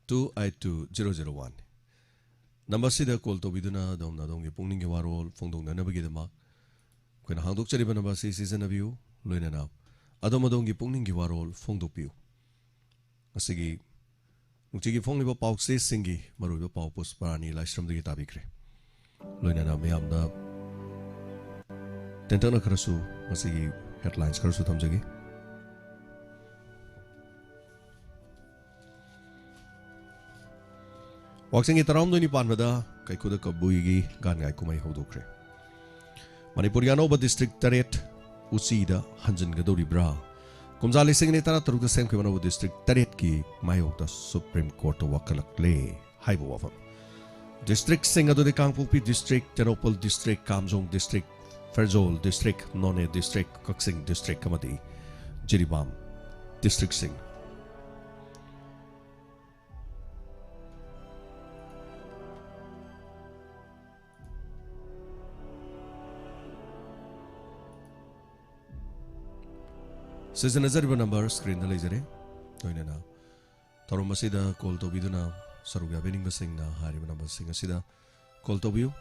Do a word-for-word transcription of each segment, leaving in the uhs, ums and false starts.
two eight two zero zero one꯫ ꯅꯝꯕꯔꯁꯤꯗ call ꯇꯧꯕꯤꯗꯨꯅ ꯑꯗꯣꯝꯅ ꯑꯗꯣꯝꯒꯤ ꯄꯨꯛꯅꯤꯡꯒꯤ ꯋꯥꯔꯣꯜ ꯐꯣꯡꯗꯣꯛꯅꯅꯕꯒꯤꯗꯃꯛ ꯑꯩꯈꯣꯏꯅ ꯍꯥꯡꯗꯣꯛꯆꯔꯤꯕ ꯅꯝꯕꯔꯁꯤ ꯁꯤꯖꯤꯟꯅꯕꯤꯌꯨ꯫ ꯂꯣꯏꯅꯅ ꯑꯗꯣꯝ ꯑꯗꯣꯝꯒꯤ ꯄꯨꯛꯅꯤꯡꯒꯤ ꯋꯥꯔꯣꯜ ꯐꯣꯡꯗꯣꯛꯄꯤꯌꯨ꯫ ꯉꯁꯤꯒꯤ ꯅꯨꯡꯇꯤꯒꯤ ꯐꯣꯡꯂꯤꯕ ꯄꯥꯎꯆꯦꯁꯤꯡꯒꯤ ꯃꯔꯨꯑꯣꯏꯕ ꯄꯥꯎ ꯄꯨꯁꯄꯔꯥꯅꯤ ꯂꯥꯏꯁ꯭ꯔꯝꯗꯒꯤ ꯇꯥꯕꯤꯈ꯭ꯔꯦ꯫ ꯂꯣꯏꯅꯅ ꯃꯌꯥꯝꯗ ꯇꯦꯟꯇꯛꯅ ꯈꯔꯁꯨ ꯉꯁꯤꯒꯤ ꯍꯦꯗꯂꯥꯏꯟꯁ ꯈꯔꯁꯨ ꯊꯝꯖꯒꯦ꯫ ꯋꯥꯛꯆꯤꯡꯒꯤ ꯇꯔꯥꯍꯨꯝꯗꯣꯏꯅꯤ ꯄꯥꯟꯕꯗ ꯀꯩꯈꯨꯗ ꯀꯕꯨꯏꯒꯤ ꯒꯥꯟꯉꯥꯏ ꯀꯨꯝꯍꯩ ꯍꯧꯗꯣꯛꯈ꯭ꯔꯦ꯫ ꯃꯅꯤꯄꯨꯔꯒꯤ ꯑꯅꯧꯕ ꯗꯤꯁꯇ꯭ꯔꯤꯛ ꯇꯔꯦꯠ ꯎꯆꯤꯗ ꯍꯟꯖꯤꯟꯒꯗꯧꯔꯤꯕ꯭ꯔꯥ? ꯀꯨꯝꯖꯥ ꯂꯤꯁꯤꯡ ꯑꯅꯤ ꯇꯔꯥꯇꯔꯨꯛꯇ ꯁꯦꯝꯈꯤꯕ ꯑꯅꯧꯕ ꯗꯤꯁꯇ꯭ꯔꯤꯛ ꯇꯔꯦꯠꯀꯤ ꯃꯥꯌꯣꯛꯇ ꯁꯨꯄ꯭ꯔꯤꯝ ꯀꯣꯔꯠꯇ ꯋꯥꯀꯠꯂꯛꯂꯦ ꯍꯥꯏꯕ ꯋꯥꯐꯝ꯫ ꯗꯤꯁꯇ꯭ꯔꯤꯛꯁꯤꯡ ꯑꯗꯨꯗꯤ ꯀꯥꯡꯄꯣꯛꯄꯤ ꯗꯤꯁꯇ꯭ꯔꯤꯛ, ꯇꯦꯡꯅꯧꯄꯜ ꯗꯤꯁꯇ꯭ꯔꯤꯛ, ꯀꯥꯝꯖꯣꯡ ꯗꯤꯁꯇ꯭ꯔꯤꯛ, ꯐꯦꯔꯖꯣꯜ ꯗꯤꯁꯇ꯭ꯔꯤꯛ, ꯅꯣꯅꯦ ꯗꯤꯁꯇ꯭ꯔꯤꯛ, ꯀꯛꯆꯤꯡ ꯗꯤꯁꯇ꯭ꯔꯤꯛ ꯑꯃꯗꯤ ꯖꯤꯔꯤꯕꯥꯝ ꯗꯤꯁꯇ꯭ꯔꯤꯛꯁꯤꯡ꯫ ꯁꯤꯖꯤꯟꯅꯖꯔꯤꯕ ꯅꯝꯕꯔ ꯁ꯭ꯀ꯭ꯔꯤꯟꯗ ꯂꯩꯖꯔꯦ꯫ ꯂꯣꯏꯅꯅ ꯊꯧꯔꯝ ꯑꯁꯤꯗ ꯀꯣꯜ ꯇꯧꯕꯤꯗꯨꯅ ꯁꯔꯨꯛ ꯌꯥꯕꯤꯅꯤꯡꯕꯁꯤꯡꯅ ꯍꯥꯏꯔꯤꯕ ꯅꯝꯕꯔꯁꯤꯡ ꯑꯁꯤꯗ ꯀꯣꯜ ꯇꯧꯕꯤꯌꯨ꯫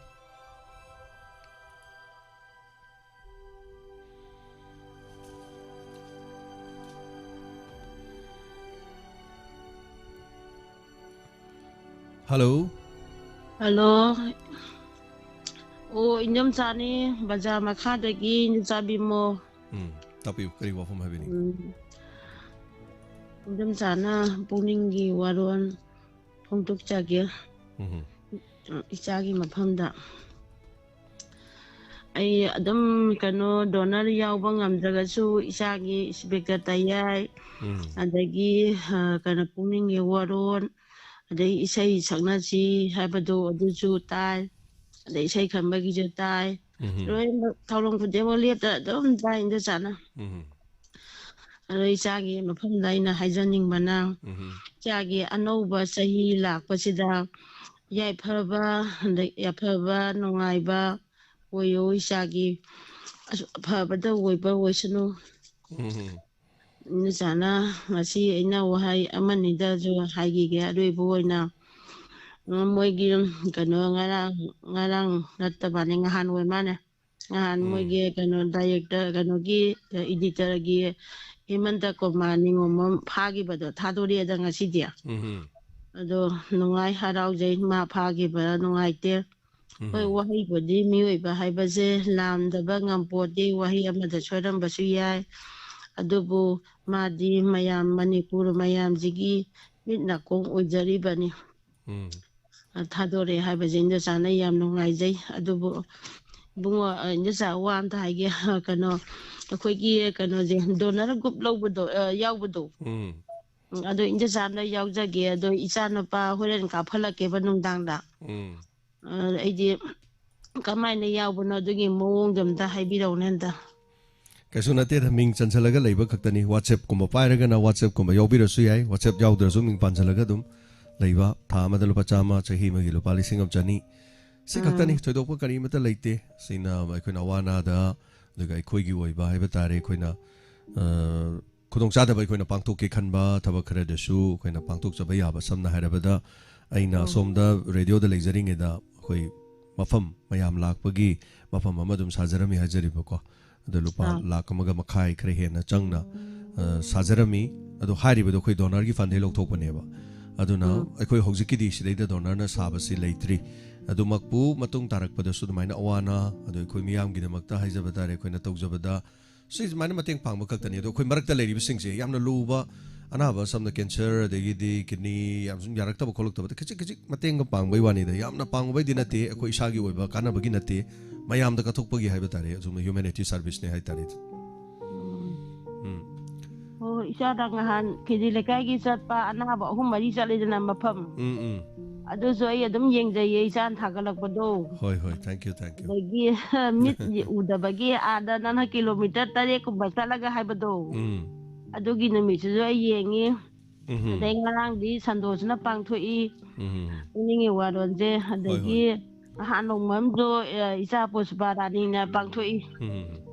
ꯍꯜꯂꯣ꯫ ꯍꯜꯂꯣ꯫ ꯑꯣ, ꯏꯟꯗꯣꯝꯆꯥꯅꯤ, ꯕꯖꯥꯔ ꯃꯈꯥꯗꯒꯤ ꯏꯟꯗꯣꯝꯆꯥ ꯕꯤꯃꯣ꯫ ꯎꯝ, ꯇꯥꯛꯄꯤꯌꯨ, ꯀꯔꯤ ꯋꯥꯐꯝ ꯍꯥꯏꯕꯤꯅꯤꯡ? ꯎꯝ꯫ ꯏꯟꯗꯣꯝꯆꯥꯅ ꯄꯨꯛꯅꯤꯡꯒꯤ ꯋꯥꯔꯣꯜ ꯐꯣꯡꯗꯣꯛꯆꯒꯦ꯫ ꯎꯝ꯫ ꯏꯆꯥꯒꯤ ꯃꯐꯝꯗ꯫ ꯑꯩ ꯑꯗꯨꯝ, ꯀꯩꯅꯣ, ꯗꯣꯅꯔ ꯌꯥꯎꯕ ꯉꯝꯗ꯭ꯔꯒꯁꯨ ꯏꯆꯥꯒꯤ ꯏꯁꯄꯤꯀꯔ ꯇꯌꯥꯏ, ꯎꯝ꯫ ꯑꯗꯒꯤ, ꯑ, ꯀꯩꯅꯣ, ꯄꯨꯛꯅꯤꯡꯒꯤ ꯋꯥꯔꯣꯜ, ꯑꯗꯩ ꯏꯁꯩ ꯁꯛꯅꯁꯤ ꯍꯥꯏꯕꯗꯣ ꯑꯗꯨꯁꯨ ꯇꯥꯏ, ꯑꯗꯩ ꯏꯁꯩ ꯈꯟꯕꯒꯤꯁꯨ ꯇꯥꯏ꯫ ꯎꯝ꯫ ꯂꯣꯏꯅꯃꯛ ꯊꯧꯔꯝ ꯈꯨꯗꯤꯡꯃꯛ ꯂꯦꯞꯇ ꯑꯗꯨꯝ ꯇꯥꯏ ꯏꯟꯗꯣꯆꯥꯅ꯫ ꯎꯝ꯫ ꯑꯗꯣ ꯏꯆꯥꯒꯤ ꯃꯐꯝꯗ ꯑꯩꯅ ꯍꯥꯏꯖꯅꯤꯡꯕꯅ, ꯎꯝ꯫ ꯏꯆꯥꯒꯤ ꯑꯅꯧꯕ ꯆꯍꯤ ꯂꯥꯛꯄꯁꯤꯗ ꯌꯥꯏꯐꯕ, ꯑꯗꯩ ꯌꯥꯏꯐꯕ, ꯅꯨꯡꯉꯥꯏꯕ ꯑꯣꯏꯌꯣ ꯏꯆꯥꯒꯤ꯫ ꯑꯁ, ꯑꯐꯕꯇ ꯑꯣꯏꯕ ꯑꯣꯏꯁꯅꯨ꯫ ꯎꯝ꯫ ꯏꯆꯥꯅ ꯉꯁꯤ ꯑꯩꯅ ꯋꯥꯍꯩ ꯑꯃꯅꯤꯗꯁꯨ ꯍꯥꯏꯈꯤꯒꯦ꯫ ꯑꯔꯣꯏꯕ ꯑꯣꯏꯅ, ꯎꯝ, ꯃꯣꯏꯒꯤ ꯀꯩꯅꯣ, ꯉꯔꯥꯡ, ꯉꯔꯥꯡ ꯅꯠꯇꯕꯅꯦ, ꯉꯍꯥꯟ ꯑꯣꯏ ꯃꯥꯅꯦ꯫ ꯉꯍꯥꯟ ꯎꯝ꯫ ꯃꯣꯏꯒꯤ ꯀꯩꯅꯣ, ꯗꯥꯏꯔꯦꯛꯇꯔ, ꯀꯩꯅꯣꯒꯤ, ꯑꯦꯗꯤꯇꯔꯒꯤ ꯍꯦꯃꯟꯇ ꯀꯨꯃꯥꯔ ꯅꯤꯉꯣꯝꯕꯝ ꯐꯥꯈꯤꯕꯗꯣ ꯊꯥꯗꯣꯔꯛꯑꯦꯗ ꯉꯁꯤꯗꯤ꯫ ꯎꯝ꯫ ꯑꯗꯣ ꯅꯨꯡꯉꯥꯏ, ꯍꯔꯥꯎꯖꯩ, ꯃꯥ ꯐꯥꯈꯤꯕ ꯅꯨꯡꯉꯥꯏꯇꯦ꯫ ꯎꯝ꯫ ꯍꯣꯏ, ꯋꯥꯍꯩꯕꯨꯗꯤ ꯃꯤꯑꯣꯏꯕ ꯍꯥꯏꯕꯁꯦ ꯂꯥꯝꯗꯕ ꯉꯝꯄꯣꯠꯇꯦ, ꯋꯥꯍꯩ ꯑꯃꯗ ꯁꯣꯏꯔꯝꯕꯁꯨ ꯌꯥꯏ꯫ ꯑꯗꯨꯕꯨ ꯃꯥꯗꯤ ꯃꯌꯥꯝ, ꯃꯅꯤꯄꯨꯔ ꯃꯌꯥꯝꯁꯤꯒꯤ ꯃꯤꯠ ꯅꯥꯀꯣꯡ ꯑꯣꯏꯖꯔꯤꯕꯅꯤ꯫ ꯎꯝ꯫ ꯊꯥꯗꯣꯔꯛꯑꯦ ꯍꯥꯏꯕꯁꯦ ꯏꯟꯗꯣꯆꯥꯅ ꯌꯥꯝ ꯅꯨꯡꯉꯥꯏꯖꯩ꯫ ꯑꯗꯨꯕꯨ ꯏꯕꯨꯡꯉꯣ, ꯑ, ꯏꯟꯗꯣꯆꯥ, ꯋꯥ ꯑꯝꯇ ꯍꯥꯏꯒꯦ꯫ ꯀꯩꯅꯣ, ꯑꯩꯈꯣꯏꯒꯤ ꯀꯩꯅꯣꯁꯦ, ꯗꯣꯅꯔ ꯒ꯭ꯔꯨꯞ ꯂꯧꯕꯗꯣ, ꯑ, ꯌꯥꯎꯕꯗꯣ꯫ ꯎꯝ꯫ ꯎꯝ, ꯑꯗꯣ ꯏꯟꯗꯣꯆꯥ ꯑꯝꯇ ꯌꯥꯎꯖꯒꯦ꯫ ꯑꯗꯣ ꯏꯆꯥꯅꯨꯄꯥ ꯍꯣꯔꯦꯟ ꯀꯥꯞꯍꯜꯂꯛꯀꯦꯕ ꯅꯨꯡꯗꯥꯡꯗ꯫ ꯎꯝ꯫ ꯑ, ꯑꯩꯗꯤ ꯀꯃꯥꯏꯅ ꯌꯥꯎꯕꯅꯣ, ꯑꯗꯨꯒꯤ ꯃꯑꯣꯡꯗꯣ ꯑꯝꯇ ꯍꯥꯏꯕꯤꯔꯛꯎꯅꯦ ꯑꯝꯇ꯫ ꯀꯩꯁꯨ ꯅꯠꯇꯦꯗ, ꯃꯤꯡ ꯆꯟꯁꯤꯜꯂꯒ ꯂꯩꯕ ꯈꯛꯇꯅꯤ꯫ WhatsApp-ꯀꯨꯝꯕ ꯄꯥꯏꯔꯒꯅ WhatsApp-ꯀꯨꯝꯕ ꯌꯥꯎꯕꯤꯔꯁꯨ ꯌꯥꯏ, WhatsApp ꯌꯥꯎꯗ꯭ꯔꯁꯨ ꯃꯤꯡ ꯄꯥꯟꯁꯤꯜꯂꯒ ꯑꯗꯨꯝ ꯂꯩꯕ꯫ ꯊꯥ ꯑꯃꯗ ꯂꯨꯄꯥ ꯆꯥꯝꯃ, ꯆꯍꯤ ꯑꯃꯒꯤ ꯂꯨꯄꯥ ꯂꯤꯁꯤꯡ ꯑꯃ ꯆꯅꯤ꯫ ꯁꯤ ꯈꯛꯇꯅꯤ, ꯎꯝ꯫ ꯊꯣꯏꯗꯣꯛꯄ ꯀꯔꯤꯃꯠꯇ ꯂꯩꯇꯦ꯫ ꯁꯤꯅ ꯑꯩꯈꯣꯏꯅ ꯑꯋꯥ ꯑꯅꯥꯗ, ꯑꯗꯨꯒ ꯑꯩꯈꯣꯏꯒꯤ ꯑꯣꯏꯕ ꯍꯥꯏꯕ ꯇꯥꯔꯦ, ꯑꯩꯈꯣꯏꯅ, ꯑ, ꯈꯨꯗꯣꯡꯆꯥꯗꯕ ꯑꯩꯈꯣꯏꯅ ꯄꯥꯡꯊꯣꯛꯀꯦ ꯈꯟꯕ ꯊꯕꯛ ꯈꯔꯗꯁꯨ ꯑꯩꯈꯣꯏꯅ ꯄꯥꯡꯊꯣꯛꯆꯕ ꯌꯥꯕ꯫ ꯁꯝꯅ ꯍꯥꯏꯔꯕꯗ, ꯑꯩꯅ ꯎꯝ꯫ ꯑꯁꯣꯝꯗ ꯔꯦꯗꯤꯑꯣꯗ ꯂꯩꯖꯔꯤꯉꯩꯗ ꯑꯩꯈꯣꯏ ꯃꯐꯝ ꯃꯌꯥꯝ ꯂꯥꯛꯄꯒꯤ ꯃꯐꯝ ꯑꯃ ꯑꯗꯨꯝ ꯁꯥꯖꯔꯝꯃꯤ ꯍꯥꯏꯖꯔꯤꯕꯀꯣ꯫ ꯑꯗꯣ ꯂꯨꯄꯥ ꯑꯥ꯫ ꯂꯥꯈ ꯑꯃꯒ ꯃꯈꯥꯏ ꯈꯔ ꯍꯦꯟꯅ ꯆꯪꯅ, ꯑ, ꯁꯥꯖꯔꯝꯃꯤ꯫ ꯑꯗꯣ ꯍꯥꯏꯔꯤꯕꯗꯣ ꯑꯩꯈꯣꯏ ꯗꯣꯅꯔꯒꯤ ꯐꯟꯗꯩ ꯂꯧꯊꯣꯛꯄꯅꯦꯕ꯫ ꯑꯗꯨꯅ ꯎꯝ꯫ ꯑꯩꯈꯣꯏ ꯍꯧꯖꯤꯛꯀꯤꯗꯤ ꯁꯤꯗꯩꯗ ꯗꯣꯅꯔꯅ ꯁꯥꯕꯁꯤ ꯂꯩꯇ꯭ꯔꯤ꯫ ꯑꯗꯨꯃꯛꯄꯨ ꯃꯇꯨꯡ ꯇꯥꯔꯛꯄꯗꯁꯨ ꯑꯗꯨꯃꯥꯏꯅ ꯑꯋꯥ ꯑꯅꯥ, ꯑꯗꯣ ꯑꯩꯈꯣꯏ ꯃꯤꯌꯥꯝꯒꯤꯗꯃꯛꯇ ꯍꯥꯏꯖꯕ ꯇꯥꯔꯦ, ꯑꯩꯈꯣꯏꯅ ꯇꯧꯖꯕꯗ ꯁꯤ ꯁꯨꯃꯥꯏꯅ ꯃꯇꯦꯡ ꯄꯥꯡꯕ ꯈꯛꯇꯅꯤ꯫ ꯑꯗꯣ ꯑꯩꯈꯣꯏ ꯃꯔꯛꯇ ꯂꯩꯔꯤꯕꯁꯤꯡꯁꯦ ꯌꯥꯝꯅ ꯂꯨꯕ ꯑꯅꯥꯕ, ꯁꯝꯅ ꯀꯦꯟꯁꯔ, ꯑꯗꯒꯤꯗꯤ ꯀꯤꯗꯅꯤ ꯌꯥꯝ ꯁꯨꯝ ꯌꯥꯔꯛꯇꯕ ꯈꯣꯠꯂꯛꯇꯕꯗ ꯈꯖꯤꯛ ꯈꯖꯤꯛ ꯃꯇꯦꯡꯒ ꯄꯥꯡꯕꯩ ꯋꯥꯅꯤꯗ, ꯌꯥꯝꯅ ꯄꯥꯡꯕꯩꯗꯤ ꯅꯠꯇꯦ, ꯑꯩꯈꯣꯏ ꯏꯁꯥꯒꯤ ꯑꯣꯏꯕ ꯀꯥꯟꯅꯕꯒꯤ ꯅꯠꯇꯦ, ꯃꯌꯥꯝꯗ ꯀꯠꯊꯣꯛꯄꯒꯤ ꯍꯥꯏꯕ ꯇꯥꯔꯦ, ꯑꯁꯨꯝꯅ humanity service-ꯅꯦ ꯍꯥꯏ ꯇꯥꯔꯦ꯫ ꯎꯝ꯫ ꯎꯝ꯫ ꯍꯣꯏ, ꯍꯣꯏ, ꯏꯆꯥꯗ ꯉꯍꯥꯟ ꯀꯦꯖꯤ ꯂꯩꯀꯥꯏꯒꯤ ꯆꯠꯄ ꯑꯅꯥꯕ ꯑꯍꯨꯝ ꯃꯔꯤ ꯆꯠꯂꯤꯗꯅ ꯃꯐꯝ꯫ ꯎꯝ, ꯎꯝ꯫ ꯑꯗꯨꯁꯨ ꯑꯩ ꯑꯗꯨꯝ ꯌꯦꯡꯖꯩꯌꯦ, ꯏꯆꯥꯅ ꯊꯥꯒꯠꯂꯛꯄꯗꯣ꯫ ꯍꯣꯏ, ꯍꯣꯏ, thank you, thank you꯫ ꯑꯗꯒꯤ ꯃꯤꯠ ꯎꯗꯕꯒꯤ ꯑꯥꯗ ꯅꯪꯅ ꯀꯤꯂꯣꯃꯤꯇꯔ ꯇꯔꯦꯠ ꯀꯨꯝꯕ ꯆꯠꯂꯒ ꯍꯥꯏꯕꯗꯣ꯫ ꯎꯝ꯫ ꯑꯗꯨꯒꯤ ꯅꯨꯃꯤꯠꯁꯤꯁꯨ ꯑꯩ ꯌꯦꯡꯉꯤ꯫ ꯎꯝ꯫ ꯑꯗꯩ ꯉꯔꯥꯡꯗꯤ ꯁꯟꯗꯣꯁꯤꯅ ꯄꯥꯡꯊꯣꯛꯏ꯫ ꯎꯝ꯫ ꯄꯨꯛꯅꯤꯡꯒꯤ ꯋꯥꯔꯣꯜꯁꯦ꯫ ꯍꯣꯏ, ꯑꯗꯒꯤ ꯍꯣꯏ꯫ ꯅꯍꯥꯟ ꯅꯣꯡꯃ ꯑꯃꯁꯨ, ꯑ, ꯏꯆꯥ ꯄꯨꯁꯄꯥ ꯔꯥꯅꯤꯅ ꯄꯥꯡꯊꯣꯛꯏ꯫ ꯎꯝ꯫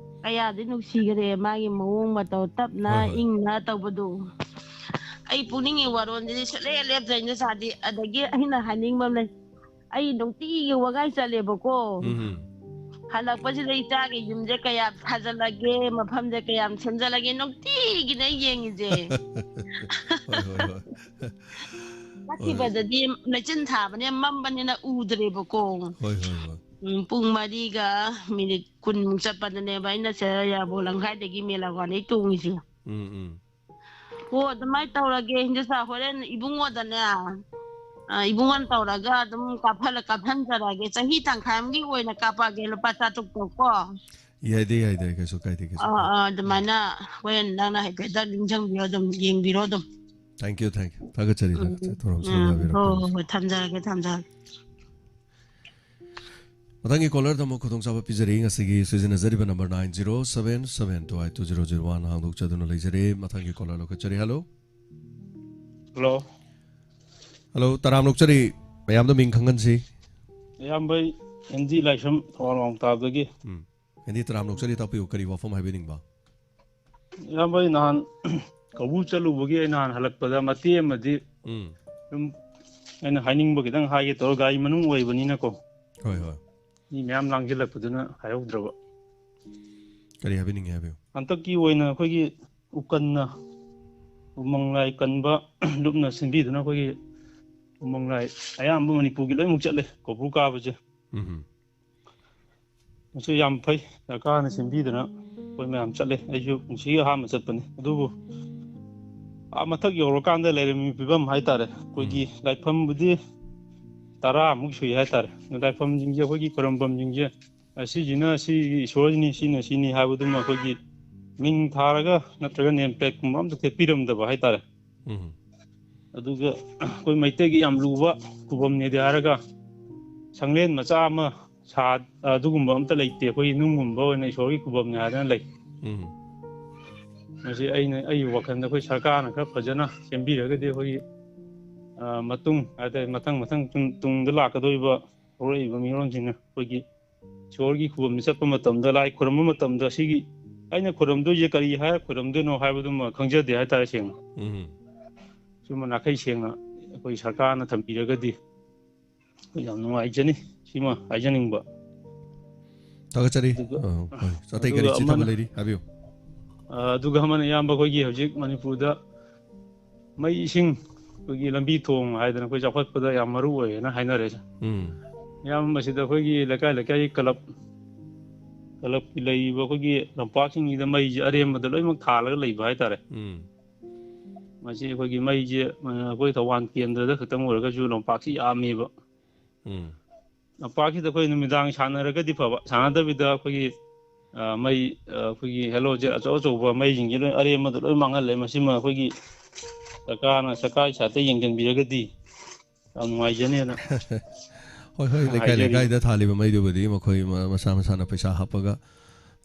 ꯀꯌꯥꯗꯤ ꯅꯨꯡꯁꯤꯈ꯭ꯔꯦ ꯃꯥꯒꯤ ꯃꯑꯣꯡ ꯃꯇꯧ, ꯇꯞꯅ ꯍꯣꯏ, ꯍꯣꯏ꯫ ꯏꯪꯅ ꯇꯧꯕꯗꯣ꯫ ꯑꯩ ꯄꯨꯛꯅꯤꯡꯒꯤ ꯋꯥꯔꯣꯟꯁꯤꯗꯤ ꯁꯨꯛꯂꯦꯞ ꯂꯦꯞꯇ꯭ꯔꯦ ꯏꯟꯗꯣꯆꯥꯗꯤ꯫ ꯑꯗꯒꯤ ꯑꯩꯅ ꯍꯥꯏꯅꯤꯡꯕ ꯑꯃ ꯂꯩ, ꯑꯩ ꯅꯨꯡꯇꯤꯒꯤ ꯋꯥꯒꯥꯏ ꯆꯠꯂꯦꯕꯀꯣ꯫ ꯎꯝ꯫ ꯍꯜꯂꯛꯄꯁꯤꯗ ꯏꯆꯥꯒꯤ ꯌꯨꯝꯁꯦ ꯀꯌꯥ ꯊꯥꯖꯜꯂꯒꯦ, ꯃꯐꯝꯁꯦ ꯀꯌꯥꯝ ꯁꯦꯝꯖꯜꯂꯒꯦ, ꯅꯨꯡꯇꯤꯒꯤꯅꯦ ꯑꯩ ꯌꯦꯡꯉꯤꯁꯦ꯫ ꯍꯣꯏ, ꯍꯣꯏ, ꯍꯣꯏ꯫ ꯆꯠꯈꯤꯕꯗꯗꯤ ꯂꯩꯆꯤꯟ ꯊꯥꯕꯅꯦ, ꯃꯝꯕꯅꯤꯅ ꯎꯗ꯭ꯔꯦꯕꯀꯣ꯫ ꯍꯣꯏ, ꯍꯣꯏ, ꯍꯣꯏ꯫ ꯎꯝ, ꯄꯨꯡ ꯃꯔꯤꯒ ꯃꯤꯅꯤꯠ ꯀꯨꯟꯃꯨꯛ ꯆꯠꯄꯗꯅꯦꯕ ꯑꯩꯅ ꯁꯦ ꯌꯥꯕꯣ ꯂꯝꯈꯥꯏꯗꯒꯤ ꯃꯦꯂꯥꯒ꯭ꯔꯥꯎꯟꯗꯒꯤ ꯇꯣꯡꯉꯤꯁꯦ꯫ ꯎꯝ, ꯎꯝ꯫ ꯍꯣ, ꯑꯗꯨꯃꯥꯏꯅ ꯇꯧꯔꯒꯦ ꯏꯟꯗꯣꯆꯥ꯫ ꯍꯣꯔꯦꯟ ꯏꯕꯨꯡꯉꯣꯗꯅꯦ, ꯑ, ꯏꯕꯨꯡꯉꯣꯅ ꯇꯧꯔꯒ ꯑꯗꯨꯝ ꯀꯥꯞꯍꯜꯂ ꯀꯥꯞꯍꯟꯖꯔꯛꯑꯒꯦ꯫ ꯆꯍꯤ ꯇꯪꯈꯥꯏ ꯑꯃꯒꯤ ꯑꯣꯏꯅ ꯀꯥꯞꯄꯛꯑꯒꯦ, ꯂꯨꯄꯥ ꯆꯥꯇ꯭ꯔꯨꯛꯇꯣ ꯀꯣ꯫ ꯌꯥꯏꯗꯦ, ꯌꯥꯏꯗꯦ, ꯀꯩꯁꯨ ꯀꯥꯏꯗꯦ, ꯀꯩꯁꯨ ꯑꯥ, ꯀꯥꯏꯗꯦ꯫ ꯑꯥ, ꯑꯗꯨꯃꯥꯏꯅ ꯍꯣꯔꯦꯟ ꯅꯪꯅ ꯍꯥꯏꯐꯦꯠꯇ ꯅꯤꯡꯁꯤꯡꯕꯤꯔꯣ, ꯑꯗꯨꯝ ꯌꯦꯡꯕꯤꯔꯣ ꯑꯗꯨꯝ꯫ Thank you, thank you. ꯊꯥꯒꯠꯆꯔꯤ, ꯎꯝ, ꯊꯥꯒꯠꯆꯔꯤ꯫ ꯊꯧꯔꯝꯁꯤꯗ ꯎꯝ, ꯌꯥꯕꯤꯔꯛꯄ ꯍꯣꯏ, ꯍꯣꯏ, ꯀꯩꯅꯣꯁꯦ꯫ ꯍꯣꯏ, ꯊꯝꯖꯔꯒꯦ, ꯊꯝꯖꯔꯒꯦ꯫ ꯃꯊꯪꯒꯤ ꯀꯣꯂꯔꯗ ꯑꯃꯨꯛ ꯈꯨꯗꯣꯡꯆꯥꯕ ꯄꯤꯖꯔꯤ꯫ ꯉꯁꯤꯒꯤ ꯁꯤꯖꯤꯟꯅꯖꯔꯤꯕ number nine zero seven seven two eight two zero zero one ꯍꯥꯡꯗꯣꯛꯆꯗꯨꯅ ꯂꯩꯖꯔꯦ꯫ ꯃꯊꯪꯒꯤ ꯀꯣꯂꯔ ꯂꯧꯈꯠꯆꯔꯤ꯫ ꯍꯜꯂꯣ꯫ ꯍꯜꯂꯣ꯫ ꯍꯜꯂꯣ, ꯇꯔꯥꯝ ꯂꯧꯆꯔꯤ꯫ ꯃꯌꯥꯝꯗ ꯃꯤꯡ ꯈꯪꯍꯟꯁꯤ꯫ ꯏꯌꯥꯝꯕ ꯑꯩ ꯑꯦꯟ ꯖꯤ ꯂꯥꯏꯁ꯭ꯔꯝ ꯊꯧꯕꯥꯜ ꯋꯥꯡꯃ ꯇꯥꯕꯗꯒꯤ꯫ ꯎꯝ꯫ ꯑꯦꯟ ꯗꯤ ꯇꯔꯥꯝ ꯂꯧꯆꯔꯤ, ꯇꯥꯛꯄꯤꯌꯨ, ꯀꯔꯤ ꯋꯥꯐꯝ ꯍꯥꯏꯕꯤꯅꯤꯡꯕ? ꯏꯌꯥꯝꯕ ꯑꯩ ꯅꯍꯥꯟ ꯀꯧꯕ꯭ꯔꯨ ꯆꯠꯂꯨꯕꯒꯤ ꯑꯩ ꯅꯍꯥꯟ ꯍꯜꯂꯛꯄꯗ ꯃꯇꯦꯛ ꯑꯃꯗꯤ ꯎꯝ꯫ ꯁꯨꯝ ꯑꯩꯅ ꯍꯥꯏꯅꯤꯡꯕ ꯈꯤꯇꯪ ꯍꯥꯏꯒꯦ ꯇꯧꯔ ꯒꯥꯔꯤ ꯃꯅꯨꯡ ꯑꯣꯏꯕꯅꯤꯅꯀꯣ꯫ ꯍꯣꯏ, ꯍꯣꯏ꯫ ꯃꯤ ꯃꯌꯥꯝ ꯂꯥꯡꯁꯤꯜꯂꯛꯄꯗꯨꯅ ꯍꯥꯏꯍꯧꯗ꯭ꯔꯕ꯫ ꯀꯔꯤ ꯍꯥꯏꯕꯤꯅꯤꯡꯉꯦ ꯍꯥꯏꯕꯤꯌꯨ꯫ ꯍꯟꯗꯛꯀꯤ ꯑꯣꯏꯅ ꯑꯩꯈꯣꯏꯒꯤ ꯎꯀꯟꯅ ꯎꯃꯪ ꯂꯥꯏ ꯀꯟꯕ ꯂꯨꯞꯅ ꯁꯤꯟꯕꯤꯗꯨꯅ ꯑꯩꯈꯣꯏꯒꯤ ꯎꯃꯪ ꯂꯥꯏ ꯑꯌꯥꯝꯕ ꯃꯅꯤꯄꯨꯔꯒꯤ ꯂꯣꯏꯅꯃꯛ ꯆꯠꯂꯦ ꯀꯧꯕ꯭ꯔꯨ ꯀꯥꯕꯁꯦ꯫ ꯎꯝ꯫ ꯃꯁꯤ ꯌꯥꯝ ꯐꯩ, ꯁꯔꯀꯥꯔꯅ ꯁꯤꯟꯕꯤꯗꯅ ꯑꯩꯈꯣꯏ ꯃꯌꯥꯝ ꯆꯠꯂꯦ꯫ ꯑꯩꯁꯨ ꯄꯨꯟꯁꯤꯒꯤ ꯑꯍꯥꯟꯕ ꯆꯠꯄꯅꯤ꯫ ꯑꯗꯨꯕꯨ ꯑꯥ ꯃꯊꯛ ꯌꯧꯔꯀꯥꯟꯗ ꯂꯩꯔꯝꯃꯤ ꯐꯤꯕꯝ ꯍꯥꯏꯇꯥꯔꯦ, ꯑꯩꯈꯣꯏꯒꯤ ꯂꯥꯏꯐꯝꯕꯨꯗꯤ ꯇꯔꯥꯃꯨꯛ ꯁꯨꯏ ꯍꯥꯏꯇꯥꯔꯦ꯫ ꯂꯥꯏꯐꯝꯁꯤꯡꯁꯦ, ꯑꯩꯈꯣꯏꯒꯤ ꯈꯣꯏꯔꯝꯐꯝꯁꯤꯡꯁꯦ, ꯑꯁꯤꯁꯤꯅ ꯁꯤꯒꯤ ꯏꯁꯣꯔꯁꯤꯅꯤ, ꯁꯤꯅ ꯁꯤꯅꯤ ꯍꯥꯏꯕꯗꯨꯃ ꯑꯩꯈꯣꯏꯒꯤ ꯃꯤꯡ ꯊꯥꯔꯒ ꯅꯠꯇ꯭ꯔꯒ ꯅꯦꯝ ꯄ꯭ꯂꯦꯠꯀꯨꯝꯕ ꯑꯝꯇ ꯊꯦꯠꯄꯤꯔꯝꯗꯕ ꯍꯥꯏꯇꯥꯔꯦ꯫ ꯎꯝ꯫ ꯑꯗꯨꯒ ꯑꯩꯈꯣꯏ ꯃꯩꯇꯩꯒꯤ ꯌꯥꯝ ꯂꯨꯕ ꯈꯨꯕꯝꯅꯦꯗꯤ ꯍꯥꯏꯔꯒ ꯁꯪꯂꯦꯟ ꯃꯆꯥ ꯑꯃ ꯁꯥ-, ꯑꯗꯨꯒꯨꯝꯕ ꯑꯝꯇ ꯂꯩꯇꯦ꯫ ꯑꯩꯈꯣꯏꯒꯤ ꯅꯨꯡꯒꯨꯝꯕ ꯑꯣꯏꯅ ꯏꯁꯣꯔꯒꯤ ꯈꯨꯕꯝꯅꯦ ꯍꯥꯏꯗꯅ ꯂꯩ꯫ ꯎꯝ꯫ ꯃꯁꯤ ꯑꯩꯅ, ꯑꯩꯒꯤ ꯋꯥꯈꯜꯗ ꯑꯩꯈꯣꯏ ꯁꯔꯀꯥꯔꯅ ꯈꯔ ꯐꯖꯅ ꯁꯦꯝꯕꯤꯔꯒꯗꯤ ꯑꯩꯈꯣꯏꯒꯤ, ꯑ, ꯃꯇꯨꯡ ꯍꯥꯏꯇꯥꯔꯦ, ꯃꯊꯪ ꯃꯊꯪ ꯇꯨꯡ-, ꯇꯨꯡꯗ ꯂꯥꯛꯀꯗꯧꯔꯤꯕ ꯍꯧꯔꯛꯏꯕ ꯃꯤꯔꯣꯟꯁꯤꯡꯅ ꯑꯩꯈꯣꯏꯒꯤ ꯏꯁꯣꯔꯒꯤ ꯈꯨꯕꯝꯗ ꯆꯠꯄ ꯃꯇꯝꯗ, ꯂꯥꯏ ꯈꯨꯔꯨꯝꯕ ꯃꯇꯝꯗ, ꯁꯤꯒꯤ ꯑꯩꯅ ꯈꯨꯔꯨꯝꯗꯣꯏꯁꯦ ꯀꯔꯤ ꯍꯥꯏꯔ ꯈꯨꯔꯨꯝꯗꯣꯏꯅꯣ ꯍꯥꯏꯕꯗꯨꯃ ꯈꯪꯖꯗꯦ ꯍꯥꯏꯇꯥꯔꯦ, ꯁꯦꯡꯅ꯫ ꯎꯝ꯫ ꯁꯤꯃ ꯅꯥꯈꯩ ꯁꯦꯡꯅ ꯑꯩꯈꯣꯏ ꯁꯔꯀꯥꯔꯅ ꯊꯝꯕꯤꯔꯒꯗꯤ ꯑꯩꯈꯣꯏ ꯌꯥꯝ ꯅꯨꯡꯉꯥꯏꯖꯅꯤ꯫ ꯁꯤꯃ ꯍꯥꯏꯖꯅꯤꯡꯕ꯫ ꯊꯥꯒꯠꯆꯔꯤ꯫ ꯑꯗꯨꯒ, ꯑ, ꯍꯣꯏ꯫ ꯑꯇꯩ ꯀꯔꯤ ꯑꯗꯨꯒ ꯆꯤꯊꯕ ꯑꯃꯅ, ꯂꯩꯔꯤ? ꯍꯥꯏꯕꯤꯌꯨ꯫ ꯑ, ꯑꯗꯨꯒ ꯑꯃꯅ, ꯏꯌꯥꯝꯕ, ꯑꯩꯈꯣꯏꯒꯤ ꯍꯧꯖꯤꯛ ꯃꯅꯤꯄꯨꯔꯗ ꯃꯩ ꯏꯁꯤꯡ, ꯑꯩꯈꯣꯏꯒꯤ ꯂꯝꯕꯤ ꯊꯣꯡ ꯍꯥꯏꯗꯅ ꯑꯩꯈꯣꯏ ꯆꯥꯎꯈꯠꯄꯗ ꯌꯥꯝ ꯃꯔꯨ ꯑꯣꯏꯌꯦꯅ ꯍꯥꯏꯅꯔꯦ꯫ ꯎꯝ꯫ ꯏꯌꯥꯝꯕ, ꯃꯁꯤꯗ ꯑꯩꯈꯣꯏꯒꯤ ꯂꯩꯀꯥꯏ ꯂꯩꯀꯥꯏꯒꯤ ꯀ꯭ꯂꯕ, ꯀ꯭ꯂꯕꯀꯤ ꯂꯩꯔꯤꯕ ꯑꯩꯈꯣꯏꯒꯤ ꯂꯝꯄꯥꯛꯁꯤꯡꯁꯤꯗ ꯃꯩꯁꯦ ꯑꯔꯦꯝꯕꯗ ꯂꯣꯏꯅꯃꯛ ꯊꯥꯜꯂꯒ ꯂꯩꯕ ꯍꯥꯏꯇꯥꯔꯦ꯫ ꯎꯝ꯫ ꯃꯁꯤ ꯑꯩꯈꯣꯏꯒꯤ ꯃꯩꯁꯦ, ꯑ, ꯑꯩꯈꯣꯏ ꯊꯧꯕꯥꯜ ꯀꯦꯟꯗ꯭ꯔꯗ ꯈꯛꯇꯪ ꯑꯣꯏꯔꯒꯁꯨ ꯂꯝꯄꯥꯛꯁꯤ ꯌꯥꯝꯃꯦꯕ꯫ ꯎꯝ꯫ ꯂꯝꯄꯥꯛꯁꯤꯗ ꯑꯩꯈꯣꯏ ꯅꯨꯃꯤꯗꯥꯡ ꯁꯥꯟꯅꯔꯒꯗꯤ ꯐꯕ, ꯁꯥꯟꯅꯗꯕꯤꯗ ꯑꯩꯈꯣꯏꯒꯤ, ꯑ, ꯃꯩ, ꯑ, ꯑꯩꯈꯣꯏꯒꯤ ꯍꯦꯂꯣꯖꯦꯟ ꯑꯆꯧ ꯑꯆꯧꯕ ꯃꯩꯁꯤꯡꯁꯦ ꯂꯣꯏ ꯑꯔꯦꯝꯕꯗ ꯂꯣꯏ ꯃꯥꯡꯍꯜꯂꯦ꯫ ꯃꯁꯤꯃ ꯑꯩꯈꯣꯏꯒꯤ ꯁꯔꯀꯥꯔꯅ, ꯁꯔꯀꯥꯔꯒꯤ ꯁꯥꯏꯠꯇ ꯌꯦꯡꯁꯤꯟꯕꯤꯔꯒꯗꯤ ꯌꯥꯝ ꯅꯨꯡꯉꯥꯏꯖꯅꯦꯅ ꯍꯣꯏ, ꯍꯣꯏ, ꯂꯩꯀꯥꯏ ꯍꯥꯏꯖꯔꯤ꯫ ꯂꯩꯀꯥꯏꯗ ꯊꯥꯜꯂꯤꯕ ꯃꯩꯗꯨꯕꯨꯗꯤ ꯃꯈꯣꯏ ꯃ-, ꯃꯁꯥ ꯃꯁꯥꯅ ꯄꯩꯁꯥ ꯍꯥꯞꯄꯒ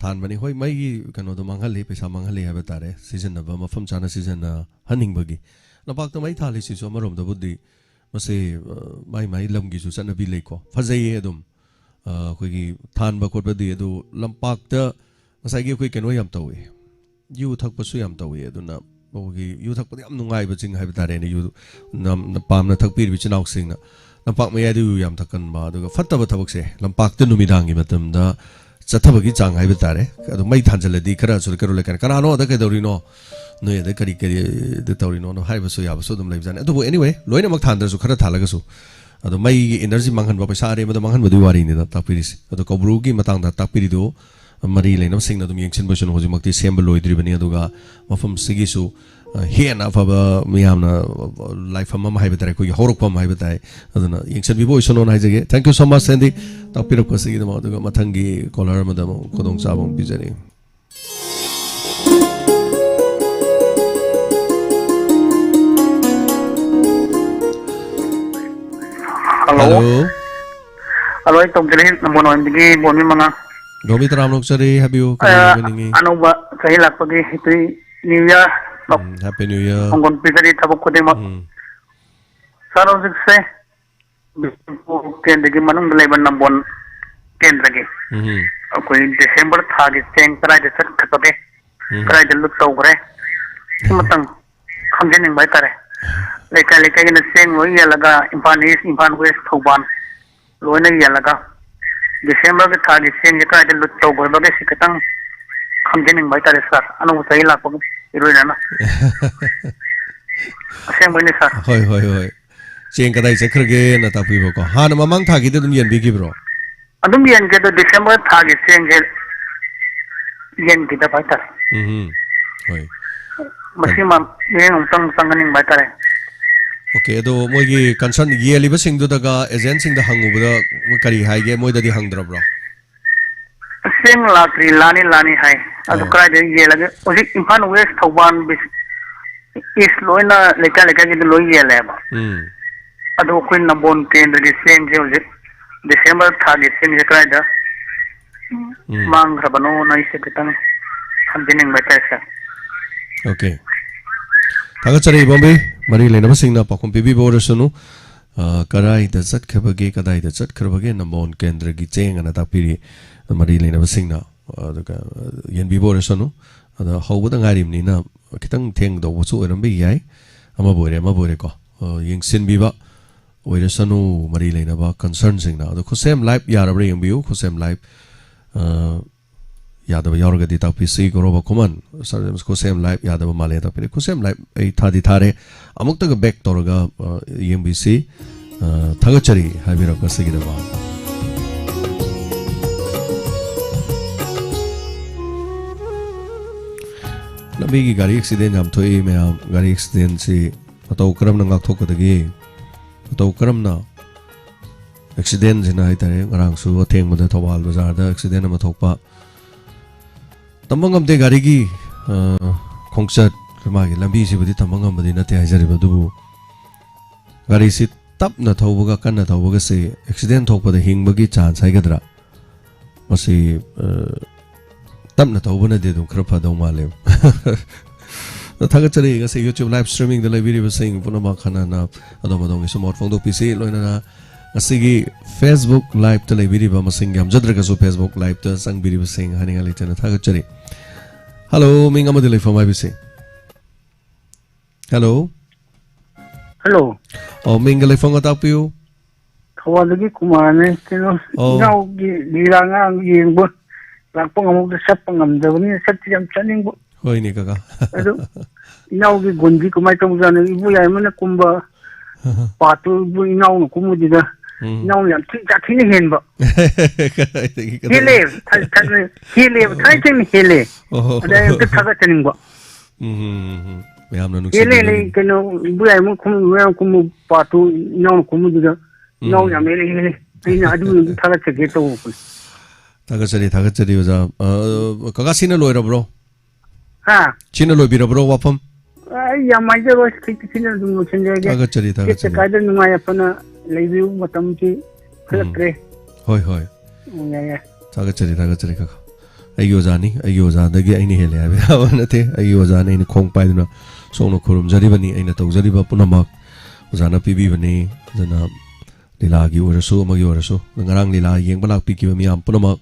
ꯊꯥꯟꯕꯅꯤ꯫ ꯍꯣꯏ, ꯃꯩꯒꯤ ꯀꯩꯅꯣꯗꯣ ꯃꯥꯡꯍꯜꯂꯤ, ꯄꯩꯁꯥ ꯃꯥꯡꯍꯜꯂꯤ ꯍꯥꯏꯕ ꯇꯥꯔꯦ, ꯁꯤꯖꯤꯟꯅꯕ ꯃꯐꯝ ꯆꯥꯅ ꯁꯤꯖꯤꯟꯅꯍꯟꯅꯤꯡꯕꯒꯤ꯫ ꯂꯝꯄꯥꯛꯇ ꯃꯩ ꯊꯥꯜꯂꯤꯁꯤꯁꯨ ꯑꯃꯔꯣꯝꯗꯕꯨꯗꯤ ꯃꯁꯤ, ꯑ, ꯃꯥꯏ ꯃꯥꯏ ꯂꯝꯒꯤꯁꯨ ꯆꯠꯅꯕꯤ ꯂꯩꯀꯣ, ꯐꯖꯩꯌꯦ ꯑꯗꯨꯝ, ꯑ, ꯑꯩꯈꯣꯏꯒꯤ ꯊꯥꯟꯕ ꯈꯣꯠꯄꯗꯤ꯫ ꯑꯗꯨ ꯂꯝꯄꯥꯛꯇ ꯉꯁꯥꯏꯒꯤ ꯑꯩꯈꯣꯏ ꯀꯩꯅꯣ ꯌꯥꯝ ꯇꯧꯏ, ꯌꯨ ꯊꯛꯄꯁꯨ ꯌꯥꯝ ꯇꯧꯏ꯫ ꯑꯗꯨꯅ ꯑꯩꯈꯣꯏꯒꯤ ꯌꯨ ꯊꯛꯄꯗ ꯌꯥꯝ ꯅꯨꯡꯉꯥꯏꯕ ꯆꯤꯡ ꯍꯥꯏꯕ ꯇꯥꯔꯦꯅꯦ, ꯌꯨ ꯅꯝ-, ꯄꯥꯝꯅ ꯊꯛꯄꯤꯔꯤꯕ ꯏꯆꯤꯟ ꯏꯅꯥꯎꯁꯤꯡꯅ꯫ ꯂꯝꯄꯥꯛ ꯃꯌꯥꯏꯗ ꯌꯨ ꯌꯥꯝ ꯊꯛꯀꯟꯕ, ꯑꯗꯨꯒ ꯐꯠꯇꯕ ꯊꯕꯛꯁꯦ ꯂꯝꯄꯥꯛꯇ ꯅꯨꯃꯤꯗꯥꯡꯒꯤ ꯃꯇꯝꯗ ꯆꯠꯊꯕꯒꯤ ꯆꯥꯡ ꯍꯥꯏꯕ ꯇꯥꯔꯦ꯫ ꯑꯗꯨ ꯃꯩ ꯊꯥꯟꯖꯜꯂꯗꯤ ꯈꯔꯁꯨ ꯀꯩꯅꯣ ꯂꯩꯀꯥꯏꯅ, "ꯀꯅꯥꯅꯣ ꯑꯗ ꯀꯩꯗꯧꯔꯤꯅꯣ? ꯅꯣꯏ ꯑꯗ ꯀꯔꯤ ꯀꯔꯤ ꯇꯧꯔꯤꯅꯣꯅ?" ꯍꯥꯏꯕꯁꯨ ꯌꯥꯕꯁꯨ ꯑꯗꯨꯝ ꯂꯩꯕꯖꯥꯠꯅꯤ꯫ ꯑꯗꯨꯕꯨ anyway, ꯂꯣꯏꯅꯃꯛ ꯊꯥꯟꯗ꯭ꯔꯁꯨ ꯈꯔ ꯊꯥꯜꯂꯒꯁꯨ, ꯑꯗꯣ ꯃꯩꯒꯤ energy ꯃꯥꯡꯍꯟꯕ, ꯄꯩꯁꯥ ꯑꯔꯦꯝꯕꯗ ꯃꯥꯡꯍꯟꯕꯗꯨꯒꯤ ꯋꯥꯔꯤꯅꯤꯗ ꯇꯥꯛꯄꯤꯔꯤꯁꯦ꯫ ꯑꯗꯣ ꯀꯧꯕ꯭ꯔꯨꯒꯤ ꯃꯇꯥꯡꯗ ꯇꯥꯛꯄꯤꯔꯤꯗꯨ ꯃꯔꯤ ꯂꯩꯅꯕꯁꯤꯡꯅ ꯑꯗꯨꯝ ꯌꯦꯡꯁꯤꯟꯕꯁꯨ ꯍꯧꯖꯤꯛꯃꯛꯇꯤ ꯁꯦꯝꯕ ꯂꯣꯏꯗ꯭ꯔꯤꯕꯅꯤ꯫ ꯑꯗꯨꯒ ꯃꯐꯝꯁꯤꯒꯤꯁꯨ, ꯑ, ꯍꯦꯟꯅ ꯑꯐꯕ ꯃꯤꯌꯥꯝꯅ, ꯑ, ꯂꯥꯏꯐꯝ ꯑꯃ ꯍꯥꯏꯕ ꯇꯥꯔꯦ, ꯑꯩꯈꯣꯏꯒꯤ ꯍꯧꯔꯛꯐꯝ ꯍꯥꯏꯕ ꯇꯥꯏ꯫ ꯑꯗꯨꯅ ꯌꯦꯡꯁꯤꯟꯕꯤꯕ ꯑꯣꯏꯁꯅꯣꯅ ꯍꯥꯏꯖꯒꯦ꯫ Thank you so much, ꯁꯦꯟꯗꯤ, ꯇꯥꯛꯄꯤꯔꯛꯄꯁꯤꯒꯤꯗꯃꯛ꯫ ꯑꯗꯨꯒ ꯃꯊꯪꯒꯤ caller ꯑꯃꯗ ꯑꯃꯨꯛ ꯈꯨꯗꯣꯡꯆꯥꯕ ꯑꯃꯨꯛ ꯄꯤꯖꯔꯤ꯫ ꯍꯜꯂꯣ꯫ ꯍꯜꯂꯣ꯫ ꯍꯜꯂꯣ, ꯑꯩ ꯇꯧꯖꯔꯛꯏ ꯅꯝꯕꯣꯜ ꯋꯥꯟꯗꯒꯤ ꯕꯣꯟꯃꯤ ꯃꯉꯥ꯫ ꯕꯣꯟꯃꯤ ꯇꯔꯥꯝꯅ ꯑꯣꯛꯆꯔꯤ, ꯍꯥꯏꯕꯤꯌꯨ, ꯀꯔꯤ ꯑ, ꯍꯥꯏꯕꯤꯅꯤꯡꯉꯤ? ꯑꯅꯧꯕ ꯆꯍꯤ ꯂꯥꯛꯄꯒꯤ ꯍꯦꯄꯤ ꯅ꯭ꯌꯨ ꯏꯌꯥꯔ ꯎꯝ, Happy New Year. ꯈꯣꯡꯒꯣꯟ ꯄꯤꯖꯔꯤ ꯊꯕꯛ ꯈꯨꯗꯤꯡꯃꯛ꯫ ꯎꯝ꯫ ꯁꯥꯔ, ꯍꯧꯖꯤꯛꯁꯦ ꯕꯤꯁꯅꯨꯄꯨꯔ ꯀꯦꯟꯗ꯭ꯔꯒꯤ ꯃꯅꯨꯡꯗ ꯂꯩꯕ ꯅꯝꯕꯣꯜ ꯀꯦꯟꯗ꯭ꯔꯒꯤ ꯎꯝ꯫ ꯑꯩꯈꯣꯏ ꯗꯤꯁꯦꯝꯕꯔ ꯊꯥꯒꯤ ꯆꯦꯡ ꯀꯗꯥꯏꯗ ꯆꯠꯈ꯭ꯔꯕꯒꯦ, ꯎꯝ꯫ ꯀꯗꯥꯏꯗ ꯂꯨꯠ ꯇꯧꯈ꯭ꯔꯦ, ꯁꯤꯃꯇꯪ ꯈꯪꯖꯅꯤꯡꯕ ꯍꯥꯏꯇꯥꯔꯦ꯫ ꯂꯩꯀꯥꯏ ꯂꯩꯀꯥꯏꯒꯤꯅ ꯆꯦꯡ ꯂꯣꯏ ꯌꯦꯜꯂꯒ ꯏꯝꯐꯥꯜ ꯏꯁ, ꯏꯝꯐꯥꯜ ꯋꯦꯁ, ꯊꯧꯕꯥꯜ ꯂꯣꯏꯅ ꯌꯦꯜꯂꯒ ꯗꯤꯁꯦꯝꯕꯔꯒꯤ ꯊꯥꯒꯤ ꯆꯦꯡꯁꯦ ꯀꯗꯥꯏꯗ ꯂꯨꯠ ꯇꯧꯈ꯭ꯔꯕꯒꯦ, ꯁꯤ ꯈꯤꯇꯪ ꯈꯪꯖꯅꯤꯡꯕ ꯍꯥꯏꯇꯥꯔꯦ ꯁꯥꯔ, ꯑꯅꯧꯕ ꯆꯍꯤ ꯂꯥꯛꯄꯒ ꯏꯔꯣꯏꯅꯅ꯫ ꯑꯁꯦꯡꯕꯩꯅꯦ ꯁꯥꯔ꯫ ꯍꯣꯏ, ꯍꯣꯏ, ꯍꯣꯏ꯫ ꯆꯦꯡ ꯀꯗꯥꯏ ꯆꯠꯈ꯭ꯔꯒꯦꯅ ꯇꯥꯛꯄꯤꯕꯀꯣ꯫ ꯍꯥꯟꯅ ꯃꯃꯥꯡ ꯊꯥꯒꯤꯗꯤ ꯑꯗꯨꯝ ꯌꯦꯟꯕꯤꯈꯤꯕ꯭ꯔꯣ? ꯑꯗꯨꯝ ꯌꯦꯟꯒꯦ, ꯑꯗꯣ ꯗꯤꯁꯦꯝꯕꯔ ꯊꯥꯒꯤ ꯆꯦꯡꯁꯦ ꯌꯦꯟꯈꯤꯗꯕ ꯍꯥꯏꯇꯥꯔꯦ꯫ ꯎꯝ, ꯍꯣꯏ꯫ ꯃꯁꯤꯃ ꯃꯤꯠꯌꯦꯡ ꯑꯃꯨꯛꯇꯪ ꯆꯪꯍꯟꯅꯤꯡꯕ ꯍꯥꯏꯇꯥꯔꯦ꯫ ꯑꯣꯀꯦ, ꯑꯗꯣ ꯃꯣꯏꯒꯤ ꯀꯟꯁꯔꯟ ꯌꯦꯜꯂꯤꯕꯁꯤꯡꯗꯨꯗꯒ ꯑꯦꯖꯦꯟꯁꯤꯡꯗ ꯍꯪꯉꯨꯕꯗ ꯃꯣꯏ ꯀꯔꯤ ꯍꯥꯏꯒꯦ? ꯃꯣꯏꯗꯗꯤ ꯍꯪꯗ꯭ꯔꯕ꯭ꯔꯣ? ꯆꯦꯡ ꯂꯥꯛꯇ꯭ꯔꯤ, ꯂꯥꯅꯤ, ꯂꯥꯅꯤ ꯍꯥꯏ꯫ ꯑꯗꯨ ꯑꯥ꯫ ꯀꯗꯥꯏꯗ ꯌꯦꯜꯂꯒꯦ? ꯍꯧꯖꯤꯛ ꯏꯝꯐꯥꯜ ꯋꯦꯁ, ꯊꯧꯕꯥꯜ, ꯕꯤꯁ-, ꯏꯁ ꯂꯣꯏꯅ ꯂꯩꯀꯥꯏ ꯂꯩꯀꯥꯏꯒꯤꯗꯤ ꯂꯣꯏ ꯌꯦꯜꯂꯦꯕ꯫ ꯎꯝ꯫ ꯑꯗꯣ ꯑꯩꯈꯣꯏ ꯅꯝꯕꯣꯜ ꯀꯦꯟꯗ꯭ꯔꯒꯤ ꯆꯦꯡꯁꯦ ꯍꯧꯖꯤꯛ ꯗꯤꯁꯦꯝꯕꯔ ꯊꯥꯒꯤ ꯆꯦꯡꯁꯦ ꯀꯗꯥꯏꯗ ꯎꯝ꯫ ꯃꯥꯡꯈ꯭ꯔꯕꯅꯣꯅ ꯑꯩꯁꯦ ꯈꯤꯇꯪ ꯈꯪꯖꯅꯤꯡꯕ ꯍꯥꯏꯇꯥꯔꯦ, ꯁꯥꯔ꯫ ꯑꯣꯀꯦ꯫ ꯊꯥꯒꯠꯆꯔꯤ, ꯏꯕꯣꯝꯕꯤ꯫ ꯃꯔꯤ ꯂꯩꯅꯕꯁꯤꯡꯅ ꯄꯥꯎꯈꯨꯝ ꯄꯤꯕꯤꯕ ꯑꯣꯏꯔꯁꯅꯨ꯫ ꯑ, ꯀꯗꯥꯏꯗ ꯆꯠꯈ꯭ꯔꯕꯒꯦ, ꯀꯗꯥꯏꯗ ꯆꯠꯈ꯭ꯔꯕꯒꯦ ꯅꯝꯕꯣꯜ ꯀꯦꯟꯗ꯭ꯔꯒꯤ ꯆꯦꯡ ꯑꯅ ꯇꯥꯛꯄꯤꯔꯤ꯫ ꯃꯔꯤ ꯂꯩꯅꯕꯁꯤꯡꯅ, ꯑꯗꯨꯒ, ꯑ, ꯌꯦꯟꯕꯤꯕ ꯑꯣꯏꯔꯁꯅꯨ꯫ ꯑꯗ ꯍꯧꯕꯗ ꯉꯥꯏꯔꯤꯕꯅꯤꯅ ꯈꯤꯇꯪ ꯊꯦꯡꯗꯧꯕꯁꯨ ꯑꯣꯏꯔꯝꯕ ꯌꯥꯏ꯫ ꯑꯃꯕꯨ ꯑꯣꯏꯔꯦ, ꯑꯃꯕꯨ ꯑꯣꯏꯔꯦꯀꯣ꯫ ꯑ, ꯌꯦꯡꯁꯤꯟꯕꯤꯕ ꯑꯣꯏꯔꯁꯅꯨ ꯃꯔꯤ ꯂꯩꯅꯕ ꯀꯟꯁꯔꯟꯁꯤꯡꯅ꯫ ꯑꯗꯣ ꯈꯨꯠꯁꯦꯝ ꯂꯥꯏꯚ ꯌꯥꯔꯕ꯭ꯔꯥ ꯌꯦꯡꯕꯤꯌꯨ꯫ ꯈꯨꯠꯁꯦꯝ ꯂꯥꯏꯚ, ꯑ, ꯌꯥꯗꯕ ꯌꯥꯎꯔꯒꯗꯤ ꯇꯥꯛꯄꯤꯁꯤ꯫ ꯒꯣꯔꯣꯕ ꯈꯨꯃꯟ, ꯁꯥꯔ ꯖꯦꯝꯁ, ꯈꯨꯠꯁꯦꯝ ꯂꯥꯏꯚ ꯌꯥꯗꯕ ꯃꯥꯜꯂꯦ ꯇꯥꯛꯄꯤꯔꯦ꯫ ꯈꯨꯠꯁꯦꯝ ꯂꯥꯏꯚ ꯑꯩ ꯊꯥꯗꯤ ꯊꯥꯔꯦ꯫ ꯑꯃꯨꯛꯇꯒ ꯕꯦꯛ ꯇꯧꯔꯒ, ꯑ, ꯌꯦꯡꯕꯤꯁꯤ꯫ ꯑ, ꯊꯥꯒꯠꯆꯔꯤ ꯍꯥꯏꯕꯤꯔꯛꯄꯁꯤꯒꯤꯗꯃꯛ꯫ ꯂꯝꯕꯤꯒꯤ ꯒꯥꯔꯤ ꯑꯦꯛꯁꯤꯗꯦꯟ ꯌꯥꯝ ꯊꯣꯛꯏ ꯃꯌꯥꯝ꯫ ꯒꯥꯔꯤ ꯑꯦꯛꯁꯤꯗꯦꯟꯁꯤ ꯃꯇꯧ ꯀꯔꯝꯅ ꯉꯥꯛꯊꯣꯛꯀꯗꯒꯦ? ꯃꯇꯧ ꯀꯔꯝꯅ ꯑꯦꯛꯁꯤꯗꯦꯟꯁꯤꯅ ꯍꯥꯏꯇꯥꯔꯦ, ꯉꯔꯥꯡꯁꯨ ꯑꯊꯦꯡꯕꯗ ꯊꯧꯕꯥꯜ ꯕꯖꯥꯔꯗ ꯑꯦꯛꯁꯤꯗꯦꯟ ꯑꯃ ꯊꯣꯛꯄ꯫ ꯇꯝꯕ ꯉꯝꯗꯦ ꯒꯥꯔꯤꯒꯤ, ꯑ, ꯈꯣꯡꯆꯠ, ꯃꯥꯒꯤ ꯂꯝꯕꯤꯁꯤꯕꯨꯗꯤ ꯇꯝꯕ ꯉꯝꯕꯗꯤ ꯅꯠꯇꯦ ꯍꯥꯏꯖꯔꯤꯕ, ꯑꯗꯨꯕꯨ ꯒꯥꯔꯤꯁꯤ ꯇꯞꯅ ꯊꯧꯕꯒ ꯀꯟꯅ ꯊꯧꯕꯒꯁꯦ ꯑꯦꯛꯁꯤꯗꯦꯟ ꯊꯣꯛꯄꯗ ꯍꯤꯡꯕꯒꯤ ꯆꯥꯟꯁ ꯍꯥꯏꯒꯗ꯭ꯔꯥ? ꯃꯁꯤ, ꯑ, ꯇꯞꯅ ꯊꯧꯕꯅꯗꯤ ꯑꯗꯨꯝ ꯈꯔ ꯐꯗꯧ ꯃꯥꯜꯂꯦꯕ꯫ ꯊꯥꯒꯠꯆꯔꯤ ꯉꯁꯤ YouTube live streamingꯗ ꯂꯩꯕꯤꯔꯤꯕꯁꯤꯡ ꯄꯨꯝꯅꯃꯛ ꯍꯟꯅ ꯍꯟꯅ ꯑꯗꯣꯝ ꯑꯗꯣꯝꯒꯤꯁꯨ ꯃꯣꯠ ꯐꯣꯡꯗꯣꯛꯄꯤꯁꯤ꯫ ꯂꯣꯏꯅꯅ ꯉꯁꯤꯒꯤ Facebook Live-ꯇ ꯂꯩꯕꯤꯔꯤꯕ ꯃꯁꯤꯡ ꯌꯥꯝꯖꯗ꯭ꯔꯒꯁꯨ, Facebook Live-ꯇ ꯆꯪꯕꯤꯔꯤꯕꯁꯤꯡ ꯍꯥꯏꯅꯤꯡꯉꯥꯏ ꯂꯩꯇꯅ ꯊꯥꯒꯠꯆꯔꯤ꯫ ꯍꯜꯂꯣ, ꯃꯤꯡ ꯑꯃꯗꯤ ꯂꯩꯐꯝ ꯍꯥꯏꯕꯤꯁꯤ꯫ ꯍꯜꯂꯣ꯫ ꯍꯜꯂꯣ꯫ ꯑꯣ, ꯃꯤꯡꯒ ꯂꯩꯐꯝꯒ ꯇꯥꯛꯄꯤꯌꯨ꯫ ꯊꯧꯕꯥꯜꯗꯒꯤ ꯀꯨꯃꯥꯔꯅꯦ꯫ ꯀꯩꯅꯣ, ꯑꯣ꯫ ꯏꯅꯥꯎꯒꯤ ꯂꯤꯂꯥ ꯉꯔꯥꯡ ꯌꯦꯡꯕ ꯂꯥꯛꯄ ꯉꯝꯍꯧꯗ꯭ꯔꯦ, ꯆꯠꯄ ꯉꯝꯗꯕꯅꯤꯅ꯫ ꯆꯠꯇꯤ ꯌꯥꯝ ꯆꯠꯅꯤꯡꯕ꯫ ꯍꯣꯏꯅꯦ, ꯀꯀꯥ꯫ ꯑꯗꯨ ꯏꯅꯥꯎꯒꯤ ꯒꯨꯟꯗꯤ ꯀꯃꯥꯏꯅ ꯇꯧꯕꯖꯥꯠꯅꯣ? ꯏꯕꯣ ꯌꯥꯏꯃꯅ ꯀꯨꯝꯕ ꯄꯥꯠꯇꯨ ꯏꯕꯣ ꯏꯅꯥꯎꯅ ꯀꯨꯝꯕꯗꯨꯗ ꯎꯝ꯫ ꯏꯅꯥꯎꯅ ꯌꯥꯝ ꯊꯤ ꯁꯥꯊꯤꯅ ꯍꯦꯟꯕ꯫ ꯀꯗꯥꯏꯗꯒꯤ, ꯀꯗꯥꯏꯗꯒꯤ? ꯍꯦꯜꯂꯦ, ꯊ-, ꯊ-, ꯍꯦꯜꯂꯦꯕ, ꯊꯥꯏꯅ ꯊꯦꯡꯅ ꯍꯦꯜꯂꯦ꯫ ꯑꯣ꯫ ꯑꯗ ꯑꯩ ꯑꯝꯇ ꯊꯥꯒꯠꯆꯅꯤꯡꯕ꯫ ꯎꯝ, ꯎꯝ, ꯎꯝ, ꯎꯝ꯫ ꯃꯌꯥꯝꯅ ꯍꯦꯜꯂꯦ, ꯍꯦꯜꯂꯦ, ꯅꯨꯡꯁꯤꯕꯤꯕꯒꯤꯅꯤ꯫ ꯀꯩꯅꯣ, ꯏꯕꯣ ꯌꯥꯏꯃ ꯀꯨꯝ-, ꯃꯌꯥꯝ ꯀꯨꯝꯕ ꯄꯥꯠꯇꯨ ꯏꯅꯥꯎꯅ ꯀꯨꯝꯕꯗꯨꯗ ꯏꯅꯥꯎ ꯎꯝ꯫ ꯌꯥꯝ ꯍꯦꯜꯂꯦ, ꯍꯦꯜꯂꯦ꯫ ꯑꯩꯅ ꯑꯗꯨ ꯑꯣꯏꯔꯗꯤ ꯊꯥꯒꯠꯆꯒꯦ ꯇꯧꯕꯅꯤ꯫ ꯊꯥꯒꯠꯆꯔꯤ, ꯊꯥꯒꯠꯆꯔꯤ, ꯑꯣꯖꯥ꯫ ꯑ, ꯀꯀꯥ, ꯁꯤꯅ ꯂꯣꯏꯔꯕ꯭ꯔꯣ? ꯍꯥ? ꯁꯤꯅ ꯂꯣꯏꯕꯤꯔꯕ꯭ꯔꯣ ꯋꯥꯐꯝ? ꯑꯩ ꯌꯥꯝ ꯍꯥꯏꯖꯔꯣꯏ, ꯁꯤ-, ꯁꯤꯅ ꯑꯗꯨꯝ ꯂꯣꯏꯁꯤꯟꯖꯔꯒꯦ꯫ ꯊꯥꯒꯠꯆꯔꯤ, ꯇꯦꯛꯇ ꯊꯥꯒꯠꯆꯔꯤ꯫ ꯀꯥꯏꯗ ꯅꯨꯡꯉꯥꯏ ꯌꯥꯏꯐꯅ ꯂꯩꯕꯤꯌꯨ, ꯃꯇꯝꯁꯤ ꯎꯝ꯫ ꯈꯜꯂꯛꯇ꯭ꯔꯦ꯫ ꯍꯣꯏ, ꯍꯣꯏ꯫ ꯎꯝ, ꯌꯥꯏ, ꯌꯥꯏ꯫ ꯊꯥꯒꯠꯆꯔꯤ, ꯊꯥꯒꯠꯆꯔꯤ, ꯀꯀꯥ꯫ ꯑꯩꯒꯤ ꯑꯣꯖꯥꯅꯤ, ꯑꯩꯒꯤ ꯑꯣꯖꯥꯗꯒꯤ ꯑꯩꯅ ꯍꯦꯜꯂꯦ ꯍꯥꯏꯕ ꯌꯥꯕ ꯅꯠꯇꯦ꯫ ꯑꯩꯒꯤ ꯑꯣꯖꯥꯅꯤ, ꯑꯩꯅ ꯈꯣꯡ ꯄꯥꯏꯗꯨꯅ ꯁꯣꯛꯅ ꯈꯨꯔꯨꯝꯖꯔꯤꯕꯅꯤ, ꯑꯩꯅ ꯇꯧꯖꯔꯤꯕ ꯄꯨꯝꯅꯃꯛ ꯑꯣꯖꯥꯅ ꯄꯤꯕꯤꯕꯅꯤ꯫ ꯑꯗꯨꯅ ꯂꯤꯂꯥꯒꯤ ꯑꯣꯏꯔꯁꯨ, ꯑꯃꯒꯤ ꯑꯣꯏꯔꯁꯨ, ꯉꯔꯥꯡ ꯂꯤꯂꯥ ꯌꯦꯡꯕ ꯂꯥꯛꯄꯤꯈꯤꯕ ꯃꯤꯌꯥꯝ ꯄꯨꯝꯅꯃꯛ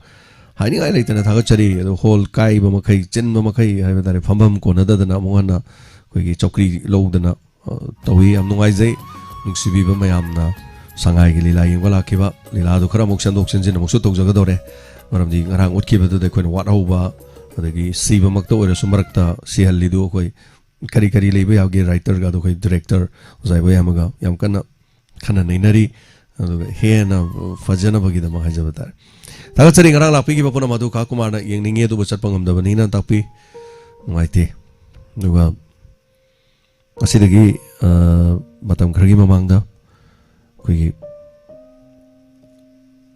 ꯍꯥꯏꯅꯤꯡꯉꯥꯏ ꯂꯩꯇꯅ ꯊꯥꯒꯠꯆꯔꯤ꯫ ꯑꯗꯣ ꯍꯣꯜ ꯀꯥꯏꯕ ꯃꯈꯩ, ꯆꯤꯟꯕ ꯃꯈꯩ ꯍꯥꯏꯕ ꯇꯥꯔꯦ, ꯐꯝꯐꯝ ꯀꯣꯟꯅꯗꯗꯅ ꯑꯃꯨꯛ ꯍꯟꯅ ꯑꯩꯈꯣꯏꯒꯤ ꯆꯧꯀ꯭ꯔꯤ ꯂꯧꯗꯅ, ꯑ, ꯇꯧꯏ꯫ ꯌꯥꯝ ꯅꯨꯡꯉꯥꯏꯖꯩ, ꯅꯨꯡꯁꯤꯕꯤꯕ ꯃꯌꯥꯝꯅ ꯁꯉꯥꯏꯒꯤ ꯂꯤꯂꯥ ꯌꯦꯡꯕ ꯂꯥꯛꯈꯤꯕ꯫ ꯂꯤꯂꯥꯗꯨ ꯈꯔ ꯑꯃꯨꯛ ꯁꯦꯝꯗꯣꯛ ꯁꯦꯝꯖꯤꯟ ꯑꯃꯨꯛꯁꯨ ꯇꯧꯖꯒꯗꯧꯔꯦ, ꯃꯔꯝꯗꯤ ꯉꯔꯥꯡ ꯎꯠꯈꯤꯕꯗꯨꯗ ꯑꯩꯈꯣꯏꯅ ꯋꯥꯠꯍꯧꯕ, ꯑꯗꯒꯤ ꯁꯤꯕꯃꯛꯇ ꯑꯣꯏꯔꯁꯨ ꯃꯔꯛꯇ ꯁꯤꯍꯜꯂꯤꯗꯨ ꯑꯩꯈꯣꯏ ꯀꯔꯤ ꯀꯔꯤ ꯂꯩꯕ ꯌꯥꯒꯦ, writer-ꯒ ꯑꯗꯨ ꯑꯩꯈꯣꯏ director ꯑꯣꯖꯥ ꯏꯕꯣꯌꯥꯏꯃꯒ ꯌꯥꯝ ꯀꯟꯅ ꯈꯟꯅ ꯅꯩꯅꯔꯤ꯫ ꯑꯗꯨꯒ ꯍꯦꯟꯅ ꯐꯖꯅꯕꯒꯤꯗꯃꯛ ꯍꯥꯏꯖꯕ ꯇꯥꯔꯦ꯫ ꯊꯥꯒꯠꯆꯔꯤ ꯉꯔꯥꯡ ꯂꯥꯛꯄꯤꯈꯤꯕ ꯄꯨꯝꯅꯃꯛ ꯑꯗꯨ ꯀꯥ ꯀꯨꯃꯥꯔꯅ ꯌꯦꯡꯅꯤꯡꯉꯤ ꯑꯗꯨꯕꯨ ꯆꯠꯄ ꯉꯝꯗꯕꯅꯤꯅ ꯇꯥꯛꯄꯤ꯫ ꯅꯨꯡꯉꯥꯏꯇꯦ꯫ ꯑꯗꯨꯒ ꯉꯁꯤꯗꯒꯤ, ꯑ, ꯃꯇꯝ ꯈꯔꯒꯤ ꯃꯃꯥꯡꯗ ꯑꯩꯈꯣꯏꯒꯤ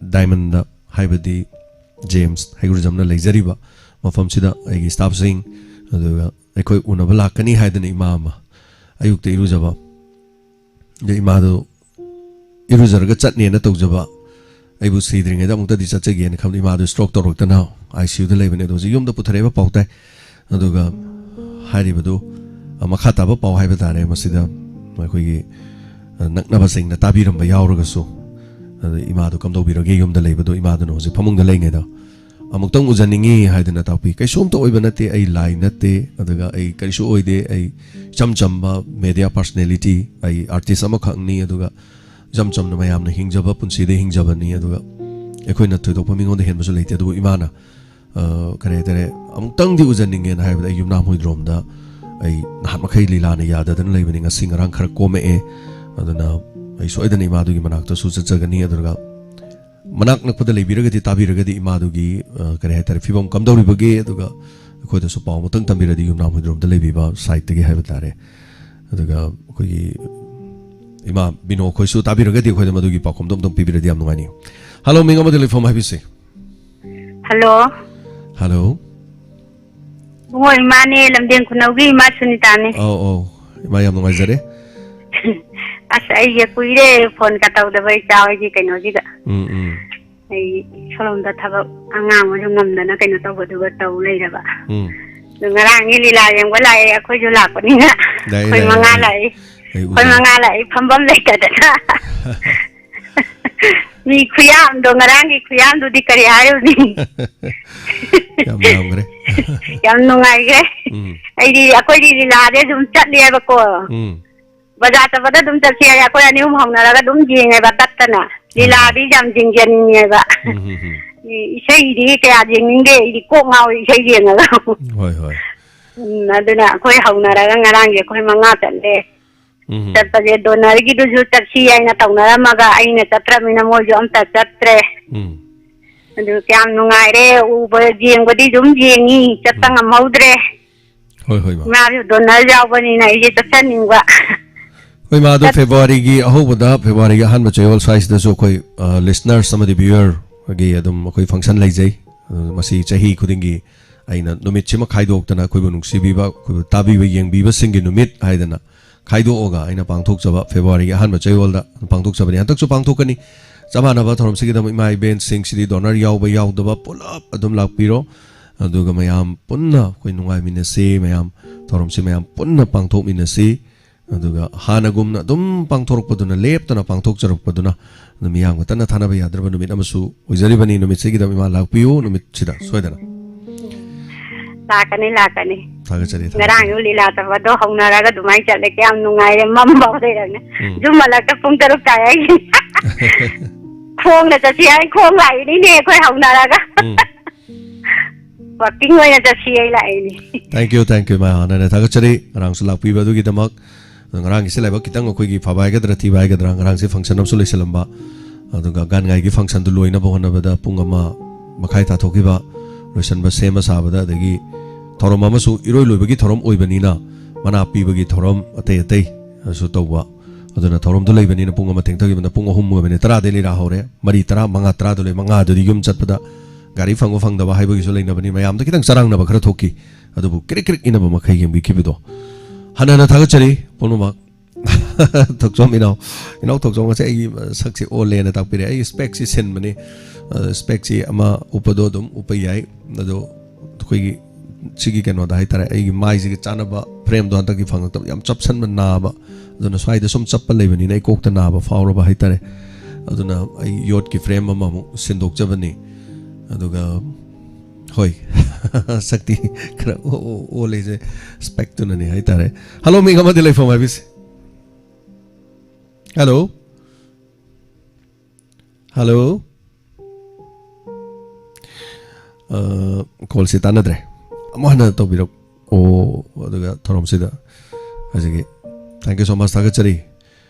Diamond-ꯗ, ꯍꯥꯏꯕꯗꯤ James ꯍꯩꯒ꯭ꯔꯨꯖꯝꯅ ꯂꯩꯖꯔꯤꯕ ꯃꯐꯝꯁꯤꯗ ꯑꯩꯒꯤ staff-ꯁꯤꯡ, ꯑꯗꯨꯒ ꯑꯩꯈꯣꯏ ꯎꯅꯕ ꯂꯥꯛꯀꯅꯤ ꯍꯥꯏꯗꯅ ꯏꯃꯥ ꯑꯃ ꯑꯌꯨꯛꯇ ꯏꯔꯨꯖꯕ, ꯑꯗ ꯏꯃꯥꯗꯨ ꯏꯔꯨꯖꯔꯒ ꯆꯠꯅꯦꯅ ꯇꯧꯖꯕ, ꯑꯩꯕꯨ ꯁꯤꯗ꯭ꯔꯤꯉꯩꯗ ꯑꯃꯨꯛꯇꯗꯤ ꯆꯠꯆꯒꯦꯅ ꯈꯟꯕ, ꯏꯃꯥꯗꯨ stroke ꯇꯧꯔꯛꯇꯅ I C U-ꯗ ꯂꯩꯕꯅꯦ꯫ ꯑꯗꯣ ꯍꯧꯖꯤꯛ ꯌꯨꯝꯗ ꯄꯨꯊꯔꯛꯏꯕ ꯄꯥꯎ ꯇꯥꯏ꯫ ꯑꯗꯨꯒ ꯍꯥꯏꯔꯤꯕꯗꯨ, ꯑ, ꯃꯈꯥ ꯇꯥꯕ ꯄꯥꯎ ꯍꯥꯏꯕ ꯇꯥꯔꯦ, ꯃꯁꯤꯗ ꯑꯩꯈꯣꯏꯒꯤ, ꯑ, ꯅꯛꯅꯕꯁꯤꯡꯅ ꯇꯥꯕꯤꯔꯝꯕ ꯌꯥꯎꯔꯒꯁꯨ, ꯑꯗ ꯏꯃꯥꯗꯣ ꯀꯝꯗꯧꯕꯤꯔꯒꯦ? ꯌꯨꯝꯗ ꯂꯩꯕꯗꯣ ꯏꯃꯥꯗꯨꯅ ꯍꯧꯖꯤꯛ ꯐꯃꯨꯡꯗ ꯂꯩꯉꯩꯗ ꯑꯃꯨꯛꯇꯪ ꯎꯖꯅꯤꯡꯉꯤ ꯍꯥꯏꯗꯅ ꯇꯥꯛꯄꯤ꯫ ꯀꯩꯁꯨꯝꯇ ꯑꯣꯏꯕ ꯅꯠꯇꯦ, ꯑꯩ ꯂꯥꯏ ꯅꯠꯇꯦ, ꯑꯗꯨꯒ ꯑꯩ ꯀꯔꯤꯁꯨ ꯑꯣꯏꯗꯦ, ꯑꯩ ꯏꯆꯝ ꯆꯝꯕ ꯃꯦꯗꯤꯌꯥ ꯄꯥꯔꯁꯣꯅꯦꯂꯤꯇꯤ, ꯑꯩ ꯑꯥꯔꯇꯤꯁ ꯑꯃꯈꯛꯅꯤ, ꯑꯗꯨꯒ ꯏꯆꯝ ꯆꯝꯅ ꯃꯌꯥꯝꯅ ꯍꯤꯡꯖꯕ ꯄꯨꯟꯁꯤꯗ ꯍꯤꯡꯖꯕꯅꯤ, ꯑꯗꯨꯒ ꯑꯩꯈꯣꯏꯅ ꯊꯣꯏꯗꯣꯛꯄ ꯃꯤꯉꯣꯟꯗ ꯍꯦꯟꯕꯁꯨ ꯂꯩꯇꯦ꯫ ꯑꯗꯨꯕꯨ ꯏꯃꯥꯅ, ꯑ, ꯀꯔꯤ ꯍꯥꯏꯇꯥꯔꯦ, ꯑꯃꯨꯛꯇꯪꯗꯤ ꯎꯖꯅꯤꯡꯉꯦꯅ ꯍꯥꯏꯕꯗ ꯑꯩ ꯌꯨꯝꯅꯥꯝ ꯍꯨꯏꯗ꯭ꯔꯣꯝꯗ ꯑꯩ ꯅꯍꯥꯟ ꯃꯈꯩ ꯂꯤꯂꯥꯅ ꯌꯥꯗꯗꯅ ꯂꯩꯕꯅꯤ, ꯉꯁꯤ ꯉꯔꯥꯡ ꯈꯔ ꯀꯣꯝꯃꯛꯑꯦ, ꯑꯗꯨꯅ ꯑꯩ ꯁꯣꯏꯗꯅ ꯏꯃꯥꯗꯨꯒꯤ ꯃꯅꯥꯛꯇꯁꯨ ꯆꯠꯆꯒꯅꯤ꯫ ꯑꯗꯨꯒ ꯃꯅꯥꯛ ꯅꯛꯄꯗ ꯂꯩꯕꯤꯔꯒꯗꯤ, ꯇꯥꯕꯤꯔꯒꯗꯤ ꯏꯃꯥꯗꯨꯒꯤ, ꯑ, ꯀꯔꯤ ꯍꯥꯏꯇꯥꯔꯦ, ꯐꯤꯕꯝ ꯀꯝꯗꯧꯔꯤꯕꯒꯦ, ꯑꯗꯨꯒ ꯑꯩꯈꯣꯏꯗꯁꯨ ꯄꯥꯎ ꯑꯃꯇꯪ ꯇꯝꯕꯤꯔꯗꯤ, ꯌꯨꯝꯅꯥꯝ ꯍꯨꯏꯗ꯭ꯔꯣꯝꯗ ꯂꯩꯕꯤꯕ ꯁꯥꯏꯠꯇꯒꯤ ꯍꯥꯏꯕ ꯇꯥꯔꯦ꯫ ꯑꯗꯨꯒ ꯑꯩꯈꯣꯏꯒꯤ ꯏꯃꯥ ꯕꯤꯅꯣ ꯑꯩꯈꯣꯏꯁꯨ ꯇꯥꯕꯤꯔꯒꯗꯤ, ꯑꯩꯈꯣꯏꯗ ꯃꯗꯨꯒꯤ ꯄꯥꯎꯈꯨꯝꯗꯣ ꯑꯃꯇꯪ ꯄꯤꯕꯤꯔꯗꯤ ꯌꯥꯝ ꯅꯨꯡꯉꯥꯏꯅꯤ꯫ ꯍꯜꯂꯣ, ꯃꯤꯡ ꯑꯃꯗꯤ ꯂꯩꯐꯝ ꯍꯥꯏꯕꯤꯁꯦ꯫ ꯍꯜꯂꯣ꯫ ꯍꯜꯂꯣ꯫ ꯏꯕꯨꯡꯉꯣ, ꯏꯃꯥꯅꯦ, ꯂꯝꯗꯦꯡ ꯈꯨꯅꯧꯒꯤ ꯏꯃꯥ ꯁꯨꯅꯤꯇꯥꯅꯦ꯫ ꯑꯧ, ꯑꯧ꯫ ꯏꯃꯥ, ꯌꯥꯝ ꯅꯨꯡꯉꯥꯏꯖꯔꯦ꯫ ꯑꯁ, ꯑꯩꯁꯦ ꯀꯨꯏꯔꯦ ꯐꯣꯟꯒ ꯇꯧꯗꯕ, ꯏꯆꯥ ꯍꯣꯏꯒꯤ ꯀꯩꯅꯣꯁꯤꯗ꯫ ꯎꯝ, ꯎꯝ꯫ ꯑꯩ ꯁꯣꯝꯗ ꯊꯕꯛ, ꯑꯉꯥꯡ ꯑꯣꯏꯁꯨ ꯉꯝꯗꯅ ꯀꯩꯅꯣ ꯇꯧꯕꯗꯨꯒ ꯇꯧ ꯂꯩꯔꯕ꯫ ꯎꯝ꯫ ꯑꯗꯨ ꯉꯔꯥꯡꯒꯤ ꯂꯤꯂꯥ ꯌꯦꯡꯕ ꯂꯥꯛꯑꯦ, ꯑꯩꯈꯣꯏꯁꯨ ꯂꯥꯛꯄꯅꯤꯅ꯫ ꯂꯥꯛꯑꯦ, ꯑꯩꯈꯣꯏ ꯂꯥꯛꯑꯦ, ꯃꯉꯥ ꯂꯥꯛꯑꯦ꯫ ꯂꯥꯛꯑꯦ꯫ ꯑꯩ ꯑꯩꯈꯣꯏ ꯎꯖꯩ꯫ ꯃꯉꯥ ꯂꯥꯛꯑꯦ, ꯐꯝꯐꯝ ꯂꯩꯇꯗꯅ꯫ ꯃꯤ ꯈꯨꯌꯥꯝꯗꯣ, ꯉꯔꯥꯡꯒꯤ ꯈꯨꯌꯥꯝꯗꯨꯗꯤ ꯀꯔꯤ ꯍꯥꯏꯔꯨꯅꯤ? ꯌꯥꯝ ꯌꯥꯝꯈ꯭ꯔꯦ꯫ ꯌꯥꯝ ꯅꯨꯡꯉꯥꯏꯈ꯭ꯔꯦ꯫ ꯎꯝ꯫ ꯑꯩꯗꯤ, ꯑꯩꯈꯣꯏꯗꯤ ꯂꯤꯂꯥꯗꯤ ꯑꯗꯨꯝ ꯆꯠꯂꯦꯕꯀꯣ꯫ ꯎꯝ꯫ ꯕꯖꯥꯔ ꯆꯠꯄꯗ ꯑꯗꯨꯝ ꯆꯠꯁꯤ ꯍꯥꯏꯔꯦ, ꯑꯩꯈꯣꯏ ꯑꯅꯤ ꯑꯍꯨꯝ ꯍꯧꯅꯔꯒ ꯑꯗꯨꯝ ꯌꯦꯡꯉꯦꯕ ꯇꯠꯇꯅ꯫ ꯎꯝ꯫ ꯂꯤꯂꯥꯗꯤ ꯌꯥꯝ ꯌꯦꯡꯖꯅꯤꯡꯉꯦꯕ꯫ ꯎꯝ, ꯎꯝ, ꯎꯝ꯫ ꯏꯁꯩꯗꯤ ꯀꯌꯥ ꯌꯦꯡꯅꯤꯡꯗꯦ, ꯑꯩꯗꯤ ꯀꯣꯛ ꯉꯥꯎꯏ ꯏꯁꯩ ꯌꯦꯡꯉꯒ꯫ ꯍꯣꯏ, ꯍꯣꯏ꯫ ꯎꯝ, ꯑꯗꯨꯅ ꯑꯩꯈꯣꯏ ꯍꯧꯅꯔꯒ ꯉꯔꯥꯡꯁꯦ ꯑꯩꯈꯣꯏ ꯃꯉꯥ ꯆꯠꯂꯦ꯫ ꯎꯝ꯫ ꯆꯠꯄꯁꯦ ꯗꯣꯅꯔꯒꯤꯗꯨꯁꯨ ꯆꯠꯁꯤ ꯍꯥꯏꯅ ꯇꯧꯅꯔꯝꯃꯒ ꯑꯩꯅ ꯆꯠꯇ꯭ꯔꯕꯅꯤꯅ ꯃꯣꯏꯁꯨ ꯑꯝꯇ ꯆꯠꯇ꯭ꯔꯦ꯫ ꯎꯝ꯫ ꯑꯗꯨ ꯀꯌꯥꯝ ꯅꯨꯡꯉꯥꯏꯔꯦ ꯎꯕ, ꯌꯦꯡꯕꯗꯤ ꯑꯗꯨꯝ ꯌꯦꯡꯉꯤ, ꯆꯠꯄ ꯎꯝ꯫ ꯉꯝꯍꯧꯗ꯭ꯔꯦ꯫ ꯍꯣꯏ, ꯍꯣꯏ, ꯃꯥ꯫ ꯃꯥꯁꯨ ꯗꯣꯅꯔ ꯌꯥꯎꯕꯅꯤꯅ ꯑꯩꯁꯦ ꯆꯠꯆꯅꯤꯡꯕ꯫ ꯍꯣꯏ, ꯃꯥ, ꯑꯗꯣ ꯆꯠ- ꯐꯦꯕ꯭ꯔꯨꯋꯥꯔꯤꯒꯤ ꯑꯍꯧꯕꯗ, ꯐꯦꯕ꯭ꯔꯨꯋꯥꯔꯤꯒꯤ ꯑꯍꯥꯟꯕ ꯆꯌꯣꯜ ꯁ꯭ꯋꯥꯏꯁꯤꯗꯁꯨ ꯑꯩꯈꯣꯏ, ꯑ, ꯂꯤꯁꯅꯔꯁ ꯑꯃꯗꯤ ꯚ꯭ꯌꯨꯋꯔꯒꯤ ꯑꯗꯨꯝ ꯑꯩꯈꯣꯏ ꯐꯪꯁꯟ ꯂꯩꯖꯩ꯫ ꯑ, ꯃꯁꯤ ꯆꯍꯤ ꯈꯨꯗꯤꯡꯒꯤ ꯑꯩꯅ ꯅꯨꯃꯤꯠꯁꯤꯃ ꯈꯥꯏꯗꯣꯛꯇꯅ ꯑꯩꯈꯣꯏꯕꯨ ꯅꯨꯡꯁꯤꯕꯤꯕ, ꯑꯩꯈꯣꯏꯕꯨ ꯇꯥꯕꯤꯕ, ꯌꯦꯡꯕꯤꯕꯁꯤꯡꯒꯤ ꯅꯨꯃꯤꯠ ꯍꯥꯏꯗꯅ ꯈꯥꯏꯗꯣꯛꯑꯒ ꯑꯩꯅ ꯄꯥꯡꯊꯣꯛꯆꯕ, ꯐꯦꯕ꯭ꯔꯨꯋꯥꯔꯤꯒꯤ ꯑꯍꯥꯟꯕ ꯆꯌꯣꯜꯗ ꯄꯥꯡꯊꯣꯛꯆꯕꯅꯤ꯫ ꯍꯟꯗꯛꯁꯨ ꯄꯥꯡꯊꯣꯛꯀꯅꯤ꯫ ꯆꯞ ꯃꯥꯟꯅꯕ ꯊꯧꯔꯝꯁꯤꯒꯤꯗꯃꯛ ꯏꯃꯥ ꯏꯕꯦꯟꯁꯤꯡꯁꯤꯗꯤ ꯗꯣꯅꯔ ꯌꯥꯎꯕ ꯌꯥꯎꯗꯕ ꯄꯨꯂꯞ ꯑꯗꯨꯝ ꯂꯥꯛꯄꯤꯔꯣ꯫ ꯑꯗꯨꯒ ꯃꯌꯥꯝ ꯄꯨꯟꯅ ꯑꯩꯈꯣꯏ ꯅꯨꯡꯉꯥꯏꯃꯤꯟꯅꯁꯤ, ꯃꯌꯥꯝ ꯊꯧꯔꯝꯁꯤ ꯃꯌꯥꯝ ꯄꯨꯟꯅ ꯄꯥꯡꯊꯣꯛꯃꯤꯟꯅꯁꯤ꯫ ꯑꯗꯨꯒ ꯍꯥꯟꯅꯒꯨꯝꯅ ꯑꯗꯨꯝ ꯄꯥꯡꯊꯣꯔꯛꯄꯗꯨꯅ, ꯂꯦꯞꯇꯅ ꯄꯥꯡꯊꯣꯛꯆꯔꯛꯄꯗꯨꯅ, ꯑꯗꯨ ꯃꯤꯌꯥꯝꯒ ꯇꯠꯅ ꯊꯥꯅꯕ ꯌꯥꯗ꯭ꯔꯕ ꯅꯨꯃꯤꯠ ꯑꯃꯁꯨ ꯑꯣꯏꯖꯔꯤꯕꯅꯤ꯫ ꯅꯨꯃꯤꯠꯁꯤꯒꯤꯗꯃꯛ ꯏꯃꯥ ꯂꯥꯛꯄꯤꯌꯨ, ꯅꯨꯃꯤꯠꯁꯤꯗ ꯁꯣꯏꯗꯅ꯫ ꯂꯥꯛꯀꯅꯤ, ꯂꯥꯛꯀꯅꯤ꯫ ꯊꯥꯒꯠꯆꯔꯤ, ꯊꯥꯒꯠꯆꯔꯤ꯫ ꯉꯔꯥꯡꯁꯨ ꯂꯤꯂꯥ ꯇꯧꯕꯗꯣ ꯍꯧꯅꯔꯒ ꯑꯗꯨꯃꯥꯏꯅ ꯆꯠꯂꯦ꯫ ꯀꯌꯥꯝ ꯅꯨꯡꯉꯥꯏꯔꯦ, ꯃꯝꯐꯥꯎ ꯂꯩꯔꯝꯃꯦ꯫ ꯎꯝ꯫ ꯌꯨꯝ ꯍꯜꯂꯛꯇ ꯄꯨꯡ ꯇꯔꯨꯛ ꯇꯥꯔꯦ ꯑꯩꯒꯤ꯫ ꯈꯣꯡꯅ ꯆꯠꯁꯤ ꯍꯥꯏ, ꯈꯣꯡ ꯂꯥꯛꯏꯅꯤꯅꯦ ꯑꯩꯈꯣꯏ ꯍꯧꯅꯔꯒ꯫ ꯎꯝ꯫ ꯋꯥꯛꯀꯤꯡ ꯑꯣꯏꯅ ꯆꯠꯁꯤ ꯑꯩ ꯂꯥꯛꯏꯅꯦ꯫ Thank you, thank you, ꯏꯃꯥ꯫ ꯍꯥꯟꯅꯅ ꯊꯥꯒꯠꯆꯔꯤ ꯉꯔꯥꯡꯁꯨ ꯂꯥꯛꯄꯤꯕ ꯑꯗꯨꯒꯤꯗꯃꯛ꯫ ꯑꯗꯣ ꯉꯔꯥꯡꯒꯤꯁꯦ ꯂꯥꯏꯕꯛ ꯈꯤꯇꯪ ꯑꯩꯈꯣꯏꯒꯤ ꯐꯕ ꯍꯥꯏꯒꯗ꯭ꯔꯥ ꯊꯤꯕ ꯍꯥꯏꯒꯗ꯭ꯔꯥ, ꯉꯔꯥꯡꯁꯦ function ꯑꯃꯁꯨ ꯂꯩꯁꯜꯂꯝꯕ, ꯑꯗꯨꯒ ꯒꯥꯟ ꯉꯥꯏꯒꯤ functionꯗꯨ ꯂꯣꯏꯅꯕ ꯍꯣꯠꯅꯕꯗ ꯄꯨꯡ ꯑꯃ ꯃꯈꯥꯏ ꯇꯥꯊꯣꯛꯈꯤꯕ, ꯂꯣꯏꯁꯟꯕ ꯁꯦꯝꯕ ꯁꯥꯕꯗ, ꯑꯗꯒꯤ ꯊꯧꯔꯝ ꯑꯃꯁꯨ ꯏꯔꯣꯏ ꯂꯣꯏꯕꯒꯤ ꯊꯧꯔꯝ ꯑꯣꯏꯕꯅꯤꯅ ꯃꯅꯥ ꯄꯤꯕꯒꯤ ꯊꯧꯔꯝ ꯑꯇꯩ ꯑꯇꯩ ꯑꯗꯨꯁꯨ ꯇꯧꯕ꯫ ꯑꯗꯨꯅ ꯊꯧꯔꯝꯗꯨ ꯂꯩꯕꯅꯤꯅ ꯄꯨꯡ ꯑꯃ ꯊꯦꯡꯊꯈꯤꯕꯅ ꯄꯨꯡ ꯑꯍꯨꯝ ꯑꯣꯏꯕꯅꯤ, ꯇꯔꯥꯗꯩ ꯂꯤꯂꯥ ꯍꯧꯔꯦ, ꯃꯔꯤ, ꯇꯔꯥ, ꯃꯉꯥ, ꯇꯔꯥꯗ ꯂꯣꯏ, ꯃꯉꯥꯗꯨꯗꯤ ꯌꯨꯝ ꯆꯠꯄꯗ ꯒꯥꯔꯤ ꯐꯪꯕ ꯐꯪꯗꯕ ꯍꯥꯏꯕꯒꯤꯁꯨ ꯂꯩꯅꯕꯅꯤ, ꯃꯌꯥꯝꯗ ꯈꯤꯇꯪ ꯆꯔꯥꯡꯅꯕ ꯈꯔ ꯊꯣꯛꯈꯤ꯫ ꯑꯗꯨꯕꯨ ꯀ꯭ꯔꯤꯛ ꯀ꯭ꯔꯤꯛ ꯏꯟꯅꯕ ꯃꯈꯩ ꯌꯦꯡꯕꯤꯈꯤꯕꯗꯣ ꯍꯟꯅ ꯍꯟꯅ ꯊꯥꯒꯠꯆꯔꯤ ꯄꯨꯝꯅꯃꯛ꯫ ꯊꯣꯛꯆꯣꯝ ꯏꯅꯥꯎ, ꯏꯅꯥꯎ ꯊꯣꯛꯆꯣꯝ ꯉꯁꯤ ꯑꯩꯒꯤ ꯁꯛꯁꯤ ꯑꯣꯜꯂꯦꯅ ꯇꯥꯛꯄꯤꯔꯦ꯫ ꯑꯩꯒꯤ specꯁꯤ ꯁꯤꯟꯕꯅꯤ꯫ ꯑ, specꯁꯤ ꯑꯃ ꯎꯞꯄꯗꯣ ꯑꯗꯨꯝ ꯎꯞꯄ ꯌꯥꯏ, ꯑꯗꯣ ꯑꯩꯈꯣꯏꯒꯤ ꯁꯤꯒꯤ ꯀꯩꯅꯣꯗ ꯍꯥꯏꯇꯥꯔꯦ, ꯑꯩꯒꯤ ꯃꯥꯏꯁꯤꯒ ꯆꯥꯟꯅꯕ frameꯗꯣ ꯍꯟꯗꯛꯀꯤ ꯐꯪꯉꯛꯇꯕ, ꯌꯥꯝ ꯆꯞꯁꯟꯕ ꯅꯥꯕ, ꯑꯗꯨꯅ ꯁ꯭ꯋꯥꯏꯗ ꯁꯨꯝ ꯆꯞꯄ ꯂꯩꯕꯅꯤꯅ ꯑꯩ ꯀꯣꯛꯇ ꯅꯥꯕ ꯐꯥꯎꯔꯕ ꯍꯥꯏꯇꯥꯔꯦ꯫ ꯑꯗꯨꯅ ꯑꯩ ꯌꯣꯠꯀꯤ frame ꯑꯃꯃꯨꯛ ꯁꯤꯟꯗꯣꯛꯆꯕꯅꯤ꯫ ꯑꯗꯨꯒ ꯍꯣꯏ, ꯁꯛꯇꯤ ꯈꯔ ꯑꯣ-, ꯑꯣ-, ꯑꯣꯜꯂꯤꯁꯦ specꯇꯨꯅꯅꯤ ꯍꯥꯏꯇꯥꯔꯦ꯫ Hello, ꯃꯤꯡ ꯑꯃꯗꯤ ꯂꯩꯐꯝ ꯍꯥꯏꯕꯤꯁꯤ꯫ Hello? Hello? ꯑ, callꯁꯤ ꯇꯥꯟꯅꯗ꯭ꯔꯦ꯫ ꯑꯃꯨꯛ ꯍꯟꯅ ꯇꯧꯕꯤꯔꯛꯑꯣ, ꯑꯗꯨꯒ ꯊꯧꯔꯝꯁꯤꯗ ꯍꯧꯖꯤꯛꯀꯤ, thank you so much, ꯊꯥꯒꯠꯆꯔꯤ꯫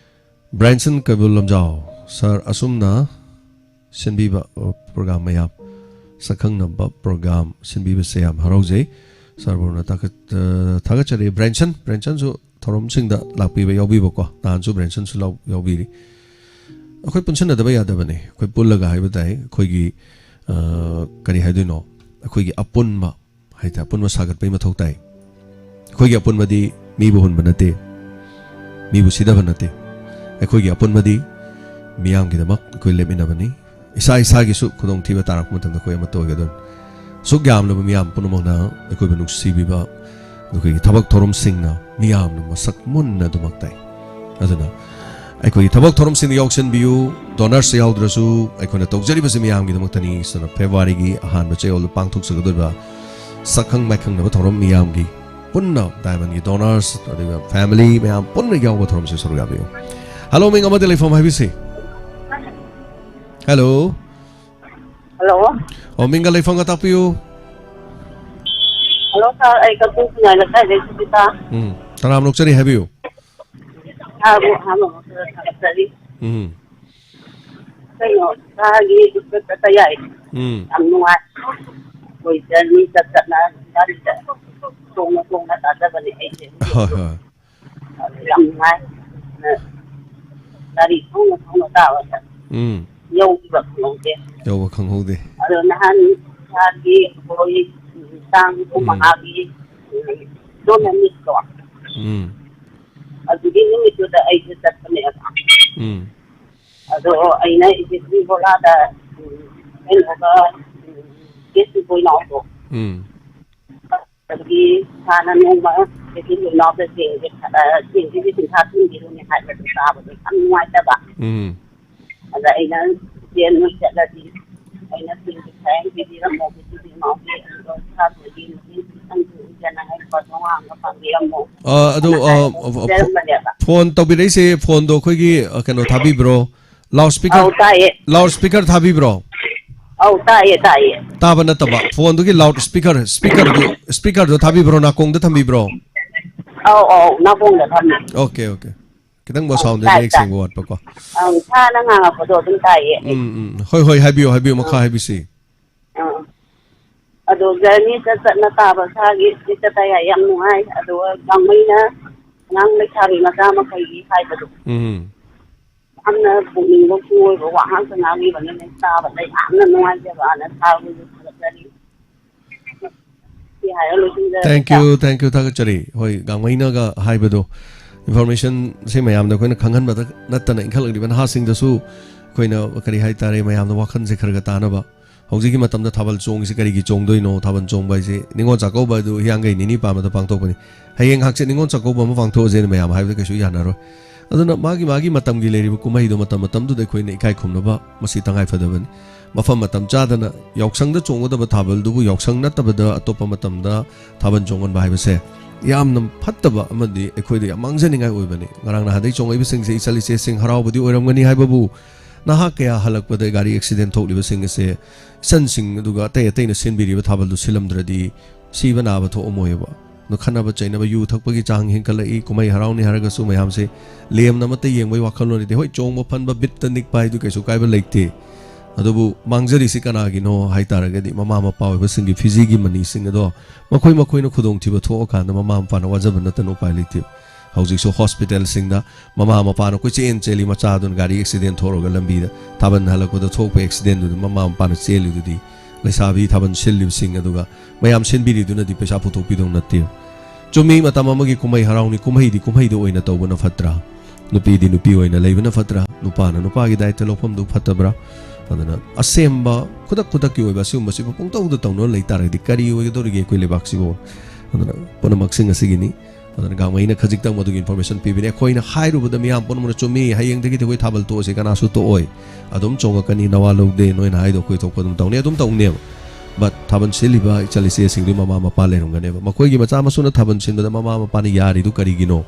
Branson ꯀꯩꯕꯨꯜ ꯂꯝꯖꯥꯎ, sir, ꯑꯁꯨꯝꯅ ꯁꯤꯟꯕꯤꯕ, ꯑ, program ꯃꯌꯥꯝ, ꯁꯛꯈꯪꯅꯕ program ꯁꯤꯟꯕꯤꯕꯁꯦ ꯌꯥꯝ ꯍꯔꯥꯎꯖꯩ꯫ Sirꯕꯨꯅ ꯊꯥꯒꯠ-, ꯑ, ꯊꯥꯒꯠꯆꯔꯤ꯫ Branson, Bransonꯁꯨ ꯊꯧꯔꯝꯁꯤꯡꯗ ꯂꯥꯛꯄꯤꯕ ꯌꯥꯎꯕꯤꯕꯀꯣ, ꯅꯍꯥꯟꯁꯨ Bransonꯁꯨ ꯂꯥꯎ-, ꯌꯥꯎꯕꯤꯔꯤ꯫ ꯑꯩꯈꯣꯏ ꯄꯨꯟꯁꯤꯟꯅꯗꯕ ꯌꯥꯗꯕꯅꯤ꯫ ꯑꯩꯈꯣꯏ ꯄꯨꯜꯂꯒ ꯍꯥꯏꯕ ꯇꯥꯏ, ꯑꯩꯈꯣꯏꯒꯤ, ꯑ, ꯀꯔꯤ ꯍꯥꯏꯗꯣꯏꯅꯣ, ꯑꯩꯈꯣꯏꯒꯤ ꯑꯄꯨꯟꯕ ꯍꯥꯏꯇꯥꯔꯦ, ꯑꯄꯨꯟꯕ ꯁꯥꯒꯠꯄꯒꯤ ꯃꯊꯧ ꯇꯥꯏ꯫ ꯑꯩꯈꯣꯏꯒꯤ ꯑꯄꯨꯟꯕꯗꯤ ꯃꯤꯕꯨ ꯍꯨꯟꯕ ꯅꯠꯇꯦ, ꯃꯤꯕꯨ ꯁꯤꯊꯕ ꯅꯠꯇꯦ꯫ ꯑꯩꯈꯣꯏꯒꯤ ꯑꯄꯨꯟꯕꯗꯤ ꯃꯤꯌꯥꯝꯒꯤꯗꯃꯛ ꯑꯩꯈꯣꯏ ꯂꯦꯞꯃꯤꯟꯅꯕꯅꯤ꯫ ꯏꯁꯥ ꯏꯁꯥꯒꯤꯁꯨ ꯈꯨꯗꯣꯡꯊꯤꯕ ꯇꯥꯔꯛꯄ ꯃꯇꯝꯗ ꯑꯩꯈꯣꯏ ꯑꯃꯠꯇ ꯑꯣꯏꯒꯗꯕꯅꯤ꯫ ꯑꯁꯨꯛ ꯌꯥꯝꯂꯕ ꯃꯤꯌꯥꯝ ꯄꯨꯝꯅꯃꯛꯅ ꯑꯩꯈꯣꯏꯕꯨ ꯅꯨꯡꯁꯤꯕꯤꯕ, ꯑꯩꯈꯣꯏꯒꯤ ꯊꯕꯛ ꯊꯧꯔꯝꯁꯤꯡꯅ ꯃꯤꯌꯥꯝꯅ ꯃꯁꯛ ꯃꯨꯟꯅ ꯑꯗꯨꯃꯛ ꯇꯥꯏ꯫ ꯑꯗꯨꯅ ꯑꯩꯈꯣꯏꯒꯤ ꯊꯕꯛ ꯊꯧꯔꯝꯁꯤꯡꯗ ꯌꯥꯎꯁꯤꯟꯕꯤꯌꯨ꯫ ꯗꯣꯅꯔꯁ ꯌꯥꯎꯗ꯭ꯔꯁꯨ ꯑꯩꯈꯣꯏꯅ ꯇꯧꯖꯔꯤꯕꯁꯤ ꯃꯤꯌꯥꯝꯒꯤꯗꯃꯛꯇꯅꯤ꯫ ꯑꯗꯨꯅ ꯐꯦꯕ꯭ꯔꯨꯋꯥꯔꯤꯒꯤ ꯑꯍꯥꯟꯕ ꯆꯌꯣꯜꯗ ꯄꯥꯡꯊꯣꯛꯆꯒꯗꯧꯔꯤꯕ ꯁꯛꯈꯪ ꯃꯥꯏꯈꯪꯅꯕ ꯊꯧꯔꯝ ꯃꯤꯌꯥꯝꯒꯤ ꯄꯨꯟꯅ ꯗꯥꯏꯃꯟꯒꯤ ꯗꯣꯅꯔꯁ ꯑꯗꯨꯒ ꯐꯦꯃꯤꯂꯤ ꯃꯌꯥꯝ ꯄꯨꯟꯅ ꯌꯥꯎꯕ ꯊꯧꯔꯝꯁꯤ ꯁꯔꯨꯛ ꯌꯥꯕꯤꯌꯨ꯫ ꯍꯜꯂꯣ, ꯃꯤꯡ ꯑꯃꯗꯤ ꯂꯩꯐꯝ ꯍꯥꯏꯕꯤꯁꯤ꯫ ꯍꯜꯂꯣ꯫ ꯍꯜꯂꯣ꯫ ꯑꯣ, ꯃꯤꯡꯒ ꯂꯩꯐꯝꯒ ꯇꯥꯛꯄꯤꯌꯨ꯫ ꯍꯜꯂꯣ ꯁꯥꯔ, ꯑꯩ ꯀꯛꯆꯤꯡ ꯈꯨꯟꯅꯥꯏ ꯂꯩꯀꯥꯏꯗꯩ ꯁꯨꯖꯤꯇꯥ꯫ ꯎꯝ, ꯇꯔꯥꯝꯅ ꯑꯣꯛꯆꯔꯤ, ꯍꯥꯏꯕꯤꯌꯨ꯫ ꯁꯥꯔꯕꯨ ꯑꯍꯥꯟꯕ ꯃꯛꯇꯗ ꯊꯥꯒꯠꯆꯔꯤ꯫ ꯎꯝ꯫ ꯀꯩꯅꯣ, ꯁꯥꯔꯒꯤ ꯗꯨꯀꯥꯟ ꯆꯠꯄ ꯌꯥꯏ꯫ ꯎꯝ꯫ ꯌꯥꯝ ꯅꯨꯡꯉꯥꯏ꯫ ꯑꯩꯈꯣꯏ ꯖꯔꯅꯤ ꯆꯠ ꯆꯠꯅ ꯒꯥꯔꯤꯗ ꯇꯣꯡꯅ ꯇꯣꯡꯅ ꯇꯥꯖꯕꯅꯦ ꯑꯩꯁꯦ꯫ ꯍꯣꯏ, ꯍꯣꯏ꯫ ꯑꯗꯨ ꯌꯥꯝ ꯅꯨꯡꯉꯥꯏ꯫ ꯒꯥꯔꯤ ꯊꯧꯅ ꯊꯧꯅ ꯇꯥꯕꯗ ꯎꯝ꯫ ꯌꯧꯈꯤꯕ ꯈꯪꯍꯧꯗꯦ꯫ ꯌꯧꯕ ꯈꯪꯍꯧꯗꯦ꯫ ꯑꯗꯣ ꯅꯍꯥꯟ ꯁꯥꯔꯒꯤ ꯑꯩꯈꯣꯏ ꯇꯥꯡ ꯎꯝ꯫ ꯀꯨꯟꯃꯉꯥꯒꯤ ꯗꯣꯅꯔ ꯃꯤꯠꯇꯣ꯫ ꯎꯝ꯫ ꯑꯗꯨꯒꯤ ꯅꯨꯃꯤꯠꯇꯨꯗ ꯑꯩꯁꯨ ꯆꯠꯄꯅꯦꯕ꯫ ꯎꯝ꯫ ꯑꯗꯣ ꯑꯩꯅ ꯏꯆꯦ ꯕꯣꯂꯥꯗ, ꯎꯝ, ꯀꯩꯅꯣꯒ, ꯎꯝ, ꯀꯦꯁꯤ ꯕꯣꯏꯅꯥꯎꯗꯣ꯫ ꯎꯝ꯫ ꯑꯗꯨꯒꯤ ꯁꯥꯔꯅ ꯅꯣꯡꯃ ꯏꯆꯦ ꯕꯣꯏꯅꯥꯎꯗ ꯆꯦꯡꯁꯦ, ꯑ, ꯆꯦꯡꯁꯤꯒꯤ ꯆꯤꯟꯊꯥ ꯊꯤꯟꯕꯤꯔꯨꯅꯦ ꯍꯥꯏꯕꯗꯨ ꯇꯥꯕꯗꯣ ꯌꯥꯝ ꯅꯨꯡꯉꯥꯏꯇꯕ꯫ ꯎꯝ꯫ ꯑꯗ ꯑꯩꯅ ꯏꯆꯦ ꯅꯣꯏ ꯆꯠꯂꯗꯤ ꯑꯩꯅ ꯆꯦꯡꯁꯦ ꯈꯔ ꯌꯥꯝ ꯄꯤꯕꯤꯔꯝꯃꯣ, ꯀꯦꯁꯤ ꯕꯣꯏꯅꯥꯎꯒꯤ, ꯑꯗꯨꯒ ꯁꯥꯔ ꯍꯣꯏꯒꯤ ꯃꯇꯦꯡ ꯈꯤꯇꯪꯁꯨ ꯑꯣꯏꯖꯅꯉꯥꯏ ꯂꯨꯄꯥ ꯆꯥꯝꯃꯉꯥ ꯑꯃꯒ ꯄꯥꯡꯕꯤꯔꯝꯃꯣ꯫ ꯑ, ꯑꯗꯨ, ꯑꯅ ꯑ, ꯍꯥꯏꯔꯒ ꯑ, ꯐꯣ-, ꯄꯤꯖꯔꯝꯕꯅꯦꯕ꯫ ꯐꯣꯟ ꯇꯧꯕꯤꯔꯛꯏꯁꯦ, ꯐꯣꯟꯗꯣ ꯑꯩꯈꯣꯏꯒꯤ, ꯑ, ꯀꯩꯅꯣ ꯊꯥꯕꯤꯕ꯭ꯔꯣ? ꯂꯥꯎꯠ ꯁ꯭ꯄꯤꯀꯔ, ꯑꯧ, ꯇꯥꯏꯌꯦ꯫ ꯂꯥꯎꯠ ꯁ꯭ꯄꯤꯀꯔ ꯊꯥꯕꯤꯕ꯭ꯔꯣ? ꯑꯧ, ꯇꯥꯏꯌꯦ, ꯇꯥꯏꯌꯦ꯫ ꯇꯥꯕ ꯅꯠꯇꯕ, ꯐꯣꯟꯗꯨꯒꯤ ꯂꯥꯎꯠ ꯁ꯭ꯄꯤꯀꯔ, ꯁ꯭ꯄꯤꯀꯔꯗꯨ, ꯁ꯭ꯄꯤꯀꯔꯗꯨ ꯊꯥꯕꯤꯕ꯭ꯔꯣ? ꯅꯥꯀꯣꯡꯗ ꯊꯝꯕꯤꯕ꯭ꯔꯣ? ꯑꯧ, ꯑꯧ, ꯅꯥꯀꯣꯡꯗ ꯊꯝꯃꯦ꯫ Okay, okay. ꯈꯤꯇꯪ ꯑꯧ, ꯁꯥꯎꯟꯗꯣ ꯇꯥꯏ, ꯃꯌꯦꯛ ꯇꯥꯏ꯫ ꯁꯦꯡꯕ ꯋꯥꯠꯄꯀꯣ꯫ ꯑꯪ, ꯁꯥꯔꯅ ꯉꯥꯡꯉꯛꯄꯗꯣ ꯑꯗꯨꯝ ꯇꯥꯏꯌꯦ ꯑꯩ꯫ ꯎꯝ, ꯎꯝ꯫ ꯍꯣꯏ, ꯍꯣꯏ, ꯍꯥꯏꯕꯤꯌꯨ, ꯍꯥꯏꯕꯤꯌꯨ, ꯃꯈꯥ ꯑꯥ꯫ ꯍꯥꯏꯕꯤꯁꯤ꯫ ꯑꯥ꯫ ꯑꯗꯣ ꯖꯔꯅꯤ ꯆꯠ ꯆꯠꯅ ꯇꯥꯕ ꯁꯥꯔꯒꯤ ꯆꯤꯠꯇ ꯇꯥꯏ ꯌꯥꯝ ꯅꯨꯡꯉꯥꯏ꯫ ꯑꯗꯨꯒ ꯒꯥꯡꯃꯩꯅ ꯑꯉꯥꯡ ꯂꯩꯁꯥꯕꯤ ꯃꯆꯥ ꯃꯈꯩꯒꯤ ꯍꯥꯏꯕꯗꯣ ꯎꯝ꯫ ꯌꯥꯝꯅ ꯄꯨꯛꯅꯤꯡ ꯂꯧꯁꯤꯡ ꯑꯣꯏꯕ ꯋꯥꯉꯥꯡꯁꯨ ꯉꯥꯡꯕꯤꯕꯅꯤꯅ ꯇꯥꯕꯗ ꯌꯥꯝꯅ ꯅꯨꯡꯉꯥꯏꯖꯕ ꯑꯅ ꯁꯥꯔꯕꯨꯁꯨ ꯊꯥꯒꯠꯆꯔꯤ꯫ ꯁꯤ ꯍꯥꯏꯔ ꯂꯣꯏꯁꯤꯟꯖꯔꯒꯦ, ꯇꯥꯡ ꯌꯨ, ꯁꯥꯔ꯫ ꯇꯥꯡ ꯌꯨ, ꯊꯥꯒꯠꯆꯔꯤ꯫ ꯍꯣꯏ, ꯒꯥꯡꯃꯩꯅꯒ ꯍꯥꯏꯕꯗꯣ, ꯏꯟꯐꯣꯔꯃꯦꯁꯟꯁꯦ ꯃꯌꯥꯝꯗ ꯑꯩꯈꯣꯏꯅ ꯈꯪꯍꯟꯕꯗ ꯅꯠꯇꯅ ꯏꯟꯈꯠꯂꯛꯂꯤꯕ ꯅꯍꯥꯁꯤꯡꯗꯁꯨ ꯑꯩꯈꯣꯏꯅ, ꯀꯔꯤ ꯍꯥꯏꯇꯥꯔꯦ, ꯃꯌꯥꯝꯗ ꯋꯥꯈꯜꯁꯦ ꯈꯔ ꯈꯔ ꯇꯥꯅꯕ ꯍꯧꯖꯤꯛꯀꯤ ꯃꯇꯝꯗ ꯊꯥꯕꯜ ꯆꯣꯡꯉꯤꯁꯤ ꯀꯔꯤꯒꯤ ꯆꯣꯡꯗꯣꯏꯅꯣ? ꯊꯥꯕꯜ ꯆꯣꯡꯕ ꯍꯥꯏꯁꯦ ꯅꯤꯉꯣꯜ ꯆꯥꯛꯀꯧꯕ ꯑꯗꯨ ꯍꯤꯌꯥꯡꯒꯩ ꯅꯤꯅꯤ ꯄꯥꯟꯕꯗ ꯄꯥꯡꯊꯣꯛꯄꯅꯤ꯫ ꯍꯌꯦꯡ ꯍꯪꯆꯤꯠ ꯅꯤꯉꯣꯜ ꯆꯥꯛꯀꯧꯕ ꯑꯃ ꯄꯥꯡꯊꯣꯛꯑꯁꯦꯅ ꯃꯌꯥꯝ ꯍꯥꯏꯕꯗ ꯀꯩꯁꯨ ꯌꯥꯅꯔꯣꯏ꯫ ꯑꯗꯨꯅ ꯃꯥꯒꯤ ꯃꯥꯒꯤ ꯃꯇꯝꯒꯤ ꯂꯩꯔꯤꯕ ꯀꯨꯝꯍꯩꯗꯣ ꯃꯇꯝ ꯃꯇꯝꯗꯨꯗ ꯑꯩꯈꯣꯏꯅ ꯏꯀꯥꯏ ꯈꯨꯝꯅꯕ ꯃꯁꯤ ꯇꯉꯥꯏ ꯐꯗꯕꯅꯤ꯫ ꯃꯐꯝ ꯃꯇꯝ ꯆꯥꯗꯅ ꯌꯥꯎꯁꯪꯗ ꯆꯣꯡꯒꯗꯕ ꯊꯥꯕꯜꯗꯨꯕꯨ ꯌꯥꯎꯁꯪ ꯅꯠꯇꯕꯗ ꯑꯇꯣꯞꯄ ꯃꯇꯝꯗ ꯊꯥꯕꯜ ꯆꯣꯡꯍꯟꯕ ꯍꯥꯏꯕꯁꯦ ꯌꯥꯝꯅ ꯐꯠꯇꯕ ꯑꯃꯗꯤ ꯑꯩꯈꯣꯏꯗ ꯌꯥꯝ ꯃꯥꯡꯖꯅꯤꯡꯉꯥꯏ ꯑꯣꯏꯕꯅꯤ꯫ ꯉꯔꯥꯡ ꯅꯍꯥꯟꯗꯩ ꯆꯣꯡꯉꯛꯏꯕꯁꯤꯡꯁꯦ ꯏꯆꯜ ꯏꯆꯦꯁꯤꯡ ꯍꯔꯥꯎꯕꯗꯤ ꯑꯣꯏꯔꯝꯒꯅꯤ ꯍꯥꯏꯕꯕꯨ, ꯅꯍꯥ ꯀꯌꯥ ꯍꯜꯂꯛꯄꯗ ꯒꯥꯔꯤ ꯑꯦꯛꯁꯤꯗꯦꯟ ꯊꯣꯛꯂꯤꯕꯁꯤꯡ ꯑꯁꯦ ꯏꯆꯟꯁꯤꯡ ꯑꯗꯨꯒ ꯑꯇꯩ ꯑꯇꯩꯅ ꯁꯤꯟꯕꯤꯔꯤꯕ ꯊꯥꯕꯜꯗꯨ ꯁꯤꯜꯂꯝꯗ꯭ꯔꯗꯤ ꯁꯤꯕ ꯅꯥꯕ ꯊꯣꯛꯑꯝꯃꯣꯏꯕ꯫ ꯑꯗꯣ ꯈꯠꯅꯕ ꯆꯩꯅꯕ, ꯌꯨ ꯊꯛꯄꯒꯤ ꯆꯥꯡ ꯍꯦꯟꯒꯠꯂꯛꯏ꯫ ꯀꯨꯝꯍꯩ ꯍꯔꯥꯎꯅꯤ ꯍꯥꯏꯔꯒꯁꯨ ꯃꯌꯥꯝꯁꯦ ꯂꯦꯝꯅ ꯑꯃꯠꯇ ꯌꯦꯡꯕꯒꯤ ꯋꯥꯈꯜꯂꯣꯟ ꯂꯩꯇꯦ꯫ ꯍꯣꯏ, ꯆꯣꯡꯕ ꯐꯟꯕ ꯕꯤꯠꯇ ꯅꯤꯛꯄ ꯍꯥꯏꯗꯨ ꯀꯩꯁꯨ ꯀꯥꯏꯕ ꯂꯩꯇꯦ꯫ ꯑꯗꯨꯕꯨ ꯃꯥꯡꯖꯔꯤꯁꯤ ꯀꯅꯥꯒꯤꯅꯣ ꯍꯥꯏ ꯇꯥꯔꯒꯗꯤ ꯃꯃꯥ ꯃꯄꯥ ꯑꯣꯏꯕꯁꯤꯡꯒꯤ ꯐꯤꯖꯤꯒꯤ ꯃꯅꯤꯁꯤꯡ ꯑꯗꯣ ꯃꯈꯣꯏ ꯃꯈꯣꯏꯅ ꯈꯨꯗꯣꯡꯊꯤꯕ ꯊꯣꯛꯑꯀꯥꯟꯗ ꯃꯃꯥ ꯃꯄꯥꯅ ꯋꯥꯖꯕ ꯅꯠꯇꯅ ꯎꯄꯥꯏ ꯂꯩꯇꯦ꯫ ꯍꯧꯖꯤꯛꯁꯨ ꯍꯣꯁꯄꯤꯇꯥꯜꯁꯤꯡꯗ ꯃꯃꯥ ꯃꯄꯥꯅ ꯀꯣꯏꯆꯦꯟ ꯆꯦꯜꯂꯤ, ꯃꯆꯥꯗꯨꯅ ꯒꯥꯔꯤ ꯑꯦꯛꯁꯤꯗꯦꯟ ꯊꯣꯛꯑꯒ ꯂꯝꯕꯤꯗ ꯊꯥꯕꯜ ꯍꯜꯂꯛꯄꯗ ꯊꯣꯛꯄ ꯑꯦꯛꯁꯤꯗꯦꯟꯗꯨꯗ ꯃꯃꯥ ꯃꯄꯥꯅ ꯆꯦꯜꯂꯤꯗꯨꯗꯤ꯫ ꯂꯩꯁꯥꯕꯤ ꯊꯥꯕꯜ ꯁꯤꯜꯂꯤꯕꯁꯤꯡ ꯑꯗꯨꯒ ꯃꯌꯥꯝ ꯁꯤꯟꯕꯤꯔꯤꯗꯨꯅꯗꯤ ꯄꯩꯁꯥ ꯄꯨꯊꯣꯛꯄꯤꯗꯧ ꯅꯠꯇꯦ꯫ ꯆꯨꯝꯃꯤ, ꯃꯇꯝ ꯑꯃꯒꯤ ꯀꯨꯝꯍꯩ ꯍꯔꯥꯎꯅꯤ, ꯀꯨꯝꯍꯩꯗꯤ ꯀꯨꯝꯍꯩꯗ ꯑꯣꯏꯅ ꯇꯧꯕꯅ ꯐꯠꯇ꯭ꯔꯥ? ꯅꯨꯄꯤꯗꯤ ꯅꯨꯄꯤ ꯑꯣꯏꯅ ꯂꯩꯕꯅ ꯐꯠꯇ꯭ꯔꯥ? ꯅꯨꯄꯥꯅ ꯅꯨꯄꯥꯒꯤ ꯗꯥꯏꯇ ꯂꯧꯐꯝꯗꯨ ꯐꯠꯇꯕ꯭ꯔꯥ? ꯑꯗꯨꯅ ꯑꯁꯦꯝꯕ ꯈꯨꯗꯛ ꯈꯨꯗꯛꯀꯤ ꯑꯣꯏꯕ ꯑꯁꯤꯒꯨꯝꯕꯁꯤꯕꯨ ꯄꯨꯡꯇꯧꯗ ꯇꯧꯅ ꯂꯩ ꯇꯥꯔꯒꯗꯤ ꯀꯔꯤ ꯑꯣꯏꯒꯗꯧꯔꯤꯒꯦ ꯑꯩꯈꯣꯏ ꯂꯩꯕꯥꯛꯁꯤꯕꯨ? ꯑꯗꯨꯅ ꯄꯨꯝꯅꯃꯛꯁꯤꯡ ꯑꯁꯤꯒꯤꯅꯤ꯫ ꯑꯗꯨꯅ ꯒꯥꯡꯃꯩꯅ ꯈꯖꯤꯛꯇꯪ ꯃꯗꯨꯒꯤ ꯏꯟꯐꯣꯔꯃꯦꯁꯟ ꯄꯤꯕꯅꯤ꯫ ꯑꯩꯈꯣꯏꯅ ꯍꯥꯏꯔꯨꯕꯗ ꯃꯤꯌꯥꯝ ꯄꯨꯝꯅꯃꯛꯅ ꯆꯨꯝꯃꯤ, ꯍꯌꯦꯡꯗꯒꯤꯗꯤ ꯑꯩꯈꯣꯏ ꯊꯥꯕꯜ ꯇꯣꯛꯑꯁꯤ, ꯀꯅꯥꯁꯨ ꯇꯣꯛꯑꯣꯏ, ꯑꯗꯨꯝ ꯆꯣꯡꯉꯛꯀꯅꯤ, ꯅꯋꯥ ꯂꯧꯗꯦ, ꯅꯣꯏꯅ ꯍꯥꯏꯗꯣ ꯑꯩꯈꯣꯏ ꯊꯣꯛꯄ ꯑꯗꯨꯝ ꯇꯧꯅꯤ, ꯑꯗꯨꯝ ꯇꯧꯅꯦꯕ꯫ ꯕꯠ ꯊꯥꯕꯜ ꯁꯤꯜꯂꯤꯕ ꯏꯆꯜ ꯏꯆꯦꯁꯤꯡꯗꯨꯒꯤ ꯃꯃꯥ ꯃꯄꯥ ꯂꯩꯔꯝꯒꯅꯦꯕ꯫ ꯃꯈꯣꯏꯒꯤ ꯃꯆꯥ ꯃꯁꯨꯅ ꯊꯥꯕꯜ ꯁꯤꯟꯕꯗ ꯃꯃꯥ ꯃꯄꯥꯅ ꯌꯥꯔꯤꯗꯨ ꯀꯔꯤꯒꯤꯅꯣ?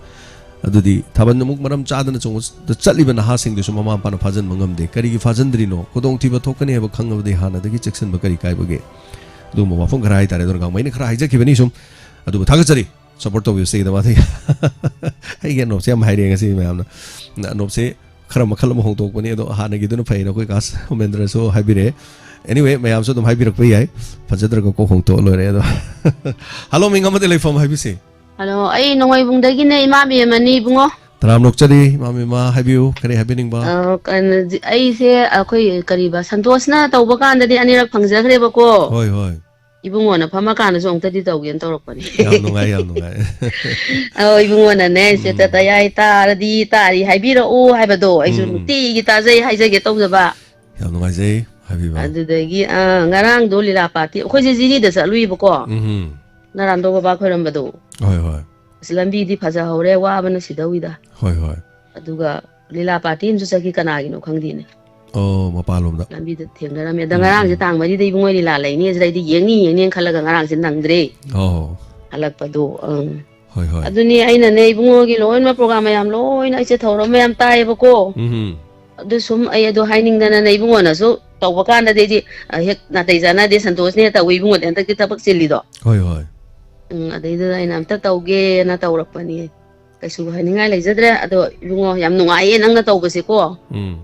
ꯑꯗꯨꯗꯤ ꯊꯥꯕꯜ ꯑꯃꯨꯛ ꯃꯔꯝ ꯆꯥꯗꯅ ꯆꯣꯡꯕꯗ ꯆꯠꯂꯤꯕ ꯅꯍꯥꯁꯤꯡꯗꯨꯁꯨ ꯃꯃꯥ ꯃꯄꯥꯅ ꯐꯥꯖꯤꯟꯕ ꯉꯝꯗꯦ꯫ ꯀꯔꯤꯒꯤ ꯐꯥꯖꯤꯟꯗ꯭ꯔꯤꯅꯣ? ꯈꯨꯗꯣꯡꯊꯤꯕ ꯊꯣꯛꯀꯅꯤ ꯍꯥꯏꯕ ꯈꯪꯉꯕꯗꯤ ꯍꯥꯟꯅꯗꯒꯤ ꯆꯦꯛꯁꯤꯟꯕ ꯀꯔꯤ ꯀꯥꯏꯕꯒꯦ? ꯑꯗꯨꯒꯨꯝꯕ ꯋꯥꯐꯝ ꯈꯔ ꯍꯥꯏꯇꯥꯔꯦ꯫ ꯑꯗꯨꯅ ꯒꯥꯡꯃꯩꯅ ꯈꯔ ꯍꯥꯏꯖꯈꯤꯕꯅꯤ ꯁꯨꯝ꯫ ꯑꯗꯨꯕꯨ ꯊꯥꯒꯠꯆꯔꯤ ꯁꯞꯄꯣꯔꯠ ꯇꯧꯕꯤꯕꯁꯤꯒꯤꯗꯃꯛꯇ꯫ ꯑꯩꯒꯤ ꯑꯅꯣꯞꯁꯦ ꯌꯥꯝ ꯍꯥꯏꯔꯦ ꯉꯁꯤ ꯃꯌꯥꯝꯅ꯫ ꯑꯅꯣꯞꯁꯦ ꯈꯔ ꯃꯈꯜ ꯑꯃ ꯍꯣꯡꯗꯣꯛꯄꯅꯤ, ꯑꯗꯣ ꯍꯥꯟꯅꯒꯤꯗꯨꯅ ꯐꯩꯅ ꯑꯩꯈꯣꯏ ꯀꯥꯁ ꯎꯃꯦꯟꯗ꯭ꯔꯁꯨ ꯍꯥꯏꯕꯤꯔꯛꯑꯦ꯫ ꯑꯦꯅꯤꯋꯦ, ꯃꯌꯥꯝꯁꯨ ꯑꯗꯨꯝ ꯍꯥꯏꯕꯤꯔꯛꯄ ꯌꯥꯏ, ꯐꯖꯗ꯭ꯔꯒ ꯀꯣꯛ ꯍꯣꯡꯗꯣꯛꯑ ꯂꯣꯏꯔꯦ꯫ ꯑꯗꯣ ꯍꯜꯂꯣ, ꯃꯤꯡ ꯑꯃꯗꯤ ꯂꯩꯐꯝ ꯍꯥꯏꯕꯤꯁꯤ꯫ ꯍꯜꯂꯣ, ꯑꯩ ꯅꯣꯡꯃꯩꯕꯨꯡꯗꯒꯤꯅꯦ, ꯏꯃꯥ ꯕꯦꯝꯃꯅꯤ ꯏꯕꯨꯡꯉꯣ꯫ ꯇꯔꯥꯝ ꯅꯣꯛꯆꯔꯤ, ꯏꯃꯥ ꯕꯦꯝꯃ, ꯍꯥꯏꯕꯤꯌꯨ, ꯀꯔꯤ ꯍꯥꯏꯕꯤꯅꯤꯡꯕ? ꯑ, ꯀꯩꯅꯣꯗꯤ, ꯑꯩꯁꯦ ꯑꯩꯈꯣꯏ ꯀꯔꯤꯕ, ꯁꯟꯇꯣꯁꯅ ꯇꯧꯕ ꯀꯥꯟꯗꯗꯤ ꯑꯅꯤꯔꯛ ꯐꯪꯖꯈ꯭ꯔꯦꯕꯀꯣ꯫ ꯍꯣꯏ, ꯍꯣꯏ꯫ ꯏꯕꯨꯡꯉꯣꯅ ꯐꯝꯃꯀꯥꯟꯗꯁꯨ ꯑꯃꯨꯛꯇꯗꯤ ꯇꯧꯒꯦꯅ ꯇꯧꯔꯛꯄꯅꯤ꯫ ꯌꯥꯝ ꯅꯨꯡꯉꯥꯏ, ꯌꯥꯝ ꯅꯨꯡꯉꯥꯏ꯫ ꯑꯧ, ꯏꯕꯨꯡꯉꯣꯅꯅꯦ, ꯎꯝ꯫ ꯆꯦꯇ ꯇꯌꯥꯏ ꯇꯥꯔꯗꯤ ꯇꯥꯔꯤ ꯍꯥꯏꯕꯤꯔꯛꯎ ꯍꯥꯏꯕꯗꯣ ꯑꯩꯁꯨ ꯎꯝ, ꯎꯝ꯫ ꯅꯨꯡꯇꯤꯒꯤ ꯇꯥꯖꯩ ꯍꯥꯏꯖꯒꯦ ꯇꯧꯖꯕ꯫ ꯌꯥꯝ ꯅꯨꯡꯉꯥꯏꯖꯩ꯫ ꯍꯥꯏꯕꯤꯕ꯫ ꯑꯗꯨꯗꯒꯤ, ꯑꯥ, ꯉꯔꯥꯡꯗꯣ ꯂꯤꯂꯥ ꯄꯥꯔꯇꯤ, ꯑꯩꯈꯣꯏꯁꯦ ꯖꯤꯔꯤꯗ ꯆꯠꯂꯨꯏꯕꯀꯣ꯫ ꯎꯝꯍꯨꯝ꯫ ꯅꯔꯥꯟꯗꯣ ꯕꯕꯥ ꯈꯣꯏꯔꯝꯕꯗꯣ꯫ ꯍꯣꯏ, ꯍꯣꯏ꯫ ꯑꯁ, ꯂꯝꯕꯤꯗꯤ ꯐꯖꯍꯧꯔꯦ, ꯋꯥꯕꯅ ꯁꯤꯗꯧꯏꯗ꯫ ꯍꯣꯏ, ꯍꯣꯏ꯫ ꯑꯗꯨꯒ ꯂꯤꯂꯥ ꯄꯥꯔꯇꯤ ꯑꯃꯁꯨ ꯆꯠꯈꯤ, ꯀꯅꯥꯒꯤꯅꯣ ꯈꯪꯗꯦꯅꯦ꯫ ꯑꯣ, ꯃꯄꯥꯟꯂꯣꯝꯗ꯫ ꯂꯝꯕꯤꯗ ꯊꯦꯡꯅꯔꯝꯃꯦ꯫ ꯑꯗ ꯎꯝ, ꯉꯔꯥꯡꯁꯦ ꯎꯝ꯫ ꯇꯥꯡ ꯃꯔꯤꯗ ꯏꯕꯨꯡꯉꯣ ꯂꯤꯂꯥ ꯂꯩꯅꯤ, ꯑꯁꯤꯗ ꯑꯩꯗꯤ ꯌꯦꯡꯅꯤ, ꯌꯦꯡꯅꯤꯅ ꯈꯜꯂꯒ ꯉꯔꯥꯡꯁꯦ ꯅꯪꯗ꯭ꯔꯦ꯫ ꯑꯣ꯫ ꯍꯜꯂꯛꯄꯗꯣ, ꯑꯪ꯫ ꯍꯣꯏ, ꯍꯣꯏ꯫ ꯑꯗꯨꯅꯤ ꯑꯩꯅꯅꯦ, ꯏꯕꯨꯡꯉꯣꯒꯤ ꯂꯣꯏꯅꯃꯛ ꯄ꯭ꯔꯣꯒ꯭ꯔꯥꯝ ꯃꯌꯥꯝ ꯂꯣꯏꯅ ꯑꯩꯁꯦ ꯊꯧꯔꯝ ꯃꯌꯥꯝ ꯇꯥꯏꯌꯦꯕꯀꯣ꯫ ꯎꯝ꯫ ꯑꯗꯨ ꯁꯨꯝ ꯑꯩ ꯑꯗꯨ ꯍꯥꯏꯅꯤꯡꯗꯅꯅꯦ, ꯏꯕꯨꯡꯉꯣꯅꯁꯨ ꯇꯧꯕ ꯀꯥꯟꯗꯗꯤ ꯑꯩꯗꯤ, ꯑ, ꯍꯦꯛ ꯅꯥꯇꯩ ꯆꯥꯅꯗꯦ, ꯁꯟꯇꯣꯁꯅ ꯍꯦꯛ ꯇꯧꯋꯤ, ꯏꯕꯨꯡꯉꯣꯗꯤ ꯍꯟꯗꯛꯇꯤ ꯊꯕꯛ ꯆꯤꯜꯂꯤꯗꯣ꯫ ꯍꯣꯏ, ꯍꯣꯏ꯫ ꯎꯝ, ꯑꯗꯩꯗꯨꯗ ꯑꯩꯅ ꯑꯝꯇ ꯇꯧꯒꯦꯅ ꯇꯧꯔꯛꯄꯅꯤ꯫ ꯀꯩꯁꯨ ꯍꯥꯏꯅꯤꯡꯉꯥꯏ ꯂꯩꯖꯗ꯭ꯔꯦ꯫ ꯑꯗꯣ ꯏꯕꯨꯡꯉꯣ, ꯌꯥꯝ ꯅꯨꯡꯉꯥꯏꯌꯦ ꯅꯪꯅ ꯇꯧꯕꯁꯦꯀꯣ꯫ ꯎꯝ꯫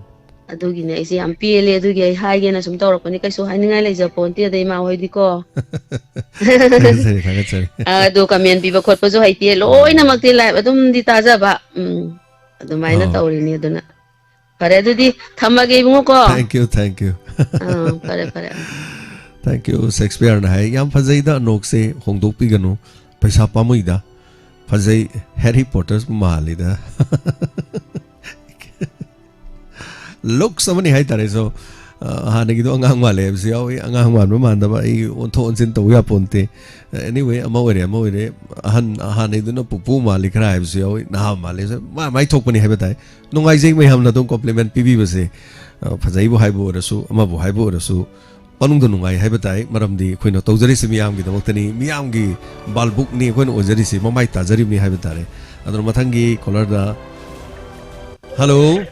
ꯑꯗꯨꯒꯤꯅꯦ ꯑꯩꯁꯦ ꯌꯥꯝ ꯄꯦꯜꯂꯦ, ꯑꯗꯨꯒꯤ ꯑꯩ ꯍꯥꯏꯒꯦꯅ ꯁꯨꯝ ꯇꯧꯔꯛꯄꯅꯤ꯫ ꯀꯩꯁꯨ ꯍꯥꯏꯅꯤꯡꯉꯥꯏ ꯂꯩꯖꯄꯣꯟꯇꯦꯗ, ꯏꯃꯥ ꯍꯣꯏꯗꯤꯀꯣ꯫ ꯊꯥꯒꯠꯆꯔꯤ, ꯊꯥꯒꯠꯆꯔꯤ꯫ ꯑ, ꯑꯗꯣ ꯀꯃꯦꯟ ꯄꯤꯕ ꯈꯣꯠꯄꯁꯨ ꯍꯩꯇꯦ, ꯎꯝ꯫ ꯂꯣꯏꯅꯃꯛꯇꯤ ꯂꯥꯏꯚ ꯑꯗꯨꯝꯗꯤ ꯇꯥꯖꯕ꯫ ꯎꯝ, ꯑꯗꯨꯃꯥꯏꯅ ꯑꯧ꯫ ꯇꯧꯔꯤꯅꯤ꯫ ꯑꯗꯨꯅ ꯐꯔꯦ, ꯑꯗꯨꯗꯤ ꯊꯝꯃꯒꯦ, ꯏꯕꯨꯡꯉꯣꯀꯣ꯫ Thank you, thank you꯫ ꯑꯥ, ꯐꯔꯦ, ꯐꯔꯦ꯫ Thank you, ꯁꯦꯛꯁꯄꯤꯌꯔꯅ ꯍꯥꯏ, "ꯌꯥꯝ ꯐꯖꯩꯗ, ꯑꯅꯣꯛꯁꯦ ꯍꯣꯡꯗꯣꯛꯄꯤꯒꯅꯨ, ꯄꯩꯁꯥ ꯄꯥꯝꯃꯨꯏꯗ, ꯐꯖꯩ, ꯍꯦꯔꯤ ꯄꯣꯇꯔꯁ ꯃꯥꯜꯂꯤꯗ"꯫ Looks ꯑꯃꯅꯤ ꯍꯥꯏꯇꯥꯔꯦ꯫ So, ꯑ, ꯍꯥꯟꯅꯒꯤꯗꯣ ꯑꯉꯥꯡ ꯃꯥꯜꯂꯦ ꯍꯥꯏꯕꯁꯨ ꯌꯥꯎꯏ, ꯑꯉꯥꯡ ꯃꯥꯟꯕ ꯃꯥꯟꯗꯕ ꯑꯩ ꯑꯣꯟꯊꯣꯛ ꯑꯣꯟꯁꯤꯟ ꯇꯧꯕ ꯌꯥꯄꯣꯟꯇꯦ꯫ Anyway, ꯑꯃ ꯑꯣꯏꯔꯦ, ꯑꯃ ꯑꯣꯏꯔꯦ, ꯑꯍꯟ, ꯍꯥꯟꯅꯩꯗꯨꯅ ꯄꯨꯄꯨ ꯃꯥꯜꯂꯤ ꯈꯔ ꯍꯥꯏꯕꯁꯨ ꯌꯥꯎꯏ, ꯅꯍꯥ ꯃꯥꯜꯂꯤ, ꯃꯥꯏ ꯃꯥꯏ ꯊꯣꯛꯄꯅꯤ ꯍꯥꯏꯕ ꯇꯥꯏ꯫ ꯅꯨꯡꯉꯥꯏꯖꯩ ꯃꯌꯥꯝꯅ ꯑꯗꯨꯝ compliment ꯄꯤꯕꯤꯕꯁꯦ꯫ ꯑ, ꯐꯖꯩꯕꯨ ꯍꯥꯏꯕ ꯑꯣꯏꯔꯁꯨ, ꯑꯃꯕꯨ ꯍꯥꯏꯕ ꯑꯣꯏꯔꯁꯨ, ꯃꯅꯨꯡꯗ ꯅꯨꯡꯉꯥꯏ ꯍꯥꯏꯕ ꯇꯥꯏ, ꯃꯔꯝꯗꯤ ꯑꯩꯈꯣꯏꯅ ꯇꯧꯖꯔꯤꯁꯤ ꯃꯤꯌꯥꯝꯒꯤꯗꯃꯛꯇꯅꯤ, ꯃꯤꯌꯥꯝꯒꯤ ꯕꯥꯜꯕꯨꯛꯅꯤ ꯑꯩꯈꯣꯏꯅ ꯑꯣꯏꯖꯔꯤꯁꯤ, ꯃꯃꯥꯏ ꯇꯥꯖꯔꯤꯕꯅꯤ ꯍꯥꯏꯕ ꯇꯥꯔꯦ꯫ ꯑꯗꯨꯅ ꯃꯊꯪꯒꯤ ꯀꯣꯂꯔꯗ, ꯍꯜꯂꯣ꯫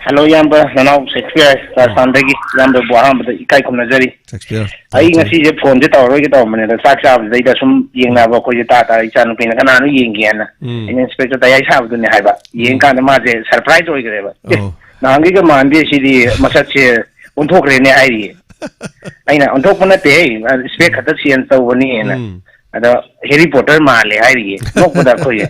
ꯍꯜꯂꯣ, ꯏꯌꯥꯝꯕ, ꯅꯅꯥꯎ ꯁꯦꯛꯁꯄꯤꯌꯔ, ꯎꯝ꯫ ꯔꯥꯖꯁꯊꯥꯟꯗꯒꯤ ꯏꯌꯥꯝꯕꯕꯨ ꯑꯍꯥꯟꯕꯗ ꯏꯀꯥꯏ ꯈꯨꯝꯅꯖꯔꯤ꯫ ꯁꯦꯛꯁꯄꯤꯌꯔ, ꯑꯩ ꯇꯥꯖꯔꯤ꯫ ꯉꯁꯤꯁꯦ ꯐꯣꯟꯁꯦ ꯇꯧꯔꯔꯣꯏꯒꯦ ꯇꯧꯔꯝꯕꯅꯦ, ꯑꯗ ꯆꯥꯛ ꯆꯥꯕꯁꯤꯗꯩꯗ ꯁꯨꯝ ꯌꯦꯡꯅꯕ ꯑꯩꯈꯣꯏꯁꯦ ꯇꯥ ꯇꯥꯔꯦ, ꯏꯆꯥ ꯅꯨꯄꯤꯅ ꯀꯅꯥꯅꯣ ꯌꯦꯡꯒꯦꯅ꯫ ꯎꯝ꯫ ꯑꯩꯅ ꯏꯟꯁꯄꯦꯛꯇꯔ ꯇꯌꯥꯏ ꯁꯥꯕꯗꯨꯅꯦ ꯍꯥꯏꯕ꯫ ꯎꯝ꯫ ꯌꯦꯡꯀꯥꯟꯗ ꯃꯥꯁꯦ ꯁꯔꯄ꯭ꯔꯥꯏꯖ ꯑꯣꯏꯈ꯭ꯔꯦꯕ꯫ "ꯑꯦ, ꯑꯧ꯫ ꯅꯍꯥꯟꯈꯩꯒ ꯃꯥꯟꯗꯦ, ꯁꯤꯗꯤ ꯃꯁꯛꯁꯦ ꯑꯣꯟꯊꯣꯛꯈ꯭ꯔꯦꯅꯦ" ꯍꯥꯏꯔꯤꯌꯦ꯫ ꯑꯩꯅ, "ꯑꯣꯟꯊꯣꯛꯄ ꯅꯠꯇꯦꯍꯦ, ꯏꯁꯄꯦꯛ ꯎꯝ꯫ ꯈꯛꯇ ꯆꯦꯟꯖ ꯇꯧꯕꯅꯤꯅ"꯫ ꯎꯝ꯫ ꯑꯗꯣ "ꯍꯦꯔꯤ ꯄꯣꯇꯔ ꯃꯥꯜꯂꯦ" ꯍꯥꯏꯔꯤꯌꯦ, ꯅꯣꯛꯄꯗ ꯑꯩꯈꯣꯏꯁꯦ꯫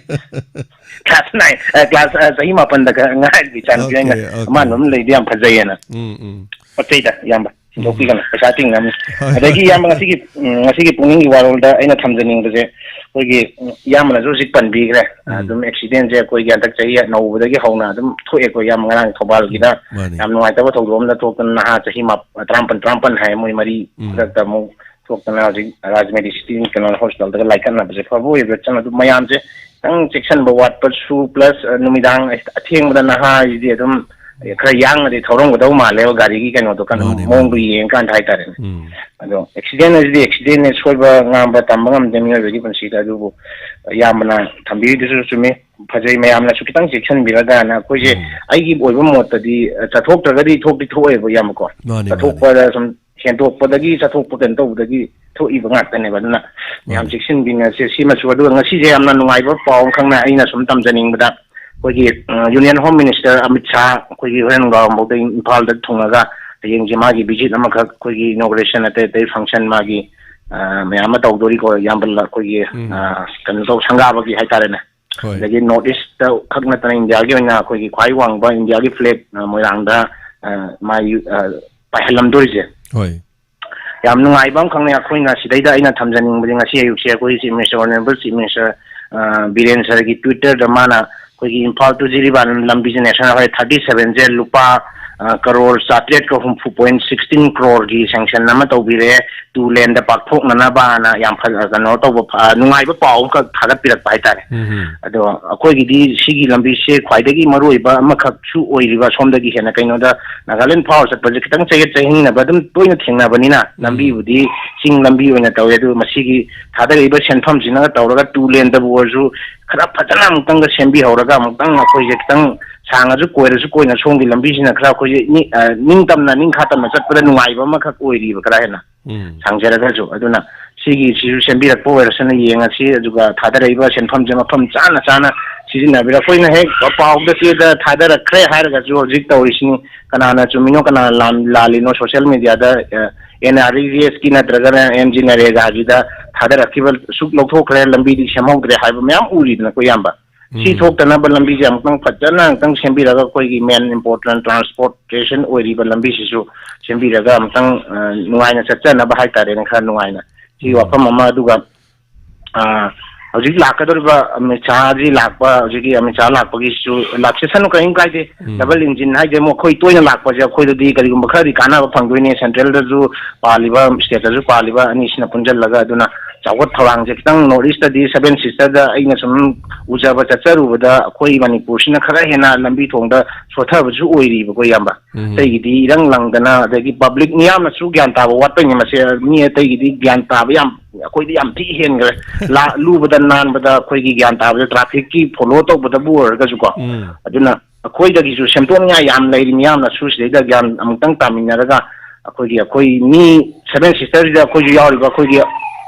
ꯀ꯭ꯂꯥꯁ ꯅꯥꯏꯟ, ꯑ, ꯀ꯭ꯂꯥꯁ, ꯑ, ꯆꯍꯤ ꯃꯥꯄꯟꯗ ꯈ-, ꯉꯥꯏꯔꯤꯕ ꯏꯆꯥꯅꯨꯄꯤ ꯑꯩꯅ ꯑꯣꯀꯦ, ꯑꯣꯀꯦ꯫ ꯑꯃꯥꯟꯕ ꯑꯃ ꯂꯩꯗꯤ ꯌꯥꯝ ꯐꯖꯩꯌꯦꯅ꯫ ꯎꯝ, ꯎꯝ꯫ ꯄꯣꯠ ꯆꯩꯗ, ꯏꯌꯥꯝꯕ, ꯎꯝ꯫ ꯁꯤꯟꯗꯣꯛꯄꯤꯒꯅꯨ, ꯄꯩꯁꯥ ꯇꯤꯡꯅꯕꯅꯤ꯫ ꯍꯣꯏ, ꯑꯗꯒꯤ ꯍꯣꯏ꯫ ꯏꯌꯥꯝꯕ, ꯉꯁꯤꯒꯤ, ꯎꯝ, ꯉꯁꯤꯒꯤ ꯄꯨꯛꯅꯤꯡꯒꯤ ꯋꯥꯔꯣꯜꯗ ꯑꯩꯅ ꯊꯝꯖꯅꯤꯡꯕꯁꯦ, ꯑꯩꯈꯣꯏꯒꯤ, ꯎꯝ, ꯏꯌꯥꯝꯕꯅꯁꯨ ꯍꯧꯖꯤꯛ ꯄꯟꯕꯤꯈ꯭ꯔꯦ꯫ ꯎꯝ꯫ ꯑꯗꯨꯝ accidentꯁꯦ ꯑꯩꯈꯣꯏꯒꯤ ꯍꯟꯗꯛ ꯆꯍꯤ ꯅꯧꯕꯗꯒꯤ ꯍꯧꯅ ꯑꯗꯨꯝ ꯊꯣꯛꯑꯦ꯫ ꯑꯩꯈꯣꯏ ꯏꯌꯥꯝꯕ ꯉꯔꯥꯡ ꯊꯧꯕꯥꯜꯒꯤꯗ ꯃꯥꯅꯤ꯫ ꯌꯥꯝ ꯅꯨꯡꯉꯥꯏꯇꯕ ꯊꯧꯗꯣꯛ ꯑꯃꯗ ꯊꯣꯛꯇꯅ ꯅꯍꯥ ꯆꯍꯤ ꯃꯥ-, ꯇꯔꯥꯃꯥꯄꯟ, ꯇꯔꯥꯃꯥꯄꯟ ꯍꯥꯏ, ꯃꯣꯏ ꯃꯔꯤ ꯎꯝ꯫ ꯈꯨꯗꯛꯇ ꯑꯃꯨꯛ ꯊꯣꯛꯇꯅ ꯍꯧꯖꯤꯛ ꯔꯥꯖ ꯃꯦꯗꯤꯁꯤꯇꯤ ꯀꯩꯅꯣ hospitalꯗꯒ ꯂꯥꯏꯀꯠꯅꯕꯁꯦ ꯐꯕ ꯑꯣꯏꯕ꯭ꯔꯥ ꯆꯪ꯫ ꯑꯗꯨ ꯃꯌꯥꯝꯁꯦ ꯈꯤꯇꯪ ꯆꯦꯛꯁꯤꯟꯕ ꯋꯥꯠꯄꯁꯨ, plus, ꯑ, ꯅꯨꯃꯤꯗꯥꯡ ꯑꯊꯦꯡꯕꯗ ꯅꯍꯥ ꯍꯥꯏꯁꯤꯗꯤ ꯑꯗꯨꯝ ꯈꯔ ꯌꯥꯡꯅꯗꯤ ꯊꯧꯔꯝꯒꯗꯧ ꯃꯥꯜꯂꯦꯕ, ꯒꯥꯔꯤꯒꯤ ꯀꯩꯅꯣꯗꯣ ꯀꯟ-, ꯃꯥꯅꯦ, ꯃꯑꯣꯡꯗꯣ ꯃꯥꯅꯦ꯫ ꯌꯦꯡꯉꯀꯥꯟꯗ ꯍꯥꯏꯇꯥꯔꯦꯅꯦ꯫ ꯎꯝ꯫ ꯑꯗꯣ accident ꯍꯥꯏꯁꯤꯗꯤ accidentꯅꯦ, ꯁꯣꯏꯕ ꯉꯥꯝꯕ ꯇꯝꯕ ꯉꯝꯗꯦ ꯃꯤꯑꯣꯏꯕꯒꯤ ꯄꯨꯟꯁꯤꯗ꯫ ꯑꯗꯨꯕꯨ ꯏꯌꯥꯝꯕꯅ ꯊꯝꯕꯤꯔꯤꯗꯨꯁꯨ ꯆꯨꯝꯃꯤ, ꯐꯖꯩ꯫ ꯃꯌꯥꯝꯅꯁꯨ ꯈꯤꯇꯪ ꯆꯦꯛꯁꯤꯟꯕꯤꯔꯒꯅ ꯑꯩꯈꯣꯏꯁꯦ, ꯎꯝ꯫ ꯑꯩꯒꯤ ꯑꯣꯏꯕ ꯃꯣꯠꯇꯗꯤ, ꯑ, ꯆꯠꯊꯣꯛꯇ꯭ꯔꯒꯗꯤ ꯊꯣꯛꯇꯤ ꯊꯣꯛꯑꯦꯕ, ꯏꯌꯥꯝꯕꯀꯣ꯫ ꯃꯥꯅꯦ, ꯃꯥꯅꯦ꯫ ꯆꯠꯊꯣꯛꯄꯗ ꯁꯨꯝ ꯍꯦꯟꯗꯣꯛꯄꯗꯒꯤ, ꯆꯠꯊꯣꯛꯄ ꯀꯩꯅꯣ ꯇꯧꯕꯗꯒꯤ ꯊꯣꯛꯏꯕ ꯉꯥꯛꯇꯅꯦꯕ꯫ ꯑꯗꯨꯅ ꯃꯌꯥꯝ ꯃꯥꯅꯦ꯫ ꯆꯦꯛꯁꯤꯟꯕꯤꯅꯁꯦ꯫ ꯁꯤꯃꯁꯨ, ꯑꯗꯨꯒ ꯉꯁꯤꯁꯦ ꯌꯥꯝꯅ ꯅꯨꯡꯉꯥꯏꯕ ꯄꯥꯎ ꯑꯃꯈꯛꯅ ꯑꯩꯅ ꯁꯨꯝ ꯇꯝꯖꯅꯤꯡꯕꯗ, ꯑꯩꯈꯣꯏꯒꯤ, ꯑ, Union Home Minister Amit Shah ꯑꯩꯈꯣꯏꯒꯤ ꯍꯣꯔꯦꯟ ꯅꯨꯡꯗꯥꯡꯋꯥꯏꯔꯝꯐꯥꯎꯗ ꯏꯝꯐꯥꯜꯗ ꯊꯨꯡꯉꯒ ꯍꯌꯦꯡꯁꯦ ꯃꯥꯒꯤ visit ꯑꯃꯈꯛ, ꯑꯩꯈꯣꯏꯒꯤ inauguration ꯑꯇꯩ ꯑꯇꯩ function ꯃꯥꯒꯤ, ꯑ, ꯃꯌꯥꯝ ꯑꯃ ꯇꯧꯗꯣꯔꯤꯀꯣ, ꯏꯌꯥꯝꯕ, ꯑꯩꯈꯣꯏꯒꯤ, ꯎꯝ꯫ ꯑ, ꯀꯩꯅꯣ ꯇꯧ, ꯁꯪꯒꯥꯕꯒꯤ ꯍꯥꯏꯇꯥꯔꯦꯅꯦ꯫ ꯍꯣꯏ꯫ ꯑꯗꯒꯤ North East ꯈꯛ ꯅꯠꯇꯅ ꯏꯟꯗꯤꯌꯥꯒꯤ ꯑꯣꯏꯅ ꯑꯩꯈꯣꯏꯒꯤ ꯈ꯭ꯋꯥꯏ ꯋꯥꯡꯕ ꯏꯟꯗꯤꯌꯥꯒꯤ flag, ꯑ, ꯃꯣꯏꯔꯥꯡꯗ, ꯑ, ꯃꯥꯏ, ꯑ, ꯄꯥꯏꯍꯜꯂꯝꯗꯣꯔꯤꯁꯦ꯫ ꯍꯣꯏ꯫ ꯌꯥꯝ ꯅꯨꯡꯉꯥꯏꯕ ꯑꯃꯈꯛꯅꯦ꯫ ꯑꯩꯈꯣꯏꯅ ꯁꯤꯗꯩꯗ ꯑꯩꯅ ꯊꯝꯖꯅꯤꯡꯕꯗꯤ, ꯉꯁꯤ ꯑꯌꯨꯛꯁꯦ ꯑꯩꯈꯣꯏ Chief Minister, Honorable Chief Minister, ꯑ, ꯕꯤꯔꯦꯟ ꯁꯔꯒꯤ Twitterꯗ ꯃꯥꯅ ꯑꯩꯈꯣꯏꯒꯤ ꯏꯝꯐꯥꯜ to ꯖꯤꯔꯤꯕꯥꯝ ꯂꯝꯕꯤꯁꯦ, National Highway thirty sevenꯁꯦ ꯂꯨꯄꯥ, ꯑ, ꯀꯔꯣꯔ ꯆꯥꯇ꯭ꯔꯦꯠꯀ ꯍꯨꯝꯐꯨ point sixteen crore ꯒꯤ sanction ꯑꯃ ꯇꯧꯕꯤꯔꯦ, two laneꯗ ꯄꯥꯛꯊꯣꯛꯅꯅꯕꯅ꯫ ꯌꯥꯝ ꯐ-, ꯀꯩꯅꯣ ꯇꯧꯕ, ꯐ-, ꯅꯨꯡꯉꯥꯏꯕ ꯄꯥꯎ ꯑꯃꯈꯛ ꯊꯥꯒꯠꯄꯤꯔꯛꯄ ꯍꯥꯏꯇꯥꯔꯦ꯫ ꯎꯝ꯫ ꯑꯗꯣ ꯑꯩꯈꯣꯏꯒꯤꯗꯤ ꯁꯤꯒꯤ ꯂꯝꯕꯤꯁꯦ ꯈ꯭ꯋꯥꯏꯗꯒꯤ ꯃꯔꯨꯑꯣꯏꯕ ꯑꯃꯈꯛꯁꯨ ꯑꯣꯏꯔꯤꯕ, ꯁꯣꯝꯗꯒꯤ ꯍꯦꯟꯅ ꯀꯩꯅꯣꯗ ꯅꯥꯒꯥꯂꯦꯟ ꯐꯥꯎꯔ ꯆꯠꯄꯁꯦ ꯈꯤꯇꯪ ꯆꯌꯦꯠ ꯆꯌꯦꯡꯅꯕ ꯑꯗꯨꯝ ꯇꯣꯏꯅ ꯊꯦꯡꯅꯕꯅꯤꯅ, ꯎꯝ꯫ ꯂꯝꯕꯤꯕꯨꯗꯤ ꯆꯤꯡ ꯂꯝꯕꯤ ꯑꯣꯏꯅ ꯇꯧꯋꯦ, ꯑꯗꯨ ꯃꯁꯤꯒꯤ ꯊꯥꯗꯔꯛꯏꯕ ꯁꯦꯟꯐꯝꯁꯤꯅꯒ ꯇꯧꯔꯒ two laneꯗꯕꯨ ꯑꯣꯏꯔꯁꯨ ꯈꯔ ꯐꯖꯅ ꯑꯃꯨꯛꯇꯪꯒ ꯁꯦꯝꯕꯤꯍꯧꯔꯒ, ꯑꯃꯨꯛꯇꯪ ꯑꯩꯈꯣꯏꯁꯦ ꯈꯤꯇꯪ ꯁꯥꯡꯉꯁꯨ ꯀꯣꯏꯔꯁꯨ ꯀꯣꯏꯅ ꯁꯣꯝꯒꯤ ꯂꯝꯕꯤꯁꯤꯅ ꯈꯔ ꯑꯩꯈꯣꯏꯁꯦ ꯅꯤ-, ꯑ, ꯅꯤꯡꯇꯝꯅ ꯅꯤꯡꯈꯥ ꯇꯝꯅ ꯆꯠꯄꯗ ꯅꯨꯡꯉꯥꯏꯕ ꯑꯃꯈꯛ ꯑꯣꯏꯔꯤꯕ ꯈꯔ ꯍꯦꯟꯅ꯫ ꯎꯝ꯫ ꯁꯥꯡꯖꯔꯒꯁꯨ꯫ ꯑꯗꯨꯅ ꯁꯤꯒꯤꯁꯤꯁꯨ ꯁꯦꯝꯕꯤꯔꯛꯄ ꯑꯣꯏꯔꯁꯅꯨ, ꯌꯦꯡꯉꯁꯤ꯫ ꯑꯗꯨꯒ ꯊꯥꯗꯔꯛꯏꯕ ꯁꯦꯟꯐꯝꯁꯦ ꯃꯐꯝ ꯆꯥꯅ ꯆꯥꯅ ꯁꯤꯖꯤꯟꯅꯕꯤꯔ-, ꯑꯩꯈꯣꯏꯅ ꯍꯦꯛ ꯄꯥꯎꯗ ꯆꯦꯗ ꯊꯥꯗꯔꯛꯈ꯭ꯔꯦ ꯍꯥꯏꯔꯒꯁꯨ ꯍꯧꯖꯤꯛ ꯇꯧꯔꯤꯁꯤꯅꯤ, ꯀꯅꯥꯅ ꯆꯨꯝꯃꯤꯅꯣ, ꯀꯅꯥꯅ ꯂꯥꯟ-, ꯂꯥꯜꯂꯤꯅꯣ, social mediaꯗ, ꯑ, NREGSꯀꯤ ꯅꯠꯇ꯭ꯔꯒꯅ MGNREGAꯒꯤꯗ ꯊꯥꯗꯔꯛꯈꯤꯕ ꯁꯨꯛ ꯂꯧꯊꯣꯛꯈ꯭ꯔꯦ, ꯂꯝꯕꯤꯗꯤ ꯁꯦꯝꯍꯧꯗ꯭ꯔꯦ ꯍꯥꯏꯕ ꯃꯌꯥꯝ ꯎꯔꯤꯗꯅꯀꯣ, ꯏꯌꯥꯝꯕ꯫ ꯁꯤ ꯎꯝ꯫ ꯊꯣꯛꯇꯅꯕ ꯂꯝꯕꯤꯁꯦ ꯑꯃꯨꯛꯇꯪ ꯐꯖꯅ ꯑꯃꯨꯛꯇꯪ ꯁꯦꯝꯕꯤꯔꯒ, ꯑꯩꯈꯣꯏꯒꯤ main important transportation ꯑꯣꯏꯔꯤꯕ ꯂꯝꯕꯤꯁꯤꯁꯨ ꯁꯦꯝꯕꯤꯔꯒ ꯑꯃꯨꯛꯇꯪ, ꯑ, ꯅꯨꯡꯉꯥꯏꯅ ꯆꯠꯆꯅꯕ ꯍꯥꯏꯇꯥꯔꯦꯅꯦ, ꯈꯔ ꯅꯨꯡꯉꯥꯏꯅ꯫ ꯁꯤ ꯎꯝ꯫ ꯋꯥꯐꯝ ꯑꯃ꯫ ꯑꯗꯨꯒ ꯑ, ꯍꯧꯖꯤꯛ ꯂꯥꯛꯀꯗꯧꯔꯤꯕ ꯑꯃꯤꯠ ꯁꯥꯍꯖꯤ ꯂꯥꯛꯄ, ꯍꯧꯖꯤꯛꯀꯤ ꯑꯃꯤꯠ ꯁꯥꯍ ꯂꯥꯛꯄꯒꯤꯁꯨ ꯂꯥꯛꯆꯁꯅꯨ, ꯀꯔꯤꯝ ꯀꯥꯏꯗꯦ꯫ ꯎꯝ꯫ ꯗꯕꯜ ꯏꯟꯖꯤꯟ ꯍꯥꯏꯁꯦ ꯑꯃꯨꯛ ꯑꯩꯈꯣꯏ ꯇꯣꯏꯅ ꯂꯥꯛꯄꯁꯦ ꯑꯩꯈꯣꯏꯗꯗꯤ ꯀꯔꯤꯒꯨꯝꯕ ꯈꯔꯗꯤ ꯀꯥꯟꯅꯕ ꯐꯪꯗꯣꯏꯅꯦ, ꯁꯦꯟꯇ꯭ꯔꯦꯜꯗꯁꯨ ꯄꯥꯜꯂꯤꯕ, ꯁ꯭ꯇꯦꯠꯇꯁꯨ ꯄꯥꯜꯂꯤꯕ ꯑꯅꯤꯁꯤꯅ ꯄꯨꯟꯁꯤꯜꯂꯒ꯫ ꯑꯗꯨꯅ ꯆꯥꯎꯈꯠ ꯊꯧꯔꯥꯡꯁꯦ ꯈꯤꯇꯪ ꯅꯣꯔꯠ ꯏꯁꯇꯗꯤ, ꯁꯚꯦꯟ ꯁꯤꯁꯇꯔꯗ ꯑꯩꯅ ꯁꯨꯝ ꯎꯖꯕ ꯆꯠꯆꯔꯨꯕꯗ ꯑꯩꯈꯣꯏ ꯃꯅꯤꯄꯨꯔꯁꯤꯅ ꯈꯔ ꯍꯦꯟꯅ ꯂꯝꯕꯤ ꯊꯣꯡꯗ ꯁꯣꯊꯕꯁꯨ ꯑꯣꯏꯔꯤꯕꯀꯣ, ꯏꯌꯥꯝꯕ꯫ ꯎꯝ꯫ ꯑꯇꯩꯒꯤꯗꯤ ꯏꯔꯪ ꯂꯪꯗꯅ, ꯑꯗꯒꯤ ꯄꯕ꯭ꯂꯤꯛ ꯃꯤꯌꯥꯝꯅꯁꯨ ꯒ꯭ꯌꯥꯟ ꯇꯥꯕ ꯋꯥꯠꯄꯩꯅꯦ ꯃꯁꯦ꯫ ꯃꯤ ꯑꯇꯩꯒꯤꯗꯤ ꯒ꯭ꯌꯥꯟ ꯇꯥꯕ ꯌꯥꯝ, ꯑꯩꯈꯣꯏꯗꯤ ꯌꯥꯝ ꯊꯤ ꯍꯦꯟꯈ꯭ꯔꯦ꯫ ꯂꯥ-, ꯂꯨꯕꯗ ꯅꯥꯟꯕꯗ ꯑꯩꯈꯣꯏꯒꯤ ꯒ꯭ꯌꯥꯟ ꯇꯥꯕꯗ, ꯇ꯭ꯔꯥꯐꯤꯛꯀꯤ ꯐꯣꯂꯣ ꯇꯧꯕꯗꯕꯨ ꯑꯣꯏꯔꯒꯁꯨꯀꯣ꯫ ꯎꯝ꯫ ꯑꯗꯨꯅ ꯑꯩꯈꯣꯏꯗꯒꯤꯁꯨ ꯁꯦꯝꯗꯣꯛꯅꯤꯡꯉꯥꯏ ꯌꯥꯝ ꯂꯩꯔꯤ꯫ ꯃꯤꯌꯥꯝꯅꯁꯨ ꯁꯤꯗꯩꯗ ꯒ꯭ꯌꯥꯟ ꯑꯃꯨꯛꯇꯪ ꯇꯥꯃꯤꯟꯅꯔꯒ ꯑꯩꯈꯣꯏꯒꯤ, ꯑꯩꯈꯣꯏ ꯃꯤ ꯁꯚꯦꯟ ꯁꯤꯁꯇꯔꯁꯤꯗ ꯑꯩꯈꯣꯏꯁꯨ ꯌꯥꯎꯔꯤꯕ, ꯑꯩꯈꯣꯏꯒꯤ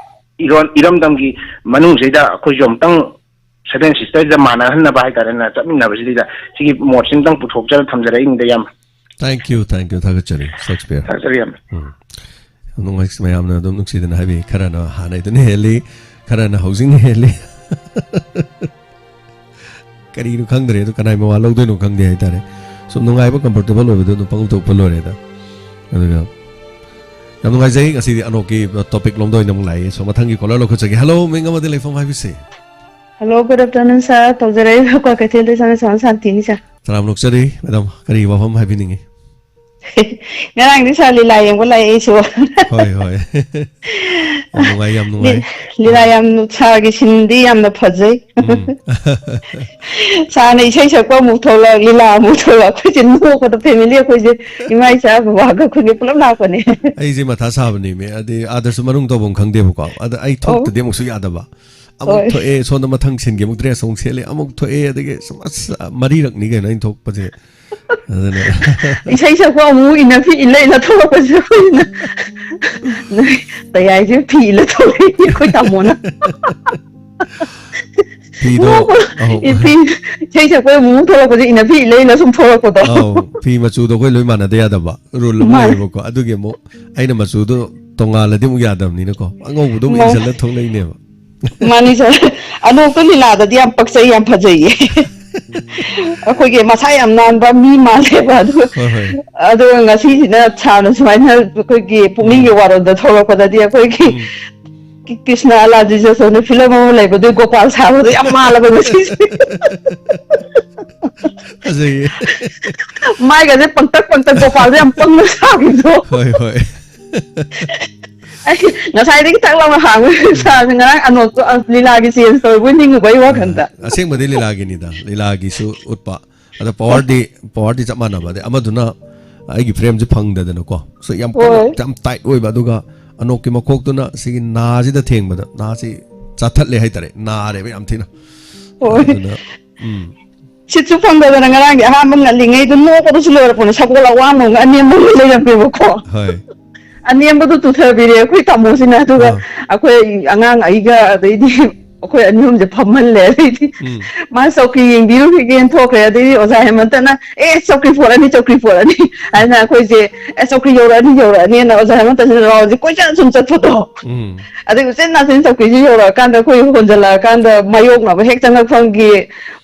ꯏꯔꯣꯟ-, ꯏꯔꯝꯗꯝꯒꯤ ꯃꯅꯨꯡꯁꯤꯗ ꯑꯩꯈꯣꯏꯁꯨ ꯑꯃꯨꯛꯇꯪ ꯁꯚꯦꯟ ꯁꯤꯁꯇꯔꯁꯤꯗ ꯃꯥꯟꯅꯍꯟꯅꯕ ꯍꯥꯏꯇꯥꯔꯦꯅꯦ, ꯆꯠꯃꯤꯟꯅꯕꯁꯤꯗꯩꯗ ꯁꯤꯒꯤ ꯃꯣꯠꯁꯤꯝꯇꯪ ꯄꯨꯊꯣꯛꯆꯔ ꯊꯝꯖꯔꯛꯏꯅꯤꯗ, ꯏꯌꯥꯝꯕ꯫ Thank you, thank you, ꯊꯥꯒꯠꯆꯔꯤ, ꯁꯦꯛꯁꯄꯤꯌꯔ꯫ ꯊꯥꯒꯠꯆꯔꯤ, ꯏꯌꯥꯝꯕ꯫ ꯎꯝ꯫ ꯌꯥꯝ ꯅꯨꯡꯉꯥꯏ, ꯃꯌꯥꯝꯅ ꯑꯗꯨꯝ ꯅꯨꯡꯁꯤꯗꯅ ꯍꯥꯏꯕꯤ, ꯈꯔꯅ ꯍꯥꯟꯅꯩꯗꯨꯅ ꯍꯦꯜꯂꯤ, ꯈꯔꯅ ꯍꯧꯖꯤꯛꯅ ꯍꯦꯜꯂꯤ꯫ ꯀꯔꯤꯅꯣ ꯈꯪꯗ꯭ꯔꯦ, ꯑꯗꯨ ꯀꯅꯥꯏ ꯃꯋꯥ ꯂꯧꯗꯣꯏꯅꯣ ꯈꯪꯗꯦ ꯍꯥꯏꯇꯥꯔꯦ꯫ ꯁꯨꯝ ꯅꯨꯡꯉꯥꯏꯕ, ꯀꯝꯐꯣꯔꯇꯦꯕꯜ ꯑꯣꯏꯕꯗꯣ ꯑꯗꯨꯝ ꯄꯪꯎꯞꯇ ꯎꯞꯄ ꯂꯣꯏꯔꯦꯗ꯫ ꯑꯗꯨꯒ ꯌꯥꯝ ꯅꯨꯡꯉꯥꯏꯖꯩ, ꯉꯁꯤꯗꯤ ꯑꯅꯣꯛꯀꯤ ꯇꯣꯄꯤꯛ ꯂꯣꯝꯗ ꯑꯣꯏꯅ ꯑꯃꯨꯛ ꯂꯥꯛꯑꯦ꯫ ꯁꯣ, ꯃꯊꯪꯒꯤ ꯀꯣꯂꯔ ꯂꯧꯈꯠꯆꯒꯦ꯫ ꯍꯜꯂꯣ, ꯃꯤꯡ ꯑꯃꯗꯤ ꯂꯩꯐꯝ ꯍꯥꯏꯕꯤꯁꯦ꯫ Hello, good afternoon, sir꯫ ꯇꯧꯖꯔꯛꯏꯕ ꯀ꯭ꯋꯥꯀꯩꯊꯦꯜꯗ ꯆꯪꯉ ꯆꯪꯉ ꯁꯥꯟꯇꯤꯅꯤ, sir꯫ ꯇꯔꯥꯝ ꯅꯣꯛꯆꯔꯤ, ꯃꯦꯗꯥꯝ꯫ ꯀꯔꯤ ꯋꯥꯐꯝ ꯍꯥꯏꯕꯤꯅꯤꯡꯉꯤ? ꯉꯔꯥꯡꯗꯤ sir ꯂꯤꯂꯥ ꯌꯦꯡꯕ ꯂꯥꯛꯑꯦ ꯑꯩꯁꯨ꯫ ꯍꯣꯏ, ꯍꯣꯏ꯫ ꯌꯥꯝ ꯅꯨꯡꯉꯥꯏ, ꯌꯥꯝ ꯅꯨꯡꯉꯥꯏ꯫ ꯂꯤ-, ꯂꯤꯂꯥ ꯌꯥꯝ, sirꯒꯤ ꯁꯤꯟꯗꯤ ꯌꯥꯝꯅ ꯐꯖꯩ꯫ ꯎꯝ꯫ Sirꯅ ꯏꯁꯩ ꯁꯛꯄ ꯑꯃꯨꯛ ꯊꯣꯛꯂꯛ, ꯂꯤꯂꯥ ꯑꯃꯨꯛ ꯊꯣꯛꯂꯛ, ꯑꯩꯈꯣꯏꯁꯦ ꯅꯣꯛꯄꯗ family ꯑꯩꯈꯣꯏꯁꯦ, ꯏꯃꯥ, ꯏꯆꯥ, ꯕꯕꯥꯒ ꯑꯩꯈꯣꯏꯒꯤ ꯄꯨꯂꯞ ꯂꯥꯛꯄꯅꯦ꯫ ꯑꯩꯁꯦ ꯃꯊꯥ ꯁꯥꯕꯅꯦꯃꯤ꯫ ꯑꯗꯩ ꯑꯥꯗꯁꯨ ꯃꯅꯨꯡ ꯇꯧꯐꯝ ꯈꯪꯗꯦꯕꯀꯣ꯫ ꯑꯗ ꯑꯩ ꯑꯧ꯫ ꯊꯣꯛꯇꯗꯤ ꯑꯃꯨꯛꯁꯨ ꯌꯥꯗꯕ꯫ ꯑꯃꯨꯛ ꯍꯣꯏ꯫ ꯊꯣꯛꯑꯦ, ꯁꯣꯝꯗ ꯃꯊꯪ ꯁꯤꯟꯒꯤ ꯑꯃꯨꯛ dress ꯑꯃꯨꯛ ꯁꯦꯠꯂꯦ, ꯑꯃꯨꯛ ꯊꯣꯛꯑꯦ, ꯑꯗꯒꯤ ꯁꯨꯝ ꯑꯁ ꯃꯔꯤꯔꯛꯅꯤ ꯀꯩꯅꯣ ꯑꯩꯅ ꯊꯣꯛꯄꯁꯦ꯫ ꯑꯗꯨꯅ ꯏꯁꯩ ꯁꯛꯄ ꯑꯃꯨꯛ ꯏꯟꯅ ꯐꯤ ꯏꯜꯂ ꯏꯜꯂ ꯊꯣꯛꯂꯛꯄꯁꯨ ꯑꯩꯈꯣꯏꯅ꯫ ꯅꯣꯏ ꯇꯌꯥꯏꯁꯦ ꯐꯤ ꯏꯜꯂ ꯊꯣꯛꯂꯛꯏ ꯑꯩꯈꯣꯏ ꯇꯥꯃꯣꯅ꯫ ꯐꯤꯗꯣ, ꯅꯣꯛꯄ-, ꯑꯧ꯫ ꯏ-, ꯐꯤ, ꯏꯁꯩ ꯁꯛꯄ ꯑꯃꯨꯛ ꯊꯣꯛꯂꯛꯄꯁꯦ ꯏꯟꯅ ꯐꯤ ꯏꯜꯂ ꯏꯜꯂ ꯁꯨꯝ ꯊꯣꯛꯂꯛꯄꯗꯣ꯫ ꯑꯧ, ꯐꯤ ꯃꯆꯨꯗꯣ ꯑꯩꯈꯣꯏ ꯂꯣꯏ ꯃꯥꯟꯅꯗ ꯌꯥꯗꯕ꯫ Rule ꯑꯃ ꯃꯥꯅꯦ꯫ ꯂꯩꯌꯦꯕꯀꯣ꯫ ꯑꯗꯨꯒꯤ ꯑꯃꯨꯛ ꯑꯩꯅ ꯃꯆꯨꯗꯣ ꯇꯣꯉꯥꯜꯂꯗꯤ ꯑꯃꯨꯛ ꯌꯥꯗꯕꯅꯤꯅꯀꯣ꯫ ꯑꯉꯧꯕꯗꯣ ꯑꯃꯨꯛ ꯃꯥ-, ꯏꯟꯁꯤꯜꯂ ꯊꯣꯛꯂꯛꯏꯅꯦꯕ꯫ ꯃꯥꯅꯤ sir꯫ ꯑꯅꯣꯛꯇꯣ ꯂꯤꯂꯥꯗꯗꯤ ꯌꯥꯝ ꯄꯛꯆꯩ, ꯌꯥꯝ ꯐꯖꯩꯌꯦ꯫ ꯑꯩꯈꯣꯏꯒꯤ ꯃꯁꯥ ꯌꯥꯝ ꯅꯥꯟꯕ ꯃꯤ ꯃꯥꯜꯂꯦꯕ꯫ ꯑꯗꯨ, ꯍꯣꯏ, ꯍꯣꯏ꯫ ꯑꯗꯨꯒ ꯉꯁꯤꯁꯤꯅ sirꯅ ꯁꯨꯃꯥꯏꯅ ꯑꯩꯈꯣꯏꯒꯤ ꯄꯨꯛꯅꯤꯡꯒꯤ ꯎꯝ꯫ ꯋꯥꯔꯣꯜꯗ ꯊꯣꯛꯂꯛꯄꯗꯗꯤ ꯑꯩꯈꯣꯏꯒꯤ ꯎꯝ꯫ ꯀ꯭ꯔꯤꯁꯅ ꯑꯂꯥꯖꯤ ꯖꯁꯣꯟꯅ ꯐꯤꯂꯝ ꯑꯃ ꯂꯩꯕꯗꯨ ꯒꯣꯄꯥꯜ ꯁꯥꯕꯗꯣ ꯌꯥꯝ ꯃꯥꯜꯂꯕ ꯉꯁꯤꯁꯦ꯫ ꯐꯖꯩꯌꯦ꯫ ꯃꯥꯏꯒꯁꯦ ꯄꯪꯇꯛ ꯄꯪꯇꯛ, ꯒꯣꯄꯥꯜꯗꯣ ꯌꯥꯝ ꯄꯪꯅ ꯁꯥꯕꯤꯗꯣ꯫ ꯍꯣꯏ, ꯍꯣꯏ꯫ ꯑꯩ ꯉꯁꯥꯏꯗꯒꯤ ꯊꯛ ꯂꯥꯎꯅ ꯍꯥꯡꯕ ꯁꯥꯕꯁꯦ ꯉꯔꯥꯡ ꯑꯅꯣꯛꯇꯣ, ꯑ, ꯂꯤꯂꯥꯒꯤ ꯆꯦꯟꯖ ꯇꯧꯔꯤꯕꯣꯏ ꯅꯤꯡꯉꯨꯕ ꯑꯩ ꯋꯥꯈꯟꯗ꯫ ꯑꯁꯦꯡꯕꯗꯤ ꯂꯤꯂꯥꯒꯤꯅꯤꯗ, ꯂꯤꯂꯥꯒꯤꯁꯨ ꯎꯠꯄ꯫ ꯑꯗ ꯄꯋꯥꯔꯗꯤ, ꯄꯋꯥꯔꯗꯤ ꯆꯞ ꯃꯥꯟꯅꯕ꯫ ꯑꯗꯩ ꯑꯃꯗꯨꯅ ꯑꯩꯒꯤ ꯐ꯭ꯔꯦꯝꯁꯦ ꯐꯪꯗꯗꯅꯀꯣ, ꯁꯣ ꯌꯥꯝ ꯀꯟꯅ, ꯍꯣꯏ꯫ ꯌꯥꯝ ꯇꯥꯏꯠ ꯑꯣꯏꯕ, ꯑꯗꯨꯒ ꯑꯅꯣꯛꯀꯤ ꯃꯀꯣꯛꯇꯨꯅ ꯁꯤꯒꯤ ꯅꯥꯁꯤꯗ ꯊꯦꯡꯕꯗ, ꯅꯥꯁꯤ ꯆꯥꯊꯠꯂꯦ ꯍꯥꯏꯇꯥꯔꯦ, ꯅꯥꯔꯦꯕ ꯌꯥꯝ ꯊꯤꯅ꯫ ꯍꯣꯏ꯫ ꯑꯗꯨꯅ, ꯎꯝ꯫ ꯁꯤꯠꯁꯨ ꯐꯪꯗꯗꯅ ꯉꯔꯥꯡꯗꯤ ꯑꯍꯥꯟꯕ ꯉꯜꯂꯤꯉꯩꯗ ꯅꯣꯛꯄꯗꯁꯨ ꯂꯣꯏꯔꯛꯄꯅꯦ, ꯁꯒꯣꯜ ꯑꯋꯥꯡꯕ ꯑꯃꯒ ꯑꯅꯦꯝꯕ ꯑꯃꯒ ꯂꯩꯔꯝꯃꯦꯕꯀꯣ꯫ ꯍꯣꯏ꯫ ꯑꯅꯦꯝꯕꯗꯨ ꯇꯨꯊꯕꯤꯔꯦ ꯑꯩꯈꯣꯏ ꯇꯥꯃꯣꯁꯤꯅ, ꯑꯗꯨꯒ ꯑꯥ꯫ ꯑꯩꯈꯣꯏ ꯑꯉꯥꯡ ꯑꯩꯒ, ꯑꯗꯩꯗꯤ ꯑꯩꯈꯣꯏ ꯑꯅꯤ ꯑꯍꯨꯝꯁꯦ ꯐꯝꯍꯜꯂꯦ꯫ ꯑꯗꯩꯗꯤ ꯎꯝ꯫ ꯃꯥ ꯆꯧꯀ꯭ꯔꯤ ꯌꯦꯡꯕꯤꯔꯨꯈꯤꯒꯦꯅ ꯊꯣꯛꯈ꯭ꯔꯦ꯫ ꯑꯗꯩꯗꯤ ꯑꯣꯖꯥ ꯍꯦꯃꯟꯇꯅ, "ꯑꯦ, ꯆꯧꯀ꯭ꯔꯤ ꯄꯣꯔꯛꯑꯅꯤ, ꯆꯧꯀ꯭ꯔꯤ ꯄꯣꯔꯛꯑꯅꯤ" ꯍꯥꯏꯅ ꯑꯩꯈꯣꯏꯁꯦ, "ꯑꯦ, ꯆꯧꯀ꯭ꯔꯤ ꯌꯧꯔꯛꯑꯅꯤ, ꯌꯧꯔꯛꯑꯅꯤꯅ" ꯑꯣꯖꯥ ꯍꯦꯃꯟꯇꯁꯦ ꯔꯥꯎꯟꯁꯦ ꯀꯣꯏꯆꯠ ꯁꯨꯝ ꯆꯠꯄꯗꯣ꯫ ꯎꯝ꯫ ꯑꯗꯩ ꯎꯆꯤꯟ ꯅꯥꯆꯤꯟ ꯆꯧꯀ꯭ꯔꯤꯁꯦ ꯌꯧꯔꯛꯑꯀꯥꯟꯗ ꯑꯩꯈꯣꯏ ꯍꯣꯟꯖꯜꯂꯛꯑꯀꯥꯟꯗ ꯃꯥꯌꯣꯛꯅꯕ ꯍꯦꯛ ꯆꯪꯉꯛꯐꯝꯒꯤ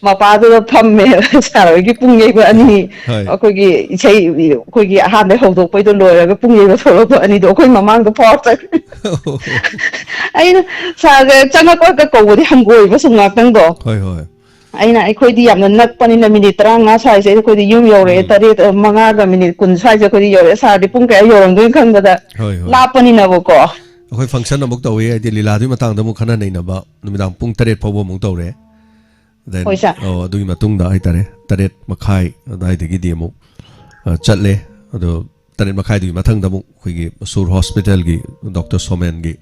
ꯃꯄꯥꯗꯨꯗ ꯐꯝꯃꯦ꯫ ꯁꯥꯔ ꯍꯣꯏꯒꯤ ꯄꯨꯡ ꯌꯩꯕ ꯑꯅꯤ, ꯍꯣꯏ꯫ ꯑꯩꯈꯣꯏꯒꯤ ꯏꯁꯩ, ꯑꯩꯈꯣꯏꯒꯤ ꯑꯍꯥꯟꯕꯩ ꯍꯧꯗꯣꯛꯄꯩꯗꯣ ꯂꯣꯏꯔꯒ ꯄꯨꯡ ꯌꯩꯕ ꯊꯣꯛꯂꯛꯄ ꯑꯅꯤꯗꯣ ꯑꯩꯈꯣꯏ ꯃꯃꯥꯡꯗ ꯐꯥꯎꯔ ꯆꯠꯈ꯭ꯔꯦ꯫ ꯑꯩꯅ ꯁꯥꯔꯁꯦ ꯆꯪꯉꯛꯄꯒ ꯀꯧꯕꯗꯤ ꯍꯪꯒꯣꯏꯕ ꯁꯨꯝ ꯉꯥꯛꯇꯪꯗꯣ꯫ ꯍꯣꯏ, ꯍꯣꯏ꯫ ꯑꯩꯅ, "ꯑꯩꯈꯣꯏꯗꯤ ꯌꯥꯝꯅ ꯅꯛꯄꯅꯤꯅ ꯃꯤꯅꯤꯠ ꯇꯔꯥꯃꯉꯥ ꯁ꯭ꯋꯥꯏꯁꯦ ꯑꯩꯈꯣꯏꯗꯤ ꯌꯨꯝ ꯌꯧꯔꯛꯑꯦ, ꯎꯝ꯫ ꯇꯔꯦꯠ, ꯃꯉꯥꯒ ꯃꯤꯅꯤꯠ ꯀꯨꯟ ꯁ꯭ꯋꯥꯏꯁꯦ ꯑꯩꯈꯣꯏꯗꯤ ꯌꯧꯔꯛꯑꯦ, ꯁꯥꯔꯗꯤ ꯄꯨꯡ ꯀꯌꯥ ꯌꯧꯔꯝꯗꯣꯏꯅꯣ ꯈꯪꯕꯗ ꯍꯣꯏ, ꯍꯣꯏ꯫ ꯂꯥꯞꯄꯅꯤꯅꯕꯀꯣ"꯫ ꯑꯩꯈꯣꯏ ꯐꯪꯁꯟ ꯑꯃꯨꯛ ꯇꯧꯋꯤ, ꯍꯥꯏꯗꯤ ꯂꯤꯂꯥꯗꯨꯒꯤ ꯃꯇꯥꯡꯗ ꯑꯃꯨꯛ ꯈꯟꯅ ꯅꯩꯅꯕ ꯅꯨꯃꯤꯗꯥꯡ ꯄꯨꯡ ꯇꯔꯦꯠ ꯐꯥꯎꯕ ꯑꯃꯨꯛ ꯇꯧꯔꯦ꯫ Then, ꯍꯣꯏ, ꯁꯥꯔ꯫ ꯑꯣ, ꯑꯗꯨꯒꯤ ꯃꯇꯨꯡꯗ ꯍꯥꯏꯇꯥꯔꯦ, ꯇꯔꯦꯠ ꯃꯈꯥꯏ ꯑꯗꯨꯋꯥꯏꯗꯒꯤꯗꯤ ꯑꯃꯨꯛ, ꯑ, ꯆꯠꯂꯦ꯫ ꯑꯗꯣ ꯇꯔꯦꯠ ꯃꯈꯥꯏꯗꯨꯒꯤ ꯃꯊꯪꯗ ꯑꯃꯨꯛ ꯑꯩꯈꯣꯏꯒꯤ ꯁꯨꯔ ꯍꯣꯁꯄꯤꯇꯥꯜꯒꯤ ꯗꯣꯛꯇꯔ ꯁꯣꯃꯦꯟꯒꯤ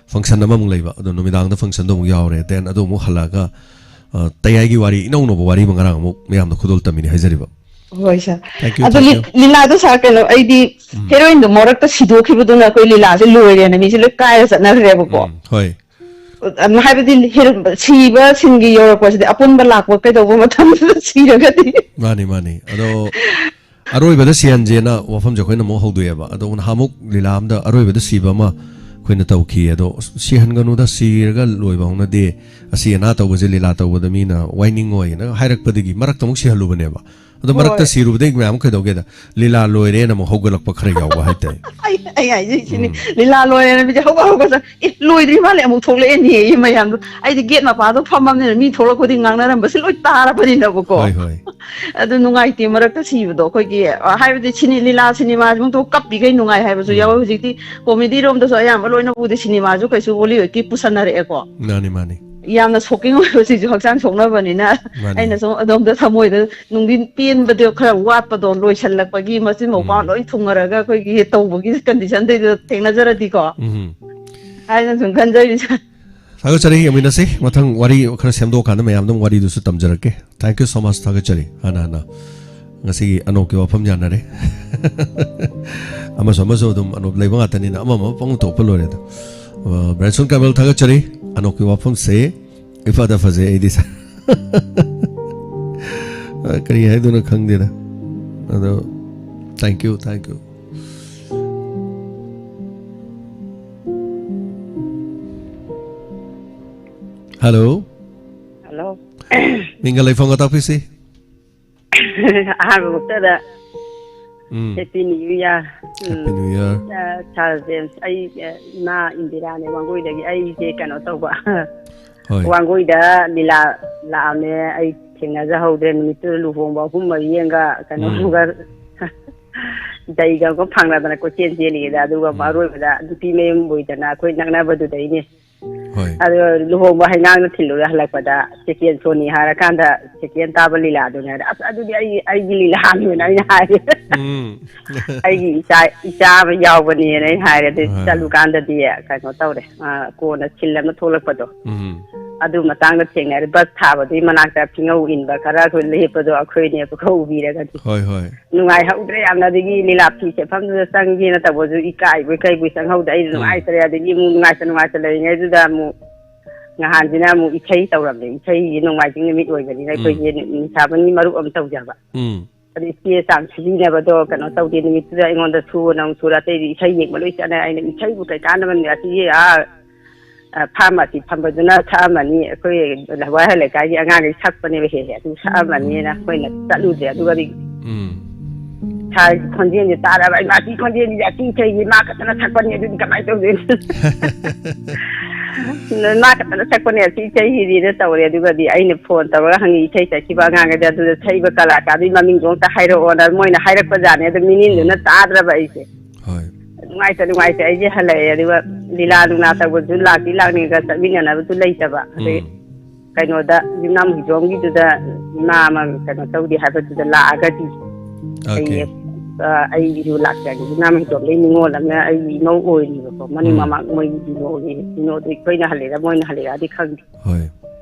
ꯐꯪꯁꯟ ꯑꯃꯃꯨꯛ ꯂꯩꯕ, ꯑꯗꯣ ꯅꯨꯃꯤꯗꯥꯡꯗ ꯐꯪꯁꯟꯗꯣ ꯑꯃꯨꯛ ꯌꯥꯎꯔꯦ꯫ Then ꯑꯗꯨ ꯑꯃꯨꯛ ꯍꯜꯂꯛꯑꯒ, ꯑ, ꯇꯌꯥꯏꯒꯤ ꯋꯥꯔꯤ, ꯏꯅꯧ ꯅꯧꯕ ꯋꯥꯔꯤ ꯑꯃ ꯉꯔꯥꯡ ꯑꯃꯨꯛ ꯃꯌꯥꯝꯗ ꯈꯨꯗꯣꯜ ꯇꯝꯃꯤꯅꯤ ꯍꯥꯏꯖꯔꯤꯕ꯫ ꯍꯣꯏ, ꯁꯥꯔ꯫ Thank you, ꯑꯗꯣ thank ꯂꯤ-, you. ꯂꯤꯂꯥꯗꯣ, ꯁꯥꯔ, ꯀꯩꯅꯣ, ꯑꯩꯗꯤ ꯍꯦꯔꯣꯏꯟꯗꯣ ꯃꯔꯛꯇ ꯁꯤꯗꯣꯛꯈꯤꯕꯗꯨꯅ ꯑꯩꯈꯣꯏ ꯂꯤꯂꯥꯁꯦ ꯂꯣꯏꯔꯦꯅ ꯃꯤꯁꯦ ꯂꯣꯏ ꯀꯥꯏꯔ ꯆꯠꯅꯈ꯭ꯔꯦꯕꯀꯣ꯫ ꯎꯝ, ꯍꯣꯏ꯫ ꯑꯝ, ꯍꯥꯏꯕꯗꯤ ꯍꯦꯔꯣ-, ꯁꯤꯕ ꯁꯤꯟꯒꯤ ꯌꯧꯔꯛꯄꯁꯤꯗꯤ ꯑꯄꯨꯟꯕ ꯂꯥꯛꯄ ꯀꯩꯗꯧꯕ ꯃꯇꯝꯗꯨꯗ ꯁꯤꯔꯒꯗꯤ꯫ ꯃꯥꯅꯤ, ꯃꯥꯅꯤ꯫ ꯑꯗꯣ ꯑꯔꯣꯏꯕꯗ ꯁꯤꯍꯟꯁꯦꯅ ꯋꯥꯐꯝꯁꯦ ꯑꯩꯈꯣꯏꯅ ꯑꯃꯨꯛ ꯍꯧꯗꯣꯛꯑꯦꯕ꯫ ꯑꯗꯣ ꯅꯍꯥꯟꯃꯨꯛ ꯂꯤꯂꯥ ꯑꯃꯗ ꯑꯔꯣꯏꯕꯗ ꯁꯤꯕ ꯑꯃ ꯑꯩꯈꯣꯏꯅ ꯇꯧꯈꯤ꯫ ꯑꯗꯣ, "ꯁꯤꯍꯟꯒꯅꯨꯗ, ꯁꯤꯔꯒ ꯂꯣꯏꯕ ꯍꯧꯅꯗꯦ꯫ ꯑꯁꯤ ꯑꯅꯥ ꯇꯧꯕꯁꯦ ꯂꯤꯂꯥ ꯇꯧꯕꯗ ꯃꯤꯅ ꯋꯥꯏꯅꯤꯡꯉꯣꯏꯅ" ꯍꯥꯏꯔꯛꯄꯗꯒꯤ ꯃꯔꯛꯇ ꯑꯃꯨꯛ ꯁꯤꯍꯜꯂꯨꯕꯅꯦꯕ꯫ ꯑꯗꯣ ꯃꯔꯛꯇ ꯍꯣꯏ꯫ ꯁꯤꯔꯨꯕꯗꯩ ꯃꯌꯥꯝ ꯀꯩꯗꯧꯒꯦꯗ, ꯂꯤꯂꯥ ꯂꯣꯏꯔꯦꯅ ꯑꯃꯨꯛ ꯍꯧꯒꯠꯂꯛꯄ ꯈꯔ ꯌꯥꯎꯕ ꯍꯥꯏꯇꯥꯔꯦ꯫ ꯑꯩ, ꯑꯩ ꯍꯥꯏꯁꯦ ꯁꯤꯅꯤ, ꯎꯝ꯫ ꯂꯤꯂꯥ ꯂꯣꯏꯔꯦꯅ ꯃꯤꯁꯦ ꯍꯧꯒꯠ ꯍꯧꯒꯠ ꯆꯠ-, "ꯑꯦ, ꯂꯣꯏꯗ꯭ꯔꯤ ꯃꯥꯜꯂꯦ, ꯑꯃꯨꯛ ꯊꯣꯛꯂꯛꯑꯦꯅꯦ" ꯑꯩ ꯃꯌꯥꯝꯗꯣ꯫ ꯑꯩꯗꯤ ꯒꯦꯠ ꯃꯄꯥꯗꯣ ꯐꯝꯃꯕꯅꯤꯅ ꯃꯤ ꯊꯣꯛꯂꯛꯄꯗꯤ ꯉꯥꯡꯅꯔꯝꯕꯁꯤ ꯂꯣꯏ ꯇꯥꯔꯕꯅꯤꯅꯕꯀꯣ꯫ ꯍꯣꯏ, ꯍꯣꯏ꯫ ꯑꯗꯨ ꯅꯨꯡꯉꯥꯏꯇꯦ ꯃꯔꯛꯇ ꯁꯤꯕꯗꯣ꯫ ꯑꯩꯈꯣꯏꯒꯤ, ꯑ, ꯍꯥꯏꯕꯗꯤ ꯁꯤꯅꯤ, ꯂꯤꯂꯥ ꯁꯤꯅꯦꯃꯥꯁꯤꯃꯛꯇ ꯀꯞꯄꯤꯈꯩ ꯅꯨꯡꯉꯥꯏ ꯍꯥꯏꯕꯁꯨ ꯎꯝ꯫ ꯌꯥꯎꯋꯦ꯫ ꯍꯧꯖꯤꯛꯇꯤ ꯀꯣꯃꯦꯗꯤ ꯔꯣꯝꯗꯁꯨ ꯑꯌꯥꯝꯕ ꯂꯣꯏꯅ ꯎꯗꯦ, ꯁꯤꯅꯦꯃꯥꯁꯨ ꯀꯩꯁꯨ ꯍꯣꯂꯤꯋꯨꯗꯀꯤ ꯄꯨꯁꯟꯅꯔꯛꯑꯦꯀꯣ꯫ ꯃꯥꯅꯤ, ꯃꯥꯅꯤ꯫ ꯌꯥꯝꯅ ꯁꯣꯛꯀꯤꯡ ꯑꯣꯏꯕꯁꯤꯁꯨ ꯍꯛꯆꯥꯡ ꯁꯣꯛꯅꯕꯅꯤꯅ ꯃꯥꯅꯤ꯫ ꯑꯩꯅ ꯁꯨꯝ ꯑꯗꯣꯝꯗ ꯊꯃꯣꯏꯗ ꯅꯨꯡꯗꯤ ꯄꯦꯟꯕꯗꯣ ꯈꯔ ꯋꯥꯠꯄꯗꯣ, ꯂꯣꯏꯁꯤꯜꯂꯛꯄꯒꯤ ꯃꯆꯤꯟ ꯃꯧꯄꯥ ꯎꯝ꯫ ꯂꯣꯏ ꯊꯨꯡꯉꯔꯒ ꯑꯩꯈꯣꯏꯒꯤ ꯇꯧꯕꯒꯤ ꯀꯟꯗꯤꯁꯟꯗꯩꯗꯨꯗ ꯊꯦꯡꯅꯖꯔꯗꯤꯀꯣ ꯎꯝ꯫ ꯍꯥꯏꯅ ꯁꯨꯝ ꯈꯟꯖꯔꯤꯁꯦ꯫ ꯊꯥꯒꯠꯆꯔꯤ, ꯌꯦꯡꯃꯤꯟꯅꯁꯤ꯫ ꯃꯊꯪ ꯋꯥꯔꯤ ꯈꯔ ꯁꯦꯝꯗꯣꯛꯑꯀꯥꯟꯗ ꯃꯌꯥꯝꯗ ꯑꯃꯨꯛ ꯋꯥꯔꯤꯗꯨꯁꯨ ꯇꯝꯖꯔꯛꯀꯦ꯫ Thank you so much, ꯊꯥꯒꯠꯆꯔꯤ꯫ ꯍꯥꯟꯅ ꯍꯥꯟꯅ ꯉꯁꯤꯒꯤ ꯑꯅꯣꯛꯀꯤ ꯋꯥꯐꯝ ꯌꯥꯅꯔꯦ꯫ ꯑꯃꯁꯨ ꯑꯃꯁꯨ ꯑꯗꯨꯝ ꯑꯅꯣꯞ ꯂꯩꯕ ꯉꯥꯛꯇꯅꯤꯅ ꯑꯃ ꯑꯃ ꯄꯪꯊꯣꯛꯄ ꯂꯣꯏꯔꯦꯗ꯫ ꯑ, ꯕ꯭ꯔꯥꯏꯁꯣꯟ ꯀꯥꯏꯕꯦꯜ, ꯊꯥꯒꯠꯆꯔꯤ꯫ ꯑꯅꯣꯛꯀꯤ ꯋꯥꯐꯝꯁꯦ ꯏꯐꯗ ꯐꯖꯩ ꯑꯩꯗꯤ꯫ ꯑ, ꯀꯔꯤ ꯍꯥꯏꯗꯣꯏꯅꯣ ꯈꯪꯗꯦꯗ꯫ ꯑꯗꯣ, thank you, thank you꯫ Hello꯫ Hello꯫ ꯃꯤꯡꯒ ꯂꯩꯐꯝꯒ ꯇꯥꯛꯄꯤꯁꯤ꯫ ꯑꯍꯥꯟꯕꯃꯛꯇꯗ um. Happy New Year꯫ Happy New Year꯫ ꯑ, Sir James, ꯑꯩ, ꯑ, ꯏꯃꯥ ꯏꯟꯗꯤꯔꯥꯅꯦ, ꯋꯥꯡꯒꯣꯏꯗꯒꯤ꯫ ꯑꯩꯁꯦ ꯀꯩꯅꯣ ꯇꯧꯕ, ꯍꯣꯏ꯫ ꯋꯥꯡꯒꯣꯏꯗ ꯂꯤꯂꯥ ꯂꯥꯛꯑꯝꯃꯦ, ꯑꯩ ꯊꯦꯡꯅꯖꯍꯧꯗ꯭ꯔꯦ꯫ ꯅꯨꯃꯤꯠꯇꯨꯗ ꯂꯨꯍꯣꯡꯕ ꯑꯍꯨꯝ ꯃꯔꯤ ꯑꯃꯒ ꯎꯝ꯫ ꯀꯩꯅꯣꯒ ꯗꯩꯒ ꯑꯃꯨꯛ ꯐꯪꯅꯗꯅ ꯀꯣꯏꯆꯦꯟ ꯆꯦꯜꯂꯤꯉꯩꯗ, ꯑꯗꯨꯒ ꯎꯝ꯫ ꯑꯔꯣꯏꯕꯗ ꯅꯨꯄꯤ ꯃꯌꯨꯝ ꯑꯣꯏꯗꯅ ꯑꯩꯈꯣꯏ ꯅꯛꯅꯕꯗꯨꯗꯩꯅꯦ꯫ ꯍꯣꯏ꯫ ꯑꯗꯣ ꯂꯨꯍꯣꯡꯕ ꯍꯩꯉꯥꯡꯗ ꯊꯤꯜꯂꯨꯔꯦ, ꯍꯜꯂꯛꯄꯗ ꯁꯦꯀꯦꯟ ꯁꯣꯅꯤ ꯍꯥꯏꯔꯀꯥꯟꯗ ꯁꯦꯀꯦꯟ ꯇꯥꯕ ꯂꯤꯂꯥꯗꯨꯅꯦ ꯍꯥꯏꯔꯦ꯫ "ꯑꯁ, ꯑꯗꯨꯗꯤ ꯑꯩ, ꯑꯩꯒꯤ ꯂꯤꯂꯥꯅꯦꯅ" ꯑꯩꯅ ꯍꯥꯏꯔꯦ꯫ ꯎꯝ꯫ "ꯑꯩꯒꯤ ꯏꯆꯥ, ꯏꯆꯥ ꯑꯃ ꯌꯥꯎꯕꯅꯦꯅ" ꯑꯩꯅ ꯍꯥꯏꯔꯦ꯫ ꯑꯗꯨ ꯑꯥ꯫ ꯆꯠꯂꯨꯀꯥꯟꯗꯗꯤ ꯀꯩꯅꯣ ꯇꯧꯔꯦ, ꯑꯥ, ꯀꯣꯟꯅ ꯁꯤꯜ ꯑꯃ ꯊꯣꯛꯂꯛꯄꯗꯣ꯫ ꯎꯝ꯫ ꯑꯗꯨ ꯃꯇꯥꯡꯗ ꯊꯦꯡꯅꯔꯦ꯫ ꯕꯁ ꯊꯥꯕꯗꯨꯒꯤ ꯃꯅꯥꯛꯇ ꯐꯤꯉꯧ ꯏꯟꯕ ꯈꯔ ꯑꯩꯈꯣꯏ ꯂꯦꯞꯄꯗꯣ ꯑꯩꯈꯣꯏꯅꯦꯕꯀꯣ ꯎꯕꯤꯔꯒꯗꯤ꯫ ꯍꯣꯏ, ꯍꯣꯏ꯫ ꯅꯨꯡꯉꯥꯏꯍꯧꯗ꯭ꯔꯦ ꯌꯥꯝꯅ꯫ ꯑꯗꯒꯤ ꯂꯤꯂꯥ ꯐꯤ ꯁꯦꯠꯐꯝꯗꯨꯗ ꯆꯪꯒꯦꯅ ꯇꯧꯕꯁꯨ ꯏꯀꯥꯏꯕꯣꯏ ꯀꯩꯕꯣꯏ ꯆꯪꯍꯧꯗ꯭ꯔꯦ꯫ ꯑꯩꯁꯨ ꯎꯝ꯫ ꯅꯨꯡꯉꯥꯏꯇ꯭ꯔꯦ꯫ ꯑꯗꯒꯤ ꯑꯃꯨꯛ ꯅꯨꯡꯉꯥꯏꯇ ꯅꯨꯡꯉꯥꯏꯇ ꯂꯩꯔꯤꯉꯩꯗꯨꯗ ꯑꯃꯨꯛ ꯅꯍꯥꯟꯁꯤꯅ ꯑꯃꯨꯛ ꯏꯁꯩ ꯇꯧꯔꯝꯃꯦ꯫ ꯏꯁꯩꯁꯤ ꯅꯣꯡꯃꯥꯏꯖꯤꯡ ꯅꯨꯃꯤꯠ ꯑꯣꯏꯕꯅꯤꯅ ꯎꯝ꯫ ꯑꯩꯈꯣꯏꯁꯦ ꯅꯤꯁꯥꯕꯟꯒꯤ ꯃꯔꯨꯞ ꯑꯃ ꯇꯧꯖꯕ꯫ ꯎꯝ꯫ ꯑꯗꯨ ꯏꯁꯇꯦꯖ ꯆꯥꯡ ꯁꯤꯖꯤꯟꯅꯕꯗꯣ ꯀꯩꯅꯣ ꯇꯧꯗꯦ꯫ ꯅꯨꯃꯤꯠꯇꯨꯗ ꯑꯩꯉꯣꯟꯗ ꯁꯨꯑꯣꯅ ꯑꯃꯨꯛ ꯁꯨꯔ, ꯑꯇꯩꯗꯤ ꯏꯁꯩ ꯌꯦꯡꯕ ꯂꯣꯏ ꯆꯠꯅꯩ꯫ ꯑꯩꯅ ꯏꯁꯩꯕꯨ ꯀꯩ ꯀꯥꯟꯅꯕꯅꯤ, ꯑꯁꯤꯒꯤ, ꯑꯥ, ꯑ, ꯐꯥꯔꯃꯥꯁꯤ ꯐꯝꯕꯗꯨꯅ ꯁꯛꯑꯝꯃꯅꯤ, ꯑꯩꯈꯣꯏ ꯋꯥꯍꯦꯡ ꯂꯩꯀꯥꯏꯒꯤ ꯑꯉꯥꯡꯈꯩ ꯁꯛꯄꯅꯦꯕ ꯍꯦꯛ ꯍꯦꯛ, ꯑꯗꯨ ꯁꯛꯑꯝꯃꯅꯤꯅ ꯑꯩꯈꯣꯏꯅ ꯆꯠꯂꯨꯗ꯭ꯔꯦ꯫ ꯑꯗꯨꯒꯗꯤ ꯎꯝ꯫ ꯁꯥꯔꯒꯤ ꯈꯣꯟꯖꯦꯜꯁꯦ ꯇꯥꯔꯕ, "ꯏꯃꯥ, ꯁꯤ ꯈꯣꯟꯖꯦꯜꯁꯤꯗꯤ ꯑꯇꯤ ꯏꯁꯩꯁꯦ ꯃꯥ ꯈꯛꯇꯅ ꯁꯛꯄꯅꯦ, ꯑꯗꯨꯗꯤ ꯀꯃꯥꯏꯅ ꯇꯧꯗꯣꯏꯅꯣ?" "ꯃꯥ ꯈꯛꯇꯅ ꯁꯛꯄꯅꯦ ꯑꯇꯤ ꯏꯁꯩꯁꯤꯗꯤꯅ" ꯇꯧꯔꯦ꯫ ꯑꯗꯨꯒꯗꯤ ꯑꯩꯅ ꯐꯣꯟ ꯇꯧꯔꯒ ꯍꯪꯉꯤ, ꯏꯁꯩ ꯁꯛꯈꯤꯕ ꯑꯉꯥꯡꯈꯩꯗ, "ꯑꯗꯨꯗ ꯁꯛꯏꯕ ꯀꯂꯥꯀꯥꯔꯗꯨꯒꯤ ꯃꯃꯤꯡꯗꯣ ꯑꯝꯇ ꯍꯥꯏꯔꯛꯑꯣꯅ", ꯃꯣꯏꯅ ꯍꯥꯏꯔꯛꯄꯖꯥꯠꯅꯦ꯫ ꯑꯗꯨ ꯃꯤꯅꯤꯟꯗꯨꯅ ꯎꯝ꯫ ꯇꯥꯗ꯭ꯔꯕ ꯑꯩꯁꯦ꯫ ꯍꯣꯏ꯫ ꯅꯨꯡꯉꯥꯏꯇ ꯅꯨꯡꯉꯥꯏꯇ ꯑꯩꯁꯦ ꯍꯜꯂꯛꯑꯦ꯫ ꯑꯗꯨꯒ ꯂꯤꯂꯥ ꯅꯨꯡꯂꯥ ꯇꯧꯕꯁꯨ ꯂꯥꯛꯇꯤ ꯂꯥꯛꯅꯤꯡꯉꯒ ꯆꯠꯃꯤꯟꯅꯅꯕꯁꯨ ꯂꯩꯇꯕ꯫ ꯑꯗꯩ ꯎꯝ꯫ ꯀꯩꯅꯣꯗ, ꯌꯨꯝꯅꯥꯝ ꯍꯨꯏꯗ꯭ꯔꯣꯝꯒꯤꯗꯨꯗ ꯏꯃꯥ ꯑꯃ ꯀꯩꯅꯣ ꯇꯧꯗꯦ ꯍꯥꯏꯕꯗꯨꯗ ꯂꯥꯛꯑꯒꯗꯤ ꯑꯣꯀꯦ꯫ ꯑꯩ, ꯑ, ꯑꯩꯁꯨ ꯂꯥꯛꯆꯒꯦ꯫ ꯌꯨꯝꯅꯥꯝ ꯍꯨꯏꯗ꯭ꯔꯣꯝꯗꯒꯤ ꯅꯤꯉꯣꯜ ꯑꯃꯅ ꯑꯩꯒꯤ ꯏꯅꯧ ꯑꯣꯏꯔꯤꯕꯀꯣ, ꯃꯅꯤꯡ ꯎꯝ꯫ ꯃꯃꯥꯡ ꯃꯣꯏꯒꯤ ꯏꯅꯧꯒꯤ, ꯏꯅꯧꯗꯣ ꯑꯩꯈꯣꯏꯅ ꯍꯜꯂꯤꯔ ꯃꯣꯏꯅ ꯍꯜꯂꯤꯔꯗꯤ ꯈꯪꯗꯦ꯫ ꯍꯣꯏ꯫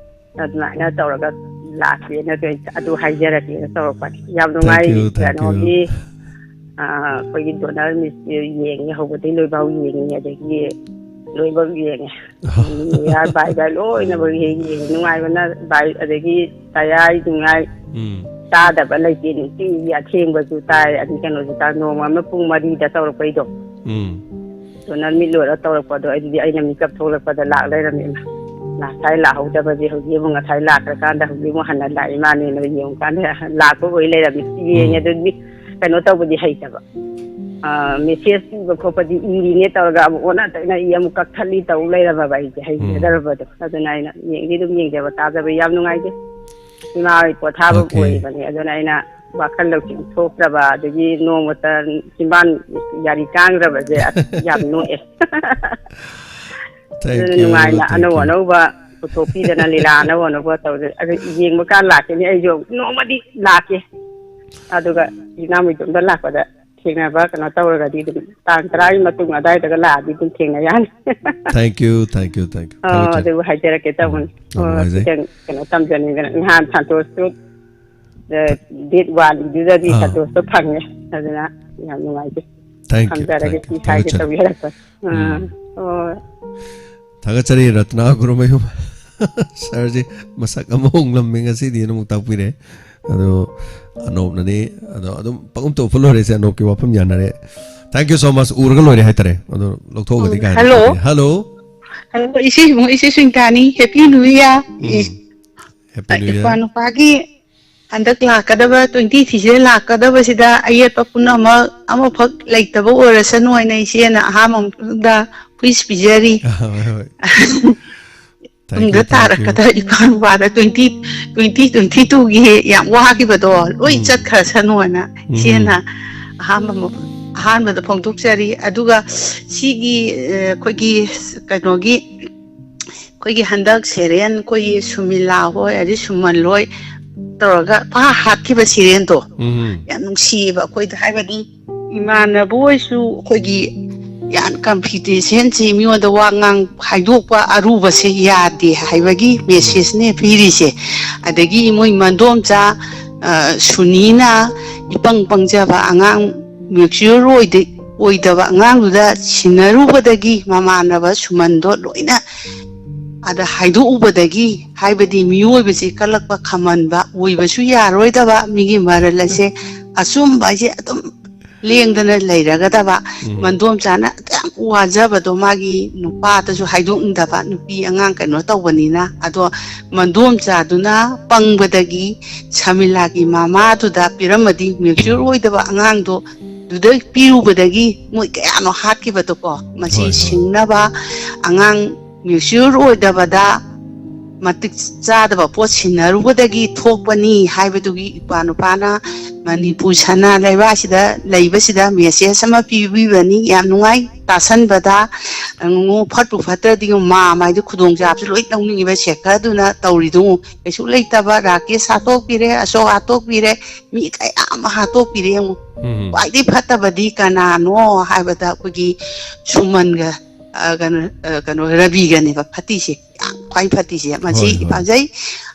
ꯑꯗꯨꯃꯥꯏꯅ ꯇꯧꯔꯒ ꯂꯥꯛꯀꯦꯅ ꯑꯗꯨ ꯍꯥꯏꯖꯔꯛꯀꯦꯅ ꯇꯧꯔꯛꯄꯅꯤ꯫ ꯌꯥꯝ ꯅꯨꯡꯉꯥꯏ꯫ Thank you, thank you꯫ ꯀꯩꯅꯣꯒꯤ, ꯑ, ꯑꯩꯈꯣꯏꯒꯤ ꯗꯣꯅꯔ ꯃꯤꯁ ꯌꯦꯡꯉꯤ, ꯍꯧꯕꯗꯒꯤ ꯂꯣꯏꯐꯥꯎ ꯌꯦꯡꯉꯤ, ꯑꯗꯒꯤ ꯂꯣꯏꯐꯥꯎ ꯌꯦꯡꯉꯤ꯫ ꯑꯣ꯫ ꯌꯥꯔ ꯕꯥꯏ ꯕꯥꯏ ꯂꯣꯏꯅꯃꯛ ꯍꯦꯛ ꯌꯦꯡꯉꯤ꯫ ꯅꯨꯡꯉꯥꯏꯕꯅ ꯕꯥꯏ, ꯑꯗꯒꯤ ꯇꯌꯥꯏ ꯅꯨꯡꯉꯥꯏ ꯎꯝ꯫ ꯇꯥꯗꯕ ꯂꯩꯇꯦ꯫ ꯅꯨꯡꯇꯤꯒꯤ ꯑꯊꯦꯡꯕꯁꯨ ꯇꯥꯏ, ꯑꯗꯒꯤ ꯀꯩꯅꯣꯁꯨ ꯇꯥꯏ꯫ ꯅꯣꯡꯃ ꯑꯃ ꯄꯨꯡ ꯃꯔꯤꯗ ꯇꯧꯔꯛꯄꯩꯗꯣ꯫ ꯎꯝ꯫ ꯗꯣꯅꯔ ꯃꯤꯠ ꯂꯣꯏꯔ ꯇꯧꯔꯛꯄꯗꯣ, ꯑꯩꯗꯤ ꯑꯩꯅ ꯃꯤꯀꯞ ꯊꯣꯛꯂꯛꯄꯗ ꯂꯥꯛ ꯂꯩꯔꯝꯃꯦ꯫ ꯉꯁꯥꯏ ꯂꯥꯛꯍꯧꯗꯕꯁꯦ ꯍꯧꯖꯤꯛ ꯑꯃꯨꯛ ꯉꯁꯥꯏ ꯂꯥꯛꯈ꯭ꯔꯀꯥꯟꯗ ꯍꯧꯖꯤꯛ ꯑꯃꯨꯛ ꯍꯟꯅ ꯂꯥꯛꯏ ꯃꯥꯅꯦꯅ ꯌꯦꯡꯉꯨꯀꯥꯟꯗ ꯂꯥꯛꯄ ꯑꯣꯏ ꯂꯩꯔꯝꯃꯦ꯫ ꯌꯦꯡꯉꯦ ꯎꯝ꯫ ꯑꯗꯨꯗꯤ ꯀꯩꯅꯣ ꯇꯧꯕꯗꯤ ꯍꯩꯇꯕ꯫ ꯑ, ꯃꯦꯁꯦꯖ ꯏꯕ ꯈꯣꯠꯄꯗꯤ ꯏꯔꯤꯅꯦ ꯇꯧꯔꯒ ꯑꯃꯨꯛ ꯑꯣꯟꯅ ꯇꯩꯅ ꯏ ꯑꯃꯨꯛ ꯀꯛꯊꯠꯂꯤ ꯇꯧ ꯂꯩꯔꯝꯃꯕ ꯑꯩꯁꯦ, ꯎꯝ꯫ ꯍꯩꯖꯗ꯭ꯔꯕꯗꯣ꯫ ꯑꯗꯨꯅ ꯑꯩꯅ ꯌꯦꯡꯗꯤ ꯑꯗꯨꯝ ꯌꯦꯡꯖꯕ, ꯇꯥꯖꯕ ꯌꯥꯝ ꯅꯨꯡꯉꯥꯏꯖꯩ꯫ ꯏꯃꯥ ꯍꯣꯏ ꯄꯣꯊꯥꯕ ꯑꯣꯀꯦ꯫ ꯑꯣꯏꯕꯅꯦ꯫ ꯑꯗꯨꯅ ꯑꯩꯅ ꯋꯥꯈꯜ ꯂꯧꯁꯤꯡ ꯊꯣꯛꯇ꯭ꯔꯕ, ꯑꯗꯒꯤ ꯅꯣꯡꯃꯇ ꯆꯤꯝꯕꯥꯟ ꯌꯥꯔꯤ ꯀꯥꯡꯗ꯭ꯔꯕꯁꯦ ꯑꯁ ꯌꯥꯝ ꯅꯣꯛꯑꯦ꯫ Thank ꯑꯗꯨꯅ you, ꯅꯨꯡꯉꯥꯏꯅ thank ꯑꯅꯧ you꯫ ꯑꯅꯧꯕ ꯄꯨꯊꯣꯛꯄꯤꯗꯅ ꯂꯤꯂꯥ ꯑꯅꯧ ꯑꯅꯧꯕ ꯇꯧꯖꯩ꯫ ꯑꯗꯨ ꯌꯦꯡꯕ ꯀꯥꯟ ꯂꯥꯛꯀꯅꯤ, ꯑꯩꯁꯨ ꯅꯣꯡꯃꯗꯤ ꯂꯥꯛꯀꯦ꯫ ꯑꯗꯨꯒ ꯏꯅꯥꯎ ꯃꯤꯇꯣꯝꯗ ꯂꯥꯛꯄꯗ ꯊꯦꯡꯅꯕ ꯀꯩꯅꯣ ꯇꯧꯔꯒꯗꯤ ꯑꯗꯨꯝ ꯇꯥꯡ ꯇꯔꯥꯒꯤ ꯃꯇꯨꯡ ꯑꯗꯥꯏꯗꯒ ꯂꯥꯛꯑꯗꯤ ꯑꯗꯨꯝ ꯊꯦꯡꯅ ꯌꯥꯅꯤ꯫ Thank you, thank you, thank you꯫ ꯑꯣ, ꯊꯥꯒꯠꯆꯔꯤ꯫ ꯑꯗꯨꯕꯨ ꯍꯥꯏꯖꯔꯛꯀꯦ ꯎꯝ, ꯇꯧꯕꯅꯤ꯫ ꯌꯥꯝ ꯑꯣ, ꯅꯨꯡꯉꯥꯏꯖꯩ꯫ ꯈꯤꯇꯪ ꯀꯩꯅꯣ ꯇꯝꯖꯅꯤꯡꯗꯅ ꯅꯍꯥꯟ ꯁꯟꯇꯣꯁꯇꯨ, ꯑ, ꯊ-, date one ꯗꯨꯗꯗꯤ ꯑꯥ꯫ ꯁꯟꯇꯣꯁꯇꯣ ꯐꯪꯉꯦ꯫ ꯑꯗꯨꯅ ꯌꯥꯝ ꯅꯨꯡꯉꯥꯏꯖꯩ꯫ Thank you, ꯊꯝꯖꯔꯒꯦ꯫ Thank you꯫ ꯁꯤ ꯍꯥꯏꯒꯦ ꯊꯥꯒꯠꯆꯔꯤ꯫ ꯇꯧꯖꯔꯛꯄ꯫ ꯎꯝ꯫ ꯎꯝ꯫ ꯍꯣꯏ꯫ ꯊꯥꯒꯠꯆꯔꯤ ꯔꯇꯅꯥ ꯒꯨꯔꯨꯃꯌꯨꯝ꯫ ꯁꯥꯔꯁꯦ ꯃꯁꯛ ꯑꯃ ꯍꯣꯡꯂꯝꯃꯦ ꯉꯁꯤꯗꯤ ꯑꯃꯨꯛ ꯇꯥꯛꯄꯤꯔꯦ꯫ ꯑꯗꯣ ꯑꯅꯣꯞꯅꯅꯤ꯫ ꯑꯗꯣ ꯑꯗꯨꯝ ꯄꯪꯎꯞꯇ ꯎꯞꯄ ꯂꯣꯏꯔꯦꯁꯦ, ꯑꯅꯣꯞꯀꯤ ꯋꯥꯐꯝ ꯌꯥꯅꯔꯦ꯫ Thank you so much꯫ ꯎꯔꯒ ꯂꯣꯏꯔꯦ ꯍꯥꯏꯇꯥꯔꯦ꯫ ꯑꯗꯣ ꯂꯧꯊꯣꯛꯑꯒꯗꯤ ꯎꯝ꯫ ꯀꯥꯏꯅ ꯍꯜꯂꯣ꯫ ꯇꯧꯕꯅꯤ꯫ ꯍꯜꯂꯣ꯫ ꯑꯗꯣ ꯏꯆꯦ ꯏꯕꯨꯡ, ꯏꯆꯦ ꯁꯨꯅꯤꯇꯥꯅꯤ, Happy New Year꯫ ꯎꯝ꯫ Happy New Year꯫ ꯏꯄ꯭ꯋꯥ ꯅꯨꯄꯥꯒꯤ ꯍꯟꯗꯛ ꯂꯥꯛꯀꯗꯕ twenty three ꯁꯤꯗ ꯂꯥꯛꯀꯗꯕꯁꯤꯗ ꯑꯌꯦꯠꯄ ꯄꯨꯝꯅꯃꯛ ꯑꯃꯐꯥꯎ ꯂꯩꯇꯕ ꯑꯣꯏꯔꯁꯅꯨ ꯍꯥꯏꯅ ꯏꯆꯦꯅ ꯑꯍꯥꯟꯕ ꯃꯛꯇꯗ wish ꯄꯤꯖꯔꯤ꯫ ꯍꯣꯏ, ꯍꯣꯏ꯫ Thank you, ꯇꯨꯡꯗ thank you꯫ ꯇꯥꯔꯛꯀꯗꯕ ꯏꯄ꯭ꯋꯥ ꯅꯨꯄꯥꯗ twenty, twenty twenty two ꯒꯤ ꯌꯥꯝ ꯋꯥꯈꯤꯕꯗꯣ ꯂꯣꯏ ꯎꯝ꯫ ꯆꯠꯈ꯭ꯔꯁꯅꯨꯅ ꯎꯝ꯫ ꯏꯆꯦꯅ ꯑꯍꯥꯟꯕ ꯃ-, ꯑꯍꯥꯟꯕꯗ ꯐꯣꯡꯗꯣꯛꯆꯔꯤ꯫ ꯑꯗꯨꯒ ꯁꯤꯒꯤ, ꯑ, ꯑꯩꯈꯣꯏꯒꯤ ꯀꯩꯅꯣꯒꯤ, ꯑꯩꯈꯣꯏꯒꯤ ꯍꯟꯗꯛ serial ꯑꯩꯈꯣꯏꯒꯤ ꯁꯨꯃꯤꯂꯥ ꯍꯣꯏ ꯑꯗꯩ ꯁꯨꯃꯟ ꯍꯣꯏ ꯇꯧꯔꯒ ꯄꯥ ꯍꯥꯠꯈꯤꯕ serialꯗꯣ ꯎꯝ꯫ ꯌꯥꯝ ꯅꯨꯡꯁꯤꯌꯦꯕ ꯑꯩꯈꯣꯏꯗ, ꯍꯥꯏꯕꯗꯤ ꯏꯃꯥꯟꯅꯕ ꯑꯣꯏꯁꯨ ꯑꯩꯈꯣꯏꯒꯤ ꯌꯥꯝ competitionꯁꯤ ꯃꯤꯉꯣꯟꯗ ꯋꯥ ꯉꯥꯡ ꯍꯥꯏꯗꯣꯛꯄ ꯑꯔꯨꯕꯁꯦ ꯌꯥꯗꯦ ꯍꯥꯏꯕꯒꯤ messageꯅꯦ ꯄꯤꯔꯤꯁꯦ꯫ ꯑꯗꯒꯤ ꯃꯣꯏ ꯃꯟꯗꯣꯝꯆꯥ, ꯑ, ꯁꯨꯅꯤꯅ ꯏꯄꯪ ꯄꯪꯖꯕ ꯑꯉꯥꯡ, mature ꯑꯣꯏꯗ-, ꯑꯣꯏꯗꯕ ꯑꯉꯥꯡꯗꯨꯗ ꯁꯤꯟꯅꯔꯨꯕꯗꯒꯤ ꯃꯃꯥꯟꯅꯕ ꯁꯨꯃꯟꯗꯣ ꯂꯣꯏꯅ ꯑꯗ ꯍꯥꯏꯗꯣꯛꯎꯕꯗꯒꯤ, ꯍꯥꯏꯕꯗꯤ ꯃꯤꯑꯣꯏꯕꯁꯤ ꯀꯜꯂꯛꯄ ꯈꯝꯍꯟꯕ ꯑꯣꯏꯕꯁꯨ ꯌꯥꯔꯣꯏꯗꯕ, ꯃꯤꯒꯤ ꯃꯔꯜ ꯑꯁꯦ ꯑꯆꯨꯝꯕ ꯍꯥꯏꯁꯦ ꯑꯗꯨꯝ ꯂꯦꯡꯗꯅ ꯂꯩꯔꯒꯗꯕ꯫ ꯎꯝ꯫ ꯃꯟꯗꯣꯝꯆꯥꯅ ꯑꯗꯨꯌꯥꯝ ꯋꯥꯖꯕꯗꯣ ꯃꯥꯒꯤ ꯅꯨꯄꯥꯗꯁꯨ ꯍꯥꯏꯗꯣꯛꯅꯤꯡꯗꯕ, ꯅꯨꯄꯤ ꯑꯉꯥꯡ ꯀꯩꯅꯣ ꯇꯧꯕꯅꯤꯅ꯫ ꯑꯗꯣ ꯃꯟꯗꯣꯝꯆꯥꯗꯨꯅ ꯄꯪꯕꯗꯒꯤ ꯁꯃꯤꯂꯥꯒꯤ ꯃꯃꯥꯗꯨꯗ ꯄꯤꯔꯝꯃꯗꯤ, mature ꯎꯝ꯫ ꯑꯣꯏꯗꯕ ꯑꯉꯥꯡꯗꯣ ꯑꯗꯨꯗ ꯄꯤꯔꯨꯕꯗꯒꯤ ꯃꯣꯏ ꯀꯌꯥꯅꯣ ꯍꯥꯠꯈꯤꯕꯗꯣꯀꯣ꯫ ꯃꯁꯤ ꯍꯣꯏ, ꯍꯣꯏ꯫ ꯁꯤꯡꯅꯕ ꯑꯉꯥꯡ mature ꯑꯣꯏꯗꯕꯗ ꯃꯇꯤꯛ ꯆꯥꯗꯕ ꯄꯣꯠ ꯁꯤꯟꯅꯔꯨꯕꯗꯒꯤ ꯊꯣꯛꯄꯅꯤ ꯍꯥꯏꯕꯗꯨꯒꯤ ꯏꯄꯥ ꯅꯨꯄꯥꯅ ꯃꯅꯤꯄꯨꯔ ꯁꯅꯥ ꯂꯩꯕꯥꯛꯁꯤꯗ ꯂꯩꯕꯁꯤꯗ message ꯑꯃ ꯄꯤꯕꯤꯕꯅꯤ꯫ ꯌꯥꯝ ꯅꯨꯡꯉꯥꯏ ꯇꯥꯁꯟꯕꯗ꯫ ꯉꯣ ꯐꯠꯄꯨ ꯐꯠꯇ꯭ꯔꯗꯤ ꯉꯣ ꯃꯥ ꯃꯥꯏꯗꯤ ꯈꯨꯗꯣꯡꯆꯥꯕꯁꯨ ꯂꯣꯏ ꯂꯧꯅꯤꯡꯉꯤꯕ ꯁꯦꯈꯔꯗꯨꯅ ꯇꯧꯔꯤꯗꯨ ꯉꯣ꯫ ꯀꯩꯁꯨ ꯂꯩꯇꯕ ꯔꯥꯀꯦꯁ ꯍꯥꯠꯇꯣꯛꯄꯤꯔꯦ, ꯑꯁꯣꯛ ꯍꯥꯠꯇꯣꯛꯄꯤꯔꯦ, ꯃꯤ ꯀꯌꯥ ꯑꯃ ꯍꯥꯠꯇꯣꯛꯄꯤꯔꯦ ꯌꯦꯡꯉꯨ꯫ ꯎꯝ꯫ ꯈ꯭ꯋꯥꯏꯗꯒꯤ ꯐꯠꯇꯕꯗꯤ ꯀꯅꯥꯅꯣ ꯍꯥꯏꯕꯗ ꯑꯩꯈꯣꯏꯒꯤ ꯁꯨꯃꯟꯒ, ꯑ, ꯀꯩꯅꯣ, ꯑ, ꯀꯩꯅꯣ, ꯔꯕꯤꯒꯅꯦꯕ ꯐꯠꯇꯤꯁꯦ, ꯌꯥꯝ ꯈ꯭ꯋꯥꯏ ꯐꯠꯇꯤꯁꯦ꯫ ꯃꯁꯤ ꯍꯣꯏ, ꯍꯣꯏ꯫ ꯐꯖꯩ,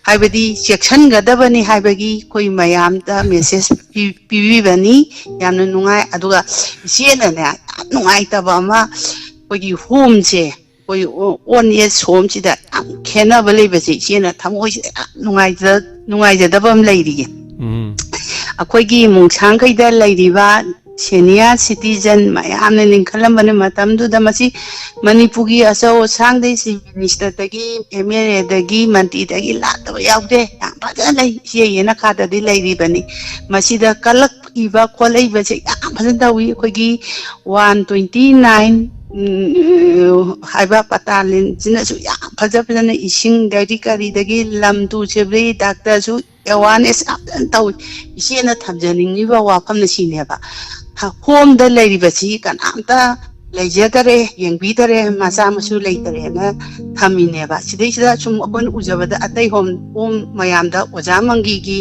ꯍꯥꯏꯕꯗꯤ ꯆꯦꯛꯁꯤꯟꯒꯗꯕꯅꯤ ꯍꯥꯏꯕꯒꯤ ꯑꯩꯈꯣꯏ ꯃꯌꯥꯝꯗ message ꯄꯤ-, ꯄꯤꯕꯤꯕꯅꯤ꯫ ꯌꯥꯝꯅ ꯅꯨꯡꯉꯥꯏ꯫ ꯑꯗꯨꯒ ꯏꯆꯦꯅꯅꯦ, ꯌꯥꯝ ꯅꯨꯡꯉꯥꯏꯇꯕ ꯑꯃ, ꯑꯩꯈꯣꯏꯒꯤ ꯍꯣꯝꯁꯦ, ꯑꯩꯈꯣꯏ ꯑꯣ-, old age homeꯁꯤꯗ ꯌꯥꯝ ꯈꯦꯠꯅꯕ ꯂꯩꯕꯁꯦ ꯏꯆꯦꯅ ꯊꯃꯣꯏꯁꯤꯗ ꯌꯥꯝ ꯅꯨꯡꯉꯥꯏꯖ-, ꯅꯨꯡꯉꯥꯏꯖꯗꯕ ꯑꯃ ꯂꯩꯔꯤꯌꯦ꯫ ꯎꯝ꯫ ꯑꯩꯈꯣꯏꯒꯤ ꯃꯣꯡꯁꯥꯡꯈꯩꯗ ꯂꯩꯔꯤꯕ ꯁꯦꯅꯤꯌꯔ ꯁꯤꯇꯤꯖꯟ ꯃꯌꯥꯝꯅ ꯂꯤꯡꯈꯠꯂꯝꯕꯅꯤ꯫ ꯃꯇꯝꯗꯨꯗ ꯃꯁꯤ ꯃꯅꯤꯄꯨꯔꯒꯤ ꯑꯆꯧ ꯑꯁꯥꯡꯗꯩ, ꯆꯤꯐ ꯃꯤꯅꯤꯁꯇꯔꯗꯒꯤ, ꯑꯦꯝ ꯑꯦꯜ ꯑꯦꯗꯒꯤ, ꯃꯟꯇ꯭ꯔꯤꯗꯒꯤ ꯂꯥꯛꯇꯕ ꯌꯥꯎꯗꯦ꯫ ꯌꯥꯝ ꯐꯖꯅ ꯂꯩ꯫ ꯏꯆꯦ ꯌꯦꯅꯈꯥꯗꯗꯤ ꯂꯩꯔꯤꯕꯅꯤ꯫ ꯃꯁꯤꯗ ꯀꯜꯂꯛꯏꯕ ꯈꯣꯠꯂꯛꯏꯕꯁꯦ ꯌꯥꯝ ꯐꯖꯅ ꯇꯧꯏ꯫ ꯑꯩꯈꯣꯏꯒꯤ ꯋꯥꯟ ꯇ꯭ꯋꯦꯟꯇꯤ ꯅꯥꯏꯟ ꯍꯥꯏꯕ ꯄꯇꯥꯂꯤꯟꯁꯤꯅꯁꯨ ꯌꯥꯝ ꯐꯖ ꯐꯖꯅ ꯏꯁꯤꯡꯗꯒꯤ ꯀꯔꯤꯗꯒꯤ ꯂꯝ ꯇꯨ ꯁꯦꯕꯔꯤ ꯗꯥꯛꯇꯔꯁꯨ ꯑꯦꯋꯥꯔꯅꯦꯁ ꯌꯥꯝ ꯐꯖꯅ ꯇꯧꯏ꯫ ꯏꯆꯦꯅ ꯊꯝꯖꯅꯤꯡꯉꯤꯕ ꯋꯥꯐꯝꯅ ꯁꯤꯅꯦꯕ, ꯍꯣꯝꯗ ꯂꯩꯔꯤꯕꯁꯤ ꯀꯅꯥꯝꯇ ꯂꯩꯖꯗꯔꯦ, ꯌꯦꯡꯕꯤꯗꯔꯦ, ꯃꯆꯥ ꯃꯁꯨ ꯂꯩꯇꯔꯦꯅ ꯊꯝꯃꯤꯅꯦꯕ꯫ ꯁꯤꯗꯩꯁꯤꯗ ꯁꯨꯝ ꯑꯩꯈꯣꯏꯅ ꯎꯖꯕꯗ ꯑꯇꯩ ꯍꯣꯝ, ꯍꯣꯝ ꯃꯌꯥꯝꯗ ꯑꯣꯖꯥ ꯃꯪꯒꯤꯒꯤ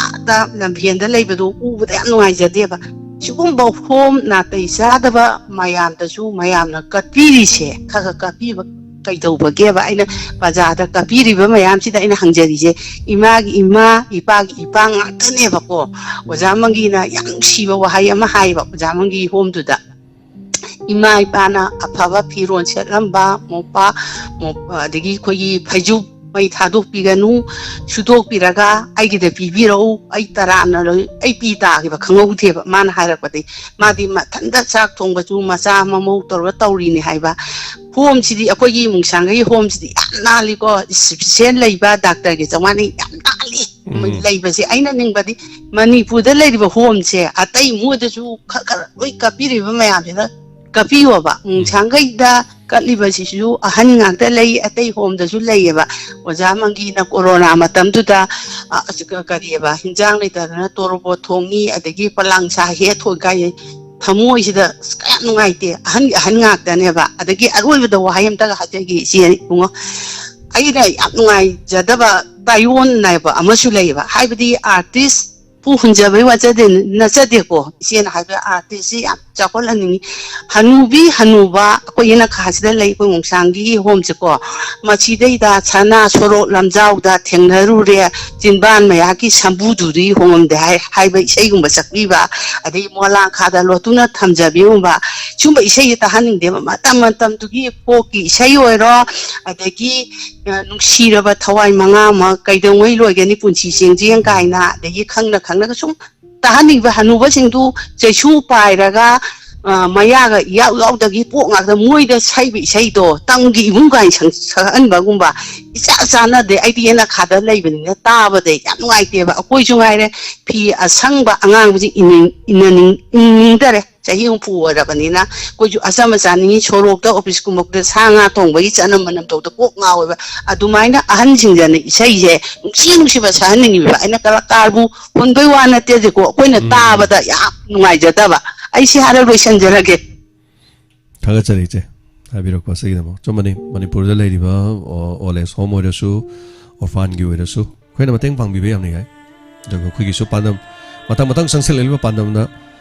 ꯑꯥꯗ ꯂꯝꯐꯦꯟꯗ ꯂꯩꯕꯗꯣ ꯎꯕꯗ ꯌꯥꯝ ꯅꯨꯡꯉꯥꯏꯖꯗꯦꯕ꯫ ꯁꯤꯒꯨꯝꯕ ꯍꯣꯝ ꯅꯥꯇꯩ ꯆꯥꯗꯕ ꯃꯌꯥꯝꯗꯁꯨ ꯃꯌꯥꯝꯅ ꯀꯠꯄꯤꯔꯤꯁꯦ, ꯈꯔ ꯈꯔ ꯀꯠꯄꯤꯕ ꯀꯩꯗꯧꯕꯒꯦꯕ? ꯑꯩꯅ ꯄ꯭ꯔꯖꯥꯗ ꯀꯠꯄꯤꯔꯤꯕ ꯃꯌꯥꯝꯁꯤꯗ ꯑꯩꯅ ꯍꯪꯖꯔꯤꯁꯦ, ꯏꯃꯥꯒꯤ ꯏꯃꯥ, ꯏꯄꯥꯒꯤ ꯏꯄꯥ ꯉꯥꯛꯇꯅꯦꯕꯀꯣ꯫ ꯑꯣꯖꯥ ꯃꯪꯒꯤꯅ ꯌꯥꯝ ꯅꯨꯡꯁꯤꯕ ꯋꯥꯍꯩ ꯑꯃ ꯍꯥꯏꯌꯦꯕ ꯑꯣꯖꯥ ꯃꯪꯒꯤ ꯍꯣꯝꯗꯨꯗ꯫ ꯏꯃꯥ ꯏꯄꯥꯅ ꯑꯐꯕ ꯐꯤꯔꯣꯜ ꯁꯦꯠꯂꯝꯕ, ꯃꯣꯝꯄꯥꯛ, ꯃꯣꯝ-, ꯑꯗꯒꯤ ꯑꯩꯈꯣꯏꯒꯤ ꯐꯩꯖꯨꯞ ꯃꯩ ꯊꯥꯗꯣꯛꯄꯤꯒꯅꯨ, ꯁꯨꯗꯣꯛꯄꯤꯔꯒ ꯑꯩꯒꯤꯗ ꯄꯤꯕꯤꯔꯛꯎ, ꯑꯩ ꯇꯔꯥꯝꯅ ꯂꯣꯏ-, ꯑꯩ ꯄꯤ ꯇꯥꯈꯤꯕ ꯈꯪꯍꯧꯗꯦꯕ꯫ ꯃꯥꯅ ꯍꯥꯏꯔꯛꯄꯗꯒꯤ ꯃꯥꯗꯤ ꯃꯊꯟꯇ ꯆꯥꯛ ꯊꯣꯡꯕꯁꯨ ꯃꯆꯥ ꯃꯃꯧ ꯇꯧꯔꯒ ꯇꯧꯔꯤꯅꯤ ꯍꯥꯏꯕ꯫ ꯍꯣꯝꯁꯤꯗꯤ, ꯑꯩꯈꯣꯏꯒꯤ ꯃꯨꯡꯁꯥꯡꯒꯩ ꯍꯣꯝꯁꯤꯗꯤ ꯌꯥꯝ ꯅꯥꯜꯂꯤꯀꯣ, ꯏꯁꯄꯤꯁꯦꯟ ꯂꯩꯕ ꯗꯥꯛꯇꯔꯒꯤ ꯆꯪꯕꯋꯥꯅꯤ, ꯌꯥꯝ ꯅꯥꯜꯂꯤ꯫ ꯎꯝ꯫ ꯂꯩꯕꯁꯦ ꯑꯩꯅ ꯅꯤꯡꯕꯗꯤ ꯃꯅꯤꯄꯨꯔꯗ ꯂꯩꯔꯤꯕ ꯍꯣꯝꯁꯦ ꯑꯇꯩ ꯃꯣꯏꯗꯁꯨ ꯈꯔ ꯈꯔ ꯂꯣꯏ ꯀꯠꯄꯤꯔꯤꯕ ꯃꯌꯥꯝꯁꯤꯅ ꯀꯠꯄꯤꯌꯣꯕ꯫ ꯎꯝ꯫ ꯃꯨꯡꯁꯥꯡꯒꯩꯗ ꯀꯠꯂꯤꯕꯁꯤꯁꯨ ꯑꯍꯟ ꯉꯥꯛꯇ ꯂꯩ, ꯑꯇꯩ ꯍꯣꯝꯗꯁꯨ ꯂꯩꯌꯦꯕ꯫ ꯑꯣꯖꯥ ꯃꯪꯒꯤꯅ ꯀꯣꯔꯣꯅꯥ ꯃꯇꯝꯗꯨꯗ, ꯑ, ꯑꯁ, ꯀ-, ꯀꯔꯤꯑꯕ, ꯍꯤꯟꯖꯥꯡ ꯂꯩꯇꯗꯅ ꯇꯣꯔꯣꯕꯣꯠ ꯊꯣꯡꯉꯤ, ꯑꯗꯒꯤ ꯄꯂꯥꯡ ꯁꯥ ꯍꯦꯛ ꯊꯣꯡ ꯀꯥꯏ, ꯊꯃꯣꯏꯁꯤꯗ ꯑꯁ ꯀꯌꯥꯝ ꯅꯨꯡꯉꯥꯏꯇꯦ꯫ ꯑꯍꯟꯒꯤ ꯑꯍꯟ ꯉꯥꯛꯇꯅꯦꯕ꯫ ꯑꯗꯒꯤ ꯑꯔꯣꯏꯕꯗ ꯋꯥꯍꯩ ꯑꯝꯇꯒ ꯍꯥꯏꯖꯒꯦ ꯏꯆꯦ ꯏꯕꯨꯡꯉꯣ, ꯑꯩꯅ ꯌꯥꯝ ꯅꯨꯡꯉꯥꯏꯖꯗꯕ ꯇꯥꯏꯑꯣꯟꯅꯕ ꯑꯃꯁꯨ ꯂꯩꯌꯦꯕ꯫ ꯍꯥꯏꯕꯗꯤ ꯑꯥꯔꯇꯤꯁ ꯄꯨ ꯍꯨꯟꯖꯕꯩ ꯋꯥꯆꯗꯦ, ꯅꯠꯆꯗꯦꯀꯣ꯫ ꯏꯆꯦꯅ ꯍꯥꯏꯕ ꯑꯥꯔꯇꯤꯁꯁꯤ ꯌꯥꯝ ꯆꯥꯎꯈꯠꯍꯟꯅꯤꯡꯉꯤ꯫ ꯍꯅꯨꯕꯤ ꯍꯅꯨꯕ ꯑꯩꯈꯣꯏ ꯌꯦꯅꯈꯥꯁꯤꯗ ꯂꯩ, ꯑꯩꯈꯣꯏ ꯃꯣꯡꯁꯥꯡꯒꯤ ꯍꯣꯝꯁꯦꯀꯣ꯫ ꯃꯁꯤꯗꯩꯗ ꯁꯅꯥ ꯁꯣꯔꯣꯛ ꯂꯝꯖꯥꯎꯗ ꯊꯦꯡꯅꯔꯨꯔꯦ, ꯆꯤꯟꯕꯥꯟ ꯃꯌꯥꯒꯤ ꯁꯝꯕꯨꯗꯨꯗꯤ ꯍꯣꯡꯉꯝꯗꯦ ꯍꯥꯏ, ꯍꯥꯏꯕ ꯏꯁꯩꯒꯨꯝꯕ ꯁꯛꯄꯤꯕ, ꯑꯗꯩ ꯃꯣꯂꯥꯡꯈꯥꯗ ꯂꯣꯠꯇꯨꯅ ꯊꯝꯖꯕꯤꯒꯨꯝꯕ, ꯁꯨꯝꯕ ꯏꯁꯩꯁꯦ ꯇꯥꯍꯟꯅꯤꯡꯗꯦꯕ꯫ ꯃꯇꯝ ꯃꯇꯝꯗꯨꯒꯤ ꯐꯣꯛꯀꯤ ꯏꯁꯩ ꯑꯣꯏꯔꯣ, ꯑꯗꯒꯤ, ꯑ, ꯅꯨꯡꯁꯤꯔꯕ ꯊꯋꯥꯏ ꯃꯉꯥꯃꯛ ꯀꯩꯗꯧꯉꯩ ꯂꯣꯏꯒꯅꯤ ꯄꯨꯟꯁꯤ ꯆꯦꯡꯖꯦꯡ ꯀꯥꯏꯅ, ꯑꯗꯒꯤ ꯈꯪꯅ ꯈꯪꯅꯒ ꯁꯨꯝ ꯇꯥꯍꯟꯅꯤꯡꯕ ꯍꯅꯨꯕꯁꯤꯡꯗꯨ ꯆꯩꯁꯨ ꯄꯥꯏꯔꯒ, ꯑ, ꯃꯌꯥꯒ ꯏꯌꯥꯎ ꯌꯥꯎꯗꯒꯤ ꯄꯣꯛ ꯉꯥꯛꯇ ꯃꯣꯏꯗ ꯁꯛꯏꯕ ꯏꯁꯩꯗꯣ ꯇꯝꯒꯤ ꯏꯕꯨꯡ ꯀꯥꯏꯅ ꯁꯛ-, ꯁꯛꯍꯟꯕꯒꯨꯝꯕ ꯏꯆꯥ ꯆꯥꯟꯅꯗꯦ꯫ ꯑꯩꯗꯤ ꯌꯦꯅꯈꯥꯗ ꯂꯩꯕꯅꯤꯅ ꯇꯥꯕꯗ ꯌꯥꯝ ꯅꯨꯡꯉꯥꯏꯇꯦꯕ꯫ ꯑꯩꯈꯣꯏꯁꯨ ꯉꯥꯏꯔꯦ ꯐꯤ ꯑꯁꯪꯕ ꯑꯉꯥꯡꯕꯁꯤ ꯏꯅꯤꯡ-, ꯏꯟꯅꯅꯤꯡ-, ꯏꯟꯅꯤꯡꯗꯔꯦ꯫ ꯆꯍꯤ ꯍꯨꯝꯐꯨ ꯑꯣꯏꯔꯕꯅꯤꯅ ꯑꯩꯈꯣꯏꯁꯨ ꯑꯆꯝꯕ ꯆꯥꯅꯤꯡꯉꯤ꯫ ꯁꯣꯔꯣꯛꯇ ꯑꯣꯐꯤꯁꯀꯨꯝꯕꯗ ꯁꯥ ꯉꯥ ꯊꯣꯡꯕꯒꯤ ꯆꯠꯅ ꯃꯅꯝ ꯇꯧꯗ ꯀꯣꯛ ꯉꯥꯎꯋꯦꯕ꯫ ꯑꯗꯨꯃꯥꯏꯅ ꯑꯍꯟꯁꯤꯡꯗꯅ ꯏꯁꯩꯁꯦ ꯅꯨꯡꯁꯤ ꯅꯨꯡꯁꯤꯕ ꯁꯛꯍꯟꯅꯤꯡꯉꯤꯕ꯫ ꯑꯩꯅ ꯀꯂꯥꯀꯥꯔꯕꯨ ꯍꯨꯟꯕꯩ ꯋꯥ ꯅꯠꯇꯦꯗꯤꯀꯣ, ꯑꯩꯈꯣꯏꯅ ꯎꯝ꯫ ꯇꯥꯕꯗ ꯌꯥꯝ ꯅꯨꯡꯉꯥꯏꯖꯗꯕ꯫ ꯑꯩ ꯁꯤ ꯍꯥꯏꯔ ꯂꯣꯏꯁꯤꯟꯖꯔꯒꯦ꯫ ꯊꯥꯒꯠꯆꯔꯤ ꯏꯆꯦ, ꯍꯥꯏꯕꯤꯔꯛꯄ ꯑꯁꯤꯒꯤꯗꯃꯛ꯫ ꯑꯆꯨꯝꯕꯅꯤ, ꯃꯅꯤꯄꯨꯔꯗ ꯂꯩꯔꯤꯕ ꯑꯣ-, old age home ꯑꯣꯏꯔꯁꯨ, orphanꯒꯤ ꯑꯣꯏꯔꯁꯨ, ꯑꯩꯈꯣꯏꯅ ꯃꯇꯦꯡ ꯄꯥꯡꯕꯤꯕ ꯌꯥꯝꯅ ꯌꯥꯏ꯫ ꯑꯗꯨꯒ ꯑꯩꯈꯣꯏꯒꯤꯁꯨ ꯄꯥꯟꯗꯝ, ꯃꯊꯪ ꯃꯊꯪ ꯆꯪꯁꯤꯜꯂꯛꯂꯤꯕ ꯄꯥꯟꯗꯝꯗ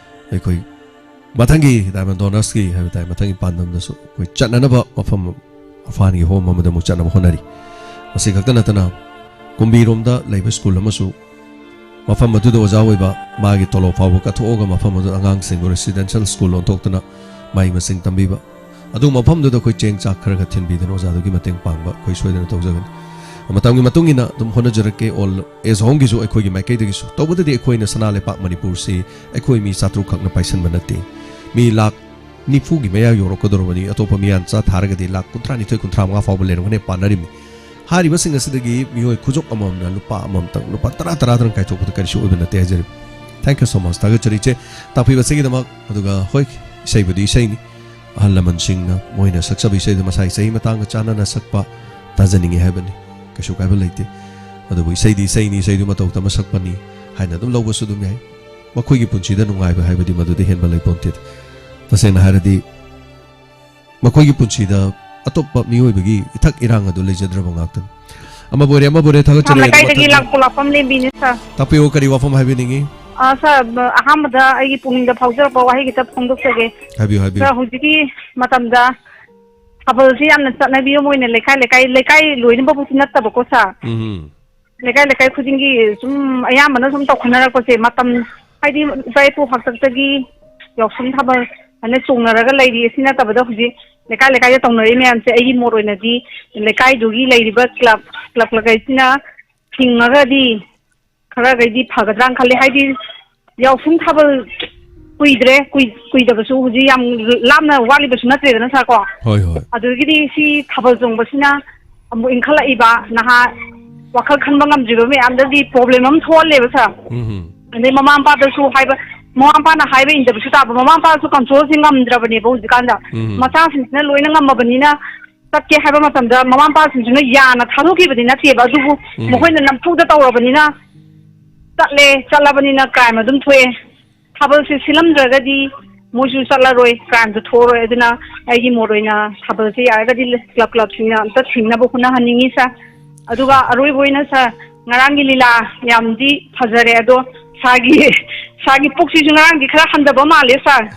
ꯑꯩꯈꯣꯏ ꯃꯊꯪꯒꯤ Diamond Donorsꯀꯤ ꯍꯥꯏꯕ ꯇꯥꯏ, ꯃꯊꯪꯒꯤ ꯄꯥꯟꯗꯝꯗꯁꯨ ꯑꯩꯈꯣꯏ ꯆꯠꯅꯅꯕ ꯃꯐꯝ orphanꯒꯤ home ꯑꯃꯗ ꯑꯃꯨꯛ ꯆꯠꯅꯕ ꯍꯣꯠꯅꯔꯤ꯫ ꯃꯁꯤ ꯈꯛꯇ ꯅꯠꯇꯅ ꯀꯨꯝꯕꯤꯔꯣꯝꯗ ꯂꯩꯕ school ꯑꯃꯁꯨ ꯃꯐꯝ ꯑꯗꯨꯗ ꯑꯣꯖꯥ ꯑꯣꯏꯕ, ꯃꯥꯒꯤ ꯇꯣꯂꯣꯞ ꯐꯥꯎꯕ ꯀꯠꯊꯣꯛꯑꯒ ꯃꯐꯝ ꯑꯗꯨꯗ ꯑꯉꯥꯡꯁꯤꯡꯕꯨ residential school ꯑꯣꯟꯊꯣꯛꯇꯨꯅ ꯃꯍꯩ ꯃꯁꯤꯡ ꯇꯝꯕꯤꯕ, ꯑꯗꯨ ꯃꯐꯝꯗꯨꯗ ꯑꯩꯈꯣꯏ ꯆꯦꯡ ꯆꯥꯛ ꯈꯔ ꯈꯔ ꯊꯤꯟꯕꯤꯗꯅ ꯑꯣꯖꯥꯗꯨꯒꯤ ꯃꯇꯦꯡ ꯄꯥꯡꯕ ꯑꯩꯈꯣꯏ ꯁꯣꯏꯗꯅ ꯇꯧꯖꯒꯅꯤ꯫ ꯃꯇꯝꯒꯤ ꯃꯇꯨꯡ ꯏꯟꯅ ꯑꯗꯨꯝ ꯍꯣꯠꯅꯖꯔꯛꯀꯦ꯫ Old age homeꯒꯤꯁꯨ ꯑꯩꯈꯣꯏꯒꯤ ꯃꯥꯏꯀꯩꯗꯒꯤꯁꯨ꯫ ꯇꯧꯕꯗꯗꯤ ꯑꯩꯈꯣꯏꯅ ꯁꯅꯥ ꯂꯩꯄꯥꯛ ꯃꯅꯤꯄꯨꯔꯁꯤ ꯑꯩꯈꯣꯏ ꯃꯤ ꯆꯥꯇ꯭ꯔꯨꯛ ꯈꯛꯅ ꯄꯥꯏꯁꯟꯕ ꯅꯠꯇꯦ꯫ ꯃꯤ ꯂꯥꯈ ꯅꯤꯐꯨꯒꯤ ꯃꯌꯥ ꯌꯧꯔꯛꯀꯗꯧꯔꯕꯅꯤ꯫ ꯑꯇꯣꯞꯄ ꯃꯤꯌꯥꯟꯆꯥ ꯊꯥꯔꯒꯗꯤ ꯂꯥꯈ ꯀꯨꯟꯊ꯭ꯔꯥ ꯅꯤꯊꯣꯏ, ꯀꯨꯟꯊ꯭ꯔꯥ ꯃꯉꯥ ꯐꯥꯎꯕ ꯂꯩꯔꯝꯒꯅꯤ ꯄꯥꯅꯔꯤꯕꯅꯤ꯫ ꯍꯥꯏꯔꯤꯕꯁꯤꯡ ꯑꯁꯤꯗꯒꯤ ꯃꯤꯑꯣꯏ ꯈꯨꯖꯣꯞ ꯑꯃꯃꯝꯅ ꯂꯨꯄꯥ ꯑꯃꯃꯝꯇꯪ, ꯂꯨꯄꯥ ꯇꯔꯥ ꯇꯔꯥꯗꯪ ꯀꯥꯏꯊꯣꯛꯄꯗ ꯀꯔꯤꯁꯨ ꯑꯣꯏꯕ ꯅꯠꯇꯦ ꯍꯥꯏꯖꯔꯤꯕ꯫ Thank you so much꯫ ꯊꯥꯒꯠꯆꯔꯤ ꯏꯆꯦ, ꯇꯥꯛꯄꯤꯕꯁꯤꯒꯤꯗꯃꯛ꯫ ꯑꯗꯨꯒ ꯍꯣꯏ, ꯏꯁꯩꯕꯨꯗꯤ ꯏꯁꯩꯅꯤ꯫ ꯑꯍꯜ ꯂꯃꯟꯁꯤꯡꯅ ꯃꯣꯏꯅ ꯁꯛꯆꯕ ꯏꯁꯩꯗꯨ ꯃꯁꯥꯒꯤ ꯆꯍꯤ ꯃꯇꯥꯡꯒ ꯆꯥꯟꯅꯅ ꯁꯛꯄ ꯇꯥꯖꯅꯤꯡꯉꯤ ꯍꯥꯏꯕꯅꯤ꯫ ꯀꯩꯁꯨ ꯀꯥꯏꯕ ꯂꯩꯇꯦ꯫ ꯑꯗꯨꯕꯨ ꯏꯁꯩꯗꯤ ꯏꯁꯩꯅꯤ, ꯏꯁꯩꯗꯨ ꯃꯇꯧ ꯇꯝꯃ ꯁꯛꯄꯅꯤ ꯍꯥꯏꯅ ꯑꯗꯨꯝ ꯂꯧꯕꯁꯨ ꯑꯗꯨꯝ ꯌꯥꯏ꯫ ꯃꯈꯣꯏꯒꯤ ꯄꯨꯟꯁꯤꯗ ꯅꯨꯡꯉꯥꯏꯕ ꯍꯥꯏꯕꯗꯤ ꯃꯗꯨꯗ ꯍꯦꯟꯕ ꯂꯩꯄꯣꯟꯇꯦ꯫ ꯇꯁꯦꯡꯅ ꯍꯥꯏꯔꯗꯤ ꯃꯈꯣꯏꯒꯤ ꯄꯨꯟꯁꯤꯗ ꯑꯇꯣꯞꯄ ꯃꯤꯑꯣꯏꯕꯒꯤ ꯏꯊꯛ ꯏꯔꯥꯡ ꯑꯗꯨ ꯂꯩꯖꯗ꯭ꯔꯕ ꯉꯥꯛꯇꯅꯤ꯫ ꯑꯃꯕꯨ ꯑꯣꯏꯔꯦ, ꯑꯃꯕꯨ ꯑꯣꯏꯔꯦ, ꯊꯥꯒꯠꯆꯔꯤ꯫ ꯈꯥꯝ ꯂꯩꯀꯥꯏꯗꯒꯤ ꯃꯊꯪ ꯂꯥꯛꯄ ꯂꯥꯛꯐꯝ ꯂꯦꯝꯕꯤꯅꯦ, ꯁꯥꯔ꯫ ꯇꯥꯛꯄꯤꯌꯨ, ꯀꯔꯤ ꯋꯥꯐꯝ ꯍꯥꯏꯕꯤꯅꯤꯡꯉꯤ? ꯑ, ꯁꯥꯔ, ꯑꯍꯥꯟꯕꯗ ꯑꯩꯒꯤ ꯄꯨꯛꯅꯤꯡꯗ ꯐꯥꯎꯖꯔꯛꯄ ꯋꯥꯍꯩ ꯈꯤꯇ ꯐꯣꯡꯗꯣꯛꯆꯒꯦ꯫ ꯍꯥꯏꯕꯤꯌꯨ, ꯍꯥꯏꯕꯤꯌꯨ꯫ ꯁꯥꯔ, ꯍꯧꯖꯤꯛꯀꯤ ꯃꯇꯝꯗ ꯊꯥꯕꯜꯁꯤ ꯌꯥꯝꯅ ꯆꯠꯅꯕꯤ ꯑꯃ ꯑꯣꯏꯅ ꯂꯩꯀꯥꯏ, ꯂꯩꯀꯥꯏ, ꯂꯩꯀꯥꯏ ꯂꯣꯏꯅꯃꯛꯄꯨꯗꯤ ꯅꯠꯇꯕꯀꯣ, ꯁꯥꯔ꯫ ꯎꯝ꯫ ꯂꯩꯀꯥꯏ, ꯂꯩꯀꯥꯏ ꯈꯨꯗꯤꯡꯒꯤ ꯁꯨꯝ ꯑꯌꯥꯝꯕꯅ ꯁꯨꯝ ꯇꯧꯈꯠꯅꯔꯛꯄꯁꯦ, ꯃꯇꯝ ꯍꯥꯏꯗꯤ ꯏꯄꯥ ꯏꯄꯨ ꯍꯥꯛꯇꯛꯇꯒꯤ ꯌꯥꯎꯁꯪ ꯊꯥꯕꯜ ꯍꯥꯏꯅ ꯆꯣꯡꯅꯔꯒ ꯂꯩꯔꯤ꯫ ꯑꯁꯤ ꯅꯠꯇꯕꯗ ꯍꯧꯖꯤꯛ ꯂꯩꯀꯥꯏ ꯂꯩꯀꯥꯏꯗ ꯇꯧꯅꯔꯤ ꯃꯌꯥꯝꯁꯦ, ꯑꯩꯒꯤ ꯃꯣꯠ ꯑꯣꯏꯅꯗꯤ ꯂꯩꯀꯥꯏꯗꯨꯒꯤ ꯂꯩꯔꯤꯕ ꯀ꯭ꯂꯕ, ꯀ꯭ꯂꯕ ꯀꯩꯁꯤꯅ ꯊꯤꯡꯉꯒꯗꯤ ꯈꯔꯒꯩꯗꯤ ꯐꯒꯗ꯭ꯔꯥꯅ ꯈꯜꯂꯤ꯫ ꯍꯥꯏꯗꯤ ꯌꯥꯎꯁꯪ ꯊꯥꯕꯜ ꯀꯨꯏꯗ꯭ꯔꯦ, ꯀꯨꯏ-, ꯀꯨꯏꯗꯕꯁꯨ ꯍꯧꯖꯤꯛ ꯌꯥꯝ ꯂꯥꯞꯅ ꯋꯥꯠꯂꯤꯕꯁꯨ ꯅꯠꯇ꯭ꯔꯦꯗꯅ ꯁꯥꯔ ꯀꯣ꯫ ꯍꯣꯏ, ꯍꯣꯏ꯫ ꯑꯗꯨꯗꯒꯤꯗꯤ ꯁꯤ ꯊꯥꯕꯜ ꯆꯣꯡꯕꯁꯤꯅ ꯑꯃꯨꯛ ꯏꯟꯈꯠꯂꯛꯏꯕ ꯅꯍꯥ ꯋꯥꯈꯜ ꯈꯟꯕ ꯉꯝꯗ꯭ꯔꯤꯕ ꯃꯌꯥꯝꯗꯗꯤ problem ꯑꯃ ꯊꯣꯛꯍꯜꯂꯦꯕ ꯁꯥꯔ꯫ ꯎꯝ, ꯎꯝ꯫ ꯑꯗꯩ ꯃꯃꯥ ꯃꯄꯥꯗꯁꯨ ꯍꯥꯏꯕ, ꯃꯃꯥ ꯃꯄꯥꯅ ꯍꯥꯏꯕ ꯏꯟꯗꯕꯁꯨ ꯇꯥꯕ, ꯃꯃꯥ ꯃꯄꯥꯁꯨ controlꯁꯦ ꯉꯝꯗ꯭ꯔꯕꯅꯦꯕ ꯍꯧꯖꯤꯛꯀꯥꯟꯗ꯫ ꯎꯝ꯫ ꯃꯆꯥꯁꯤꯡꯁꯤꯅ ꯂꯣꯏꯅ ꯉꯝꯃꯕꯅꯤꯅ ꯆꯠꯀꯦ ꯍꯥꯏꯕ ꯃꯇꯝꯗ ꯃꯃꯥ ꯃꯄꯥꯁꯤꯡꯁꯤꯅ ꯌꯥꯅ ꯊꯥꯗꯣꯛꯈꯤꯕꯗꯤ ꯅꯠꯇꯦꯕ, ꯑꯗꯨꯕꯨ ꯎꯝ꯫ ꯃꯈꯣꯏꯅ ꯅꯝꯐꯨꯗ ꯇꯧꯔꯕꯅꯤꯅ ꯆꯠꯂꯦ, ꯆꯠꯂꯕꯅꯤꯅ crime ꯑꯗꯨꯝ ꯊꯣꯛꯑꯦ꯫ ꯊꯥꯕꯜꯁꯦ ꯁꯤꯜꯂꯝꯗ꯭ꯔꯒꯗꯤ ꯃꯣꯏꯁꯨ ꯆꯠꯂꯔꯣꯏ, crimeꯁꯨ ꯊꯣꯛꯑꯔꯣꯏ꯫ ꯑꯗꯨꯅ ꯑꯩꯒꯤ ꯃꯣꯠ ꯑꯣꯏꯅ ꯊꯥꯕꯜꯁꯦ ꯌꯥꯔꯒꯗꯤ club clubꯁꯤꯡꯅ ꯑꯝꯇ ꯊꯤꯡꯅꯕ ꯍꯣꯠꯅꯍꯟꯅꯤꯡꯉꯤ ꯁꯥꯔ꯫ ꯑꯗꯨꯒ ꯑꯔꯣꯏꯕ ꯑꯣꯏꯅ ꯁꯥꯔ, ꯉꯔꯥꯡꯒꯤ ꯂꯤꯂꯥ ꯌꯥꯝꯗꯤ ꯐꯖꯔꯦ, ꯑꯗꯣ ꯁꯥꯔꯒꯤ, ꯁꯥꯔꯒꯤ ꯄꯨꯛꯁꯤꯁꯨ ꯉꯔꯥꯡꯗꯤ ꯈꯔ ꯍꯟꯊꯕ ꯃꯥꯜꯂꯦ ꯁꯥꯔ꯫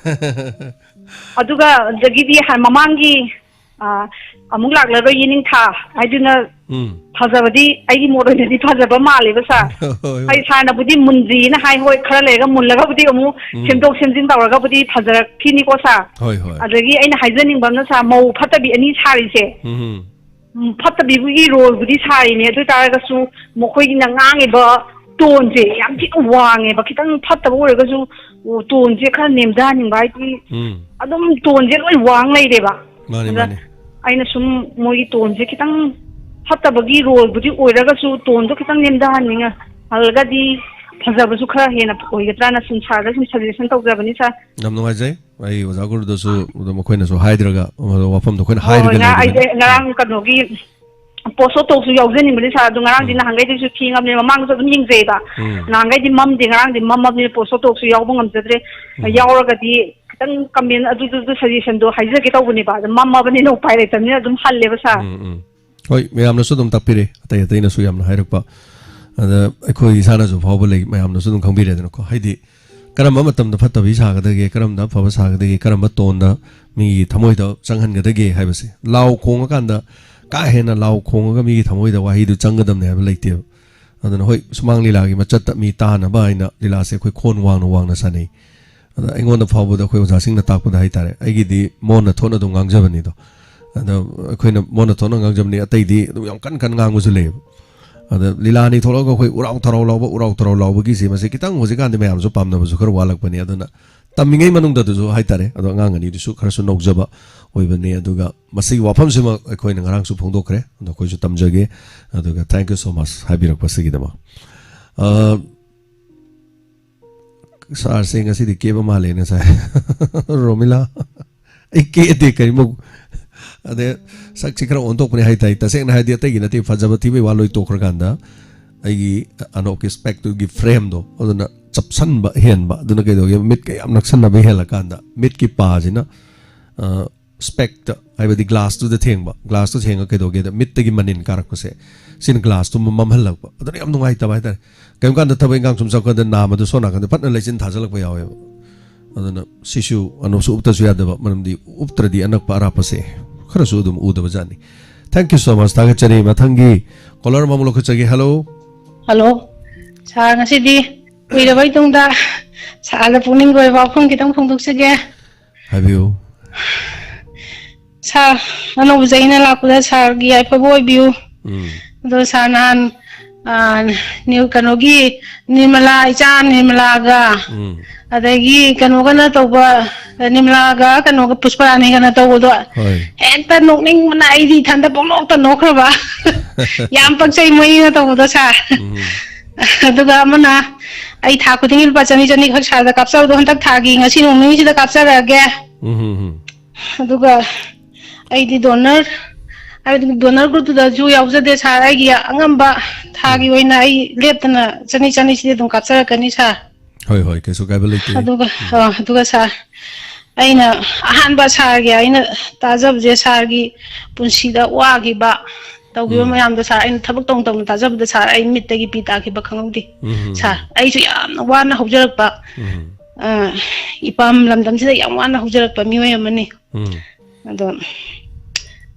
ꯑꯗꯨꯒ ꯑꯗꯒꯤꯗꯤ ꯍ-, ꯃꯃꯥꯡꯒꯤ, ꯑ, ꯑꯃꯨꯛ ꯂꯥꯛꯂꯔꯣꯏ ꯌꯦꯅꯤꯡꯊꯥ ꯍꯥꯏꯗꯨꯅ ꯎꯝ꯫ ꯐꯖꯕꯗꯤ ꯑꯩꯒꯤ ꯃꯣꯠ ꯑꯣꯏꯅꯗꯤ ꯐꯖꯕ ꯃꯥꯜꯂꯦꯕ ꯁꯥꯔ꯫ ꯍꯣꯏ, ꯍꯣꯏ꯫ ꯑꯩ ꯁꯥꯔꯅꯕꯨꯗꯤ ꯃꯨꯟꯗ꯭ꯔꯤꯅ ꯍꯥꯏ, ꯍꯣꯏ, ꯈꯔ ꯂꯩꯔꯒ ꯃꯨꯜꯂꯒꯕꯨꯗꯤ ꯑꯃꯨꯛ ꯎꯝ꯫ ꯁꯦꯝꯗꯣꯛ ꯁꯦꯝꯖꯤꯟ ꯇꯧꯔꯒꯕꯨꯗꯤ ꯐꯖꯔꯛꯈꯤꯅꯤꯀꯣ ꯁꯥꯔ꯫ ꯍꯣꯏ, ꯍꯣꯏ꯫ ꯑꯗꯒꯤ ꯑꯩꯅ ꯍꯥꯏꯖꯅꯤꯡꯕ ꯑꯃꯅ ꯁꯥꯔ, ꯃꯧ ꯐꯠꯇꯕꯤ ꯑꯅꯤ ꯁꯥꯔꯤꯁꯦ, ꯎꯝ꯫ ꯎꯝ, ꯐꯠꯇꯕꯤꯒꯤ roleꯕꯨꯗꯤ ꯁꯥꯔꯤꯅꯦ, ꯑꯗꯨ ꯑꯣꯏ ꯇꯥꯔꯒꯁꯨ ꯃꯈꯣꯏꯒꯤꯅ ꯉꯥꯡꯉꯤꯕ toneꯁꯦ ꯌꯥꯝ ꯊꯤꯅ ꯋꯥꯡꯉꯦꯕ꯫ ꯈꯤꯇꯪ ꯐꯠꯇꯕ ꯑꯣꯏꯔꯒꯁꯨ, ꯑꯣ, toneꯁꯦ ꯈꯔ ꯅꯦꯝꯊꯍꯟꯅꯤꯡꯕ ꯍꯥꯏꯗꯤ, ꯎꯝ꯫ ꯑꯗꯨꯝ toneꯁꯦ ꯂꯣꯏ ꯋꯥꯡ ꯂꯩꯔꯦꯕ꯫ ꯃꯥꯅꯤ, ꯑꯗ ꯃꯥꯅꯤ꯫ ꯑꯩꯅ ꯁꯨꯝ ꯃꯣꯏꯒꯤ toneꯁꯦ ꯈꯤꯇꯪ ꯐꯠꯇꯕꯒꯤ roleꯕꯨꯗꯤ ꯑꯣꯏꯔꯒꯁꯨ toneꯗꯣ ꯈꯤꯇꯪ ꯅꯦꯝꯊꯍꯟꯅꯤꯡꯉ-, ꯍꯜꯂꯒꯗꯤ ꯐꯖꯕꯁꯨ ꯈꯔ ꯍꯦꯟꯅ ꯑꯣꯏꯒꯗ꯭ꯔꯥꯅ ꯁꯨꯝ ꯁꯥꯔꯗ ꯁꯨꯝ suggestion ꯇꯧꯖꯕꯅꯤ ꯁꯥꯔ꯫ ꯌꯥꯝ ꯅꯨꯡꯉꯥꯏꯖꯩ꯫ ꯑꯩ ꯑꯣꯖꯥ ꯒꯨꯔꯨꯗꯁꯨ ꯑꯗꯨꯝ ꯑꯩꯈꯣꯏꯅꯁꯨ ꯍꯥꯏꯗ꯭ꯔꯒ, ꯋꯥꯐꯝꯗꯣ ꯑꯩꯈꯣꯏꯅ ꯍꯣꯏ, ꯍꯣꯏ, ꯉꯔꯥꯡ ꯍꯥꯏꯔꯒꯗꯤ ꯑꯩꯁꯦ ꯉꯔꯥꯡ ꯀꯩꯅꯣꯒꯤ post of talkꯁꯨ ꯌꯥꯎꯖꯅꯤꯡꯕꯅꯤ ꯁꯥꯔ, ꯑꯗꯣ ꯉꯔꯥꯡꯗꯤ ꯎꯝ꯫ ꯅꯍꯥꯟꯈꯩꯗꯩꯁꯨ ꯊꯦꯡꯉꯕꯅꯤꯅ ꯃꯃꯥꯡꯗꯁꯨ ꯑꯗꯨꯝ ꯌꯦꯡꯖꯩꯕ꯫ ꯎꯝ꯫ ꯅꯍꯥꯟꯈꯩꯗꯤ ꯃꯝꯗꯦ, ꯉꯔꯥꯡꯗꯤ ꯃꯝꯃꯕꯅꯤꯅ post of talkꯁꯨ ꯌꯥꯎꯕ ꯉꯝꯖꯗ꯭ꯔꯦ꯫ ꯎꯝ꯫ ꯌꯥꯎꯔꯒꯗꯤ ꯈꯤꯇꯪ comment ꯑꯗꯨꯗꯨꯁꯨ suggestionꯗꯣ ꯍꯥꯏꯖꯒꯦ ꯇꯧꯕꯅꯦꯕ, ꯑꯗꯣ ꯃꯝꯃꯕꯅꯤꯅ ꯎꯄꯥꯏ ꯂꯩꯇꯕꯅꯤꯅ ꯑꯗꯨꯝ ꯍꯜꯂꯦꯕ ꯁꯥꯔ꯫ ꯎꯝ, ꯎꯝ꯫ ꯍꯣꯏ, ꯃꯌꯥꯝꯅꯁꯨ ꯑꯗꯨꯝ ꯇꯥꯛꯄꯤꯔꯦ, ꯑꯇꯩ ꯑꯇꯩꯅꯁꯨ ꯌꯥꯝꯅ ꯍꯥꯏꯔꯛꯄ꯫ ꯑꯗ ꯑꯩꯈꯣꯏ ꯏꯁꯥꯅꯁꯨ ꯐꯥꯎꯕ ꯂꯩ, ꯃꯌꯥꯝꯅꯁꯨ ꯑꯗꯨꯝ ꯈꯪꯕꯤꯔꯦꯗꯅꯀꯣ꯫ ꯍꯥꯏꯗꯤ ꯀꯔꯝꯕ ꯃꯇꯝꯗ ꯐꯠꯇꯕꯤ ꯁꯥꯒꯗꯒꯦ, ꯀꯔꯝꯕ ꯑꯐꯕ ꯁꯥꯒꯗꯒꯦ, ꯀꯔꯝꯕ toneꯗ ꯃꯤꯒꯤ ꯊꯃꯣꯏꯗ ꯆꯪꯍꯟꯒꯗꯒꯦ ꯍꯥꯏꯕꯁꯦ꯫ ꯂꯥꯎ ꯈꯣꯡꯉꯀꯥꯟꯗ, ꯀꯥ ꯍꯦꯟꯅ ꯂꯥꯎ ꯈꯣꯡꯉꯒ ꯃꯤꯒꯤ ꯊꯃꯣꯏꯗ ꯋꯥꯍꯩꯗꯨ ꯆꯪꯒꯗꯕꯅꯦ ꯍꯥꯏꯕ ꯂꯩꯇꯦꯕ꯫ ꯑꯗꯨꯅ ꯍꯣꯏ, ꯁꯨꯃꯥꯡ ꯂꯤꯂꯥꯒꯤ ꯃꯆꯠꯇ ꯃꯤ ꯇꯥꯅꯕ ꯍꯥꯏꯅ ꯂꯤꯂꯥꯁꯦ ꯑꯩꯈꯣꯏ ꯈꯣꯟ ꯋꯥꯡꯅ ꯋꯥꯡꯅ ꯁꯥꯟꯅꯩ꯫ ꯑꯗ ꯑꯩꯉꯣꯟꯗ ꯐꯥꯎꯕꯗ ꯑꯩꯈꯣꯏ ꯑꯣꯖꯥꯁꯤꯡꯅ ꯇꯥꯛꯄꯗ ꯍꯥꯏꯇꯥꯔꯦ, ꯑꯩꯒꯤꯗꯤ ꯃꯣꯟꯅ ꯊꯣꯛꯅ ꯑꯗꯨꯝ ꯉꯥꯡꯖꯕꯅꯤꯗꯣ꯫ ꯑꯗ ꯑꯩꯈꯣꯏꯅ ꯃꯣꯟꯅ ꯊꯣꯛꯅ ꯉꯥꯡꯖꯕꯅꯤ, ꯑꯇꯩꯗꯤ ꯑꯗꯨꯝ ꯌꯥꯝ ꯀꯟ ꯀꯟ ꯉꯥꯡꯕꯁꯨ ꯂꯩꯌꯦꯕ꯫ ꯑꯗ ꯂꯤꯂꯥ ꯑꯅꯤ ꯊꯣꯛꯂꯛꯑꯒ ꯑꯩꯈꯣꯏ ꯎꯔꯥꯎ ꯊꯔꯥꯎ ꯂꯥꯎꯕ, ꯎꯔꯥꯎ ꯊꯔꯥꯎ ꯂꯥꯎꯕꯒꯤꯁꯦ, ꯃꯁꯤ ꯈꯤꯇꯪ ꯍꯧꯖꯤꯛꯀꯥꯟꯗꯤ ꯃꯌꯥꯝꯁꯨ ꯄꯥꯝꯅꯕꯁꯨ ꯈꯔ ꯋꯥꯠꯂꯛꯄꯅꯤ꯫ ꯑꯗꯨꯅ ꯇꯝꯃꯤꯉꯩ ꯃꯅꯨꯡꯗ ꯑꯗꯨꯁꯨ ꯍꯥꯏꯇꯥꯔꯦ, ꯑꯗꯣ ꯑꯉꯥꯡ ꯑꯅꯤꯗꯨꯁꯨ ꯈꯔꯁꯨ ꯅꯧꯖꯕ ꯑꯣꯏꯕꯅꯤ꯫ ꯑꯗꯨꯒ ꯃꯁꯤꯒꯤ ꯋꯥꯐꯝꯁꯤꯃ ꯑꯩꯈꯣꯏꯅ ꯉꯔꯥꯡꯁꯨ ꯐꯣꯡꯗꯣꯛꯈ꯭ꯔꯦ, ꯑꯗꯣ ꯑꯩꯈꯣꯏꯁꯨ ꯇꯝꯖꯒꯦ꯫ ꯑꯗꯨꯒ thank you so much ꯍꯥꯏꯕꯤꯔꯛꯄꯁꯤꯒꯤꯗꯃꯛ꯫ ꯑ, ꯁꯥꯔꯁꯦ ꯉꯁꯤꯗꯤ ꯀꯦꯕ ꯃꯥꯜꯂꯦꯅ ꯁꯥꯏ꯫ ꯔꯣꯃꯤꯂꯥ, ꯑꯩ ꯀꯦꯗꯦ ꯀꯔꯤꯃꯨꯛ꯫ ꯑꯗꯩ ꯁꯛꯁꯤ ꯈꯔ ꯑꯣꯟꯊꯣꯛꯄꯅꯦ ꯍꯥꯏꯇꯥꯏ꯫ ꯇꯁꯦꯡꯅ ꯍꯥꯏꯗꯤ ꯑꯇꯩꯒꯤ ꯅꯠꯇꯦ, ꯐꯖꯕ ꯊꯤꯕꯩ ꯋꯥ ꯂꯣꯏ ꯇꯣꯛꯈ꯭ꯔꯀꯥꯟꯗ ꯑꯩꯒꯤ ꯑꯅꯣꯞꯀꯤ ꯏꯁꯄꯦꯛꯇꯨꯒꯤ ꯐ꯭ꯔꯦꯝꯗꯣ ꯑꯗꯨꯅ ꯆꯞꯁꯟꯕ ꯍꯦꯟꯕ꯫ ꯑꯗꯨꯅ ꯀꯩꯗꯧꯒꯦ, ꯃꯤꯠꯀ ꯌꯥꯝ ꯅꯛꯁꯟꯅꯕ ꯍꯦꯜꯂꯀꯥꯟꯗ ꯃꯤꯠꯀꯤ ꯄꯥꯁꯤꯅ, ꯑ, ꯏꯁꯄꯦꯛꯇ, ꯍꯥꯏꯕꯗꯤ ꯒ꯭ꯂꯥꯁꯇꯨꯗ ꯊꯦꯡꯕ, ꯒ꯭ꯂꯥꯁꯇꯨ ꯊꯦꯡꯉ ꯀꯩꯗꯧꯒꯦꯗ ꯃꯤꯠꯇꯒꯤ ꯃꯅꯤꯟ ꯀꯥꯔꯛꯄꯁꯦ, ꯁꯤꯅ ꯒ꯭ꯂꯥꯁꯇꯨ ꯃꯝꯍꯜꯂꯛꯄ꯫ ꯑꯗꯨꯅ ꯌꯥꯝ ꯅꯨꯡꯉꯥꯏꯇꯕ ꯍꯥꯏꯇꯥꯔꯦ꯫ ꯀꯔꯤꯒꯨꯝꯕ ꯀꯥꯟꯗ ꯊꯕꯛ ꯏꯟꯈꯥꯡ ꯁꯨꯝ ꯆꯠꯄꯗ ꯅꯥꯝꯃꯗꯣ ꯁꯣꯝ ꯅꯥꯀꯟꯗ ꯐꯠꯅ ꯂꯩꯆꯤꯟ ꯊꯥꯖꯤꯜꯂꯛꯄ ꯌꯥꯎꯋꯦꯕ꯫ ꯑꯗꯨꯅ ꯁꯤꯁꯨ ꯑꯅꯣꯞꯁꯨ ꯎꯞꯇꯁꯨ ꯌꯥꯗꯕ, ꯃꯔꯝꯗꯤ ꯎꯞꯇ꯭ꯔꯗꯤ ꯑꯅꯛꯄ ꯑꯔꯥꯞꯄꯁꯦ ꯈꯔꯁꯨ ꯑꯗꯨꯝ ꯎꯗꯕ ꯖꯥꯠꯅꯤ꯫ Thank you so much, ꯊꯥꯒꯠꯆꯔꯤ꯫ ꯃꯊꯪꯒꯤ ꯀꯣꯂꯔ ꯑꯃꯃꯨꯛ ꯂꯧꯈꯠꯆꯒꯦ꯫ ꯍꯜꯂꯣ꯫ ꯍꯜꯂꯣ꯫ ꯁꯥꯔ, ꯉꯁꯤꯗꯤ ꯀꯨꯏꯔꯕꯩ ꯇꯨꯡꯗ ꯁꯥꯔꯗ ꯄꯨꯛꯅꯤꯡꯒꯤ ꯑꯣꯏꯕ ꯋꯥꯐꯝ ꯈꯤꯇꯪ ꯐꯣꯡꯗꯣꯛꯆꯒꯦ꯫ ꯍꯥꯏꯕꯤꯌꯨ꯫ ꯁꯥꯔ, ꯑꯅꯧꯕ ꯆꯍꯤꯅ ꯂꯥꯛꯄꯗ ꯁꯥꯔꯒꯤ ꯌꯥꯏꯐꯕ ꯑꯣꯏꯕꯤꯌꯨ꯫ ꯎꯝ꯫ ꯑꯗꯣ ꯁꯥꯔ, ꯅꯍꯥꯟ, ꯑ, ꯅꯤꯎ-, ꯀꯩꯅꯣꯒꯤ ꯅꯤꯔꯃꯂꯥ, ꯏꯆꯥ ꯅꯤꯔꯃꯂꯥꯒ, ꯎꯝ꯫ ꯑꯗꯒꯤ ꯀꯩꯅꯣꯒꯅ ꯇꯧꯕ, ꯅꯤꯔꯃꯂꯥꯒ ꯀꯩꯅꯣꯒ ꯄꯨꯁꯄꯔꯥꯅꯤꯒꯅ ꯇꯧꯕꯗꯣ, ꯍꯣꯏ꯫ ꯍꯦꯛꯇ ꯅꯣꯛꯅꯤꯡꯕꯅ ꯑꯩꯗꯤ ꯏꯊꯟꯇ ꯄꯣꯛꯅꯣꯛꯇ ꯅꯣꯛꯈ꯭ꯔꯕ꯫ ꯌꯥꯝ ꯄꯛꯆꯩ ꯃꯣꯏꯅ ꯇꯧꯕꯗꯣ ꯁꯥꯔ꯫ ꯎꯝ꯫ ꯑꯗꯨꯒ ꯑꯃꯅ ꯑꯩ ꯊꯥ ꯈꯨꯗꯤꯡꯒꯤ ꯂꯨꯄꯥ ꯆꯅꯤ ꯆꯅꯤ ꯈꯛ ꯁꯥꯔꯗ ꯀꯥꯞꯆꯕꯗꯣ ꯍꯟꯗꯛ ꯊꯥꯒꯤ ꯉꯁꯤ ꯅꯣꯡ ꯅꯤꯅꯤꯁꯤꯗ ꯀꯥꯞꯆꯔꯛꯑꯒꯦ꯫ ꯎꯝ, ꯎꯝ, ꯎꯝ꯫ ꯑꯗꯨꯒ ꯑꯩꯗꯤ ꯗꯣꯅꯔ, ꯍꯥꯏꯕꯗꯤ ꯗꯣꯅꯔ ꯒ꯭ꯔꯨꯞꯇꯨꯗꯁꯨ ꯌꯥꯎꯖꯗꯦ ꯁꯥꯔ꯫ ꯑꯩꯒꯤ ꯑꯉꯝꯕ ꯊꯥꯒꯤ ꯎꯝ꯫ ꯑꯣꯏꯅ ꯑꯩ ꯂꯦꯞꯇꯅ ꯆꯅꯤ ꯆꯅꯤꯁꯤꯗꯤ ꯑꯗꯨꯝ ꯀꯥꯞꯆꯔꯛꯀꯅꯤ ꯁꯥꯔ꯫ ꯍꯣꯏ, ꯍꯣꯏ, ꯀꯩꯁꯨ ꯀꯥꯏꯕ ꯂꯩꯇꯦ꯫ ꯑꯗꯨꯒ, ꯎꯝ꯫ ꯑ, ꯑꯗꯨꯒ ꯁꯥꯔ, ꯑꯩꯅ ꯑꯍꯥꯟꯕ ꯁꯥꯔꯒꯤ ꯑꯩꯅ ꯇꯥꯖꯕꯁꯦ, ꯁꯥꯔꯒꯤ ꯄꯨꯟꯁꯤꯗ ꯋꯥꯈꯤꯕ, ꯇꯧꯈꯤꯕ ꯎꯝ꯫ ꯃꯌꯥꯝꯗꯣ ꯁꯥꯔ, ꯑꯩꯅ ꯊꯕꯛ ꯇꯧꯅ ꯇꯧꯅ ꯇꯥꯖꯕꯗ ꯁꯥꯔ, ꯑꯩ ꯃꯤꯠꯇꯒꯤ ꯄꯤ ꯇꯥꯈꯤꯕ ꯈꯪꯍꯧꯗꯦ꯫ ꯎꯝ, ꯎꯝ, ꯁꯥꯔ, ꯎꯝ꯫ ꯑꯩꯁꯨ ꯌꯥꯝꯅ ꯋꯥꯅ ꯍꯧꯖꯔꯛꯄ, ꯎꯝ꯫ ꯑ, ꯏꯄꯥꯝ ꯂꯝꯗꯝꯁꯤꯗ ꯌꯥꯝ ꯋꯥꯅ ꯍꯧꯖꯔꯛꯄ ꯃꯤꯑꯣꯏ ꯑꯃꯅꯤ꯫ ꯎꯝ꯫ ꯑꯗꯣ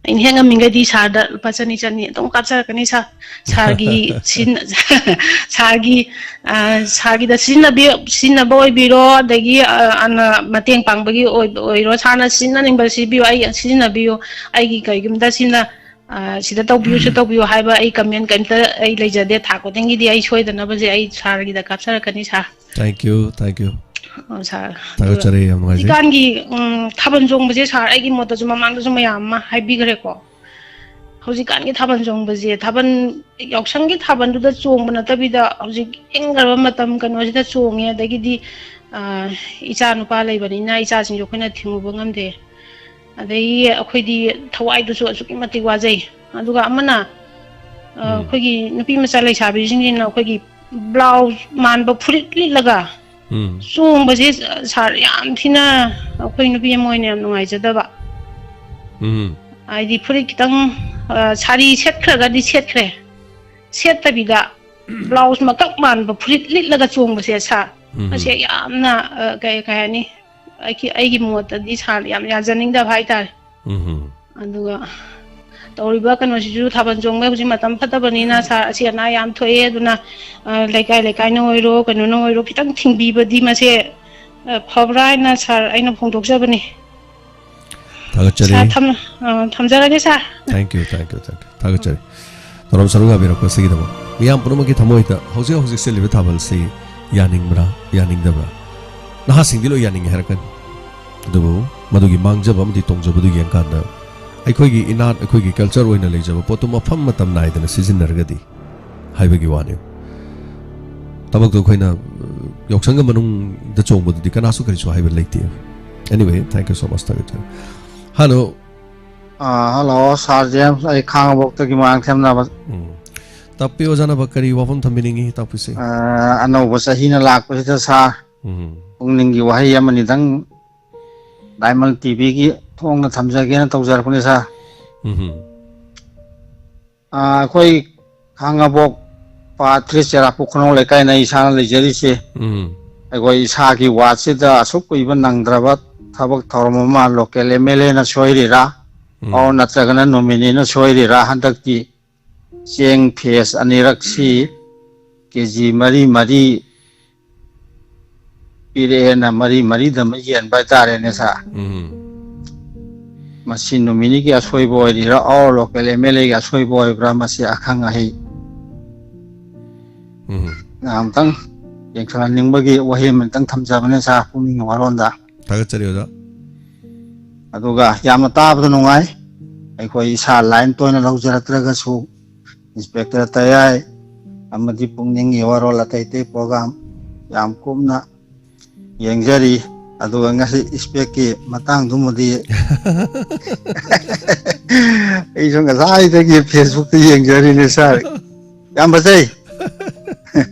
ꯑꯩꯅ ꯍꯦꯛ ꯉꯝꯃꯤꯉꯩꯗꯤ ꯁꯥꯔꯗ ꯂꯨꯄꯥ ꯆꯅꯤ ꯆꯅꯤ ꯑꯗꯨꯝ ꯀꯥꯞꯆꯔꯛꯀꯅꯤ ꯁꯥꯔ꯫ ꯁꯥꯔꯒꯤ ꯁꯤꯖꯤꯟꯅ-, ꯁꯥꯔꯒꯤ, ꯑ, ꯁꯥꯔꯒꯤꯗ ꯁꯤꯖꯤꯟꯅꯕꯤ-, ꯁꯤꯖꯤꯟꯅꯕ ꯑꯣꯏꯕꯤꯔꯣ, ꯑꯗꯒꯤ, ꯑ, ꯑꯅ ꯃꯇꯦꯡ ꯄꯥꯡꯕꯒꯤ ꯑꯣꯏ-, ꯑꯣꯏꯔꯣ, ꯁꯥꯔꯅ ꯁꯤꯖꯤꯟꯅꯅꯤꯡꯕ ꯁꯤꯕꯤꯌꯨ, ꯑꯩ ꯁꯤꯖꯤꯟꯅꯕꯤꯌꯨ, ꯑꯩꯒꯤ ꯀꯩꯒꯨꯝꯕꯗ ꯁꯤꯅ ꯑ, ꯁꯤꯗ ꯇꯧꯕꯤꯌꯨ, ꯁꯤ ꯇꯧꯕꯤꯌꯨ ꯍꯥꯏꯕ ꯑꯩ comment ꯀꯩꯝꯇ ꯑꯩ ꯂꯩꯖꯗꯦ꯫ ꯊꯥ ꯈꯨꯗꯤꯡꯒꯤꯗꯤ ꯑꯩ ꯁꯣꯏꯗꯅꯕꯁꯦ ꯑꯩ sirꯒꯤꯗ ꯀꯥꯞꯆꯔꯛꯀꯅꯤ, sir꯫ Thank you, thank you꯫ ꯑ, sir, ꯑꯗꯨꯒ ꯊꯥꯒꯠꯆꯔꯤ, ꯌꯥꯝ ꯅꯨꯡꯉꯥꯏꯖꯩ꯫ ꯍꯧꯖꯤꯛꯀꯥꯟꯒꯤ, ꯎꯝ, ꯊꯥꯕꯜ ꯆꯣꯡꯕꯁꯦ, sir, ꯑꯩꯒꯤ ꯃꯣꯠꯇꯁꯨ ꯃꯃꯥꯡꯗꯁꯨ ꯃꯌꯥꯝ ꯑꯃ ꯍꯥꯏꯕꯤꯈ꯭ꯔꯦꯀꯣ꯫ ꯍꯧꯖꯤꯛꯀꯥꯟꯒꯤ ꯊꯥꯕꯜ ꯆꯣꯡꯕꯁꯦ, ꯊꯥꯕꯜ, ꯌꯥꯎꯁꯪꯒꯤ ꯊꯥꯕꯜꯗꯨꯗ ꯆꯣꯡꯕ ꯅꯠꯇꯕꯤꯗ, ꯍꯧꯖꯤꯛ ꯏꯪꯈ꯭ꯔꯕ ꯃꯇꯝ ꯀꯩꯅꯣꯁꯤꯗ ꯆꯣꯡꯉꯦ꯫ ꯑꯗꯒꯤꯗꯤ, ꯑ, ꯏꯆꯥ ꯅꯨꯄꯥ ꯂꯩꯕꯅꯤꯅ ꯏꯆꯥꯁꯤꯡꯁꯨ ꯑꯩꯈꯣꯏꯅ ꯊꯤꯡꯉꯨꯕ ꯉꯝꯗꯦ꯫ ꯑꯗꯒꯤ ꯑꯩꯈꯣꯏꯗꯤ ꯊꯋꯥꯏꯗꯨꯁꯨ ꯑꯁꯨꯛꯀꯤ ꯃꯇꯤꯛ ꯋꯥꯖꯩ꯫ ꯑꯗꯨꯒ ꯑꯃꯅ, ꯑ, ꯎꯝ꯫ ꯑꯩꯈꯣꯏꯒꯤ ꯅꯨꯄꯤ ꯃꯆꯥ ꯂꯩꯁꯥꯕꯤꯁꯤꯡꯁꯤꯅ ꯑꯩꯈꯣꯏꯒꯤ blouse ꯃꯥꯟꯕ ꯐꯨꯔꯤꯠ ꯂꯤꯠꯂꯒ ꯎꯝ꯫ ꯆꯣꯡꯕꯁꯦ, sir, ꯌꯥꯝ ꯊꯤꯅ ꯑꯩꯈꯣꯏ ꯅꯨꯄꯤ ꯑꯃ ꯑꯣꯏꯅ ꯌꯥꯝ ꯅꯨꯡꯉꯥꯏꯖꯗꯕ꯫ ꯎꯝ꯫ ꯍꯥꯏꯗꯤ ꯐꯨꯔꯤꯠ ꯈꯤꯇꯪ, ꯑ, ꯁꯥꯔꯤ ꯁꯦꯠꯈ꯭ꯔꯒꯗꯤ ꯁꯦꯠꯈ꯭ꯔꯦ, ꯁꯦꯠꯇꯕꯤꯗ blouse ꯃꯀꯛ ꯃꯥꯟꯕ ꯐꯨꯔꯤꯠ ꯂꯤꯠꯂꯒ ꯆꯣꯡꯕꯁꯦ, sir, ꯎꯝ꯫ ꯃꯁꯤ ꯌꯥꯝꯅ, ꯑ, ꯀꯩ, ꯀꯩ ꯍꯥꯏꯅꯤ, ꯑꯩꯒꯤ, ꯑꯩꯒꯤ ꯃꯣꯠꯇꯗꯤ, sir, ꯌꯥꯝ ꯌꯥꯖꯅꯤꯡꯗꯕ ꯍꯥꯏꯇꯥꯔꯦ꯫ ꯎꯝ꯫ ꯑꯗꯨꯒ ꯇꯧꯔꯤꯕ ꯀꯩꯅꯣꯁꯤꯁꯨ, ꯊꯥꯕꯜ ꯆꯣꯡꯕ ꯍꯧꯖꯤꯛ ꯃꯇꯝ ꯐꯠꯇꯕꯅꯤꯅ, sir, ꯑꯁꯤ ꯑꯅꯥ ꯌꯥꯝ ꯊꯣꯛꯑꯦ꯫ ꯑꯗꯨꯅ, ꯑ, ꯂꯩꯀꯥꯏ ꯂꯩꯀꯥꯏꯅ ꯑꯣꯏꯔꯣ, ꯀꯩꯅꯣꯅ ꯑꯣꯏꯔꯣ, ꯈꯤꯇꯪ ꯊꯤꯡꯕꯤꯕꯗꯤ ꯃꯁꯦ, ꯑ, ꯐꯕ꯭ꯔꯥ ꯍꯥꯏꯅ, sir, ꯑꯩꯅ ꯐꯣꯡꯗꯣꯛꯆꯕꯅꯤ꯫ ꯊꯥꯒꯠꯆꯔꯤ꯫ Sir, ꯊꯝ-, ꯑ, ꯊꯝꯖꯔꯒꯦ, sir꯫ Thank you, thank you, thank you꯫ ꯊꯥꯒꯠꯆꯔꯤ꯫ ꯊꯧꯔꯝ ꯁꯔꯨꯛ ꯌꯥꯕꯤꯔꯛꯄꯁꯤꯒꯤꯗꯃꯛ ꯃꯤꯌꯥꯝ ꯄꯨꯝꯅꯃꯛꯀꯤ ꯊꯃꯣꯏꯗ ꯍꯧꯖꯤꯛ ꯍꯧꯖꯤꯛ ꯆꯦꯜꯂꯤꯕ ꯊꯥꯕꯜꯁꯤ ꯌꯥꯅꯤꯡꯕ꯭ꯔꯥ, ꯌꯥꯅꯤꯡꯗꯕ꯭ꯔꯥ? ꯅꯍꯥꯁꯤꯡꯗꯤ ꯂꯣꯏ ꯌꯥꯅꯤꯡꯉꯤ ꯍꯥꯏꯔꯛꯀꯅꯤ꯫ ꯑꯗꯨꯕꯨ ꯃꯗꯨꯒꯤ ꯃꯥꯡꯖꯕ ꯑꯃꯗꯤ ꯇꯣꯡꯖꯕꯗꯨ ꯌꯦꯡꯀꯥꯟꯗ ꯑꯩꯈꯣꯏꯒꯤ ꯏꯅꯥꯠ, ꯑꯩꯈꯣꯏꯒꯤ culture ꯑꯣꯏꯅ ꯂꯩꯖꯕ ꯄꯣꯠꯇꯨ ꯃꯐꯝ ꯃꯇꯝ ꯅꯥꯏꯗꯅ ꯁꯤꯖꯤꯟꯅꯔꯒꯗꯤ ꯍꯥꯏꯕꯒꯤ ꯋꯥꯅꯤ꯫ ꯊꯕꯛꯇꯣ ꯑꯩꯈꯣꯏꯅ, ꯑ, ꯌꯥꯎꯁꯪꯒ ꯃꯅꯨꯡꯗ ꯆꯣꯡꯕꯗꯨꯗꯤ ꯀꯅꯥꯁꯨ ꯀꯔꯤꯁꯨ ꯍꯥꯏꯕ ꯂꯩꯇꯦ꯫ Anyway, thank you so much, ꯊꯥꯒꯠꯆꯔꯤ꯫ Hello꯫ ꯑꯥ, hello, sir James, ꯑꯩ ꯈꯥꯡꯉꯕꯣꯛꯇꯒꯤ ꯃꯣꯏꯔꯥꯡꯊꯦꯝ ꯅꯕ꯫ ꯎꯝ꯫ ꯇꯥꯛꯄꯤꯌꯨ, ꯑꯣꯖꯥ ꯅꯕ, ꯀꯔꯤ ꯋꯥꯐꯝ ꯊꯝꯕꯤꯅꯤꯡꯉꯤ? ꯇꯥꯛꯄꯤꯁꯤ꯫ ꯑꯥ, ꯑꯅꯧꯕ ꯆꯍꯤꯅ ꯂꯥꯛꯄꯁꯤꯗ, sir, ꯎꯝ꯫ ꯄꯨꯛꯅꯤꯡꯒꯤ ꯋꯥꯍꯩ ꯑꯃꯅꯤꯗꯪ Diamond ꯇꯤꯚꯤꯒꯤ ꯊꯣꯡꯅ ꯊꯝꯖꯒꯦꯅ ꯇꯧꯖꯔꯛꯄꯅꯤ, sir꯫ ꯎꯝ꯫ ꯑꯥ, ꯑꯩꯈꯣꯏ ꯈꯥꯡꯉꯕꯣꯛ ꯄꯥꯠ ꯊ꯭ꯔꯤ ꯆꯦꯔꯥꯄꯨ ꯈꯨꯅꯧ ꯂꯩꯀꯥꯏꯅ ꯑꯩ ꯏꯁꯥꯅ ꯂꯩꯖꯔꯤꯁꯦ꯫ ꯎꯝ꯫ ꯑꯩꯈꯣꯏ ꯏꯁꯥꯒꯤ wardꯁꯤꯗ ꯑꯁꯨꯛ ꯀꯨꯏꯕ ꯅꯪꯗ꯭ꯔꯕ ꯊꯕꯛ ꯊꯧꯔꯝ ꯑꯃ local MLAꯅ ꯁꯣꯏꯔꯤꯔꯥ? ꯎꯝ꯫ ꯑꯣ, ꯅꯠꯇ꯭ꯔꯒꯅ nomineeꯅ ꯁꯣꯏꯔꯤꯔꯥ? ꯍꯟꯗꯛꯇꯤ ꯆꯦꯡ phase ꯑꯅꯤꯔꯛꯁꯤ KG ꯃꯔꯤ ꯃꯔꯤ ꯄꯤꯔꯛꯑꯦꯅ ꯃꯔꯤ ꯃꯔꯤꯗ ꯑꯃ ꯌꯦꯟꯕ ꯍꯥꯏꯇꯥꯔꯦꯅꯦ, sir꯫ ꯎꯝ꯫ ꯃꯁꯤ ꯅꯨꯃꯤꯠ ꯅꯤꯅꯤꯒꯤ ꯑꯁꯣꯏꯕ ꯑꯣꯏꯔꯤꯔꯥ, our local M L A ꯒꯤ ꯑꯁꯣꯏꯕ ꯑꯣꯏꯕ꯭ꯔꯥ, ꯃꯁꯤ ꯑꯈꯪ ꯑꯍꯩ ꯎꯝ꯫ ꯑꯝꯇꯪ ꯌꯦꯡꯁꯤꯜꯍꯟꯅꯤꯡꯕꯒꯤ ꯋꯥꯍꯩ ꯑꯃꯇꯪ ꯊꯝꯖꯕꯅꯦ ꯁꯥꯔ, ꯄꯨꯛꯅꯤꯡꯒꯤ ꯋꯥꯔꯣꯜꯗ꯫ ꯊꯥꯒꯠꯆꯔꯤ ꯑꯣꯖꯥ꯫ ꯑꯗꯨꯒ ꯌꯥꯝꯅ ꯇꯥꯕꯗ ꯅꯨꯡꯉꯥꯏ꯫ ꯑꯩꯈꯣꯏ ꯏꯁꯥ ꯂꯥꯏꯟ ꯇꯣꯏꯅ ꯂꯧꯖꯔꯛꯇ꯭ꯔꯒꯁꯨ, ꯏꯟꯁꯄꯦꯛꯇꯔ ꯇꯌꯥꯏ ꯑꯃꯗꯤ ꯄꯨꯛꯅꯤꯡꯒꯤ ꯋꯥꯔꯣꯜ ꯑꯇꯩ ꯑꯇꯩ ꯄ꯭ꯔꯣꯒ꯭ꯔꯥꯝ ꯌꯥꯝ ꯀꯨꯞꯅ ꯌꯦꯡꯖꯔꯤ꯫ ꯑꯗꯨꯒ ꯉꯁꯤ ꯏꯁꯄꯦꯛꯀꯤ ꯃꯇꯥꯡꯗꯨꯃꯗꯤ ꯑꯩꯁꯨ ꯉꯁꯥꯏꯗꯒꯤ ꯐꯦꯁꯕꯨꯛꯇ ꯌꯦꯡꯖꯔꯤꯅꯦ ꯁꯥꯔ꯫ ꯌꯥꯝ ꯐꯖꯩ꯫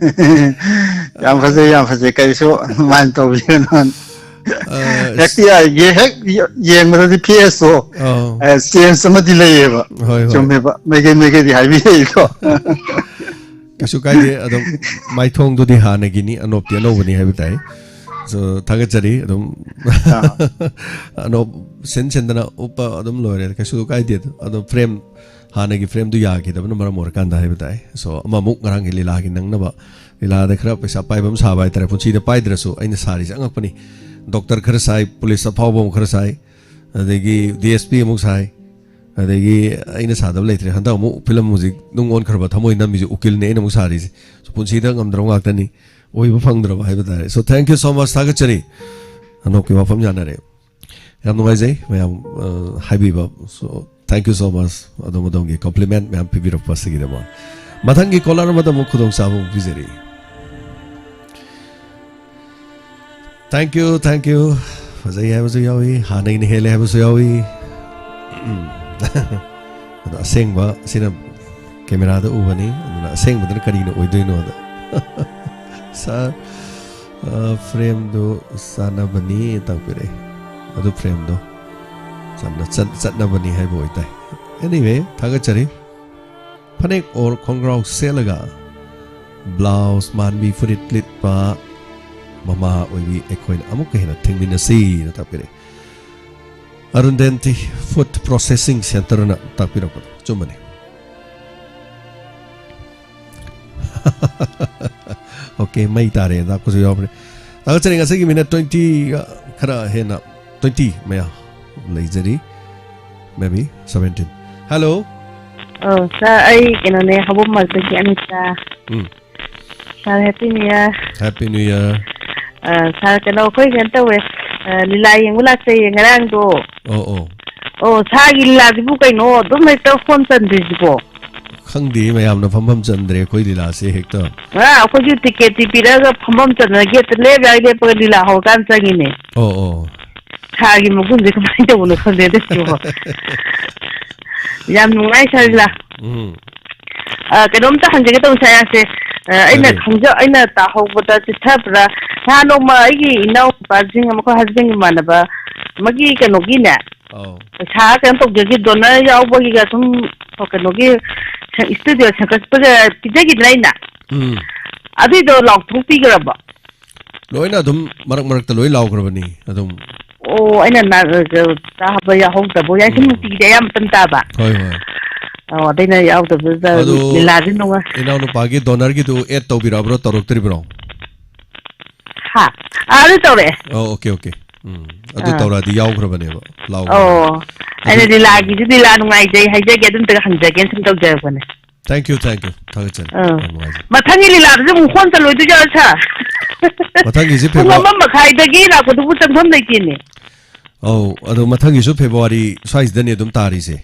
ꯌꯥꯝ ꯐꯖꯩ, ꯌꯥꯝ ꯐꯖꯩ꯫ ꯀꯔꯤꯁꯨ ꯑꯗꯨꯃꯥꯏꯅ ꯇꯧꯕꯤꯒꯅꯨ꯫ ꯑ, ꯍꯦꯛꯇ ꯌꯥꯏ-, ꯍꯦꯛ ꯌꯦꯡꯕꯗꯗꯤ ꯐꯦꯁꯇꯣ ꯑꯧ꯫ ꯆꯦꯟꯖ ꯑꯃꯗꯤ ꯂꯩꯌꯦꯕ꯫ ꯍꯣꯏ, ꯍꯣꯏ꯫ ꯆꯨꯝꯃꯦꯕ, ꯃꯥꯏꯀꯩ ꯃꯥꯏꯀꯩꯗꯤ ꯍꯥꯏꯕꯤꯔꯛꯏꯀꯣ꯫ ꯀꯩꯁꯨ ꯀꯥꯏꯗꯦ꯫ ꯑꯗꯨꯝ ꯃꯥꯏꯊꯣꯡꯗꯨꯗꯤ ꯍꯥꯟꯅꯒꯤꯅꯤ, ꯑꯅꯣꯞꯇꯤ ꯑꯅꯧꯕꯅꯤ ꯍꯥꯏꯕ ꯇꯥꯏ꯫ So, ꯊꯥꯒꯠꯆꯔꯤ꯫ ꯑꯗꯨꯝ ꯑꯥ꯫ ꯑꯅꯣꯞ ꯁꯤꯟ ꯁꯤꯟꯗꯅ ꯎꯞꯄ ꯑꯗꯨꯝ ꯂꯣꯏꯔꯦ, ꯀꯩꯁꯨ ꯀꯥꯏꯗꯦ꯫ ꯑꯗꯣ ꯐ꯭ꯔꯦꯝ, ꯍꯥꯟꯅꯒꯤ ꯐ꯭ꯔꯦꯝꯗꯨ ꯌꯥꯈꯤꯗꯕꯅ ꯃꯔꯝ ꯑꯣꯏꯔꯀꯥꯟꯗ ꯍꯥꯏꯕ ꯇꯥꯏ꯫ So, ꯑꯃꯃꯨꯛ ꯉꯔꯥꯡꯒꯤ ꯂꯤꯂꯥꯒꯤ ꯅꯪꯅꯕ, ꯂꯤꯂꯥꯗ ꯈꯔ ꯄꯩꯁꯥ ꯄꯥꯏꯕ ꯑꯃ ꯁꯥꯕ ꯍꯥꯏꯇꯥꯔꯦ꯫ ꯄꯨꯟꯁꯤꯗ ꯄꯥꯏꯗ꯭ꯔꯁꯨ ꯑꯩꯅ ꯁꯥꯔꯤꯁꯦ ꯑꯉꯛꯄꯅꯤ꯫ ꯗꯣꯛꯇꯔ ꯈꯔ ꯁꯥꯏ, ꯄꯨꯂꯤꯁ ꯑꯐꯥꯎꯕ ꯑꯃ ꯈꯔ ꯁꯥꯏ, ꯑꯗꯒꯤ D S P ꯑꯃꯨꯛ ꯁꯥꯏ, ꯑꯗꯒꯤ ꯑꯩꯅ ꯁꯥꯗꯕ ꯂꯩꯇ꯭ꯔꯦ꯫ ꯍꯟꯗꯛ ꯑꯃꯨꯛ ꯐꯤꯂꯝ ꯍꯧꯖꯤꯛ ꯅꯨꯡ ꯑꯣꯟꯈ꯭ꯔꯕ ꯊꯃꯣꯏ ꯅꯝꯃꯤꯁꯦ ꯎꯀꯤꯜꯅꯦ ꯑꯩꯅ ꯑꯃꯨꯛ ꯁꯥꯔꯤꯁꯦ꯫ So, ꯄꯨꯟꯁꯤꯗ ꯉꯝꯗ꯭ꯔꯕ ꯉꯥꯛꯇꯅꯤ, ꯑꯣꯏꯕ ꯐꯪꯗ꯭ꯔꯕ ꯍꯥꯏꯕ ꯇꯥꯔꯦ꯫ So, thank you so much, ꯊꯥꯒꯠꯆꯔꯤ꯫ ꯑꯅꯣꯞꯀꯤ ꯋꯥꯐꯝ ꯌꯥꯅꯔꯦ꯫ ꯌꯥꯝ ꯅꯨꯡꯉꯥꯏꯖꯩ ꯃꯌꯥꯝ, ꯑ, ꯍꯥꯏꯕꯤꯕ꯫ So, thank you so much, ꯑꯗꯣꯝ ꯑꯗꯣꯝꯒꯤ compliment ꯃꯌꯥꯝ ꯄꯤꯕꯤꯔꯛꯄ ꯑꯁꯤꯒꯤꯗꯃꯛ꯫ ꯃꯊꯪꯒꯤ caller ꯑꯃꯗ ꯑꯃꯨꯛ ꯈꯨꯗꯣꯡꯆꯥꯕ ꯑꯃꯨꯛ ꯄꯤꯖꯔꯤ꯫ Thank you, thank you꯫ ꯐꯖꯩ ꯍꯥꯏꯕꯁꯨ ꯌꯥꯎꯏ, ꯍꯥꯟꯅꯒꯤꯅ ꯍꯦꯜꯂꯦ ꯍꯥꯏꯕꯁꯨ ꯌꯥꯎꯏ꯫ ꯎꯝ꯫ ꯑꯗꯣ ꯑꯁꯦꯡꯕ ꯁꯤꯅ ꯀꯦꯃꯦꯔꯥꯗ ꯎꯕꯅꯤ, ꯑꯗꯨꯅ ꯑꯁꯦꯡꯕꯗꯅ ꯀꯔꯤꯅ ꯑꯣꯏꯗꯣꯏꯅꯣꯗ꯫ ꯁꯥꯔ, ꯑ, ꯐ꯭ꯔꯦꯝꯗꯨ ꯆꯥꯟꯅꯕꯅꯤ ꯇꯥꯛꯄꯤꯔꯛꯑꯦ꯫ ꯑꯗꯨ ꯐ꯭ꯔꯦꯝꯗꯣ ꯆꯠꯅ-, ꯆꯠ-, ꯆꯠꯅꯕꯅꯤ ꯍꯥꯏꯕ ꯑꯣꯏꯇꯥꯏ꯫ Anyway, ꯊꯥꯒꯠꯆꯔꯤ꯫ ꯐꯅꯦꯛ ꯑꯣꯔ ꯈꯣꯡꯒ꯭ꯔꯥꯎ ꯁꯦꯠꯂꯒ ꯕ꯭ꯂꯥꯎꯁ ꯃꯥꯟꯕꯤ ꯐꯨꯔꯤꯠ ꯂꯤꯠꯄ ꯃꯃꯥ ꯑꯣꯏꯕꯤ ꯑꯩꯈꯣꯏꯅ ꯑꯃꯨꯛꯀ ꯍꯦꯟꯅ ꯊꯦꯡꯃꯤꯟꯅꯁꯤꯅ ꯇꯥꯛꯄꯤꯔꯛꯏ꯫ ꯑꯔꯨꯟꯗꯦꯟꯇꯤ ꯐꯨꯗ ꯄ꯭ꯔꯣꯁꯦꯁꯤꯡ ꯁꯦꯟꯇꯔꯅ ꯇꯥꯛꯄꯤꯔꯛꯄꯗꯣ ꯆꯨꯝꯕꯅꯤ꯫ Okay, ꯃꯩ ꯇꯥꯔꯦ ꯇꯥꯛꯄꯁꯨ ꯌꯥꯎꯕꯅꯦ꯫ ꯊꯥꯒꯠꯆꯔꯤ꯫ ꯉꯁꯤꯒꯤ ꯃꯤꯅꯠ twenty ꯈꯔ ꯍꯦꯟꯅ, twenty ꯃꯌꯥ ꯂꯩꯖꯔꯤ꯫ Maybe seventeen. Hello. ꯑꯣ, ꯁꯥꯔ, ꯑꯩ ꯀꯩꯅꯣꯅꯦ, ꯍꯧꯕꯝ ꯃꯔꯛꯇꯒꯤ ꯑꯅꯤꯇꯥ꯫ ꯎꯝ꯫ ꯁꯥꯔ, Happy New Year꯫ Happy New Year. ꯑ, ꯁꯥꯔ, ꯀꯩꯅꯣ, ꯑꯩꯈꯣꯏ ꯀꯩꯅꯣ ꯇꯧꯋꯦ, ꯑ, ꯂꯤꯂꯥ ꯌꯦꯡꯕ ꯂꯥꯛꯆꯩꯌꯦ ꯉꯔꯥꯡꯗꯣ꯫ ꯑꯣ, ꯑꯣ꯫ ꯑꯣ, ꯁꯥꯔꯒꯤ ꯂꯤꯂꯥꯁꯤꯕꯨ ꯀꯩꯅꯣ, ꯑꯗꯨꯝ ꯍꯦꯛꯇ ꯐꯣꯟ ꯆꯟꯗ꯭ꯔꯤꯁꯤꯕꯣ? ꯈꯪꯗꯦ, ꯃꯌꯥꯝꯅ ꯐꯝꯐꯝ ꯆꯟꯗ꯭ꯔꯦ ꯑꯩꯈꯣꯏ ꯂꯤꯂꯥꯁꯦ ꯍꯦꯛꯇ꯫ ꯉꯔꯥꯡ ꯑꯩꯈꯣꯏꯁꯨ ꯇꯤꯀꯦꯠꯇꯤ ꯄꯤꯔꯒ ꯐꯝꯐꯝ ꯆꯟꯗꯅ ꯒꯦꯠꯇ ꯂꯦꯞ ꯌꯥꯏ ꯂꯦꯞꯄꯒ ꯂꯤꯂꯥ ꯍꯧꯔꯀꯥꯟꯗ ꯆꯪꯉꯤꯅꯦ꯫ ꯑꯣ, ꯑꯣ꯫ ꯁꯥꯔꯒꯤ ꯃꯒꯨꯟꯁꯦ ꯀꯃꯥꯏꯅ ꯇꯧꯕꯅꯣ ꯈꯪꯗꯦ ꯑꯗꯨꯁꯨ꯫ ꯌꯥꯝ ꯅꯨꯡꯉꯥꯏ ꯁꯥꯔ ꯂꯤꯂꯥ꯫ ꯎꯝ꯫ ꯑ, ꯀꯩꯅꯣꯝꯇ ꯍꯪꯖꯒꯦ ꯇꯧꯕ ꯁꯥꯔꯁꯦ꯫ ꯑ, ꯑꯩꯅ ꯀꯔꯤ? ꯈꯪꯖ-, ꯑꯩꯅ ꯇꯥꯍꯧꯕꯗ ꯆꯤꯊꯕ꯭ꯔꯥ, ꯅꯍꯥꯟ ꯅꯣꯡꯃ ꯑꯩꯒꯤ ꯏꯅꯥꯎ ꯅꯨꯄꯥꯁꯤꯡ, ꯃꯈꯣꯏ ꯍꯁꯕꯦꯟꯒꯤ ꯏꯃꯥꯟꯅꯕ ꯑꯃꯒꯤ ꯀꯩꯅꯣꯒꯤꯅꯦ, ꯑꯧ꯫ ꯄꯩꯁꯥ ꯀꯩꯅꯣ ꯇꯧꯖꯈꯤ, ꯗꯣꯅꯔ ꯌꯥꯎꯕꯒꯤꯒ ꯁꯨꯝ ꯀꯩꯅꯣꯒꯤ ꯁ-, ꯏꯁꯇꯨꯗꯤꯑꯣ ꯁꯦꯝꯒꯠꯄꯒ ꯄꯤꯖꯈꯤꯗꯅ ꯑꯩꯅ꯫ ꯎꯝ꯫ ꯑꯗꯨꯏꯗꯣ ꯂꯥꯎꯊꯣꯛꯄꯤꯈ꯭ꯔꯕꯣ? ꯂꯣꯏꯅ ꯑꯗꯨꯝ ꯃꯔꯛ ꯃꯔꯛꯇ ꯂꯣꯏ ꯂꯥꯎꯈ꯭ꯔꯕꯅꯤ ꯑꯗꯨꯝ꯫ ꯑꯣ, ꯑꯩꯅ ꯅ-, ꯇꯥꯕ ꯌꯥꯍꯧꯗꯕ ꯌꯥꯏ, ꯁꯨꯝ ꯎꯝ꯫ ꯅꯨꯡꯇꯤꯒꯤꯗꯤ ꯑꯌꯥꯝꯕ ꯃꯇꯝ ꯇꯥꯕ꯫ ꯍꯣꯏ, ꯍꯣꯏ꯫ ꯑꯣ, ꯑꯗꯩꯅ ꯌꯥꯎꯗꯕꯗꯨꯗ ꯑꯗꯨ ꯂꯤꯂꯥꯁꯦ ꯅꯨꯡꯉꯥꯏ꯫ ꯏꯅꯥꯎꯅꯨꯄꯥꯒꯤ ꯗꯣꯅꯔꯒꯤꯗꯨ ꯑꯦꯗ ꯇꯧꯕꯤꯔꯛꯑꯕ꯭ꯔꯣ, ꯇꯧꯔꯛꯇ꯭ꯔꯤꯕ꯭ꯔꯣ? ꯍꯥ? ꯑꯥ, ꯑꯗꯨ ꯇꯧꯔꯛꯑꯦ꯫ ꯑꯣ, ꯑꯣꯀꯦ, ꯑꯣꯀꯦ꯫ ꯎꯝ, ꯑꯗꯨ ꯑꯥ꯫ ꯇꯧꯔꯛꯑꯗꯤ ꯌꯥꯎꯈ꯭ꯔꯕꯅꯦꯕ, ꯂꯥꯎꯈ꯭ꯔꯕꯅꯦ꯫ ꯑꯣ, ꯑꯗꯨ ꯑꯩꯅ ꯂꯤꯂꯥꯒꯤꯁꯨ ꯂꯤꯂꯥ ꯅꯨꯡꯉꯥꯏꯖꯩ ꯍꯥꯏꯖꯒꯦ, ꯑꯗꯨꯝꯇꯒ ꯍꯪꯖꯒꯦꯅ ꯁꯨꯝ ꯇꯧꯖꯔꯛꯄꯅꯦ꯫ Thank you, thank you. ꯊꯥꯒꯠꯆꯔꯤ꯫ ꯑꯥ꯫ ꯌꯥꯝ ꯅꯨꯡꯉꯥꯏꯖꯔꯦ꯫ ꯃꯊꯪꯒꯤ ꯂꯤꯂꯥꯗꯨꯁꯨ ꯑꯃꯨꯛ ꯐꯣꯟ ꯆꯜꯂꯣꯏꯗꯣꯏ ꯖꯥꯠꯂꯣ, ꯁꯥꯔ? ꯃꯊꯪꯒꯤꯁꯦ ꯄꯨꯡ ꯐꯦꯕ꯭ꯔꯨꯋꯥ-, ꯑꯃ ꯃꯈꯥꯏꯗꯒꯤ ꯂꯥꯛꯄꯗꯨꯕꯨ ꯆꯪꯐꯝ ꯂꯩꯇꯦꯅꯦ꯫ ꯑꯧ, ꯑꯗꯣ ꯃꯊꯪꯒꯤꯁꯨ ꯐꯦꯕ꯭ꯔꯨꯋꯥꯔꯤ ꯁ꯭ꯋꯥꯏꯁꯤꯗꯅꯦ ꯑꯗꯨꯝ ꯇꯥꯔꯤꯁꯦ꯫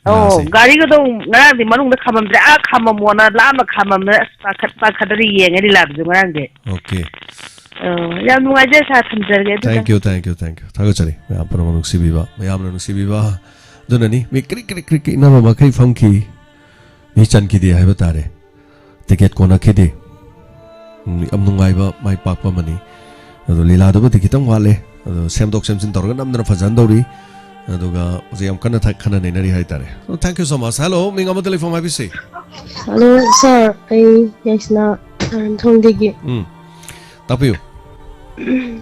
ꯑꯧ, ꯂꯤꯂꯥꯁꯦ꯫ ꯒꯥꯔꯤꯒꯗꯣ ꯉꯔꯥꯡꯗꯤ ꯃꯅꯨꯡꯗ ꯈꯥꯝꯃꯝꯗ꯭ꯔꯦ, ꯑꯥ ꯈꯥꯝꯃꯝꯃꯣꯅ ꯂꯥꯞꯅ ꯈꯥꯝꯃꯝꯃꯦ꯫ ꯑꯁ, ꯄꯥꯈꯠ-, ꯄꯥꯈꯠꯇꯅ ꯌꯦꯡꯉꯦ ꯂꯤꯂꯥꯗꯨꯁꯨ ꯉꯔꯥꯡꯗꯤ꯫ ꯑꯣꯀꯦ꯫ ꯑꯧ, ꯌꯥꯝ ꯅꯨꯡꯉꯥꯏꯖꯔꯦ, ꯁꯥꯔ, ꯊꯝꯖꯔꯒꯦ ꯑꯗꯨꯗꯤ꯫ Thank you, thank you, thank you. ꯊꯥꯒꯠꯆꯔꯤ꯫ ꯃꯌꯥꯝ ꯄꯨꯝꯅꯃꯛ ꯅꯨꯡꯁꯤꯕꯤꯕ, ꯃꯌꯥꯝꯅ ꯅꯨꯡꯁꯤꯕꯤꯕ꯫ ꯑꯗꯨꯅꯅꯤ ꯃꯤ ꯀ꯭ꯔꯤꯛ ꯀ꯭ꯔꯤꯛ ꯀ꯭ꯔꯤꯛ ꯀ꯭ꯔꯤꯛ ꯏꯟꯅꯕ ꯃꯈꯩ ꯐꯝꯈꯤ꯫ ꯃꯤ ꯆꯟꯈꯤꯗꯦ ꯍꯥꯏꯕ ꯇꯥꯔꯦ꯫ ꯇꯤꯀꯦꯠ ꯀꯣꯟꯅꯈꯤꯗꯦ꯫ ꯎꯝ, ꯌꯥꯝ ꯅꯨꯡꯉꯥꯏꯕ ꯃꯥꯏ ꯄꯥꯛꯄ ꯑꯃꯅꯤ꯫ ꯑꯗꯣ ꯂꯤꯂꯥꯗꯨꯕꯨꯗꯤ ꯈꯤꯇꯪ ꯋꯥꯠꯂꯦ꯫ ꯑꯗꯣ ꯁꯦꯝꯗꯣꯛ ꯁꯦꯝꯖꯤꯟ ꯇꯧꯔꯒ ꯅꯝꯗꯅ ꯐꯖꯍꯟꯗꯧꯔꯤ꯫ ꯑꯗꯨꯒ ꯍꯧꯖꯤꯛ ꯌꯥꯝ ꯀꯟꯅ ꯊ-, ꯈꯟꯅ ꯅꯩꯅꯔꯤ ꯍꯥꯏꯇꯥꯔꯦ꯫ ꯑꯣ, thank you so much. Hello, ꯃꯤꯡ ꯑꯃꯗ ꯂꯩꯐꯝ ꯍꯥꯏꯕꯤꯁꯤ꯫ Hello, sir. ꯑꯩ ꯌꯥꯏꯁꯅꯥ ꯊꯥꯔꯟꯊꯣꯡꯗꯒꯤ꯫ ꯎꯝ, ꯇꯥꯛꯄꯤꯌꯨ꯫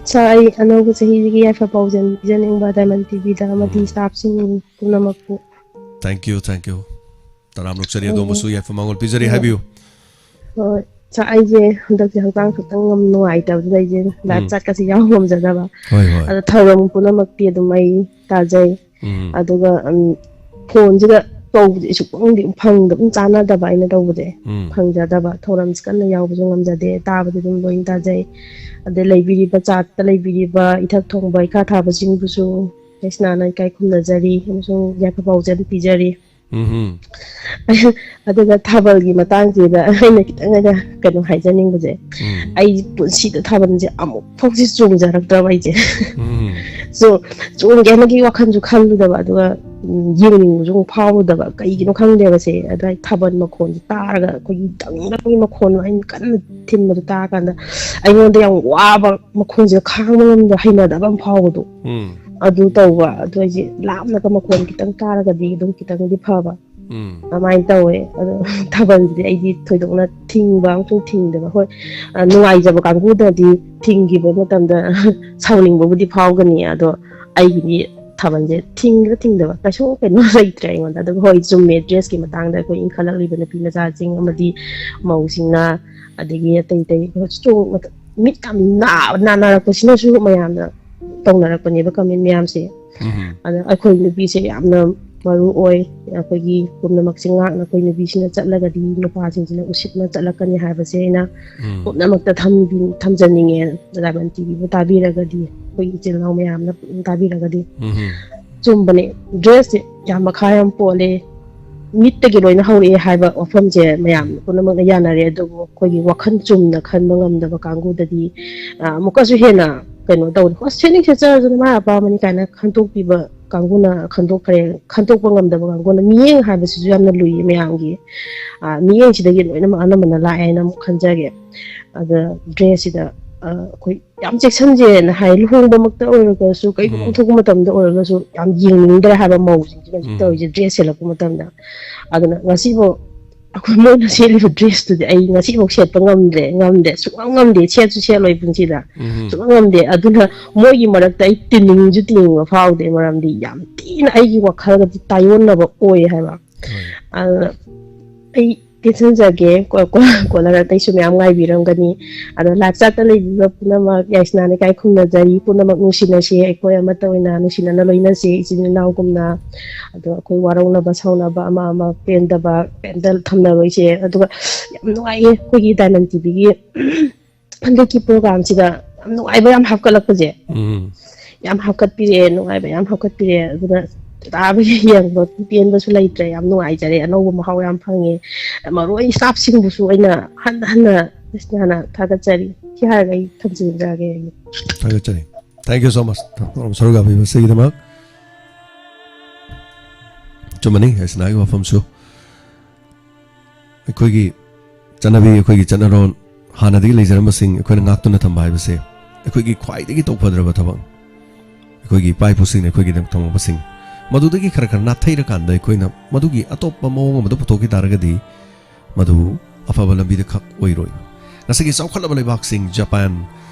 Sir, ꯑꯩ ꯑꯅꯧꯕ ꯆꯍꯤꯒꯤ ꯌꯥꯏꯐ ꯄꯥꯎꯖꯦꯜ ꯄꯤꯖꯅꯤꯡꯕ Diamond ꯇꯤꯚꯤꯗ ꯑꯃꯗꯤ ꯎꯝ꯫ Staffꯁꯤꯡ ꯄꯨꯝꯅꯃꯛꯄꯨ꯫ Thank you, thank you. ꯇꯔꯥꯝꯅ ꯑꯣꯛꯆꯔꯤ, ꯎꯝ꯫ ꯑꯗꯣꯝꯕꯨꯁꯨ ꯌꯥꯏꯐ ꯃꯪꯒꯣꯜ ꯄꯤꯖꯔꯤ, ꯎꯝ꯫ ꯍꯥꯏꯕꯤꯌꯨ꯫ ꯍꯣꯏ, ꯁꯥꯔ, ꯑꯩꯁꯦ ꯍꯟꯗꯛꯁꯦ ꯍꯛꯆꯥꯡ ꯈꯤꯇꯪ ꯌꯥꯝ ꯅꯨꯡꯉꯥꯏꯇꯕꯗꯨꯗ ꯑꯩꯁꯦ live ꯎꯝ꯫ Chatꯀꯁꯦ ꯌꯥꯎ ꯉꯝꯖꯗꯕ꯫ ꯍꯣꯏ, ꯍꯣꯏ꯫ ꯑꯗꯣ ꯊꯧꯔꯝ ꯄꯨꯝꯅꯃꯛꯇꯤ ꯑꯗꯨꯝ ꯑꯩ ꯇꯥꯖꯩ꯫ ꯎꯝ꯫ ꯑꯗꯨꯒ ꯎꯝ, ꯐꯣꯟꯁꯤꯗ ꯇꯧꯕꯁꯦ ꯁꯨꯛꯐꯪꯗꯤ ꯐꯪꯗꯕ, ꯆꯥꯟꯅꯗꯕ ꯑꯩꯅ ꯇꯧꯕꯁꯦ꯫ ꯎꯝ꯫ ꯐꯪꯖꯗꯕ, ꯊꯧꯔꯝꯁꯤ ꯀꯟꯅ ꯌꯥꯎꯕꯁꯨ ꯉꯝꯖꯗꯦ, ꯇꯥꯕꯗꯤ ꯑꯗꯨꯝ ꯂꯣꯏꯅ ꯇꯥꯖꯩ꯫ ꯑꯗꯩ ꯂꯩꯕꯤꯔꯤꯕ, ꯆꯥꯠꯇ ꯂꯩꯕꯤꯔꯤꯕ ꯏꯊꯛ ꯊꯣꯡꯕ, ꯏꯈꯥ ꯊꯥꯕꯁꯤꯡꯕꯨꯁꯨ ꯂꯩꯁꯅꯥꯅ ꯏꯀꯥꯏ ꯈꯨꯝꯅꯖꯔꯤ ꯑꯃꯁꯨꯡ ꯌꯥꯏꯐ ꯄꯥꯎꯖꯦꯜ ꯄꯤꯖꯔꯤ꯫ ꯎꯝ꯫ ꯑꯗꯨꯒ ꯊꯥꯕꯜꯒꯤ ꯃꯇꯥꯡꯁꯤꯗ ꯑꯩꯅ ꯈꯤꯇꯪ ꯑꯩꯅ ꯀꯩꯅꯣ ꯍꯥꯏꯖꯅꯤꯡꯕꯁꯦ, ꯎꯝ꯫ ꯑꯩ ꯄꯨꯟꯁꯤꯗ ꯊꯥꯕꯜꯁꯦ ꯑꯃꯨꯛ ꯐꯥꯎꯁꯤ ꯆꯣꯡꯖꯔꯛꯇ꯭ꯔꯕ ꯑꯩꯁꯦ꯫ ꯎꯝ꯫ ꯆꯣꯡ- ꯆꯣꯡꯒꯦ ꯍꯥꯏꯅꯒꯤ ꯋꯥꯈꯜꯁꯨ ꯈꯜꯂꯨꯗꯕ, ꯑꯗꯨꯒ ꯎꯝ, ꯌꯦꯡꯅꯤꯡꯕꯁꯨ ꯑꯃꯨꯛ ꯐꯥꯎꯔꯨꯗꯕ꯫ ꯀꯩꯒꯤꯅꯣ ꯈꯪꯗꯦꯕꯁꯦ꯫ ꯑꯗꯨꯋꯥꯏ ꯊꯥꯕꯜ ꯃꯈꯣꯟꯁꯦ ꯇꯥꯔꯒ, ꯑꯩꯈꯣꯏꯒꯤ ꯗꯪ ꯗꯪꯒꯤ ꯃꯈꯣꯟꯗꯣ ꯑꯩꯅ ꯀꯟꯅ ꯊꯤꯟꯕꯗꯣ ꯇꯥꯔꯀꯥꯟꯗ ꯑꯩꯉꯣꯟꯗ ꯌꯥꯝ ꯋꯥꯕ, ꯃꯈꯣꯟꯁꯦ ꯈꯥꯡꯕ ꯉꯝꯗ, ꯍꯩꯅꯗꯕ ꯑꯃ ꯐꯥꯎꯕꯗꯣ꯫ ꯎꯝ꯫ ꯑꯗꯨ ꯇꯧꯕ꯫ ꯑꯗꯨ ꯑꯩꯁꯦ ꯂꯥꯞꯅꯒ ꯃꯈꯣꯟ ꯈꯤꯇꯪ ꯇꯥꯔꯒꯗꯤ ꯑꯗꯨꯝ ꯈꯤꯇꯪꯗꯤ ꯐꯕ꯫ ꯎꯝ꯫ ꯑꯗꯨꯃꯥꯏꯅ ꯇꯧꯋꯦ꯫ ꯑꯗꯣ ꯊꯥꯕꯜꯁꯤꯗꯤ ꯑꯩꯗꯤ ꯊꯣꯏꯗꯣꯛꯅ ꯊꯤꯡꯕ ꯑꯃꯁꯨꯡ ꯊꯤꯡꯗꯕ, ꯍꯣꯏ, ꯑ, ꯅꯨꯡꯉꯥꯏꯖꯕ ꯀꯥꯡꯕꯨꯅꯗꯤ ꯊꯤꯡꯈꯤꯕ ꯃꯇꯝꯗ ꯁꯥꯎꯅꯤꯡꯕꯕꯨꯗꯤ ꯐꯥꯎꯒꯅꯤ꯫ ꯑꯗꯣ ꯑꯩꯒꯤꯗꯤ ꯊꯥꯕꯜꯁꯦ ꯊꯤꯡꯕ ꯊꯤꯡꯗꯕ ꯀꯩꯁꯨ ꯀꯩꯅꯣ ꯂꯩꯇ꯭ꯔꯦ ꯑꯩꯉꯣꯟꯗ꯫ ꯑꯗꯨꯕꯨ ꯍꯣꯏ, ꯆꯨꯝꯃꯦ, ꯗ꯭ꯔꯦꯁꯀꯤ ꯃꯇꯥꯡꯗ ꯑꯩꯈꯣꯏ ꯏꯟꯈꯠꯂꯛꯂꯤꯕ ꯅꯨꯄꯤ ꯃꯆꯥꯁꯤꯡ ꯑꯃꯗꯤ ꯃꯧꯁꯤꯡꯅ, ꯑꯗꯒꯤ ꯑꯇꯩ ꯑꯇꯩ ꯆꯣꯡ- ꯃꯤꯠ ꯌꯥꯝ ꯅꯥ- ꯅꯥꯟꯅꯔꯛꯄꯁꯤꯅꯁꯨ ꯃꯌꯥꯝꯅ ꯇꯧꯅꯔꯛꯄꯅꯦꯕ ꯀꯃꯦꯟ ꯃꯌꯥꯝꯁꯦ꯫ ꯎꯝ꯫ ꯑꯗ ꯑꯩꯈꯣꯏ ꯅꯨꯄꯤꯁꯦ ꯌꯥꯝꯅ ꯃꯔꯨ ꯑꯣꯏ꯫ ꯑꯩꯈꯣꯏꯒꯤ ꯄꯨꯝꯅꯃꯛꯁꯦ ꯉꯥꯛꯅ ꯑꯩꯈꯣꯏ ꯅꯨꯄꯤꯁꯤꯅ ꯆꯠꯂꯒꯗꯤ ꯅꯨꯄꯥꯁꯤꯡꯁꯤꯅ ꯎꯁꯤꯠꯅ ꯆꯠꯂꯛꯀꯅꯤ ꯍꯥꯏꯕꯁꯦ ꯑꯩꯅ ꯎꯝ꯫ ꯄꯨꯝꯅꯃꯛꯇ ꯊꯝꯕꯤ- ꯊꯝꯖꯅꯤꯡꯉꯦ꯫ ꯔꯥꯏꯃꯟ ꯇꯤꯚꯤꯕꯨ ꯇꯥꯕꯤꯔꯒꯗꯤ, ꯑꯩꯈꯣꯏ ꯏꯆꯤꯜ ꯏꯅꯥꯎ ꯃꯌꯥꯝꯅ ꯇꯥꯕꯤꯔꯒꯗꯤ꯫ ꯎꯝ꯫ ꯆꯨꯝꯕꯅꯦ, ꯗ꯭ꯔꯦꯁꯁꯦ ꯌꯥꯝ ꯃꯈꯥ ꯌꯥꯝ ꯄꯣꯜꯂꯦ꯫ ꯃꯤꯠꯇꯒꯤ ꯂꯣꯏꯅ ꯍꯧꯔꯛꯑꯦ ꯍꯥꯏꯕ ꯋꯥꯐꯝꯁꯦ ꯃꯌꯥꯝ ꯄꯨꯝꯅꯃꯛꯅ ꯌꯥꯅꯔꯦ꯫ ꯑꯗꯨꯕꯨ ꯑꯩꯈꯣꯏꯒꯤ ꯋꯥꯈꯜ ꯆꯨꯝꯅ ꯈꯟꯕ ꯉꯝꯗꯕ ꯀꯥꯡꯕꯨꯗꯗꯤ, ꯑ, ꯑꯃꯨꯛꯀꯁꯨ ꯍꯦꯟꯅ ꯀꯩꯅꯣ ꯇꯧꯔꯦ꯫ ꯍꯣꯏ, ꯁꯦꯠꯅꯤꯡ ꯁꯦꯠꯆꯔꯁꯨ ꯃꯥꯏ ꯑꯄꯥꯝꯕꯅꯤ ꯀꯥꯏꯅ ꯈꯟꯇꯣꯛꯄꯤꯕ ꯀꯥꯡꯕꯨꯅ ꯈꯟꯗꯣꯛꯈ꯭ꯔꯦ꯫ ꯈꯟꯇꯣꯛꯄ ꯉꯝꯗꯕ ꯀꯥꯡꯕꯨꯅ, ꯃꯤꯠꯌꯦꯡ ꯍꯥꯏꯕꯁꯤꯁꯨ ꯌꯥꯝꯅ ꯂꯨꯏꯌꯦ ꯃꯌꯥꯝꯒꯤ꯫ ꯑ, ꯃꯤꯠꯌꯦꯡꯁꯤꯗꯒꯤ ꯂꯣꯏꯅꯃꯛ ꯑꯅꯝꯕꯅ ꯂꯥꯛꯑꯦ ꯍꯥꯏꯅ ꯑꯃꯨꯛ ꯈꯟꯖꯒꯦ꯫ ꯑꯗ ꯗ꯭ꯔꯦꯁꯁꯤꯗ, ꯑ, ꯑꯩꯈꯣꯏ ꯌꯥꯝ ꯆꯦꯛꯁꯤꯟꯖꯦꯅ ꯍꯥꯏ, ꯂꯨꯍꯣꯡꯕꯃꯛꯇ ꯑꯣꯏꯔꯒꯁꯨ, ꯀꯩꯒꯨꯝꯕ ꯎꯝ꯫ ꯊꯣꯛꯄ ꯃꯇꯝꯗ ꯑꯣꯏꯔꯒꯁꯨ ꯌꯥꯝ ꯌꯦꯡꯅꯤꯡꯗ꯭ꯔꯦ ꯍꯥꯏꯕ ꯃꯧꯁꯤꯡꯁꯤꯅ ꯍꯧꯖꯤꯛ ꯎꯝ꯫ ꯇꯧꯔꯤꯁꯦ, ꯗ꯭ꯔꯦꯁ ꯁꯦꯠꯂꯛꯄ ꯃꯇꯝꯗ꯫ ꯑꯗꯨꯅ ꯉꯁꯤꯐꯥꯎ ꯑꯩꯈꯣꯏ ꯃꯣꯏꯅ ꯁꯦꯠꯂꯤꯕ ꯗ꯭ꯔꯦꯁꯇꯨꯗꯤ ꯑꯩ ꯉꯁꯤꯐꯥꯎ ꯁꯦꯠꯄ ꯉꯝꯗ꯭ꯔꯦ, ꯉꯝꯗꯦ, ꯁꯨꯡꯉꯝ ꯉꯝꯗꯦ, ꯁꯦꯠꯁꯨ ꯁꯦꯠꯂꯣꯏ ꯄꯨꯟꯁꯤꯗ꯫ ꯎꯝ꯫ ꯁꯨꯡꯉꯝ ꯉꯝꯗꯦ꯫ ꯑꯗꯨꯅ ꯃꯣꯏꯒꯤ ꯃꯔꯛꯇ ꯑꯩ ꯇꯤꯟꯅꯤꯡꯁꯨ ꯇꯤꯟꯅꯤꯡꯕ ꯐꯥꯎꯗꯦ, ꯃꯔꯝꯗꯤ ꯌꯥꯝ ꯊꯤꯅ ꯑꯩꯒꯤ ꯋꯥꯈꯜꯒꯗꯤ ꯇꯥꯏꯑꯣꯟꯅꯕ ꯑꯣꯏ ꯍꯥꯏꯕ꯫ ꯍꯣꯏ꯫ ꯑꯗꯨꯅ ꯑꯩ ꯇꯦꯟꯁꯤꯟꯖꯒꯦ꯫ ꯀꯣ-, ꯀꯣ-, ꯀꯣꯂꯔ ꯑꯇꯩꯁꯨ ꯃꯌꯥꯝ ꯉꯥꯏꯕꯤꯔꯝꯒꯅꯤ꯫ ꯑꯗꯣ ꯂꯥꯏꯞ ꯆꯥꯠꯇ ꯂꯩꯕꯤꯕ ꯄꯨꯝꯅꯃꯛ ꯌꯥꯏꯁꯅꯥ ꯂꯩꯀꯥꯏ ꯈꯨꯝꯅꯖꯔꯤ꯫ ꯄꯨꯝꯅꯃꯛ ꯅꯨꯡꯁꯤꯅꯁꯤ, ꯑꯩꯈꯣꯏ ꯑꯃꯠꯇ ꯑꯣꯏꯅ ꯅꯨꯡꯁꯤꯅꯅ ꯂꯣꯏꯅꯁꯤ꯫ ꯏꯆꯤꯟ ꯏꯅꯥꯎꯒꯨꯝꯅ꯫ ꯑꯗꯣ ꯑꯩꯈꯣꯏ ꯋꯥꯔꯧꯅꯕ, ꯁꯥꯎꯅꯕ, ꯑꯃ ꯑꯃ ꯄꯦꯟꯗꯕ ꯀꯩꯝꯇ ꯊꯝꯅꯔꯣꯏꯁꯦ꯫ ꯑꯗꯨꯒ ꯌꯥꯝ ꯅꯨꯡꯉꯥꯏꯌꯦ ꯑꯩꯈꯣꯏꯒꯤ ꯗꯥꯏꯃꯟ ꯇꯤꯚꯤꯒꯤ ꯍꯟꯗꯛꯀꯤ ꯄ꯭ꯔꯣꯒ꯭ꯔꯥꯝꯁꯤꯗ ꯌꯥꯝ ꯅꯨꯡꯉꯥꯏꯕ ꯌꯥꯝ ꯍꯥꯞꯀꯠꯂꯛꯄꯁꯦ꯫ ꯎꯝ꯫ ꯌꯥꯝ ꯍꯥꯞꯀꯠꯄꯤꯔꯛꯑꯦ, ꯅꯨꯡꯉꯥꯏꯕ ꯌꯥꯝ ꯍꯥꯞꯀꯠꯄꯤꯔꯛꯑꯦ꯫ ꯑꯗꯨꯅ ꯇꯥꯕꯒꯤ ꯌꯦꯡꯕ ꯄꯦꯟꯕꯁꯨ ꯂꯩꯇ꯭ꯔꯦ꯫ ꯌꯥꯝ ꯅꯨꯡꯉꯥꯏꯖꯔꯦ, ꯑꯅꯧꯕ ꯃꯍꯥꯎ ꯌꯥꯝ ꯐꯪꯉꯦ꯫ ꯃꯔꯨ ꯑꯣꯏꯅ ꯁ꯭ꯇꯥꯐꯁꯤꯡꯕꯨꯁꯨ ꯑꯩꯅ ꯍꯟꯅ ꯍꯟꯅ ꯌꯥꯏꯁꯅꯥꯅ ꯊꯥꯒꯠꯆꯔꯤ꯫ ꯁꯤ ꯍꯥꯏꯔꯒ ꯑꯩ ꯊꯝꯖꯤꯟꯖꯔꯒꯦ꯫ ꯊꯥꯒꯠꯆꯔꯤ꯫ Thank you so much꯫ ꯁꯔꯨꯛ ꯌꯥꯕꯤꯕꯁꯤꯒꯤꯗꯃꯛ꯫ ꯆꯨꯝꯃꯅꯤ, ꯌꯥꯏꯁꯅꯥꯒꯤ ꯋꯥꯐꯝꯁꯨ꯫ ꯑꯩꯈꯣꯏꯒꯤ ꯆꯠꯅꯕꯤ, ꯑꯩꯈꯣꯏꯒꯤ ꯆꯠꯅꯔꯣꯟ, ꯍꯥꯟꯅꯗꯒꯤ ꯂꯩꯖꯔꯝꯕꯁꯤꯡ ꯑꯩꯈꯣꯏꯅ ꯉꯥꯛꯇꯨꯅ ꯊꯝꯕ ꯍꯥꯏꯕꯁꯦ ꯑꯩꯈꯣꯏꯒꯤ ꯈ꯭ꯋꯥꯏꯗꯒꯤ ꯇꯧꯐꯗ꯭ꯔꯕ ꯊꯕꯛꯅꯤ꯫ ꯑꯩꯈꯣꯏꯒꯤ ꯏꯄꯥ ꯏꯄꯨꯁꯤꯡꯅ ꯑꯩꯈꯣꯏꯒꯤꯗꯃꯛ ꯊꯝꯃꯛꯄꯁꯤꯡ, ꯃꯗꯨꯗꯒꯤ ꯈꯔ ꯈꯔ ꯅꯥꯊꯩꯔꯀꯥꯟꯗ ꯑꯩꯈꯣꯏꯅ ꯃꯗꯨꯒꯤ ꯑꯇꯣꯞꯄ ꯃꯑꯣꯡ ꯑꯃꯗ ꯄꯨꯊꯣꯛꯈꯤ ꯇꯥꯔꯒꯗꯤ, ꯃꯗꯨ ꯑꯐꯕ ꯂꯝꯕꯤꯗ ꯈꯛ ꯑꯣꯏꯔꯣꯏ꯫ ꯉꯁꯤꯒꯤ ꯆꯥꯎꯈꯠꯂꯕ ꯂꯩꯕꯥꯛꯁꯤꯡ, ꯖꯄꯥꯟ,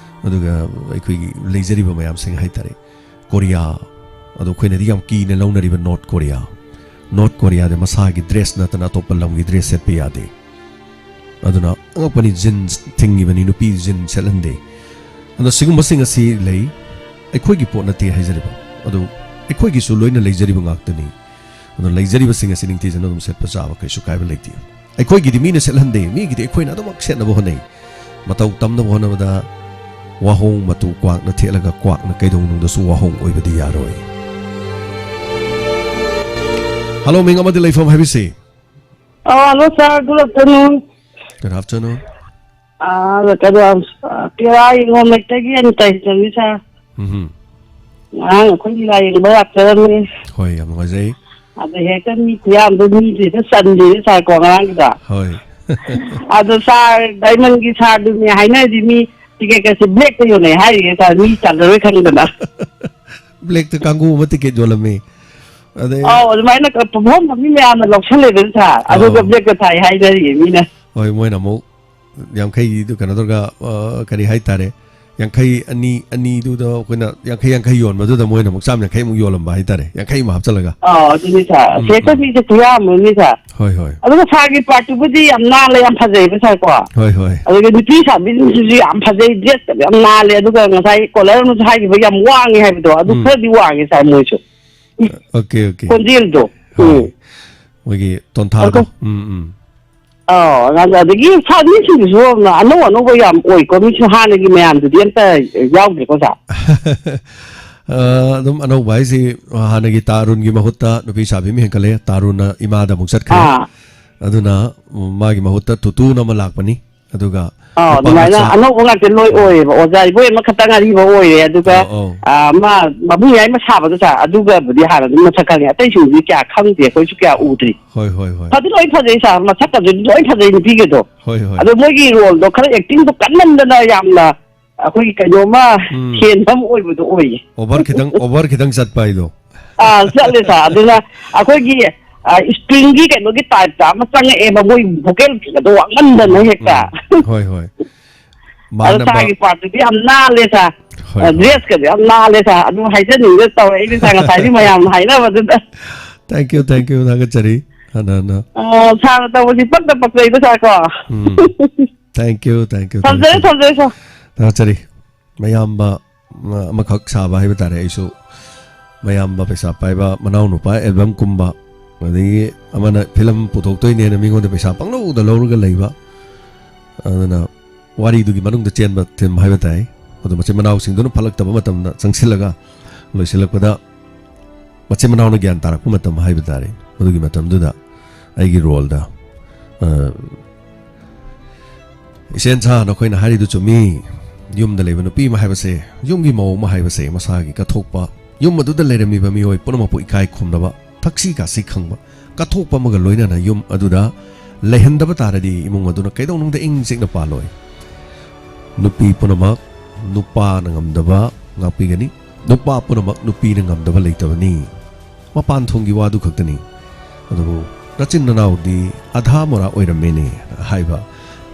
ꯑꯗꯨꯒ ꯑꯩꯈꯣꯏꯒꯤ ꯂꯩꯖꯔꯤꯕ ꯃꯌꯥꯝꯁꯤꯡ ꯍꯥꯏꯇꯥꯔꯦ, ꯀꯣꯔꯤꯌꯥ, ꯑꯗꯣ ꯑꯩꯈꯣꯏꯅꯗꯤ ꯌꯥꯝ ꯀꯤꯅ ꯂꯧꯅꯔꯤꯕ ꯅꯣꯔꯠ ꯀꯣꯔꯤꯌꯥ꯫ ꯅꯣꯔꯠ ꯀꯣꯔꯤꯌꯥꯗ ꯃꯁꯥꯒꯤ ꯗ꯭ꯔꯦꯁ ꯅꯠꯇꯅ ꯑꯇꯣꯞꯄ ꯂꯝꯒꯤ ꯗ꯭ꯔꯦꯁ ꯁꯦꯠꯄ ꯌꯥꯗꯦ꯫ ꯑꯗꯨꯅ ꯑꯉꯛꯄꯅꯤ, ꯖꯤꯟꯁ ꯊꯤꯡꯉꯤꯕꯅꯤ, ꯅꯨꯄꯤ ꯖꯤꯟꯁ ꯁꯦꯠꯍꯟꯗꯦ꯫ ꯑꯗꯣ ꯁꯤꯒꯨꯝꯕꯁꯤꯡ ꯑꯁꯤ ꯂꯩ, ꯑꯩꯈꯣꯏꯒꯤ ꯄꯣꯠ ꯅꯠꯇꯦ ꯍꯥꯏꯖꯔꯤꯕ꯫ ꯑꯗꯨ ꯑꯩꯈꯣꯏꯒꯤꯁꯨ ꯂꯣꯏꯅ ꯂꯩꯖꯔꯤꯕ ꯉꯥꯛꯇꯅꯤ꯫ ꯑꯗꯨꯅ ꯂꯩꯖꯔꯤꯕꯁꯤꯡ ꯑꯁꯤ ꯅꯤꯡꯊꯤꯖꯅ ꯑꯗꯨꯝ ꯁꯦꯠꯄ ꯆꯥꯕ ꯀꯩꯁꯨ ꯀꯥꯏꯕ ꯂꯩꯇꯦ꯫ ꯑꯩꯈꯣꯏꯒꯤꯗꯤ ꯃꯤꯅ ꯁꯦꯠꯍꯟꯗꯦ, ꯃꯤꯒꯤꯗꯤ ꯑꯩꯈꯣꯏꯅ ꯑꯗꯨꯃꯛ ꯁꯦꯠꯅꯕ ꯍꯣꯠꯅꯩ꯫ ꯃꯇꯧ ꯇꯝꯅꯕ ꯍꯣꯠꯅꯕꯗ ꯋꯥꯍꯣꯡ ꯃꯇꯨ ꯀ꯭ꯋꯥꯛꯅ ꯊꯦꯠꯂꯒ ꯀ꯭ꯋꯥꯛꯅ ꯀꯩꯗꯧꯅꯨꯡꯗꯁꯨ ꯋꯥꯍꯣꯡ ꯑꯣꯏꯕꯗꯤ ꯌꯥꯔꯣꯏ꯫ ꯍꯜꯂꯣ, ꯃꯤꯡ ꯑꯃꯗꯤ ꯂꯩꯐꯝ ꯍꯥꯏꯕꯤꯁꯤ꯫ ꯑꯣ, hello, sir, good afternoon. Good afternoon. ꯑꯥ, ꯀꯩꯅꯣ, ꯑꯥ, ꯄꯦꯔꯥ ꯌꯦꯡꯉꯣꯝ ꯂꯩꯇꯒꯤ ꯑꯩꯅ ꯇꯧꯖꯕꯅꯤ, ꯁꯥꯔ꯫ ꯎꯝ꯫ ꯉꯔꯥꯡ ꯑꯩꯈꯣꯏꯒꯤ ꯂꯥꯏꯌꯦꯡꯕ ꯂꯥꯛꯆꯔꯝꯃꯤ꯫ ꯍꯣꯏ, ꯌꯥꯝ ꯅꯨꯡꯉꯥꯏꯖꯩ꯫ ꯑꯗ ꯍꯦꯛꯇ ꯃꯤ ꯈꯨꯌꯥꯝꯗꯣ ꯃꯤꯁꯦ ꯍꯦꯛꯇ ꯆꯟꯗꯦꯅꯦ, ꯁꯥꯔ, ꯀꯣ, ꯉꯔꯥꯡꯒꯤꯗꯣ꯫ ꯍꯣꯏ꯫ ꯑꯗꯣ ꯁꯥꯔ, ꯗꯥꯏꯃꯟꯒꯤ ꯁꯥꯔꯗꯨꯅꯦ ꯍꯥꯏꯅꯔꯗꯤ ꯃꯤ ꯇꯤꯀꯦꯠꯀꯁꯦ ꯕ꯭ꯂꯦꯛꯇ ꯌꯣꯟꯅꯩ ꯍꯥꯏꯔꯤꯌꯦ, ꯁꯥꯔ, ꯃꯤ ꯆꯜꯂꯔꯣꯏ ꯈꯪꯗꯅ꯫ ꯕ꯭ꯂꯦꯛꯇ ꯀꯥꯡꯕꯨ ꯑꯃ ꯇꯤꯀꯦꯠ ꯌꯣꯜꯂꯝꯃꯤ꯫ ꯑꯗꯩ ꯑꯧ, ꯑꯗꯨꯃꯥꯏꯅ ꯀ-, ꯄꯨꯐꯝ ꯃꯤ ꯃꯌꯥꯝꯅ ꯂꯧꯁꯜꯂꯦꯗꯅ, ꯁꯥꯔ꯫ ꯑꯗꯨꯒ ꯑꯧ꯫ ꯕ꯭ꯂꯦꯛꯇ ꯊꯥꯏ ꯍꯥꯏꯅꯔꯤꯌꯦ ꯃꯤꯅ꯫ ꯍꯣꯏ, ꯃꯣꯏꯅ ꯑꯃꯨꯛ ꯌꯥꯡꯈꯩꯗꯨ ꯀꯩꯅꯣ ꯇꯧꯔꯒ, ꯑ, ꯀꯔꯤ ꯍꯥꯏꯇꯥꯔꯦ, ꯌꯥꯡꯈꯩ ꯑꯅꯤ, ꯑꯅꯤꯗꯨꯗ ꯑꯩꯈꯣꯏꯅ ꯌꯥꯡꯈꯩ ꯌꯥꯡꯈꯩ ꯌꯣꯟꯕꯗꯨꯗ ꯃꯣꯏꯅ ꯑꯃꯨꯛ ꯆꯥꯝ ꯌꯥꯡꯈꯩꯃꯨꯛ ꯌꯣꯜꯂꯝꯕ ꯍꯥꯏꯇꯥꯔꯦ, ꯌꯥꯡꯈꯩ ꯑꯃ ꯍꯥꯞꯆꯜꯂꯒ꯫ ꯑꯥ, ꯑꯗꯨꯅꯤ ꯁꯥꯔ, ꯎꯝ, ꯁꯦꯠꯇ ꯎꯝ. ꯃꯤꯁꯦ ꯈꯨꯌꯥꯝ ꯑꯃꯅꯤ ꯁꯥꯔ꯫ ꯍꯣꯏ, ꯍꯣꯏ. ꯑꯗꯨꯒ ꯁꯥꯔꯒꯤ ꯄꯥꯔꯇꯤꯕꯨꯗꯤ ꯌꯥꯝ ꯅꯥꯜꯂꯦ, ꯌꯥꯝ ꯐꯖꯩꯕ ꯁꯥꯔ ꯀꯣ꯫ ꯍꯣꯏ, ꯍꯣꯏ. ꯑꯗꯨꯒ ꯅꯨꯄꯤ ꯁꯥꯕꯤꯁꯤꯡꯁꯤꯁꯨ ꯌꯥꯝ ꯐꯖꯩ, ꯗ꯭ꯔꯦꯁꯀꯗꯤ ꯌꯥꯝ ꯅꯥꯜꯂꯦ꯫ ꯑꯗꯨꯒ ꯉꯁꯥꯏ ꯀꯣꯂꯔ ꯑꯃꯁꯨ ꯍꯥꯏꯈꯤꯕ ꯌꯥꯝ ꯋꯥꯡꯉꯦ ꯍꯥꯏꯕꯗꯣ, ꯑꯗꯨ ꯎꯝ. ꯈꯔꯗꯤ ꯋꯥꯡꯉꯦ ꯁꯥꯔ ꯃꯣꯏꯁꯨ꯫ Okay, okay. ꯈꯣꯟꯖꯦꯜꯗꯣ꯫ ꯍꯣꯏ. ꯎꯝ. ꯃꯣꯏꯒꯤ ꯇꯣꯟꯊꯥꯗꯣ. ꯑꯗꯣ ꯎꯝ, ꯎꯝ. ꯑꯥ, ꯑꯗꯒꯤ ꯁꯥꯔ ꯃꯤꯁꯤꯡꯗꯨꯁꯨ ꯑꯅꯧ ꯑꯅꯧꯕ ꯌꯥꯝ ꯑꯣꯏꯀꯣ, ꯃꯤꯁꯨ ꯍꯥꯟꯅꯒꯤ ꯃꯌꯥꯝꯗꯨꯗꯤ ꯑꯝꯇ ꯌꯥꯎꯗ꯭ꯔꯦꯀꯣ ꯁꯥꯔ꯫ ꯑ, ꯑꯗꯨꯝ ꯑꯅꯧꯕ ꯍꯥꯏꯁꯤ, ꯍꯥꯟꯅꯒꯤ ꯇꯥꯔꯨꯟꯒꯤ ꯃꯍꯨꯠꯇ ꯅꯨꯄꯤ ꯁꯥꯕꯤ ꯑꯃ ꯍꯦꯟꯒꯠꯂꯦ, ꯇꯥꯔꯨꯟꯅ ꯏꯃꯥꯗ ꯑꯃꯨꯛ ꯆꯠꯈ꯭ꯔꯦ꯫ ꯑꯥ. ꯑꯗꯨꯅ, ꯎꯝ, ꯃꯥꯒꯤ ꯃꯍꯨꯠꯇ ꯇꯨꯇꯨꯅ ꯑꯃ ꯂꯥꯛꯄꯅꯤ꯫ ꯑꯗꯨꯒ ꯑꯥ, ꯅꯨꯄꯥ ꯑꯗꯨꯃꯥꯏꯅ ꯃꯆꯥ. ꯑꯅꯧꯕ ꯉꯥꯛꯇ ꯂꯣꯏ ꯑꯣꯏꯌꯦꯕ꯫ ꯑꯣꯖꯥ ꯏꯕꯣꯏ ꯑꯃꯈꯛꯇꯪ ꯑꯔꯤꯕ ꯑꯣꯏꯔꯦ꯫ ꯑꯗꯨꯒ ꯑꯧ, ꯑꯧ. ꯑꯥ, ꯃꯥ ꯃꯕꯨꯡ ꯌꯥꯏꯃ ꯁꯥꯕꯗꯣ ꯁꯥꯔ, ꯑꯗꯨꯒꯕꯨꯗꯤ ꯍꯥꯟꯅ ꯑꯗꯨꯝ ꯃꯁꯛ ꯈꯪꯉꯦ, ꯑꯇꯩꯁꯤꯡꯗꯤ ꯀꯌꯥ ꯈꯪꯗꯦ, ꯑꯩꯈꯣꯏꯁꯨ ꯀꯌꯥ ꯎꯗ꯭ꯔꯤ꯫ ꯍꯣꯏ, ꯍꯣꯏ, ꯍꯣꯏ. ꯐꯗꯤ ꯂꯣꯏ ꯐꯖꯩ ꯁꯥꯔ, ꯃꯁꯛꯀꯁꯨ ꯂꯣꯏ ꯐꯖꯩ ꯅꯨꯄꯤꯒꯗꯣ꯫ ꯍꯣꯏ, ꯍꯣꯏ. ꯑꯗꯣ ꯃꯣꯏꯒꯤ ꯔꯣꯜꯗꯣ ꯈꯔ ꯑꯦꯛꯇꯤꯡꯗꯣ ꯀꯟꯃꯟꯗꯅ ꯌꯥꯝꯅ ꯑꯩꯈꯣꯏꯒꯤ ꯀꯩꯅꯣꯝꯃ ꯎꯝ. ꯍꯦꯟꯕ ꯑꯃ ꯑꯣꯏꯕꯗꯣ ꯑꯣꯏꯌꯦ꯫ ꯑꯣꯚꯔ ꯈꯤꯇꯪ, ꯑꯣꯚꯔ ꯈꯤꯇꯪ ꯆꯠꯄ ꯍꯥꯏꯗꯣ. ꯑꯥ, ꯆꯠꯂꯦ ꯁꯥꯔ꯫ ꯑꯗꯨꯅ ꯑꯩꯈꯣꯏꯒꯤ, ꯑꯥ, ꯏꯁꯄ꯭ꯔꯤꯡꯒꯤ ꯀꯩꯅꯣꯒꯤ ꯇꯥꯏꯞꯇ ꯑꯃ ꯆꯪꯉꯛꯑꯦꯕ, ꯃꯣꯏ ꯚꯣꯀꯦꯜ ꯑꯗꯣ ꯋꯥꯡꯃꯟꯗꯅ ꯍꯦꯛꯇ꯫ ꯎꯝ. ꯍꯣꯏ, ꯍꯣꯏ. ꯑꯗꯣ ꯃꯥꯟꯅꯕ. ꯁꯥꯔꯒꯤ ꯄꯥꯔꯇꯤꯗꯤ ꯌꯥꯝ ꯅꯥꯜꯂꯦ ꯁꯥꯔ꯫ ꯍꯣꯏ, ꯑ, ꯍꯣꯏ. ꯗ꯭ꯔꯦꯁꯀꯗꯤ ꯌꯥꯝ ꯅꯥꯜꯂꯦ ꯁꯥꯔ꯫ ꯑꯗꯨ ꯍꯥꯏꯖꯅꯤꯡꯗ ꯇꯧꯔꯛꯏꯅꯦ ꯁꯥꯔ, ꯉꯁꯥꯏꯗꯤ ꯃꯌꯥꯝꯅ ꯍꯥꯏꯅꯕꯗꯨꯗ꯫ Thank you, thank you. ꯊꯥꯒꯠꯆꯔꯤ ꯍꯟꯅ ꯍꯟꯅ. ꯑ, ꯁꯥꯔꯅ ꯇꯧꯕꯁꯤ ꯄꯛꯇ ꯄꯛꯆꯩꯗ ꯁꯥꯔ ꯀꯣ꯫ ꯎꯝ. Thank you, thank you, thank ꯊꯝꯖꯔꯦ, you. ꯊꯝꯖꯔꯦ ꯁꯥꯔ꯫ ꯊꯥꯒꯠꯆꯔꯤ. ꯃꯌꯥꯝꯕ, ꯑ, ꯑꯃꯈꯛ ꯁꯥꯕ ꯍꯥꯏꯕ ꯇꯥꯔꯦ꯫ ꯑꯩꯁꯨ ꯃꯌꯥꯝꯕ ꯄꯩꯁꯥ ꯄꯥꯏꯕ, ꯃꯅꯥꯎ ꯅꯨꯄꯥ ꯑꯦꯜꯕꯝ ꯀꯨꯝꯕ, ꯑꯗꯒꯤ ꯑꯃꯅ ꯐꯤꯂꯝ ꯄꯨꯊꯣꯛꯇꯣꯏꯅꯦꯅ ꯃꯤꯉꯣꯟꯗ ꯄꯩꯁꯥ ꯄꯪꯂꯧꯗ ꯂꯧꯔꯒ ꯂꯩꯕ꯫ ꯑꯗꯨꯅ ꯋꯥꯔꯤꯗꯨꯒꯤ ꯃꯅꯨꯡꯗ ꯆꯦꯟꯕ ꯊꯤꯝ ꯍꯥꯏꯕ ꯇꯥꯏ꯫ ꯑꯗꯨ ꯃꯆꯤꯟ ꯃꯅꯥꯎꯁꯤꯡꯗꯨꯅ ꯐꯠꯂꯛꯇꯕ ꯃꯇꯝꯗ ꯆꯪꯁꯤꯜꯂꯒ ꯂꯣꯏꯁꯤꯜꯂꯛꯄꯗ ꯃꯆꯤꯟ ꯃꯅꯥꯎꯅ ꯒ꯭ꯌꯥꯟ ꯇꯥꯔꯛꯄ ꯃꯇꯝ ꯍꯥꯏꯕ ꯇꯥꯔꯦ꯫ ꯃꯗꯨꯒꯤ ꯃꯇꯝꯗꯨꯗ ꯑꯩꯒꯤ ꯔꯣꯜꯗ, ꯑ, "ꯏꯆꯦꯟ ꯁꯥ, ꯅꯈꯣꯏꯅ ꯍꯥꯏꯔꯤꯗꯨ ꯆꯨꯝꯃꯤ꯫ ꯌꯨꯝꯗ ꯂꯩꯕ ꯅꯨꯄꯤ ꯑꯃ ꯍꯥꯏꯕꯁꯦ, ꯌꯨꯝꯒꯤ ꯃꯧ ꯑꯃ ꯍꯥꯏꯕꯁꯦ ꯃꯁꯥꯒꯤ ꯀꯠꯊꯣꯛꯄ, ꯌꯨꯝ ꯑꯗꯨꯗ ꯂꯩꯔꯝꯃꯤꯕ ꯃꯤꯑꯣꯏ ꯄꯨꯝꯅꯃꯛꯄꯨ ꯏꯀꯥꯏ ꯈꯨꯝꯅꯕ, ꯊꯛꯁꯤ ꯈꯥꯁꯤ ꯈꯪꯕ, ꯀꯠꯊꯣꯛꯄ ꯑꯃꯒ ꯂꯣꯏꯅꯅ ꯌꯨꯝ ꯑꯗꯨꯗ ꯂꯩꯍꯟꯗꯕ ꯇꯥꯔꯗꯤ ꯏꯃꯨꯡ ꯑꯗꯨꯅ ꯀꯩꯗꯧꯅꯨꯡꯗ ꯏꯪ ꯆꯤꯛꯅ ꯄꯥꯜꯂꯣꯏ꯫ ꯅꯨꯄꯤ ꯄꯨꯝꯅꯃꯛ ꯅꯨꯄꯥꯅ ꯉꯝꯗꯕ ꯉꯥꯛꯄꯤꯒꯅꯤ꯫ ꯅꯨꯄꯥ ꯄꯨꯝꯅꯃꯛ ꯅꯨꯄꯤꯅ ꯉꯝꯗꯕ ꯂꯩꯇꯕꯅꯤ꯫ ꯃꯄꯥꯟ ꯊꯣꯡꯒꯤ ꯋꯥꯗꯨ ꯈꯛꯇꯅꯤ꯫ ꯑꯗꯨꯕꯨ ꯅꯆꯤꯟ ꯅꯅꯥꯎꯗꯤ ꯑꯙꯥ ꯃꯣꯔꯥ ꯑꯣꯏꯔꯝꯃꯦꯅꯦ" ꯍꯥꯏꯕ,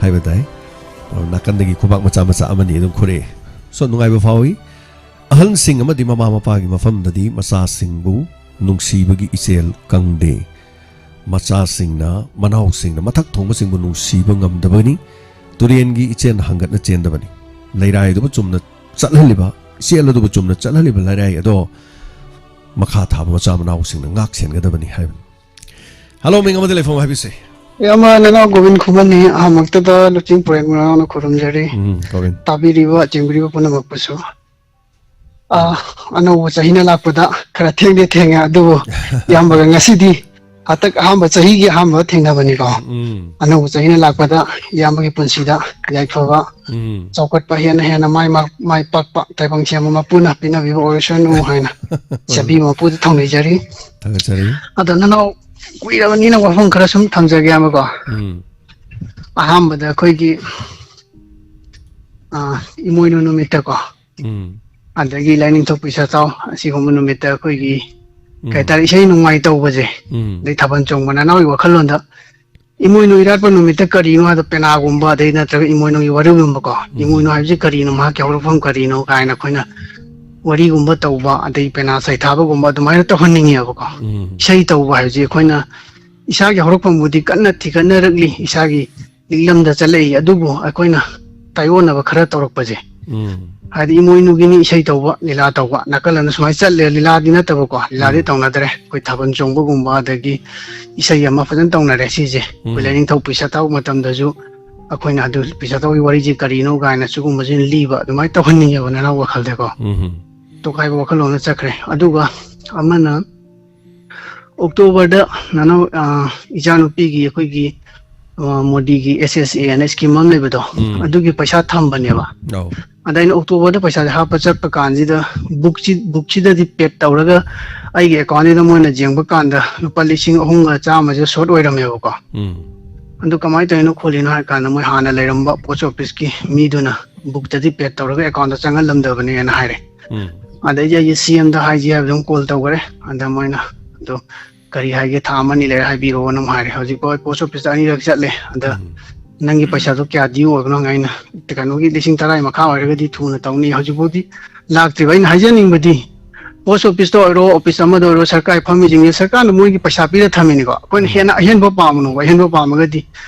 ꯍꯥꯏꯕ ꯇꯥꯏ꯫ ꯅꯥꯀꯟꯗꯒꯤ ꯈꯨꯕꯥꯛ ꯃꯆꯥ ꯃꯆꯥ ꯑꯃꯅꯤ ꯑꯗꯨꯝ ꯈꯨꯔꯛꯑꯦ꯫ ꯁꯣ ꯅꯨꯡꯉꯥꯏꯕ ꯐꯥꯎꯏ꯫ ꯑꯍꯜꯁꯤꯡ ꯑꯃꯗꯤ ꯃꯃꯥ ꯃꯄꯥꯒꯤ ꯃꯐꯝꯗꯗꯤ ꯃꯆꯥꯁꯤꯡꯕꯨ ꯅꯨꯡꯁꯤꯕꯒꯤ ꯏꯆꯦꯜ ꯀꯪꯗꯦ꯫ ꯃꯆꯥꯁꯤꯡꯅ, ꯃꯅꯥꯎꯁꯤꯡꯅ, ꯃꯊꯛ ꯊꯣꯡꯕꯁꯤꯡꯕꯨ ꯅꯨꯡꯁꯤꯕ ꯉꯝꯗꯕꯅꯤ꯫ ꯇꯨꯔꯦꯟꯒꯤ ꯏꯆꯦꯜ ꯍꯪꯒꯠꯅ ꯆꯦꯟꯗꯕꯅꯤ꯫ ꯂꯩꯔꯥꯏ ꯑꯗꯨꯕꯨ ꯆꯨꯝꯅ ꯆꯠꯍꯜꯂꯤꯕ, ꯏꯆꯦꯜ ꯑꯗꯨꯕꯨ ꯆꯨꯝꯅ ꯆꯠꯍꯜꯂꯤꯕ ꯂꯩꯔꯥꯏ ꯑꯗꯣ ꯃꯈꯥ ꯊꯥꯕ ꯃꯆꯥ ꯃꯅꯥꯎꯁꯤꯡꯅ ꯉꯥꯛ ꯁꯦꯟꯒꯗꯕꯅꯤ ꯍꯥꯏꯕꯅꯤ꯫ ꯍꯜꯂꯣ, ꯃꯤꯡ ꯑꯃꯗꯤ ꯂꯩꯐꯝ ꯍꯥꯏꯕꯤꯁꯦ꯫ ꯏꯌꯥꯝꯕ, ꯅꯅꯥꯎ ꯒꯣꯕꯤꯟ ꯈꯨꯃꯟꯅꯤ꯫ ꯑꯍꯥꯟꯕꯃꯛꯇꯗ ꯂꯨꯆꯤꯡ ꯄꯨꯔꯦꯟ ꯃꯅꯥꯎꯅ ꯈꯨꯔꯨꯝꯖꯔꯤ꯫ ꯎꯝ, ꯒꯣꯕꯤꯟ꯫ ꯇꯥꯕꯤꯔꯤꯕ, ꯆꯦꯟꯕꯤꯔꯤꯕ ꯄꯨꯝꯅꯃꯛꯄꯨꯁꯨ꯫ ꯑ, ꯑꯅꯧꯕ ꯆꯍꯤꯅ ꯂꯥꯛꯄꯗ ꯈꯔ ꯊꯦꯡꯗꯤ ꯊꯦꯡꯉꯦ, ꯑꯗꯨꯕꯨ ꯏꯌꯥꯝꯕꯒ ꯉꯁꯤꯗꯤ ꯍꯟꯗꯛ ꯑꯍꯥꯟꯕ, ꯆꯍꯤꯒꯤ ꯑꯍꯥꯟꯕ ꯊꯦꯡꯅꯕꯅꯤꯀꯣ꯫ ꯎꯝ꯫ ꯑꯅꯧꯕ ꯆꯍꯤꯅ ꯂꯥꯛꯄꯗ ꯏꯌꯥꯝꯕꯒꯤ ꯄꯨꯟꯁꯤꯗ ꯌꯥꯏꯐꯕ, ꯎꯝ꯫ ꯆꯥꯎꯈꯠꯄ, ꯍꯦꯟꯅ ꯍꯦꯟꯅ ꯃꯥꯏ ꯃꯥ-, ꯃꯥꯏ ꯄꯥꯛꯄ ꯇꯥꯏꯕꯪ ꯁꯦꯝꯕ ꯃꯄꯨꯅ ꯄꯤꯅꯕꯤꯕ ꯑꯣꯏꯔꯁꯅꯨ ꯍꯥꯏꯅ ꯍꯣꯏ, ꯍꯣꯏ꯫ ꯁꯦꯝꯕꯤꯕ ꯃꯄꯨꯗ ꯊꯧꯅꯤꯖꯔꯤ꯫ ꯊꯥꯒꯠꯆꯔꯤ꯫ ꯑꯗꯣ ꯅꯅꯥꯎ ꯀꯨꯏꯔꯕꯅꯤꯅ ꯋꯥꯐꯝ ꯈꯔ ꯁꯨꯝ ꯊꯝꯖꯒꯦ ꯍꯥꯏꯕꯀꯣ꯫ ꯎꯝ꯫ ꯑꯍꯥꯟꯕꯗ ꯑꯩꯈꯣꯏꯒꯤ, ꯑ, ꯏꯃꯣꯏꯅꯨ ꯅꯨꯃꯤꯠꯇꯀꯣ꯫ ꯎꯝ꯫ ꯑꯗꯒꯤ ꯂꯥꯏꯅꯤꯡꯊꯧ ꯄꯤꯁꯥ ꯆꯥꯎ ꯑꯁꯤꯒꯨꯝꯕ ꯅꯨꯃꯤꯠꯇ ꯑꯩꯈꯣꯏꯒꯤ, ꯎꯝ꯫ ꯀꯩ ꯍꯥꯏꯇꯥꯔꯦ, ꯏꯁꯩ ꯅꯨꯡꯉꯥꯏ ꯇꯧꯕꯁꯦ, ꯎꯝ꯫ ꯑꯗꯩ ꯊꯥꯕꯜ ꯆꯣꯡꯕ ꯅꯅꯥꯎꯒꯤ ꯋꯥꯈꯜꯂꯣꯟꯗ ꯏꯃꯣꯏꯅꯨ ꯏꯔꯥꯠꯄ ꯅꯨꯃꯤꯠꯇ ꯀꯔꯤꯅꯣ ꯍꯥꯏꯕꯗ ꯄꯦꯅꯥꯒꯨꯝꯕ, ꯑꯗꯩ ꯅꯠꯇ꯭ꯔꯒ ꯏꯃꯣꯏꯅꯨꯒꯤ ꯋꯥꯔꯤꯒꯨꯝꯕꯀꯣ, ꯎꯝ꯫ ꯏꯃꯣꯏꯅꯨ ꯍꯥꯏꯕꯁꯤ ꯀꯔꯤꯅꯣ, ꯃꯍꯥꯛꯀꯤ ꯍꯧꯔꯛꯐꯝ ꯀꯔꯤꯅꯣ ꯀꯥꯏꯅ ꯑꯩꯈꯣꯏꯅ ꯋꯥꯔꯤꯒꯨꯝꯕ ꯇꯧꯕ, ꯑꯗꯩ ꯄꯦꯅꯥ ꯁꯩꯊꯥꯕꯒꯨꯝꯕ ꯑꯗꯨꯃꯥꯏꯅ ꯇꯧꯍꯟꯅꯤꯡꯉꯦꯕꯀꯣ꯫ ꯎꯝ꯫ ꯏꯁꯩ ꯇꯧꯕ ꯍꯥꯏꯕꯁꯤ ꯑꯩꯈꯣꯏꯅ ꯏꯁꯥꯒꯤ ꯍꯧꯔꯛꯐꯝꯕꯨꯗꯤ ꯀꯟꯅ ꯊꯤꯒꯠꯅꯔꯛꯂꯤ, ꯏꯁꯥꯒꯤ ꯂꯤꯛꯂꯝꯗ ꯆꯠꯂꯛꯏ, ꯑꯗꯨꯕꯨ ꯑꯩꯈꯣꯏꯅ ꯇꯥꯏꯑꯣꯟꯅꯕ ꯈꯔ ꯇꯧꯔꯛꯄꯁꯦ, ꯎꯝ꯫ ꯍꯥꯏꯗꯤ ꯏꯃꯣꯏꯅꯨꯒꯤꯅꯤ ꯏꯁꯩ ꯇꯧꯕ, ꯂꯤꯂꯥ ꯇꯧꯕ, ꯅꯥꯀꯜ ꯑꯃꯗ ꯁꯨꯃꯥꯏꯅ ꯆꯠꯂꯦ, ꯂꯤꯂꯥꯗꯤ ꯅꯠꯇꯕꯀꯣ, ꯂꯤꯂꯥꯗꯤ ꯎꯝ꯫ ꯇꯧꯅꯗ꯭ꯔꯦ꯫ ꯑꯩꯈꯣꯏ ꯊꯥꯕꯜ ꯆꯣꯡꯕꯒꯨꯝꯕ, ꯑꯗꯒꯤ ꯏꯁꯩ ꯑꯃ ꯐꯖꯅ ꯇꯧꯅꯔꯦ ꯁꯤꯁꯦ꯫ ꯑꯩꯈꯣꯏ ꯎꯝ꯫ ꯂꯥꯏꯅꯤꯡꯊꯧ ꯄꯤꯁꯥ ꯇꯧꯕ ꯃꯇꯝꯗꯁꯨ ꯑꯩꯈꯣꯏꯅ ꯑꯗꯨ ꯄꯤꯁꯥ ꯇꯧꯕꯒꯤ ꯋꯥꯔꯤꯁꯦ ꯀꯔꯤꯅꯣ ꯀꯥꯏꯅ ꯁꯤꯒꯨꯝꯕꯁꯤ ꯂꯤꯕ, ꯑꯗꯨꯃꯥꯏꯅ ꯇꯧꯍꯟꯅꯤꯡꯉꯦꯕ ꯅꯅꯥꯎ ꯋꯥꯈꯜꯗꯀꯣ꯫ ꯎꯝ꯫ ꯇꯣꯈꯥꯏꯕ ꯋꯥꯈꯜꯂꯣꯟꯗ ꯆꯠꯈ꯭ꯔꯦ꯫ ꯑꯗꯨꯒ ꯑꯃꯅ ꯑꯣꯛꯇꯣꯕꯔꯗ ꯅꯅꯥꯎ, ꯑ, ꯏꯆꯥꯅꯨꯄꯤꯒꯤ ꯑꯩꯈꯣꯏꯒꯤ, ꯑ, ꯃꯣꯗꯤꯒꯤ S S A ꯑꯅ scheme ꯑꯃ ꯂꯩꯕꯗꯣ, ꯎꯝ꯫ ꯑꯗꯨꯒꯤ ꯄꯩꯁꯥ ꯊꯝꯕꯅꯦꯕ꯫ ꯑꯧ꯫ ꯑꯗ ꯑꯩꯅ ꯑꯣꯛꯇꯣꯕꯔꯗ ꯄꯩꯁꯥꯁꯦ ꯍꯥꯞꯄ ꯆꯠꯄ ꯀꯥꯟꯁꯤꯗ bookꯁꯤ, bookꯁꯤꯗꯗꯤ pay ꯇꯧꯔꯒ ꯑꯩꯒꯤ accountꯁꯤꯗ ꯃꯣꯏꯅ ꯌꯦꯡꯕ ꯀꯥꯟꯗ ꯂꯨꯄꯥ ꯂꯤꯁꯤꯡ ꯑꯍꯨꯝꯒ ꯆꯥꯝꯃꯁꯦ short ꯑꯣꯏꯔꯝꯃꯦꯕꯀꯣ꯫ ꯎꯝ꯫ ꯑꯗꯨ ꯀꯃꯥꯏꯅ ꯇꯧꯔꯤꯅꯣ ꯈꯣꯠꯂꯤꯅꯣ ꯍꯥꯏ ꯀꯥꯟꯗ ꯃꯣꯏ ꯍꯥꯟꯅ ꯂꯩꯔꯝꯕ post officeꯀꯤ ꯃꯤꯗꯨꯅ bookꯇꯗꯤ pay ꯇꯧꯔꯒ accountꯇ ꯆꯪꯍꯜꯂꯝꯗꯕꯅꯦꯅ ꯍꯥꯏꯔꯦ꯫ ꯎꯝ꯫ ꯑꯗꯩꯗꯤ ꯑꯩꯁꯦ CMꯗ ꯍꯥꯏꯁꯤ ꯍꯥꯏꯕꯗ ꯑꯗꯨꯝ call ꯇꯧꯈꯔꯦ꯫ ꯑꯗ ꯃꯣꯏꯅ ꯑꯗꯣ ꯀꯔꯤ ꯍꯥꯏꯒꯦ, ꯊꯥ ꯑꯃꯅꯤ ꯂꯩꯔ ꯍꯥꯏꯕꯤꯔꯛꯑꯣꯅ ꯑꯃꯨꯛ ꯍꯥꯏꯔꯦ꯫ ꯍꯧꯖꯤꯛꯐꯥꯎ ꯑꯩ post officeꯇ ꯑꯅꯤꯔꯛ ꯆꯠꯂꯦ꯫ ꯑꯗ ꯎꯝ꯫ ꯅꯪꯒꯤ ꯄꯩꯁꯥꯗꯣ ꯀꯌꯥ ꯗ꯭ꯌꯨ ꯑꯣꯏꯕꯅꯣ ꯍꯥꯏꯅ꯫ ꯀꯩꯅꯣꯒꯤ ꯂꯤꯁꯤꯡ ꯇꯔꯥꯒꯤ ꯃꯈꯥ ꯑꯣꯏꯔꯒꯗꯤ ꯊꯨꯅ ꯇꯧꯅꯤ꯫ ꯍꯧꯖꯤꯛꯐꯥꯎꯗꯤ ꯂꯥꯛꯇ꯭ꯔꯤꯕ꯫ ꯑꯩꯅ ꯍꯥꯏꯖꯅꯤꯡꯕꯗꯤ, ꯄꯣꯁ ꯑꯣꯐꯤꯁꯇ ꯑꯣꯏꯔꯣ, ꯑꯣꯐꯤꯁ ꯑꯃꯗ ꯑꯣꯏꯔꯣ, ꯁꯔꯀꯥꯔꯒꯤ ꯐꯝꯃꯤꯁꯤꯡꯁꯦ ꯁꯔꯀꯥꯔꯅ ꯃꯣꯏꯒꯤ ꯄꯩꯁꯥ ꯄꯤꯔ ꯊꯝꯃꯤꯅꯤꯀꯣ꯫ ꯑꯩꯈꯣꯏꯅ ꯎꯝ꯫ ꯍꯦꯟꯅ ꯑꯍꯦꯟꯕ ꯄꯥꯝꯃꯅꯣꯕ꯫ ꯑꯍꯦꯟꯕ ꯄꯥꯝꯃꯒꯗꯤ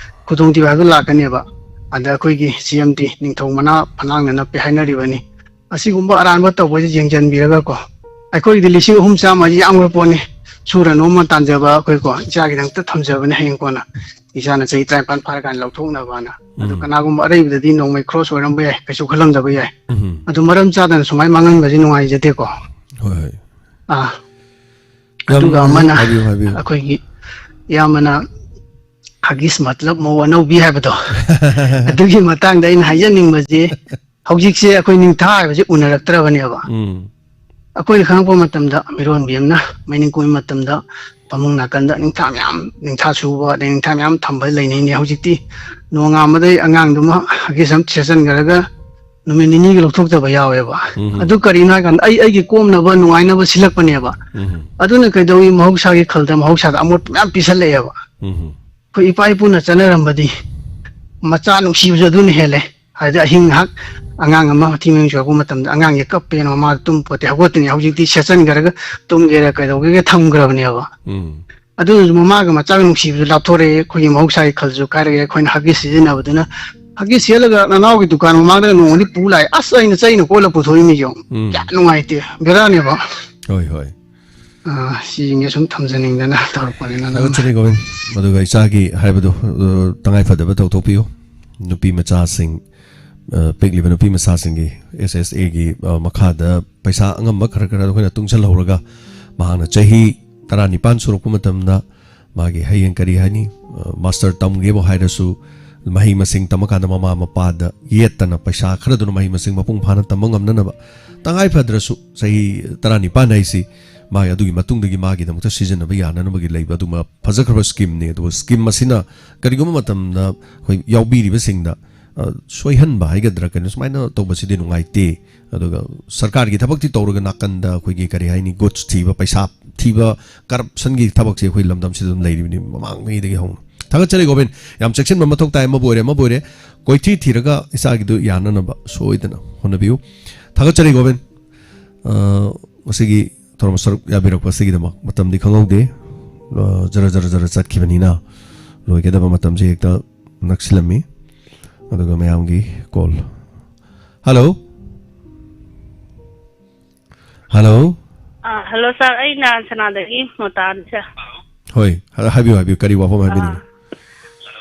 ꯈꯨꯗꯣꯡꯊꯤꯕ ꯍꯥꯏꯕꯗꯨ ꯂꯥꯛꯀꯅꯦꯕ꯫ ꯑꯗ ꯑꯩꯈꯣꯏꯒꯤ ꯁꯤ ꯑꯦꯝ ꯗꯤ ꯅꯤꯡꯊꯧ ꯃꯅꯥ ꯐꯅꯥꯡꯅ ꯅꯞꯄꯦ ꯍꯥꯏꯅꯔꯤꯕꯅꯤ꯫ ꯑꯁꯤꯒꯨꯝꯕ ꯑꯔꯥꯟꯕ ꯇꯧꯕꯁꯦ ꯌꯦꯡꯁꯤꯟꯕꯤꯔꯒꯀꯣ, ꯑꯩꯈꯣꯏꯒꯤꯗꯤ ꯂꯤꯁꯤꯡ ꯑꯍꯨꯝ ꯆꯥꯝꯃ ꯍꯥꯏꯁꯤ ꯌꯥꯝꯈ꯭ꯔ ꯄꯣꯠꯅꯤ꯫ ꯁꯨꯔ ꯅꯣꯝꯃ ꯇꯥꯟꯖꯕ ꯑꯩꯈꯣꯏꯀꯣ, ꯏꯆꯥꯒꯤꯗꯃꯛꯇ ꯊꯝꯖꯕꯅꯦ꯫ ꯍꯌꯦꯡ ꯀꯣꯟꯅ ꯏꯆꯥꯅ ꯆꯍꯤ ꯇꯔꯥꯅꯤꯄꯥꯟ ꯐꯥꯔꯀꯥꯟꯗ ꯂꯧꯊꯣꯛꯅꯕꯅ꯫ ꯑꯗꯨ ꯎꯝ꯫ ꯀꯅꯥꯒꯨꯝꯕ ꯑꯔꯩꯕꯗꯗꯤ ꯅꯣꯡꯃꯩ ꯈ꯭ꯔꯣꯁ ꯑꯣꯏꯔꯝꯕ ꯌꯥꯏ, ꯀꯩꯁꯨ ꯈꯜꯂꯝꯗꯕ ꯌꯥꯏ꯫ ꯎꯝ꯫ ꯑꯗꯨ ꯃꯔꯝ ꯆꯥꯗꯅ ꯁꯨꯃꯥꯏꯅ ꯃꯥꯡꯍꯟꯕꯁꯤ ꯅꯨꯡꯉꯥꯏꯖꯗꯦꯀꯣ꯫ ꯍꯣꯏ, ꯍꯣꯏ꯫ ꯑꯥ꯫ ꯌꯥꯝ ꯑꯗꯨꯒ ꯅꯨꯡꯉꯥꯏ꯫ ꯑꯃꯅ ꯍꯥꯏꯕꯤꯌꯨ, ꯍꯥꯏꯕꯤꯌꯨ꯫ ꯑꯩꯈꯣꯏꯒꯤ ꯏꯌꯥꯝꯕꯅ ꯍꯒꯤꯁ ꯃꯇꯂꯕ ꯃꯧ ꯑꯅꯧꯕꯤ ꯍꯥꯏꯕꯗꯣ, ꯑꯗꯨꯒꯤ ꯃꯇꯥꯡꯗ ꯑꯩꯅ ꯍꯥꯏꯖꯅꯤꯡꯕꯁꯤ, ꯍꯧꯖꯤꯛꯁꯦ ꯑꯩꯈꯣꯏ ꯅꯤꯡꯊꯥ ꯍꯥꯏꯕꯁꯤ ꯎꯅꯔꯛꯇ꯭ꯔꯕꯅꯦꯕ꯫ ꯎꯝ꯫ ꯑꯩꯈꯣꯏꯅ ꯈꯪꯉꯛꯄ ꯃꯇꯝꯗ, ꯃꯤꯔꯣꯟꯕꯤ ꯑꯃꯅ ꯃꯩ ꯅꯤꯡ ꯀꯨꯝꯕ ꯃꯇꯝꯗ ꯐꯃꯨꯡ ꯅꯥꯀꯟꯗ ꯅꯤꯡꯊꯥ ꯃꯌꯥꯝ, ꯅꯤꯡꯊꯥ ꯁꯨꯕ, ꯑꯗꯩ ꯅꯤꯡꯊꯥ ꯃꯌꯥꯝ ꯊꯝꯕ ꯂꯩꯅꯩꯅꯦ꯫ ꯍꯧꯖꯤꯛꯇꯤ ꯅꯣꯡꯉꯥꯟꯕꯗꯩ ꯑꯉꯥꯡꯗꯨꯃ ꯍꯒꯤꯁ ꯑꯃ ꯁꯦꯠꯆꯟꯈ꯭ꯔꯒ ꯅꯨꯃꯤꯠ ꯅꯤꯅꯤꯒꯤ ꯂꯧꯊꯣꯛꯇꯕ ꯌꯥꯎꯋꯦꯕ꯫ ꯎꯝ꯫ ꯑꯗꯨ ꯀꯔꯤꯅꯣ ꯍꯥꯏ ꯀꯥꯟꯗ, ꯑꯩ ꯑꯩꯒꯤ ꯀꯣꯝꯅꯕ, ꯅꯨꯡꯉꯥꯏꯅꯕ ꯁꯤꯜꯂꯛꯄꯅꯦꯕ꯫ ꯎꯝ꯫ ꯑꯗꯨꯅ ꯀꯩꯗꯧꯏ, ꯃꯍꯧꯁꯥꯒꯤ ꯈꯜꯗ ꯃꯍꯧꯁꯥꯗ ꯑꯃꯣꯠꯄ ꯃꯌꯥꯝ ꯄꯤꯁꯜꯂꯛꯑꯦꯕ꯫ ꯎꯝ꯫ ꯑꯩꯈꯣꯏ ꯏꯄꯥ ꯏꯄꯨꯅ ꯆꯠꯅꯔꯝꯕꯗꯤ ꯃꯆꯥ ꯅꯨꯡꯁꯤꯕꯁꯨ ꯑꯗꯨꯅ ꯍꯦꯜꯂꯦ꯫ ꯍꯥꯏꯗꯤ ꯑꯍꯤꯡ ꯉꯥꯏꯍꯥꯛ ꯑꯉꯥꯡ ꯑꯃ ꯃꯊꯤ ꯃꯌꯨꯡ ꯆꯨꯔꯛꯄ ꯃꯇꯝꯗ ꯑꯉꯥꯡꯁꯦ ꯀꯞꯄꯦꯅ ꯃꯃꯥꯗ ꯇꯨꯝ ꯄꯣꯠꯇꯦ ꯍꯧꯒꯠꯇꯣꯏꯅꯤ꯫ ꯍꯧꯖꯤꯛꯇꯤ ꯁꯦꯠꯆꯟꯈ꯭ꯔꯒ ꯇꯨꯝꯒꯦꯔꯥ ꯀꯩꯗꯧꯒꯦꯒ ꯊꯝꯈ꯭ꯔꯕꯅꯦꯕ꯫ ꯎꯝ꯫ ꯑꯗꯨꯅꯁꯨ ꯃꯃꯥꯒ ꯃꯆꯥꯒ ꯅꯨꯡꯁꯤꯕꯁꯨ ꯂꯥꯞꯊꯣꯔꯛꯑꯦ, ꯑꯩꯈꯣꯏꯒꯤ ꯃꯍꯧꯁꯥꯒꯤ ꯈꯜꯁꯨ ꯀꯥꯏꯔꯛꯑꯦ꯫ ꯑꯩꯈꯣꯏꯅ ꯍꯒꯤꯁ ꯁꯤꯖꯤꯟꯅꯕꯗꯨꯅ, ꯍꯒꯤꯁ ꯁꯦꯠꯂꯒ ꯅꯅꯥꯎꯒꯤ ꯗꯨꯀꯥꯟ ꯃꯃꯥꯡꯗꯒ ꯅꯣꯡꯃꯗꯤ ꯄꯨ ꯂꯥꯛꯑꯦ꯫ ꯑꯁ, ꯑꯩꯅ ꯆꯩꯅ ꯀꯣꯜꯂ ꯄꯨꯊꯣꯛꯏꯃꯤ ꯌꯦꯡꯉꯨ꯫ ꯎꯝ꯫ ꯀꯌꯥ ꯅꯨꯡꯉꯥꯏꯇꯦ, ꯕꯦꯔꯥꯅꯦꯕ꯫ ꯍꯣꯏ, ꯍꯣꯏ꯫ ꯑꯥ, ꯁꯤꯁꯤꯡꯁꯦ ꯁꯨꯝ ꯊꯝꯖꯅꯤꯡꯗꯅ ꯇꯧꯔꯛꯄꯅꯤꯅ ꯑꯗꯨꯝ꯫ ꯊꯥꯒꯠꯆꯔꯤ ꯒꯣꯕꯤꯟ꯫ ꯑꯗꯨꯒ ꯏꯆꯥꯒꯤ ꯍꯥꯏꯕꯗꯨ, ꯑ, ꯇꯉꯥꯏ ꯐꯗꯕ ꯇꯧꯊꯣꯛꯄꯤꯌꯨ꯫ ꯅꯨꯄꯤ ꯃꯆꯥꯁꯤꯡ, ꯑ, ꯄꯤꯛꯂꯤꯕ ꯅꯨꯄꯤ ꯃꯆꯥꯁꯤꯡꯒꯤ ꯑꯦꯁ ꯑꯦꯁ ꯑꯦꯒꯤ, ꯑ, ꯃꯈꯥꯗ ꯄꯩꯁꯥ ꯑꯉꯝꯕ ꯈꯔ ꯈꯔ ꯑꯩꯈꯣꯏꯅ ꯇꯨꯡꯁꯤꯜꯍꯧꯔꯒ, ꯃꯍꯥꯛꯅ ꯆꯍꯤ ꯇꯔꯥꯅꯤꯄꯥꯟ ꯁꯨꯔꯛꯄ ꯃꯇꯝꯗ ꯃꯥꯒꯤ ꯍꯌꯦꯡ ꯀꯔꯤ ꯍꯥꯏꯅꯤ, ꯑ, ꯃꯥꯁꯇꯔ ꯇꯝꯒꯦꯕꯨ ꯍꯥꯏꯔꯁꯨ, ꯃꯍꯩ ꯃꯁꯤꯡ ꯇꯝꯃꯀꯥꯟꯗ ꯃꯃꯥ ꯃꯄꯥꯗ ꯌꯦꯠꯇꯅ ꯄꯩꯁꯥ ꯈꯔꯗꯨꯅ ꯃꯍꯩ ꯃꯁꯤꯡ ꯃꯄꯨꯡ ꯐꯥꯅ ꯇꯝꯕ ꯉꯝꯅꯅꯕ, ꯇꯉꯥꯏ ꯐꯗ꯭ꯔꯁꯨ ꯆꯍꯤ ꯇꯔꯥꯅꯤꯄꯥꯟ ꯍꯥꯏꯁꯤ ꯃꯥꯒꯤ ꯑꯗꯨꯒꯤ ꯃꯇꯨꯡꯗꯒꯤ ꯃꯥꯒꯤꯗꯃꯛꯇ ꯁꯤꯖꯤꯟꯅꯕ ꯌꯥꯅꯅꯕꯒꯤ ꯂꯩꯕ ꯑꯗꯨꯃ ꯐꯖꯈ꯭ꯔꯕ ꯁ꯭ꯀꯤꯝꯅꯤ꯫ ꯑꯗꯨꯒ ꯁ꯭ꯀꯤꯝ ꯑꯁꯤꯅ ꯀꯔꯤꯒꯨꯝꯕ ꯃꯇꯝꯗ ꯑꯩꯈꯣꯏ ꯌꯥꯎꯕꯤꯔꯤꯕꯁꯤꯡꯗ, ꯑ, ꯁꯣꯏꯍꯟꯕ ꯍꯥꯏꯒꯗ꯭ꯔꯥ, ꯀꯩꯅꯣ ꯁꯨꯃꯥꯏꯅ ꯇꯧꯕꯁꯤꯗꯤ ꯅꯨꯡꯉꯥꯏꯇꯦ꯫ ꯑꯗꯨꯒ ꯁꯔꯀꯥꯔꯒꯤ ꯊꯕꯛꯇꯤ ꯇꯧꯔꯒ ꯅꯥꯀꯟꯗ ꯑꯩꯈꯣꯏꯒꯤ ꯀꯔꯤ ꯍꯥꯏꯅꯤ, ꯒꯨꯠꯁ ꯊꯤꯕ, ꯄꯩꯁꯥ ꯊꯤꯕ, ꯀꯔꯞꯁꯟꯒꯤ ꯊꯕꯛꯁꯦ ꯑꯩꯈꯣꯏ ꯂꯝꯗꯝꯁꯤꯗ ꯑꯗꯨꯝ ꯂꯩꯔꯤꯕꯅꯤ ꯃꯃꯥꯡꯉꯩꯗꯒꯤ ꯍꯧꯅ꯫ ꯊꯥꯒꯠꯆꯔꯤ ꯒꯣꯕꯤꯟ꯫ ꯌꯥꯝ ꯆꯦꯛꯁꯤꯟꯕ ꯃꯊꯧ ꯇꯥꯏ꯫ ꯑꯃꯕꯨ ꯑꯣꯏꯔꯦ, ꯑꯃꯕꯨ ꯑꯣꯏꯔꯦ, ꯀꯣꯏꯊꯤ ꯊꯤꯔꯒ ꯏꯆꯥꯒꯤꯗꯨ ꯌꯥꯅꯅꯕ ꯁꯣꯏꯗꯅ ꯍꯣꯠꯅꯕꯤꯌꯨ꯫ ꯊꯥꯒꯠꯆꯔꯤ ꯒꯣꯕꯤꯟ꯫ ꯑ, ꯉꯁꯤꯒꯤ ꯊꯧꯔꯝ ꯁꯔꯨꯛ ꯌꯥꯕꯤꯔꯛꯄ ꯑꯁꯤꯒꯤꯗꯃꯛ꯫ ꯃꯇꯝꯗꯤ ꯈꯪꯍꯧꯗꯦ꯫ ꯑ, ꯖꯔ ꯖꯔ ꯖꯔ ꯆꯠꯈꯤꯕꯅꯤꯅ ꯂꯣꯏꯒꯗꯕ ꯃꯇꯝꯁꯦ ꯍꯦꯛꯇ ꯅꯛꯁꯤꯜꯂꯝꯃꯤ꯫ ꯑꯗꯨꯒ ꯃꯌꯥꯝꯒꯤ ꯀꯣꯜ꯫ ꯍꯜꯂꯣ꯫ ꯍꯜꯂꯣ꯫ ꯑꯥ, ꯍꯜꯂꯣ ꯁꯥꯔ, ꯑꯩ ꯅꯥꯟ ꯁꯅꯥꯗꯒꯤ ꯃꯣꯇꯥꯅꯤ ꯁꯥꯔ꯫ ꯍꯣꯏ, ꯍꯥ-, ꯍꯥꯏꯕꯤꯌꯨ, ꯍꯥꯏꯕꯤꯌꯨ, ꯀꯔꯤ ꯋꯥꯐꯝ ꯍꯥꯏꯕꯤꯅꯤꯡꯉꯤ?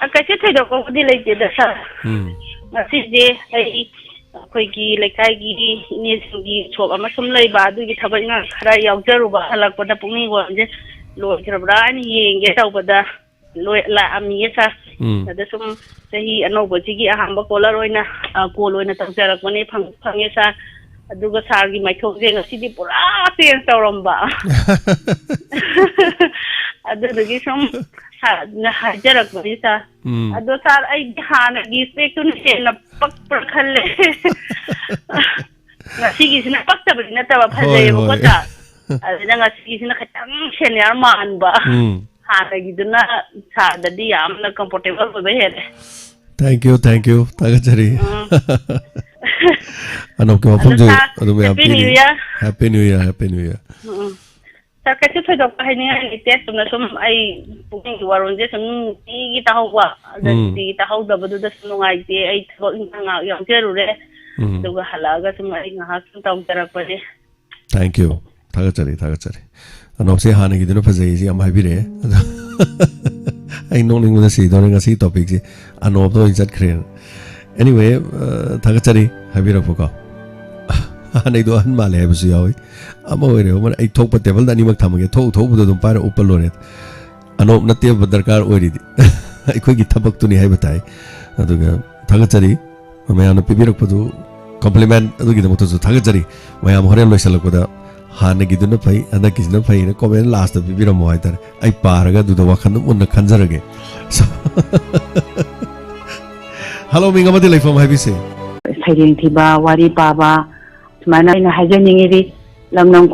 ꯑꯥ, ꯀꯩꯁꯨ ꯊꯣꯏꯗꯣꯛꯄꯕꯨꯗꯤ ꯂꯩꯇꯦꯗ ꯁꯥꯔ꯫ ꯎꯝ꯫ ꯉꯁꯤꯁꯦ ꯑꯩ ꯑꯩꯈꯣꯏꯒꯤ ꯂꯩꯀꯥꯏꯒꯤ ꯏꯅꯦꯁꯤꯡꯒꯤ ꯎꯁꯣꯞ ꯑꯃ ꯁꯨꯝ ꯂꯩꯕ, ꯑꯗꯨꯒꯤ ꯊꯕꯛ ꯏꯪꯈꯥꯡ ꯈꯔ ꯌꯥꯎꯖꯔꯨꯕ, ꯍꯜꯂꯛꯄꯗ ꯄꯨꯛꯅꯤꯡ ꯋꯥꯈꯜꯁꯦ ꯂꯣꯏꯈ꯭ꯔꯕ꯭ꯔꯥ ꯍꯥꯏꯅ ꯌꯦꯡꯒꯦ ꯇꯧꯕꯗ, ꯂꯣꯏ-, ꯂꯥꯛꯑꯝꯃꯤꯌꯦ ꯁꯥꯔ꯫ ꯎꯝ꯫ ꯑꯗ ꯁꯨꯝ ꯆꯍꯤ ꯑꯅꯧꯕꯁꯤꯒꯤ ꯑꯍꯥꯟꯕ ꯀꯣꯂꯔ ꯑꯣꯏꯅ, ꯑ, ꯀꯣꯜ ꯑꯣꯏꯅ ꯇꯧꯖꯔꯛꯄꯅꯦ, ꯐꯪ-, ꯐꯪꯉꯦ ꯁꯥꯔ꯫ ꯑꯗꯨꯒ ꯁꯥꯔꯒꯤ ꯃꯥꯏꯊꯣꯡꯁꯦ ꯉꯁꯤꯗꯤ ꯄꯨꯔꯥ ꯆꯦꯟꯖ ꯇꯧꯔꯝꯕ꯫ ꯑꯗꯨꯗꯨꯒꯤ ꯁꯨꯝ ꯁꯥꯔꯅ ꯍꯥꯏꯖꯔꯛꯄꯅꯤ ꯁꯥꯔ꯫ ꯎꯝ꯫ ꯑꯗꯣ ꯁꯥꯔ, ꯑꯩꯗꯤ ꯍꯥꯟꯅꯒꯤ ꯏꯁꯄꯦꯛꯇꯨꯅ ꯍꯦꯟꯅ ꯄꯛꯄ꯭ꯔꯥ ꯈꯜꯂꯦ꯫ ꯉꯁꯤꯒꯤꯁꯤꯅ ꯄꯛꯇꯕꯗꯤ ꯅꯠꯇꯕ, ꯍꯣꯏ, ꯐꯖꯩꯌꯦꯕꯀꯣ ꯍꯣꯏ꯫ ꯁꯥꯔ꯫ ꯑꯗꯨꯗ ꯉꯁꯤꯒꯤꯁꯤꯅ ꯈꯤꯇꯪ ꯁꯦꯅꯤꯌꯔ ꯃꯥꯟꯕ꯫ ꯎꯝ꯫ ꯍꯥꯟꯅꯒꯤꯗꯨꯅ ꯁꯥꯔꯗꯗꯤ ꯌꯥꯝꯅ ꯀꯝꯐꯣꯔꯇꯦꯕꯜ ꯑꯣꯏꯕ ꯍꯦꯜꯂꯦ꯫ Thank you, thank you. ꯊꯥꯒꯠꯆꯔꯤ꯫ ꯎꯝ꯫ ꯑꯅꯣꯞꯀꯤ ꯑꯗꯣ ꯋꯥꯐꯝꯁꯨ ꯁꯥꯔ, ꯑꯗꯨꯝ ꯌꯥꯝ Happy New ꯄꯤꯔꯤ꯫ Year꯫ Happy New Year, Happy New Year꯫ ꯎꯝ, ꯎꯝ꯫ ꯁꯥꯔ, ꯀꯩꯁꯨ ꯊꯣꯏꯗꯣꯛꯄ ꯍꯥꯏꯅꯤꯡꯉꯥꯏ ꯂꯩꯇꯦ꯫ ꯆꯨꯝꯅ ꯁꯨꯝ ꯑꯩ ꯄꯨꯛꯅꯤꯡꯒꯤ ꯋꯥꯔꯣꯜꯁꯦ ꯁꯨꯝ ꯅꯨꯡꯇꯤꯒꯤ ꯇꯥꯍꯧꯕ꯫ ꯑꯗ ꯎꯝ꯫ ꯅꯨꯡꯇꯤꯒꯤ ꯇꯥꯍꯧꯗꯕꯗꯨꯗ ꯁꯨꯝ ꯅꯨꯡꯉꯥꯏꯇꯦ꯫ ꯑꯩ ꯊꯕꯛ ꯏꯪꯈꯥꯡ ꯉꯥꯏꯍꯥꯛ ꯌꯥꯎꯖꯔꯨꯔꯦ꯫ ꯎꯝ꯫ ꯑꯗꯨꯒ ꯍꯜꯂꯛꯑꯒ ꯁꯨꯝ ꯑꯩ ꯉꯥꯏꯍꯥꯛ ꯁꯨꯝ ꯇꯧꯖꯔꯛꯄꯅꯦ꯫ Thank you꯫ ꯊꯥꯒꯠꯆꯔꯤ, ꯊꯥꯒꯠꯆꯔꯤ꯫ ꯑꯅꯣꯞꯁꯦ ꯍꯥꯟꯅꯒꯤꯗꯨꯅ ꯐꯖꯩ ꯁꯤ ꯌꯥꯝ ꯍꯥꯏꯕꯤꯔꯛꯑꯦ꯫ ꯑꯗꯣ ꯑꯩ ꯅꯣꯛꯅꯤꯡꯕꯅ ꯁꯤꯗꯧꯔꯦ ꯉꯁꯤ ꯇꯣꯄꯤꯛꯁꯦ꯫ ꯑꯅꯣꯞꯇ ꯑꯣꯏꯅ ꯆꯠꯈ꯭ꯔꯦꯅ꯫ Anyway, ꯑ, ꯊꯥꯒꯠꯆꯔꯤ ꯍꯥꯏꯕꯤꯔꯛꯄꯀꯣ꯫ ꯍꯥꯟꯅꯩꯗꯣ ꯑꯍꯟ ꯃꯥꯜꯂꯦ ꯍꯥꯏꯕꯁꯨ ꯌꯥꯎꯏ꯫ ꯑꯃ ꯑꯣꯏꯔꯦ, ꯑꯃ ꯑꯣꯏꯔꯦ, ꯑꯩ ꯊꯣꯛꯄ ꯇꯦꯕꯜꯗ ꯑꯅꯤꯃꯛ ꯊꯝꯃꯒꯦ, ꯊꯣꯛꯎ ꯊꯣꯛꯎꯕꯗꯣ ꯑꯗꯨꯝ ꯄꯥꯏꯔ ꯎꯞꯄ ꯂꯣꯏꯔꯦ꯫ ꯑꯅꯣꯞ ꯅꯠꯇꯦꯕ ꯗꯔꯀꯥꯔ ꯑꯣꯏꯔꯤꯗꯤ꯫ ꯑꯩꯈꯣꯏꯒꯤ ꯊꯕꯛꯇꯨꯅꯤ ꯍꯥꯏꯕ ꯇꯥꯏ꯫ ꯑꯗꯨꯒ ꯊꯥꯒꯠꯆꯔꯤ꯫ ꯃꯌꯥꯝꯅ ꯄꯤꯕꯤꯔꯛꯄꯗꯨ, compliment ꯑꯗꯨꯒꯤꯗꯃꯛꯇꯁꯨ ꯊꯥꯒꯠꯆꯔꯤ꯫ ꯃꯌꯥꯝ ꯍꯣꯔꯦꯟ ꯂꯣꯏꯁꯤꯜꯂꯛꯄꯗ ꯍꯥꯟꯅꯒꯤꯗꯨꯅ ꯐꯩ, ꯍꯟꯗꯛꯀꯤꯁꯤꯅ ꯐꯩꯅ comment last ꯄꯤꯕꯤꯔꯝꯃꯣ ꯍꯥꯏꯇꯥꯔꯦ꯫ ꯑꯩ ꯄꯥꯔꯒ ꯑꯗꯨꯗ ꯋꯥꯈꯜꯗ ꯃꯨꯟꯅ ꯈꯟꯖꯔꯒꯦ꯫ So, hello, ꯃꯤꯡ ꯑꯃꯗꯤ ꯂꯩꯐꯝ ꯍꯥꯏꯕꯤꯁꯦ꯫ ꯁꯩꯔꯦꯡ ꯊꯤꯕ, ꯋꯥꯔꯤ ꯄꯥꯕ, ꯁꯨꯃꯥꯏꯅ ꯑꯩꯅ ꯍꯥꯏꯖꯅꯤꯡꯉꯤꯗꯤ ꯂꯝ ꯂꯝ